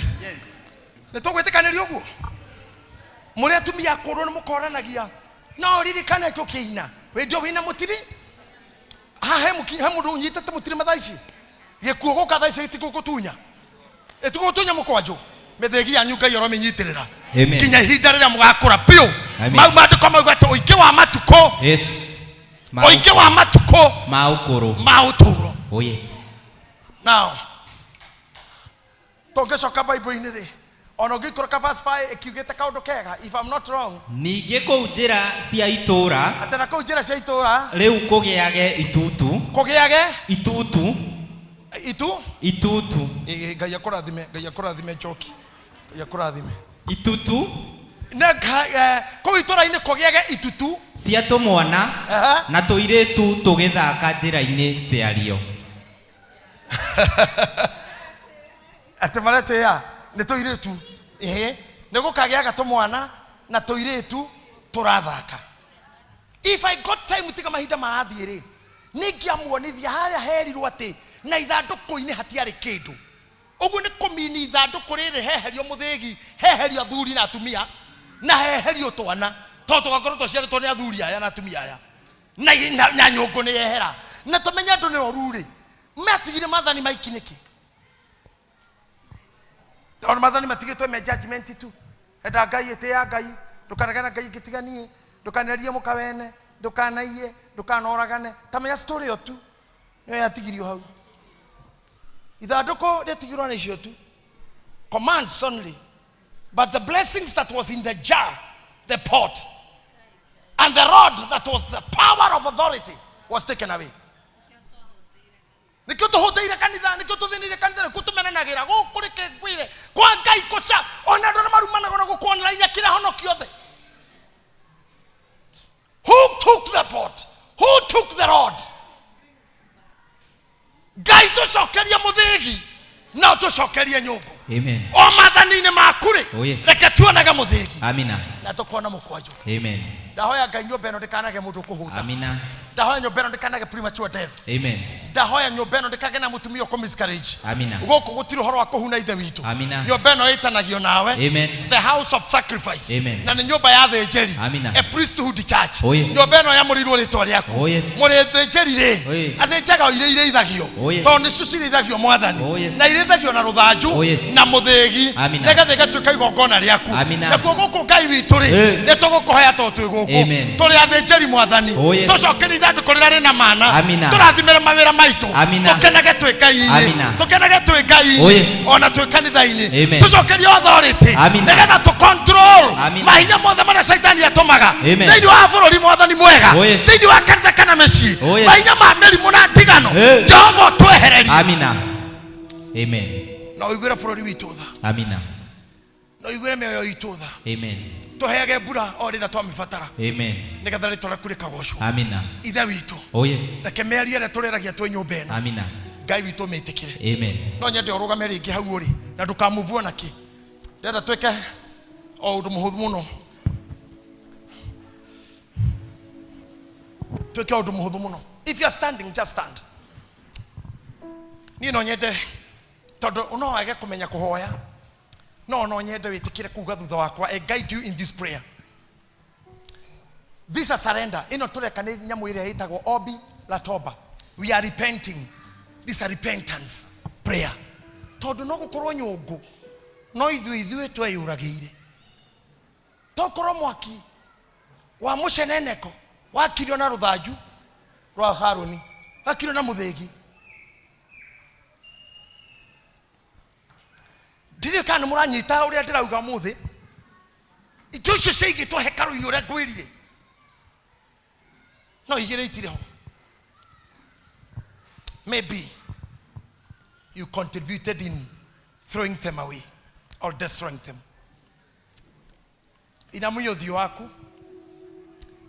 Speaker 1: Nĩ tũgwĩtĩkanĩria ũguo? Mũrĩ atumia akũrũ nĩ mũkoranagia, no ũririkane tũkĩina wĩndio wĩna mũtiri. Haha he mũndũ ũnyitĩte mũtirima thaa ici, gĩkuũ gũka thaa ici gĩtigũgũtunya, ĩtigũgũtunya mũkwanjũ. Mĩthĩgi yanyu Ngai aromĩnyitĩrĩra
Speaker 9: Amen.
Speaker 1: nginya ihinda rĩrĩa mũgakũra biũ.
Speaker 9: Amen.
Speaker 1: Mau maandĩko mauga atĩ ũingĩ wa matukũ,
Speaker 9: Yes.
Speaker 1: ũingĩ wa matukũ
Speaker 9: ma ũkũrũ,
Speaker 1: ma ũtũũro.
Speaker 9: Oh, yes.
Speaker 1: Now tũngĩcoka Bible-inĩ rĩ, Ona ũngĩikũrũka verse 5 ĩkiugĩte kaũndũ kega, if I'm not wrong.
Speaker 9: Ningĩ kũu njĩra cia itũũra
Speaker 1: Atĩ na kũu njĩra cia itũũra
Speaker 9: rĩu kũgĩage itutu.
Speaker 1: Kũgĩage
Speaker 9: itutu.
Speaker 1: Itu?
Speaker 9: Itutu.
Speaker 1: Ĩ, Ngai akũrathime, Ngai akũrathime Njoki. Ngai akũrathime.
Speaker 9: Itutu.
Speaker 1: Na kũu itũũra-inĩ kũgĩage itutu
Speaker 9: cia tũmwana na tũirĩtu tũgĩthaka njĩra-inĩ ciario.
Speaker 1: Atĩ maretĩa nĩ tũirĩtu. Ĩhĩ, nĩ gũkagĩaga tũmwana na tũirĩtu tũrathaka. If I got time tiga mahinda marathiĩ rĩ, nĩngĩamuonithia harĩa herirwo atĩ na ithandũkũ-inĩ hatiarĩ kĩndũ. Ũguo nĩ kũmini ithandũkũ rĩrĩ heherio mũthĩgi, heherio athuri na atumia, na heherio twana, tondũ tũgakorwo tũciarĩtwo nĩ athuri aya na atumia aya. Na nyũngũ nĩ yehera. Na tũmenye andũ nĩ oru rĩ, matigire maathani maiki nĩkĩ? Tondũ maathani matigĩtwo me judgment tu. Enda Ngai, ĩtĩĩa Ngai, ndũkanagane Ngai ingĩtiganie, ndũkanerie mũka wene, ndũkanaiye, ndũkanoragane. Ta menya story ĩyo tu nĩyo yatigirio hau. Ithandũkũ rĩatigirwo na icio tu. Commands only. But the blessings that was in the jar, the pot, and the rod that was the power of authority was taken away. Nikio tũhũtĩire kanitha, nikio tũthĩnire kanitha, nikio tũmenanagĩra gũkũ rĩke ngwĩre kwa Ngai kũca ona andũ arĩa marumanaga na gũkũ online akĩrahonokio othe. Who took the pot? Who took the rod? Ngai tũcokerie mũthĩgi na tũcokerie nyũngũ.
Speaker 9: Amen.
Speaker 1: O maathani-inĩ maku rĩ,
Speaker 9: Oh, yes.
Speaker 1: reke tuonage mũthĩgi.
Speaker 9: Amina.
Speaker 1: Na tũkona mũkwanjũ.
Speaker 9: Amen.
Speaker 1: Ndahoya Ngai nyũmba ĩno ndĩkanage mũndũ kũhũta.
Speaker 9: Amina.
Speaker 1: Ndahoya nyũmba ĩno ndĩkanage premature death.
Speaker 9: Amen.
Speaker 1: Ndahoya nyũmba ĩno ndĩkage na mũtumia ũkũ miscarriage.
Speaker 9: Amina.
Speaker 1: Gũkũ gũtirĩ ũhoro wa kũhuna ithe witũ.
Speaker 9: Amina.
Speaker 1: Nyũmba ĩno ĩtanagio nawe.
Speaker 9: Amen.
Speaker 1: The house of sacrifice.
Speaker 9: Amen.
Speaker 1: Na nĩ nyũmba ya athĩnjĩri.
Speaker 9: Amina.
Speaker 1: A priesthood church.
Speaker 9: Oh, yes.
Speaker 1: Nyũmba ĩno yamũrĩirwo rĩtwa rĩaku.
Speaker 9: Oh, yes.
Speaker 1: Mũrĩ athĩnjĩri rĩ,
Speaker 9: Oh, yes.
Speaker 1: athĩnjaga o iria irĩithagio.
Speaker 9: Oh, yes.
Speaker 1: Tondũ nĩcio cirĩithagio mwathani.
Speaker 9: Oh, yes.
Speaker 1: Na irĩithagio na rũthanju
Speaker 9: Oh, yes.
Speaker 1: na mũthĩgi.
Speaker 9: Amina.
Speaker 1: Nĩgetha ĩgatuĩka igongona rĩaku.
Speaker 9: Amina.
Speaker 1: Nakuo gũkũ Ngai witũ rĩ,
Speaker 9: Eh.
Speaker 1: nĩ tũgũkũhoya tondũ twĩ gũkũ.
Speaker 9: Amen.
Speaker 1: Tũrĩ athĩnjĩri mwathani.
Speaker 9: Oh, yes.
Speaker 1: Tũcokerie ithandũkũ rĩrĩa rĩna mana.
Speaker 9: Amina.
Speaker 1: Tũrathimĩre mawĩra maitũ.
Speaker 9: Amina.
Speaker 1: Tũkenage twĩ Ngai-inĩ.
Speaker 9: Amina.
Speaker 1: Tũkenage twĩ Ngai-inĩ.
Speaker 9: Oh, yes.
Speaker 1: Ona twĩ kanitha-inĩ.
Speaker 9: Amen.
Speaker 1: Tũcokerie authority.
Speaker 9: Amina.
Speaker 1: Nĩgetha tũ control
Speaker 9: Amina.
Speaker 1: mahinya mothe marĩa caitani atũmaga.
Speaker 9: Amen.
Speaker 1: Thĩinĩ wa bũrũri mwathani mwega.
Speaker 9: Oh, yes.
Speaker 1: Thĩinĩ wa kanitha kana mĩciĩ.
Speaker 9: Oh, yes.
Speaker 1: Mahinya ma mĩrimũ na ndigano.
Speaker 9: Eh.
Speaker 1: Jehova ũtwehererie.
Speaker 9: Amina. Amen.
Speaker 1: Na ũiguĩre bũrũri witũ tha.
Speaker 9: Amina.
Speaker 1: Na ũiguĩre mĩoyo itũ tha.
Speaker 9: Amen.
Speaker 1: Tũheage mbura o rĩrĩa twamĩbatara.
Speaker 9: Amen.
Speaker 1: Nĩgetha rĩtwa rĩaku rĩkagocwo.
Speaker 9: Amina.
Speaker 1: Ithe witũ.
Speaker 9: Oh, yes.
Speaker 1: Reke mĩario ĩrĩa tũrĩragia twĩ nyũmba ĩno.
Speaker 9: Amina.
Speaker 1: Ngai witũ mĩtĩkĩre.
Speaker 9: Amen.
Speaker 1: No nyende ũrũgame rĩngĩ hau ũrĩ na ndũkamuvwo nakĩ. Ndĩrenda twĩke o ũndũ mũhũthũ mũno. Twĩke ũndũ mũhũthũ mũno. If you are standing, just stand. Niĩ no nyende tondũ no wage kũmenya kũhoya. No nyende wĩtĩkĩre kuga thutha wakwa, I guide you in this prayer. This is a surrender. Ĩno tũreka nĩ nyamũ ĩrĩa ĩtagwo Obi Latoba. We are repenting. This is a repentance prayer. Tondũ no gũkorwo nyũngũ no ithuĩ tweyũragĩire. Tokorwo mwaki wa mũceneneko wakirio na rũthanju rwa Harũni, wakirio na mũthĩgi. Ndirĩ kana nĩ mũranyita ũrĩa ndĩrauga ũmũthĩ. Indo icio ciaigĩtwo hekarũ-inĩ ũrĩa ngwĩrire, no igĩrĩ itirĩ ho. Maybe you contributed in throwing them away or destroying them. Inamia ũthiũ waku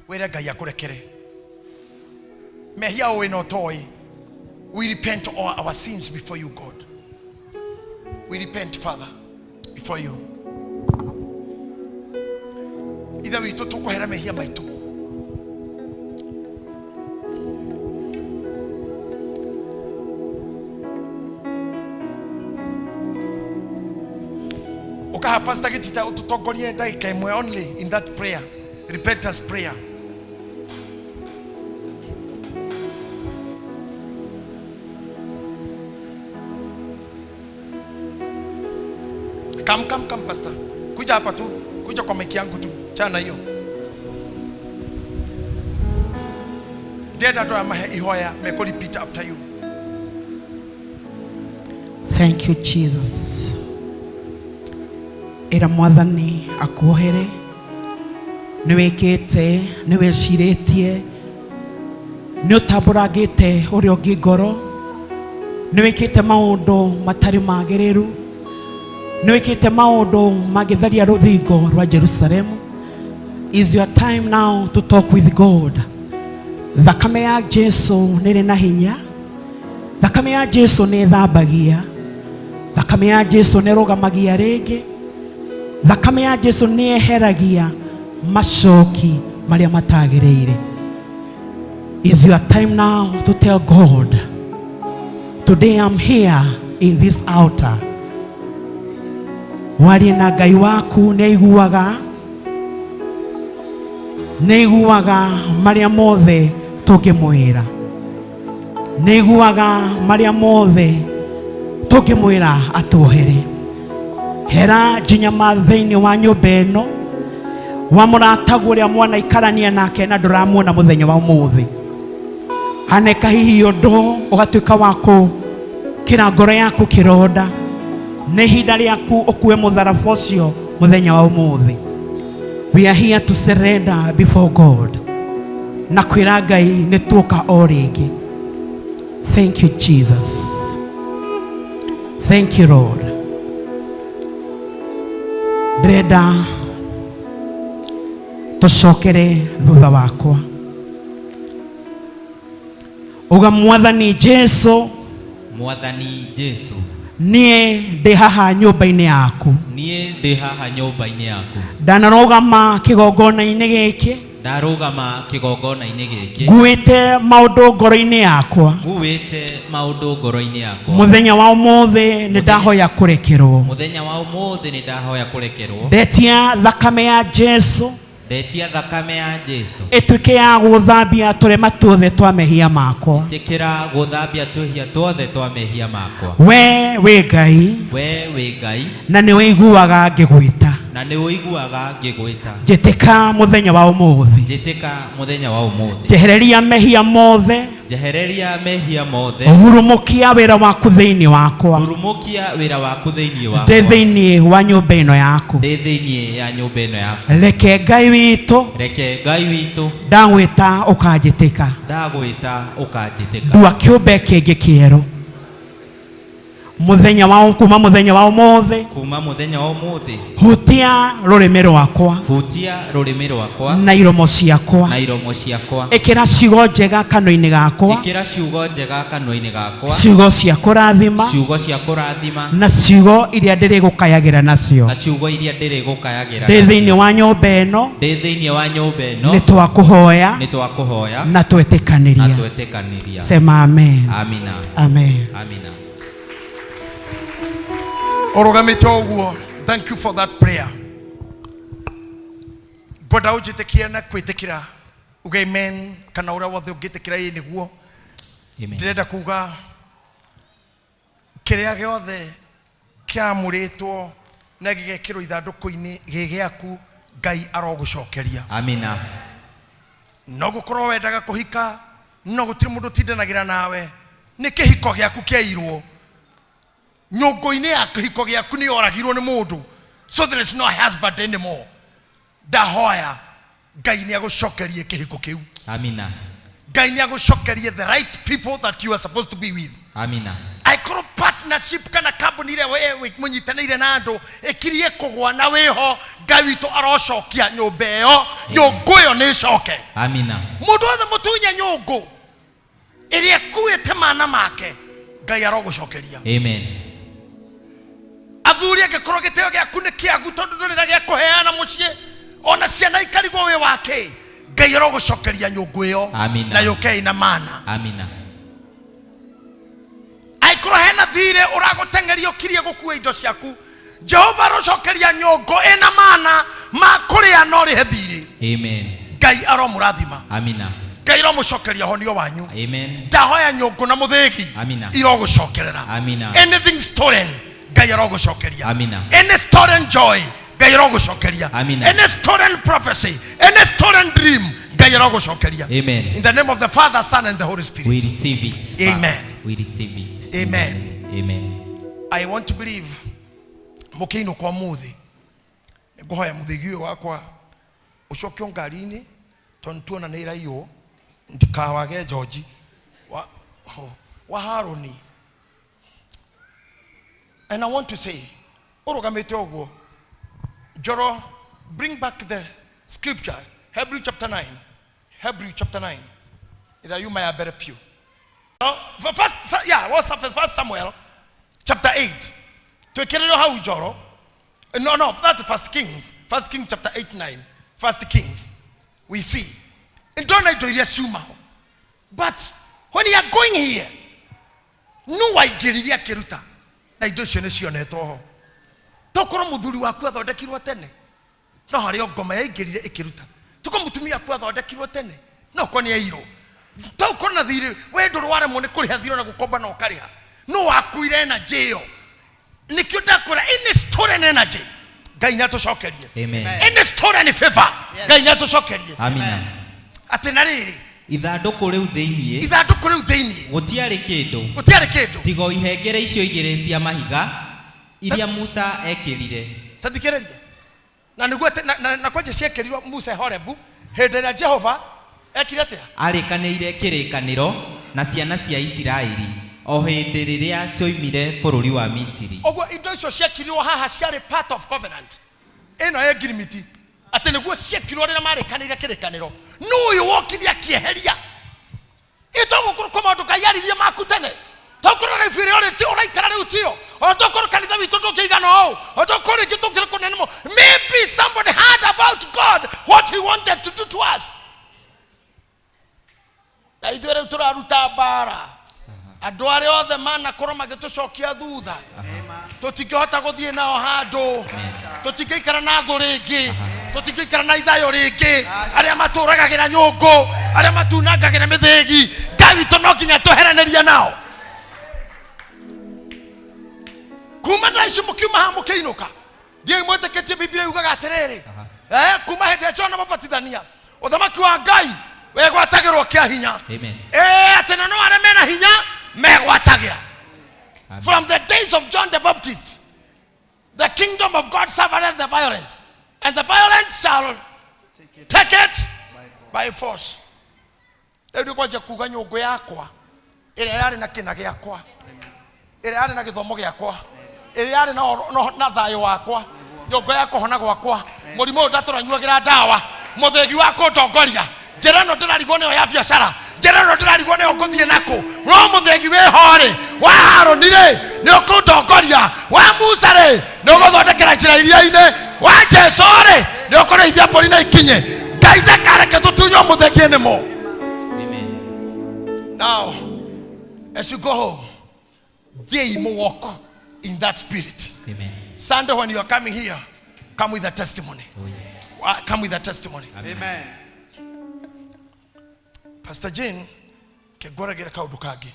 Speaker 1: wĩre Ngai akũrekere. Mehia ũĩ na ũtoĩ. We repent all our sins before you, God. We repent, Father, before you. Ithe witũ tũkũhera mehia maitũ. Ukaha Pastor Gitita ututongorie ndagĩka ĩmwe only in that prayer, repentance prayer. Come, come, come, Pastor. Kuja hapa tu, kuja kwa mic yangu tu. Chana hiyo. Ndĩrenda andũ aya mahe ihoya mekũ repeat after you.
Speaker 7: Thank you, Jesus. Ĩra Mwathani akuohere. Nĩ wĩkĩte, nĩ wĩcirĩtie, nĩ ũtambũrangĩte ũrĩa ũngĩ ngoro, nĩ wĩkĩte maũndũ matarĩ magĩrĩru, nĩ wĩkĩte maũndũ mangĩtharia rũthingo rwa Jerusalemu. Is your time now to talk with God. Thakame ya Jesu nĩ ĩrĩ na hinya. Thakame ya Jesu nĩ ĩthambagia. Thakame ya Jesu nĩ ĩrũgamagia rĩngĩ. Thakame ya Jesu nĩ eheragia macoki marĩa matagĩrĩire. Is your time now to tell God, today I'm here in this altar. Warie na Ngai waku, nĩ aiguaga, nĩ aiguaga marĩa mothe tũngĩmwĩra, nĩ aiguaga marĩa mothe tũngĩmwĩra atuohere. Hera njinyama thĩinĩ wa nyũmba ĩno wa mũrataguo ũrĩa mwana ikarania nake na ndũramuona mũthenya wa ũmũthĩ. Aneka hihi ũndũ ũgatuĩka wa kũkĩra ngoro yaku kĩronda. Nĩ ihinda rĩaku ũkue mũtharaba ũcio mũthenya wa ũmũthĩ. We are here to surrender before God. Na kwĩra Ngai nĩ tuoka o rĩngĩ. Thank you, Jesus. Thank you, Lord. Ndĩrenda tũcokere thutha wakwa. Uga Mwathani Jesu,
Speaker 9: Mwathani Jesu,
Speaker 7: niĩ ndĩ haha nyũmba-inĩ yaku.
Speaker 9: Niĩ ndĩ haha nyũmba-inĩ yaku.
Speaker 7: Ndanarũgama kĩgongona-inĩ gĩkĩ.
Speaker 9: Ndarũgama kĩgongona-inĩ gĩkĩ.
Speaker 7: Nguĩte maũndũ ngoro-inĩ yakwa.
Speaker 9: Nguĩte maũndũ ngoro-inĩ yakwa.
Speaker 7: Mũthenya wa ũmũthĩ nĩ ndahoya kũrekerwo.
Speaker 9: Mũthenya wa ũmũthĩ nĩ ndahoya kũrekerwo.
Speaker 7: Ndetia thakame ya Jesu.
Speaker 9: Ndetia thakame ya Jesu.
Speaker 7: Ĩtuĩke ya gũthambia tũrema tuothe twa mehia makwa.
Speaker 9: Ĩtĩkĩra gũthambia twĩhia tuothe twa mehia makwa.
Speaker 7: We wĩ Ngai.
Speaker 9: We wĩ Ngai.
Speaker 7: Na nĩ ũiguaga ngĩgwĩta.
Speaker 9: Na nĩ ũiguaga ngĩgwĩta.
Speaker 7: Njĩtĩka mũthenya wa ũmũthĩ.
Speaker 9: Njĩtĩka mũthenya wa ũmũthĩ.
Speaker 7: Njehereria mehia mothe.
Speaker 9: Njehereria mehia mothe.
Speaker 7: Hurumũkia wĩra waku thĩinĩ wakwa.
Speaker 9: Hurumũkia wĩra waku thĩinĩ wakwa.
Speaker 7: Ndĩ thĩinĩ wa nyũmba ĩno yaku.
Speaker 9: Ndĩ thĩinĩ ya nyũmba ĩno yaku.
Speaker 7: Reke Ngai witũ.
Speaker 9: Reke Ngai witũ.
Speaker 7: Ndagwĩta ũkanjĩtĩka.
Speaker 9: Ndagwĩta ũkanjĩtĩka.
Speaker 7: Ndua kĩũmbe kĩngĩ kĩerũ. Mũthenya wa kuma mũthenya wa ũmũthĩ.
Speaker 9: Kuma mũthenya wa ũmũthĩ.
Speaker 7: Hutia rũrĩmĩ rwakwa.
Speaker 9: Hutia rũrĩmĩ rwakwa.
Speaker 7: Na iromo ciakwa.
Speaker 9: Na iromo ciakwa.
Speaker 7: Ĩkĩra ciugo njega kanua-inĩ gakwa.
Speaker 9: Ĩkĩra ciugo njega kanua-inĩ gakwa.
Speaker 7: Ciugo cia kũrathima.
Speaker 9: Ciugo cia kũrathima.
Speaker 7: Na ciugo iria ndĩrĩgũkayagĩra nacio.
Speaker 9: Na ciugo iria ndĩrĩgũkayagĩra.
Speaker 7: Ndĩ thĩinĩ wa nyũmba ĩno.
Speaker 9: Ndĩ thĩinĩ wa nyũmba ĩno.
Speaker 7: Nĩ twakũhoya.
Speaker 9: Nĩ twakũhoya.
Speaker 7: Na twetĩkanĩria.
Speaker 9: Na twetĩkanĩria.
Speaker 7: Sema amen.
Speaker 9: Amina.
Speaker 7: Amen.
Speaker 9: Amina.
Speaker 1: Ũrũgamĩte ũguo. Thank you for that prayer. Ngwenda ũnjĩtĩkie na kwĩtĩkĩra uge amen kana ũrĩa wothe ũngĩtĩkĩra ĩĩ nĩguo. Ndĩrenda kuga kĩrĩa gĩothe kĩamũrĩtwo na gĩgekĩrwo ithandũkũ-inĩ gĩ gĩaku, Ngai arogũcokeria.
Speaker 9: Amina.
Speaker 1: No gũkorwo wendaga kũhika, no gũtirĩ mũndũ ũtindanagĩra nawe, nĩ kĩhiko gĩaku kĩairwo. Nyũngũ-inĩ ya kĩhiko gĩaku nĩ yoragirwo nĩ mũndũ. So there is no husband anymore. Ndahoya Ngai nĩ agũcokerie kĩhiko kĩu.
Speaker 9: Amina.
Speaker 1: Ngai nĩ agũcokerie the right people that you are supposed to be with.
Speaker 9: Amina.
Speaker 1: Aikorwo partnership kana kambuni ĩrĩa we mũnyitanĩire na andũ ĩkirie kũgwa na wĩho, Ngai witũ arocokia nyũmba ĩyo, nyũngũ ĩyo nĩ ĩcoke.
Speaker 9: Amina.
Speaker 1: Mũndũ wothe mũtunye nyũngũ ĩrĩa ĩkuĩte mana make, Ngai arogũcokeria.
Speaker 9: Amen.
Speaker 1: Athuri angĩkorwo gĩtĩo gĩaku nĩ kĩagu tondũ ndũrĩ na gĩa kũheana mũciĩ, ona ciana ikarigwo wĩ wake, Ngai arogũcokeria nyũngũ ĩyo.
Speaker 9: Amina.
Speaker 1: Na yũke ĩna mana.
Speaker 9: Amina.
Speaker 1: Angĩkorwo hena thirĩ ũragũteng'eria ũkirie gũkua indo ciaku, Jehova arocokeria nyũngũ ĩna mana ma kũrĩa na ũrĩhe thirĩ.
Speaker 9: Amen.
Speaker 1: Ngai aromũrathima.
Speaker 9: Amina.
Speaker 1: Ngai aromũcokeria honio wanyu.
Speaker 9: Amen.
Speaker 1: Ndahoya nyũngũ na mũthĩgi
Speaker 9: Amina.
Speaker 1: irogũcokerera.
Speaker 9: Amina.
Speaker 1: Anything stolen, Ngai arogũcokeria.
Speaker 9: Amina.
Speaker 1: Any stolen joy, Ngai arogũcokeria.
Speaker 9: Amina.
Speaker 1: Any stolen prophecy, any stolen dream, Ngai arogũcokeria.
Speaker 9: Amen.
Speaker 1: In the name of the Father, Son, and the Holy Spirit.
Speaker 9: We receive it.
Speaker 1: Amen.
Speaker 9: We receive it.
Speaker 1: Amen.
Speaker 9: Amen.
Speaker 1: I want to believe mũkĩinũka ũmũthĩ Ngũhoya mũthĩgi ũyũ wakwa ũcokio ngari-inĩ tondũ tuona nĩ ĩraiywo ndikawage George wa Harũni. And I want to say, ũrũgamĩte ũguo, Joro, bring back the scripture, Hebrew chapter 9. Hebrew chapter 9. Ĩrĩa yuma ya mbere piũ. First Samuel chapter 8. Twĩkĩrĩrwo hau Joro. No, that's First Kings. First Kings chapter 8, 9. First Kings. We see. Ndona indo iria ciuma ho. But when you are going here, no waingĩririe akĩruta na indo icio nĩ cionetwo ho. Tokorwo mũthuri waku athondekirwo tene, no harĩ o ngoma yaingĩrire ĩkĩruta. Tokorwo mũtumia waku athondekirwo tene, no korwo nĩ airwo. Tokorwo na thirĩ, we ndũrĩ waremwo nĩ kũrĩha thirĩ ona gũkomba na ũkarĩha. No wakuire energy ĩyo. Nĩkĩo ndakwĩra any stolen energy, Ngai nĩ atũcokerie.
Speaker 9: Amen.
Speaker 1: Any stolen favor, Ngai nĩ atũcokerie.
Speaker 9: Amina.
Speaker 1: Atĩ na rĩrĩ,
Speaker 9: ithandũkũ rĩu thĩinĩ,
Speaker 1: ithandũkũ rĩu thĩinĩ
Speaker 9: gũtiarĩ kĩndũ,
Speaker 1: gũtiarĩ kĩndũ
Speaker 9: tiga o ihengere icio igĩrĩ cia mahiga iria Musa ekĩrire.
Speaker 1: Ta thikĩrĩria. Na nĩguo na kwanja ciekĩrirwo Musa Horebu hĩndĩ ĩrĩa Jehova ekire atĩa?
Speaker 9: Arĩkanĩire kĩrĩkanĩro na ciana cia Isiraeli o hĩndĩ rĩrĩa cioimire bũrũri wa Misiri.
Speaker 1: Ũguo indo icio ciekĩrirwo haha ciarĩ part of covenant ĩno ya ngirimiti, atĩ nĩguo ciekirwo rĩrĩa marĩkanĩire kĩrĩkanĩro. Nũ ũyũ wokire akĩeheria? Ĩtogũkũrũ kwa maũndũ Ngai aririe maku tene. Tokorwo life ĩrĩa ũrĩ ti ũraikara rĩu tiyo. O tokorwo kanitha witũ ndũngĩigana ũũ. O tokorwo rĩngĩ tũngĩrĩ kũnene mũno. Maybe somebody heard about God, what he wanted to do to us. Na ithuĩ rĩu tũraruta mbara. Andũ arĩa othe manakorwo magĩtũcokia thutha, tũtingĩhota gũthiĩ nao handũ, tũtingĩikara na thũ rĩngĩ, tũtingĩikara na ithayũ rĩngĩ. Arĩa matũragagĩra nyũngũ, arĩa matunangagĩra mĩthĩgi, Ngai witũ no nginya tũheranĩrie nao. Kuma thaa ici mũkiuma haha mũkĩinũka, thiĩi mwĩtĩkĩtie Bibilia yugaga atĩrĩrĩ, kuma hĩndĩ ĩrĩa Johana Mũbatithania, ũthamaki wa Ngai wegwatagĩrwo kĩa hinya.
Speaker 9: Amen.
Speaker 1: Atĩ na no arĩa mena hinya megwatagĩra. From the days of John the Baptist, the kingdom of God suffereth the violent, and the violent shall take it by force. Rĩu nĩ kwanjia kuga nyũngũ yakwa ĩrĩa yarĩ na kĩna gĩakwa, ĩrĩa yarĩ na gĩthomo gĩakwa, ĩrĩa yarĩ na thayũ wakwa, nyũngũ ya kũhona gwakwa, mũrimũ ũyũ ndatũranyuagĩra ndawa, mũthĩgi wa kũndongoria, njĩra ĩno ndĩrarigwo nĩyo ya biacara, njĩra ĩno ndĩrarigwo nĩyo ngũthiĩ nakũ, no mũthĩgi wĩho rĩ, wa Harũni rĩ, nĩ ũkũndongoria, wa Musa rĩ, nĩ ũgũthondekera njĩra iria-inĩ, wa Jesũ rĩ, nĩ ũkũrĩithia mbũri na ikinye. Ngai ndakareke tũtunywo mũthĩgi nĩmo. Now, as you go home, they will walk in that spirit.
Speaker 9: Amen.
Speaker 1: Sunday, when you are coming here, come with a testimony.
Speaker 9: Oh, yes.
Speaker 1: Come with a testimony.
Speaker 9: Amen.
Speaker 1: Pastor Jane, kegoragera kaundu kangi.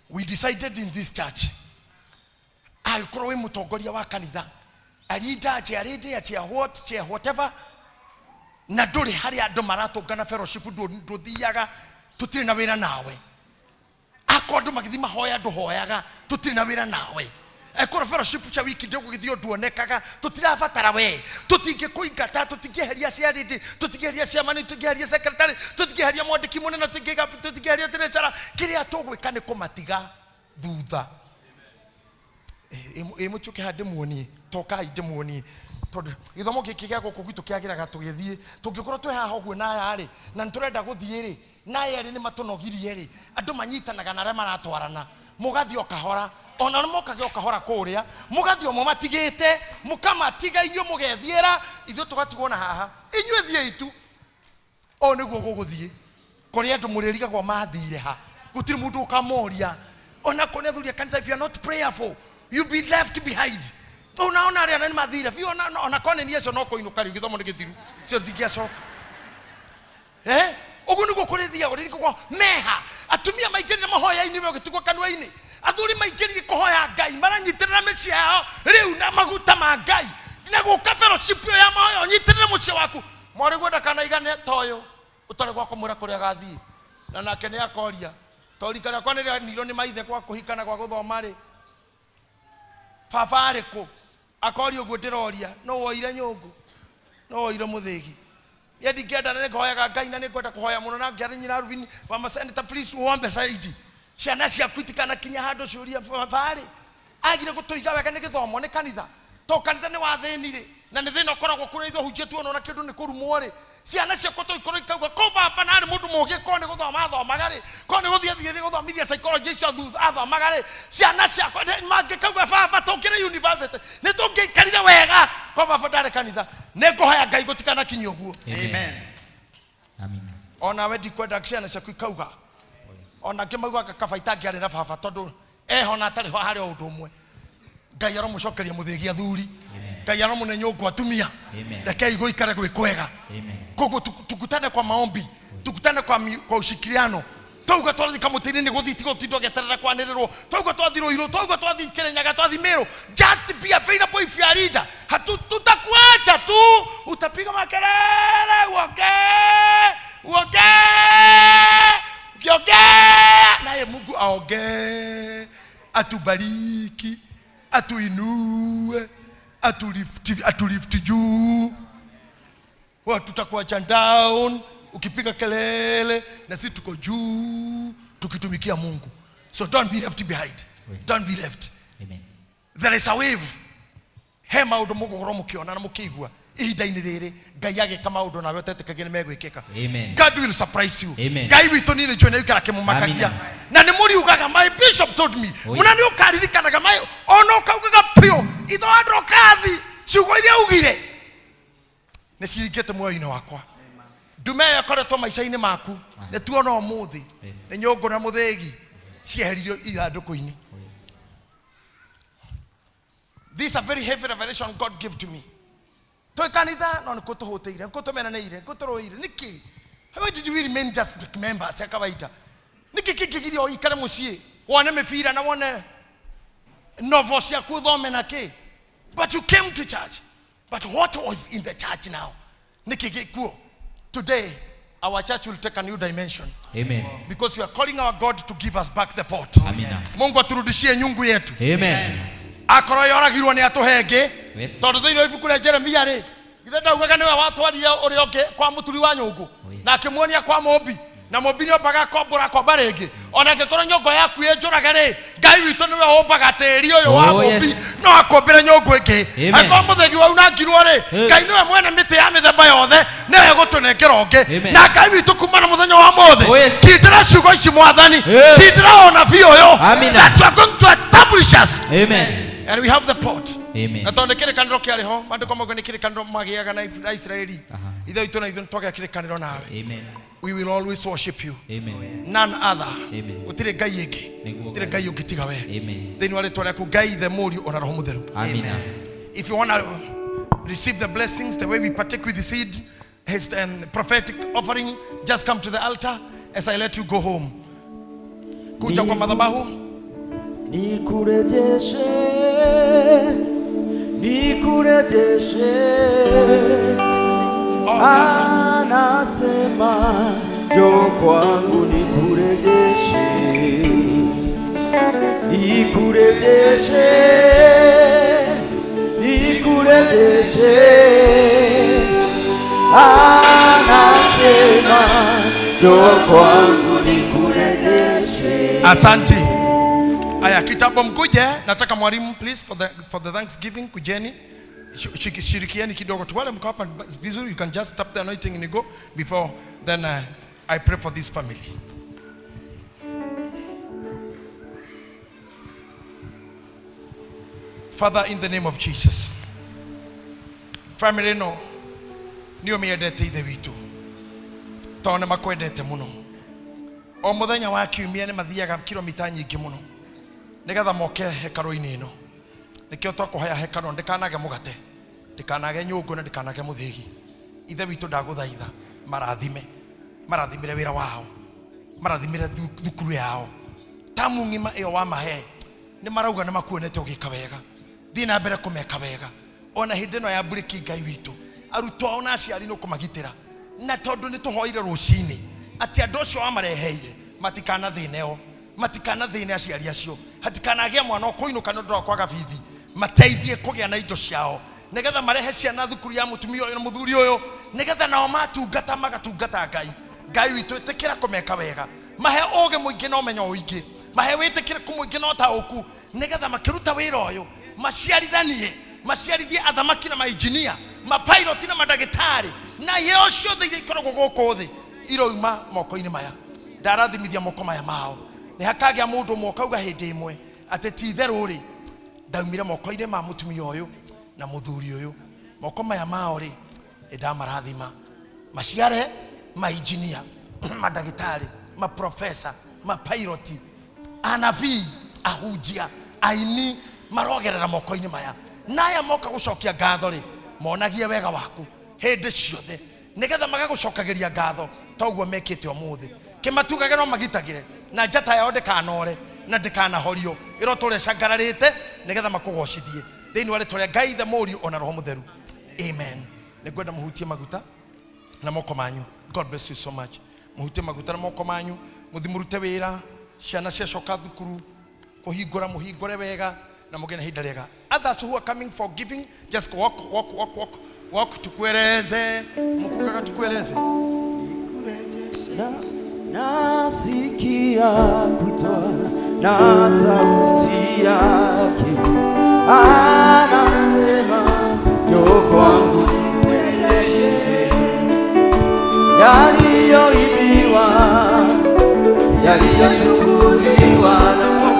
Speaker 1: We decided in this church, angĩkorwo wĩ mũtongoria wa kanitha, a leader, chair lady, a chair what, chair whatever, na ndũrĩ harĩa andũ maratũngana fellowship, ndũthiaga, tũtirĩ na wĩra nawe. Akorwo andũ magĩthiĩ mahoya ndũhoyaga, tũtirĩ na wĩra nawe. Akorwo fellowship cia wiki ndũgũgĩthiĩ nduonekaga, tũtirabatara we, tũtingĩkũingata, tũtingĩeheria ciarĩndĩ, tũtingĩeheria ciamani, tũtingĩeheria secretary, tũtingĩeheria mwandĩki mũnene, tũtingĩeheria treasurer. Kĩrĩa tũgwĩka nĩ kũmatiga thutha. Ĩ mũtiũke haha ndĩmuonie, tokai ndĩmuonie. Tondũ gĩthomo gĩkĩ gĩa gũkũ gwitũ kĩagĩraga tũgĩthiĩ, tũngĩkorwo twĩ haha ũguo na aya rĩ, na nĩtũrenda gũthiĩ rĩ, na aya erĩ nĩmatũnogirie rĩ, andũ manyitanaga na arĩa maratwarana, mũgathiĩ o kahora, ona nĩ mokage o kahora kũrĩa, mũgathiĩ o mũmatigĩte, mũkamatiga inyuĩ mũgethiĩra, ithuĩ tũgatigwo na haha, inyuĩ thiĩi tu. Ũũ nĩguo gũgũthiĩ. Kũrĩ andũ mũrĩrigagwo mathire ha, gũtirĩ mũndũ ũkamoria. Ona kũrĩ athuri a kanitha, if you are not prayerful, you'll be left behind. Unaona arĩa nĩ mathire biũ, ona korwo nĩ niĩ acio no kũinũka rĩu, gĩthomo nĩ gĩthiru, cio ndingĩacoka. Ũguo nĩguo kũrĩthiaga, ũrĩrigagwo meha. Atumia maingĩrire mahoya-inĩ we ũgĩtigwo kanua-inĩ. Athuri maingĩrire kũhoya Ngai, maranyitĩrĩra mĩciĩ yao rĩu na maguta ma Ngai. Na gũka fellowship ĩyo ya mahoya, ũnyitĩrĩre mũciĩ waku. Mwarĩguo ndakanaigane ta ũyũ, ũtarĩ gwa kũmwĩra kũrĩa agathiĩ. Na nake nĩ akoria, to rika rĩakwa nĩ rĩanirwo nĩ maithe kwa kũhika na gwa gũthoma rĩ, baba arĩ kũ? Akoria ũguo ndĩroria no woire nyũngũ, no woire mũthĩgi. Niĩ ndingĩenda na nĩngũhoyaga Ngai na nĩngwenda kũhoya mũno na ngĩarĩ nyina Rubini mama senator please uombe zaidi. Ciana ciaku itikanakinya handũ ciũrie barĩ. Agire gũtũiga wega nĩ gĩthomo nĩ kanitha. To kanitha nĩ wathĩni rĩ na nĩ thĩna ũkoragwo kũrĩa ithuĩ hunjĩtwo ona kĩndũ nĩ kũrumwo rĩ. Ciana ciakwa to ikorwo ikauga ko baba narĩ mũndũ mũũgĩ ko nĩ gũthoma athomaga rĩ, ko nĩ gũthiĩ athiĩ gũthomithia psychology icio athomaga rĩ. Ciana ciakwa mangĩkauga baba tũngĩrĩ university nĩ tũngĩikarire wega ko baba ndarĩ kanitha. Nĩ ngũhoya Ngai gũtikanakinyie ũguo.
Speaker 9: Amen. Amen.
Speaker 1: Onawe ndikwenda ciana ciaku ikauga ona angĩ maugaga kaba itangĩarĩ na baba tondũ eho na atarĩ ho harĩ o ũndũ ũmwe. Ngai aromũcokeria mũthĩgi athuri, Ngai aromũne nyũngũ atumia. Rekei gũikare gwĩ kwega. Koguo tukutane kwa maombi, tukutane kwa ushirikiano. Twauga twathiĩ kamũtĩ-inĩ nĩ gũthiĩ tiga gũtinda ũgĩeterera kwanĩrĩrwo. Twauga twathiĩ Ruiru, twauga twathiĩ Kĩrĩnyaga, twathiĩ Meru. Just be available if you are leader. Tutakuacha tu, utapiga makelele, uongee, uongee, ukiongea naye Mungu aongee, atubariki, atuinue, atulifti juu. Wa tutakuacha down ukipiga kelele na sisi tuko juu tukitumikia Mungu. So don't be left behind.
Speaker 9: Yes.
Speaker 1: Don't be left.
Speaker 9: Amen.
Speaker 1: There is a wave. He maundu mugukorwo mukiona na mukiigua ihinda-inĩ rĩrĩ Ngai agĩka maũndũ nawe ũtetĩkagia nĩ megwĩkĩka.
Speaker 9: Amen.
Speaker 1: God will surprise you.
Speaker 9: Amen.
Speaker 1: Ngai witũ niĩ nĩ njũĩ nĩ aikara akĩmũmakagia.
Speaker 9: Amina.
Speaker 1: Na nĩ mũriugaga, my bishop told me.
Speaker 9: Oh,
Speaker 1: Mũna
Speaker 9: yes.
Speaker 1: nĩ ũkaririkanaga, ona ũkaugaga piũ, ithe wa Ndũkathi, ciugo iria augire nĩ ciringĩte muoyo-inĩ wakwa. Ndume ĩyo ĩkoretwo maica-inĩ maku, nĩ tuona ũmũthĩ,
Speaker 9: Yes.
Speaker 1: nĩ nyũngũ na mũthĩgi cieheririo ithandũkũ-inĩ.
Speaker 9: Yes.
Speaker 1: This is a very heavy revelation God gave to me. Twĩ kanitha no nĩ kũtũhũtĩire, nĩ kũtũmenanĩire, nĩ kũtũrũĩire. Nĩkĩ? Why did we remain just like members ya kawaida? Nĩkĩ kĩngĩgiria ũikare mũciĩ wone mĩbira na wone novel ciaku ũthome na kĩ? But you came to church. But what was in the church now? Nĩkĩ gĩkuo? Today, our church will take a new dimension.
Speaker 9: Amen.
Speaker 1: Because we are calling our God to give us back the pot.
Speaker 9: Amina.
Speaker 1: Mungu aturudishie nyungu yetu.
Speaker 9: Amen.
Speaker 1: Akorwo yoragirwo nĩ atũhe ĩngĩ.
Speaker 9: Yes.
Speaker 1: Tondũ thĩinĩ wa ibuku rĩa Jeremia rĩ, githĩ ndaugaga nĩwe watwarire ũrĩa ũngĩ kwa mũturi wa nyũngũ,
Speaker 9: Yes.
Speaker 1: na akĩmuonia kwa mũmbi, na mũmbi nĩombaga akombũra akomba rĩngĩ. Ona angĩkorwo nyũngũ yaku ĩnjũrage rĩ, Ngai witũ nĩwe ũmbaga tĩri ũyũ wa
Speaker 9: Oh, yes.
Speaker 1: mũmbi, no akũmbĩre nyũngũ ĩngĩ.
Speaker 9: Amen.
Speaker 1: Angĩkorwo mũthĩgi waunangirwo rĩ,
Speaker 9: Hey.
Speaker 1: Ngai nĩwe mwene mĩtĩ ya mĩthemba yothe, nĩwe gũtũnengera ũngĩ.
Speaker 9: Amen.
Speaker 1: Na Ngai witũ kuma na mũthenya wa ũmũthĩ,
Speaker 9: Oh, yes.
Speaker 1: kindĩra ciugo ici Mwathani,
Speaker 9: Hey.
Speaker 1: kindĩra ũnabii ũyũ,
Speaker 9: Amina.
Speaker 1: that you are going to establish us.
Speaker 9: Amen.
Speaker 1: And we have the pot.
Speaker 9: Amen.
Speaker 1: Na tondũ nĩ kĩrĩkanĩro kĩarĩ ho, maandĩko mauga nĩ kĩrĩkanĩro magĩaga na Isiraeli.
Speaker 9: Aha.
Speaker 1: Ithe witũ na ithuĩ nĩtwagĩa kĩrĩkanĩro nawe.
Speaker 9: Amen.
Speaker 1: We will always worship you.
Speaker 9: Amen.
Speaker 1: None other.
Speaker 9: Amen.
Speaker 1: Gũtirĩ Ngai ĩngĩ.
Speaker 9: Nĩguo
Speaker 1: Gũtirĩ Ngai ũngĩ tiga we.
Speaker 9: Amen.
Speaker 1: Thĩinĩ wa rĩtwa rĩaku Ngai Ithe, Mũriũ ona Roho Mũtheru.
Speaker 9: Amina.
Speaker 1: If you want to receive the blessings, the way we partake with the seed, his prophetic offering, just come to the altar as I let you go home. Kuja kwa madhabahu.
Speaker 5: Nikurejeshe, nikurejeshe. Anasema njoo kwangu nikurejeshe, nikurejeshe, nikurejeshe. Anasema njoo kwangu nikurejeshe.
Speaker 1: Asante. Aya, kitambo mkuje, nataka mwalimu please for the thanksgiving kujeni. Shirikieni kidogo tu. Wale mko hapa vizuri, you can just tap the anointing and you go before then I pray for this family. Father, in the name of Jesus. Family no nĩ ũmĩendete ithe witũ tondũ nĩ makwendete mũno. O mũthenya wa kiumia nĩ mathiaga kilomita nyingĩ mũno nĩgetha moke hekarũ-inĩ ĩno. Nĩkĩo twakũhoya hekarũ ndĩkanage mũgate, ndĩkanage nyũngũ na ndĩkanage mũthĩgi. Ithe witũ ndagũthaitha marathime, marathimĩre wĩra wao, marathimĩre thukuru yao. Tamu ng'ima ĩyo wamahe nĩ marauga nĩ makuonete ũgĩka wega. Thiĩ na mbere kũmeka wega. Ona hĩndĩ ĩno ya mburĩki Ngai witũ, arutwo ao na aciari nĩ ũkũmagitĩra. Na tondũ nĩ tũhoire rũcinĩ atĩ andũ acio wamareheire matikanathĩne o, matikanathĩne aciari acio, hatikanagĩe mwana ũkũinũka nĩ ũndũ wa kwaga bithi. Mateithie kũgĩa na indo ciao nĩgetha marehe ciana thukuru ya mũtumia ũyũ na mũthuri ũyũ, nĩgetha nao matungata magatungata Ngai. Ngai witũ, ĩtĩkĩra kũmeka wega, mahe ũgĩ mũingĩ na ũmenyo ũingĩ, mahe wĩtĩkĩrĩku mũingĩ na ũtaũku, nĩgetha makĩruta wĩra ũyũ maciarithanie, maciarithie athamaki na mainjinia, mapilot na mandagĩtarĩ na iheo ciothe iria ikoragwo gũkũ thĩ iroima moko-inĩ maya. Ndarathimithia moko maya mao, nĩ hakagĩa mũndũ ũmwe ũkauga hĩndĩ ĩmwe atĩ ti itherũ rĩ, ndaumire moko-inĩ ma mũtumia ũyũ na mũthuri ũyũ, moko maya mao rĩ, nĩ ndamarathima maciare mainjinia, mandagĩtarĩ, maprofesa, mapiloti, anabii, ahunjia, aini, marogerera moko-inĩ maya. Na aya moka gũcokia ngatho rĩ, monagie wega waku hĩndĩ ciothe, nĩgetha magagũcokagĩria ngatho toguo mekĩte ũmũthĩ. Kĩmatugage no magitagĩre, na njata yao ndĩkanore na ndĩkanahorio, ĩrotũra ĩcangararĩte, nĩgetha makũgocithie thĩinĩ wa rĩtwa rĩa Ngai Ithe, Mũriũ ona Roho Mũtheru, amen. Nĩngwenda mũhutie maguta na moko manyu. God bless you so much. Mũhutie maguta na moko manyu, mũthi mũrute wĩra, ciana ciacoka thukuru kũhingũra, mũhingũre wega na mũgĩe na ihinda rĩega. Others who are coming for giving, just walk, walk, walk, walk, walk, tukueleze mkukaga, tukueleze.
Speaker 5: Nasikia kuitwa na sauti yake, anasema njoo kwangu nikueleze yaliyoibiwa, yaliyochukuliwa na mwovu.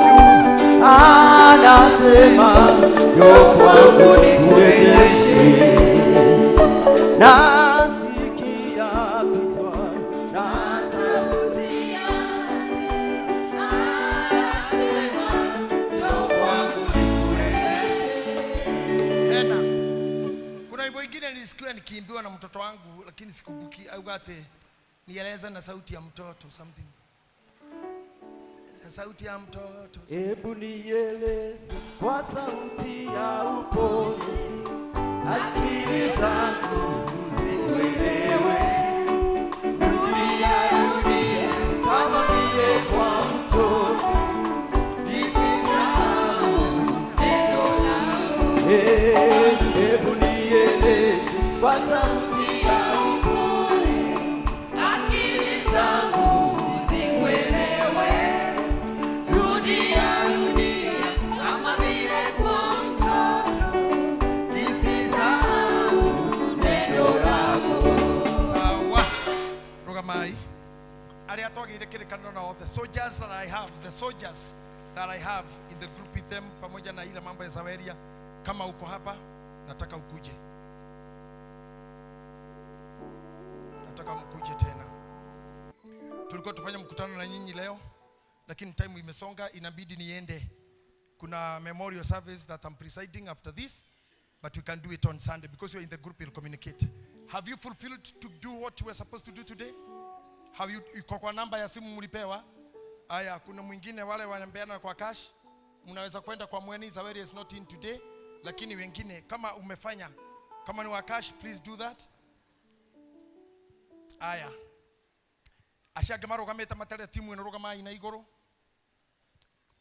Speaker 5: Anasema njoo kwangu nikueleze. Nasikia kuitwa na sauti yake, anasema njoo kwangu nikueleze.
Speaker 1: Tena kuna wimbo ingine nilisikia nikiimbiwa na mtoto wangu, lakini sikumbuki, au ate nieleze na sauti ya mtoto something, sauti ya mtoto.
Speaker 5: Hebu nieleze kwa sauti ya upole, akili zangu zikuelewe. Rudia, rudia kama vile kwa mtoto, nisisahau neno lako. Hebu nieleze kwa sauti ya upole, akili zangu zikuelewe. Rudia, rudia kama vile kwa mtoto, nisisahau neno lako.
Speaker 1: Sawa, rugamai arĩa twagĩire kĩrĩkanĩro nao, the soldiers that I have, the soldiers that I have in the group with them, pamoja na ile mambo ya Zaweria. Kama uko hapa, nataka ukuje, nataka mkuje tena. Tulikuwa tufanye mkutano na nyinyi leo, lakini time imesonga, inabidi niende. Kuna memorial service that I'm presiding after this, but we can do it on Sunday because you're in the group, you'll communicate. Have you fulfilled to do what you were supposed to do today? Have you, iko kwa namba ya simu mlipewa? Aya, kuna mwingine wale wanapeana kwa cash, mnaweza kwenda kwa Mweni. Zaweri is not in today, lakini wengine kama umefanya, kama ni wa cash, please do that. Aya, acio angĩ marũgamĩte matarĩ timu ĩno, rũgamai na igũrũ.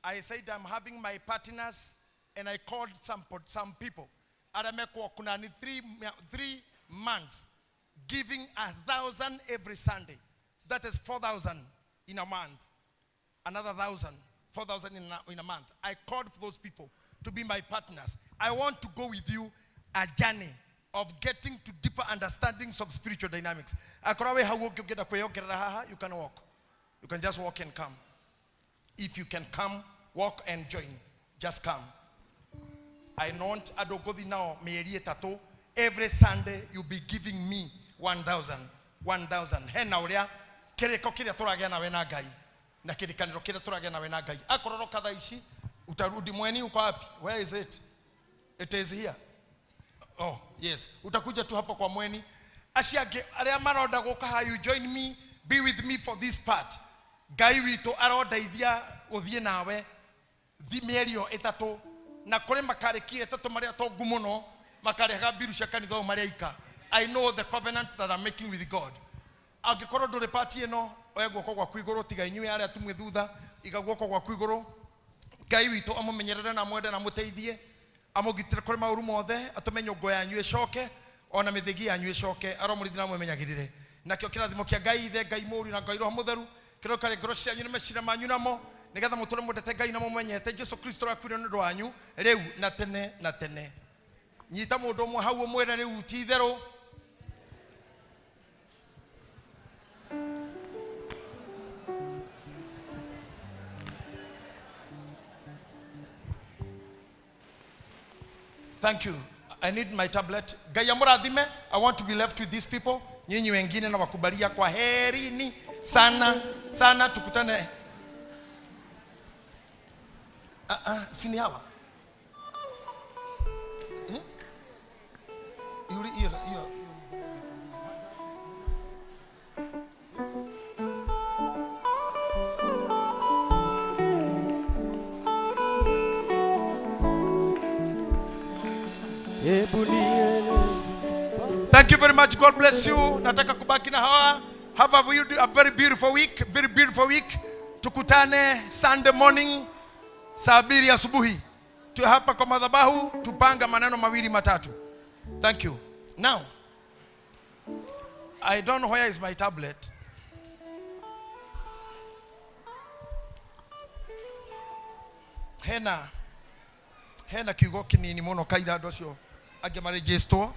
Speaker 1: I said I'm having my partners and I called some people arĩa mekwo kuna ni 3 months giving 1,000 every Sunday. So that is 4,000 in a month, another 1,000, 4,000 in a month. I called for those people to be my partners. I want to go with you a journey of getting to deeper understandings of spiritual dynamics. Akorwo wĩ hau ũngĩenda kwĩyongerera haha, you can walk. You can just walk and come. If you can come, walk and join. Just come. I want andũ ngũthi nao mĩeri ĩtatũ. Every Sunday you'll be giving me 1,000, 1,000. Hena ũrĩa kĩrĩko kĩrĩa tũragĩa nawe na Ngai na kĩrĩkanĩro kĩrĩa tũragĩa nawe na Ngai. Akorwo roka thaa ici utarudi. Mweni uko wapi? Where is it? It is here. Oh yes, utakuja tu hapo kwa Mweni. Acio angĩ arĩa maronda gũka haha, you join me, be with me for this part. Ngai witũ arondeithia gũthiĩ nawe thi mĩeri ĩyo ĩtatũ, na kũrĩ makarĩkia ĩtatũ marĩa tongu mũno makarĩhaga mbiru cia kanitha ũyũ marĩ aika. I know the covenant that I'm making with God. Angĩkorwo ndũrĩ pati ĩno, oya guoko gwaku igũrũ, tiga inyuĩ arĩa tumwe thutha, iga guoko gwaku igũrũ. Ngai witũ amũmenyerere na amwende na amũteithie. Amũgitĩre kũrĩ maũru mothe, atũme nyũngũ yanyu ĩcoke, ona mĩthĩgi yanyu ĩcoke, aromũrindĩra mwĩmenyagĩrĩre. Nakĩo kĩrathimo kĩa Ngai Ithe, Ngai Mũriũ na Ngai Roho Mũtheru kĩroka ngoro cianyu na meciria manyu namo, nĩgetha mũtũre mwendete Ngai na mũmenyete Jesu Kristo ũrĩa wakuire nĩ ũndũ wanyu rĩu na tene na tene. Nyita mũndũ ũmwe hau ũmwĩre rĩu ti itherũ. Thank you. I need my tablet. Ngai amũrathime. I want to be left with these people. Nyinyi wengine na wakubalia kwa herini sana sana, tukutane. Si ni hawa? Eh? Yuri, hiyo hiyo. Thank you very much. God bless you. Nataka kubaki na hawa. Have a very beautiful week. Very beautiful week. Tukutane Sunday morning saa 2 asubuhi. Tu hapa kwa madhabahu tupanga maneno mawili matatu. Thank you. Now, I don't know where is my tablet. Hena kiugo kinini muno kaira andu acio angĩ marĩnjĩstwo.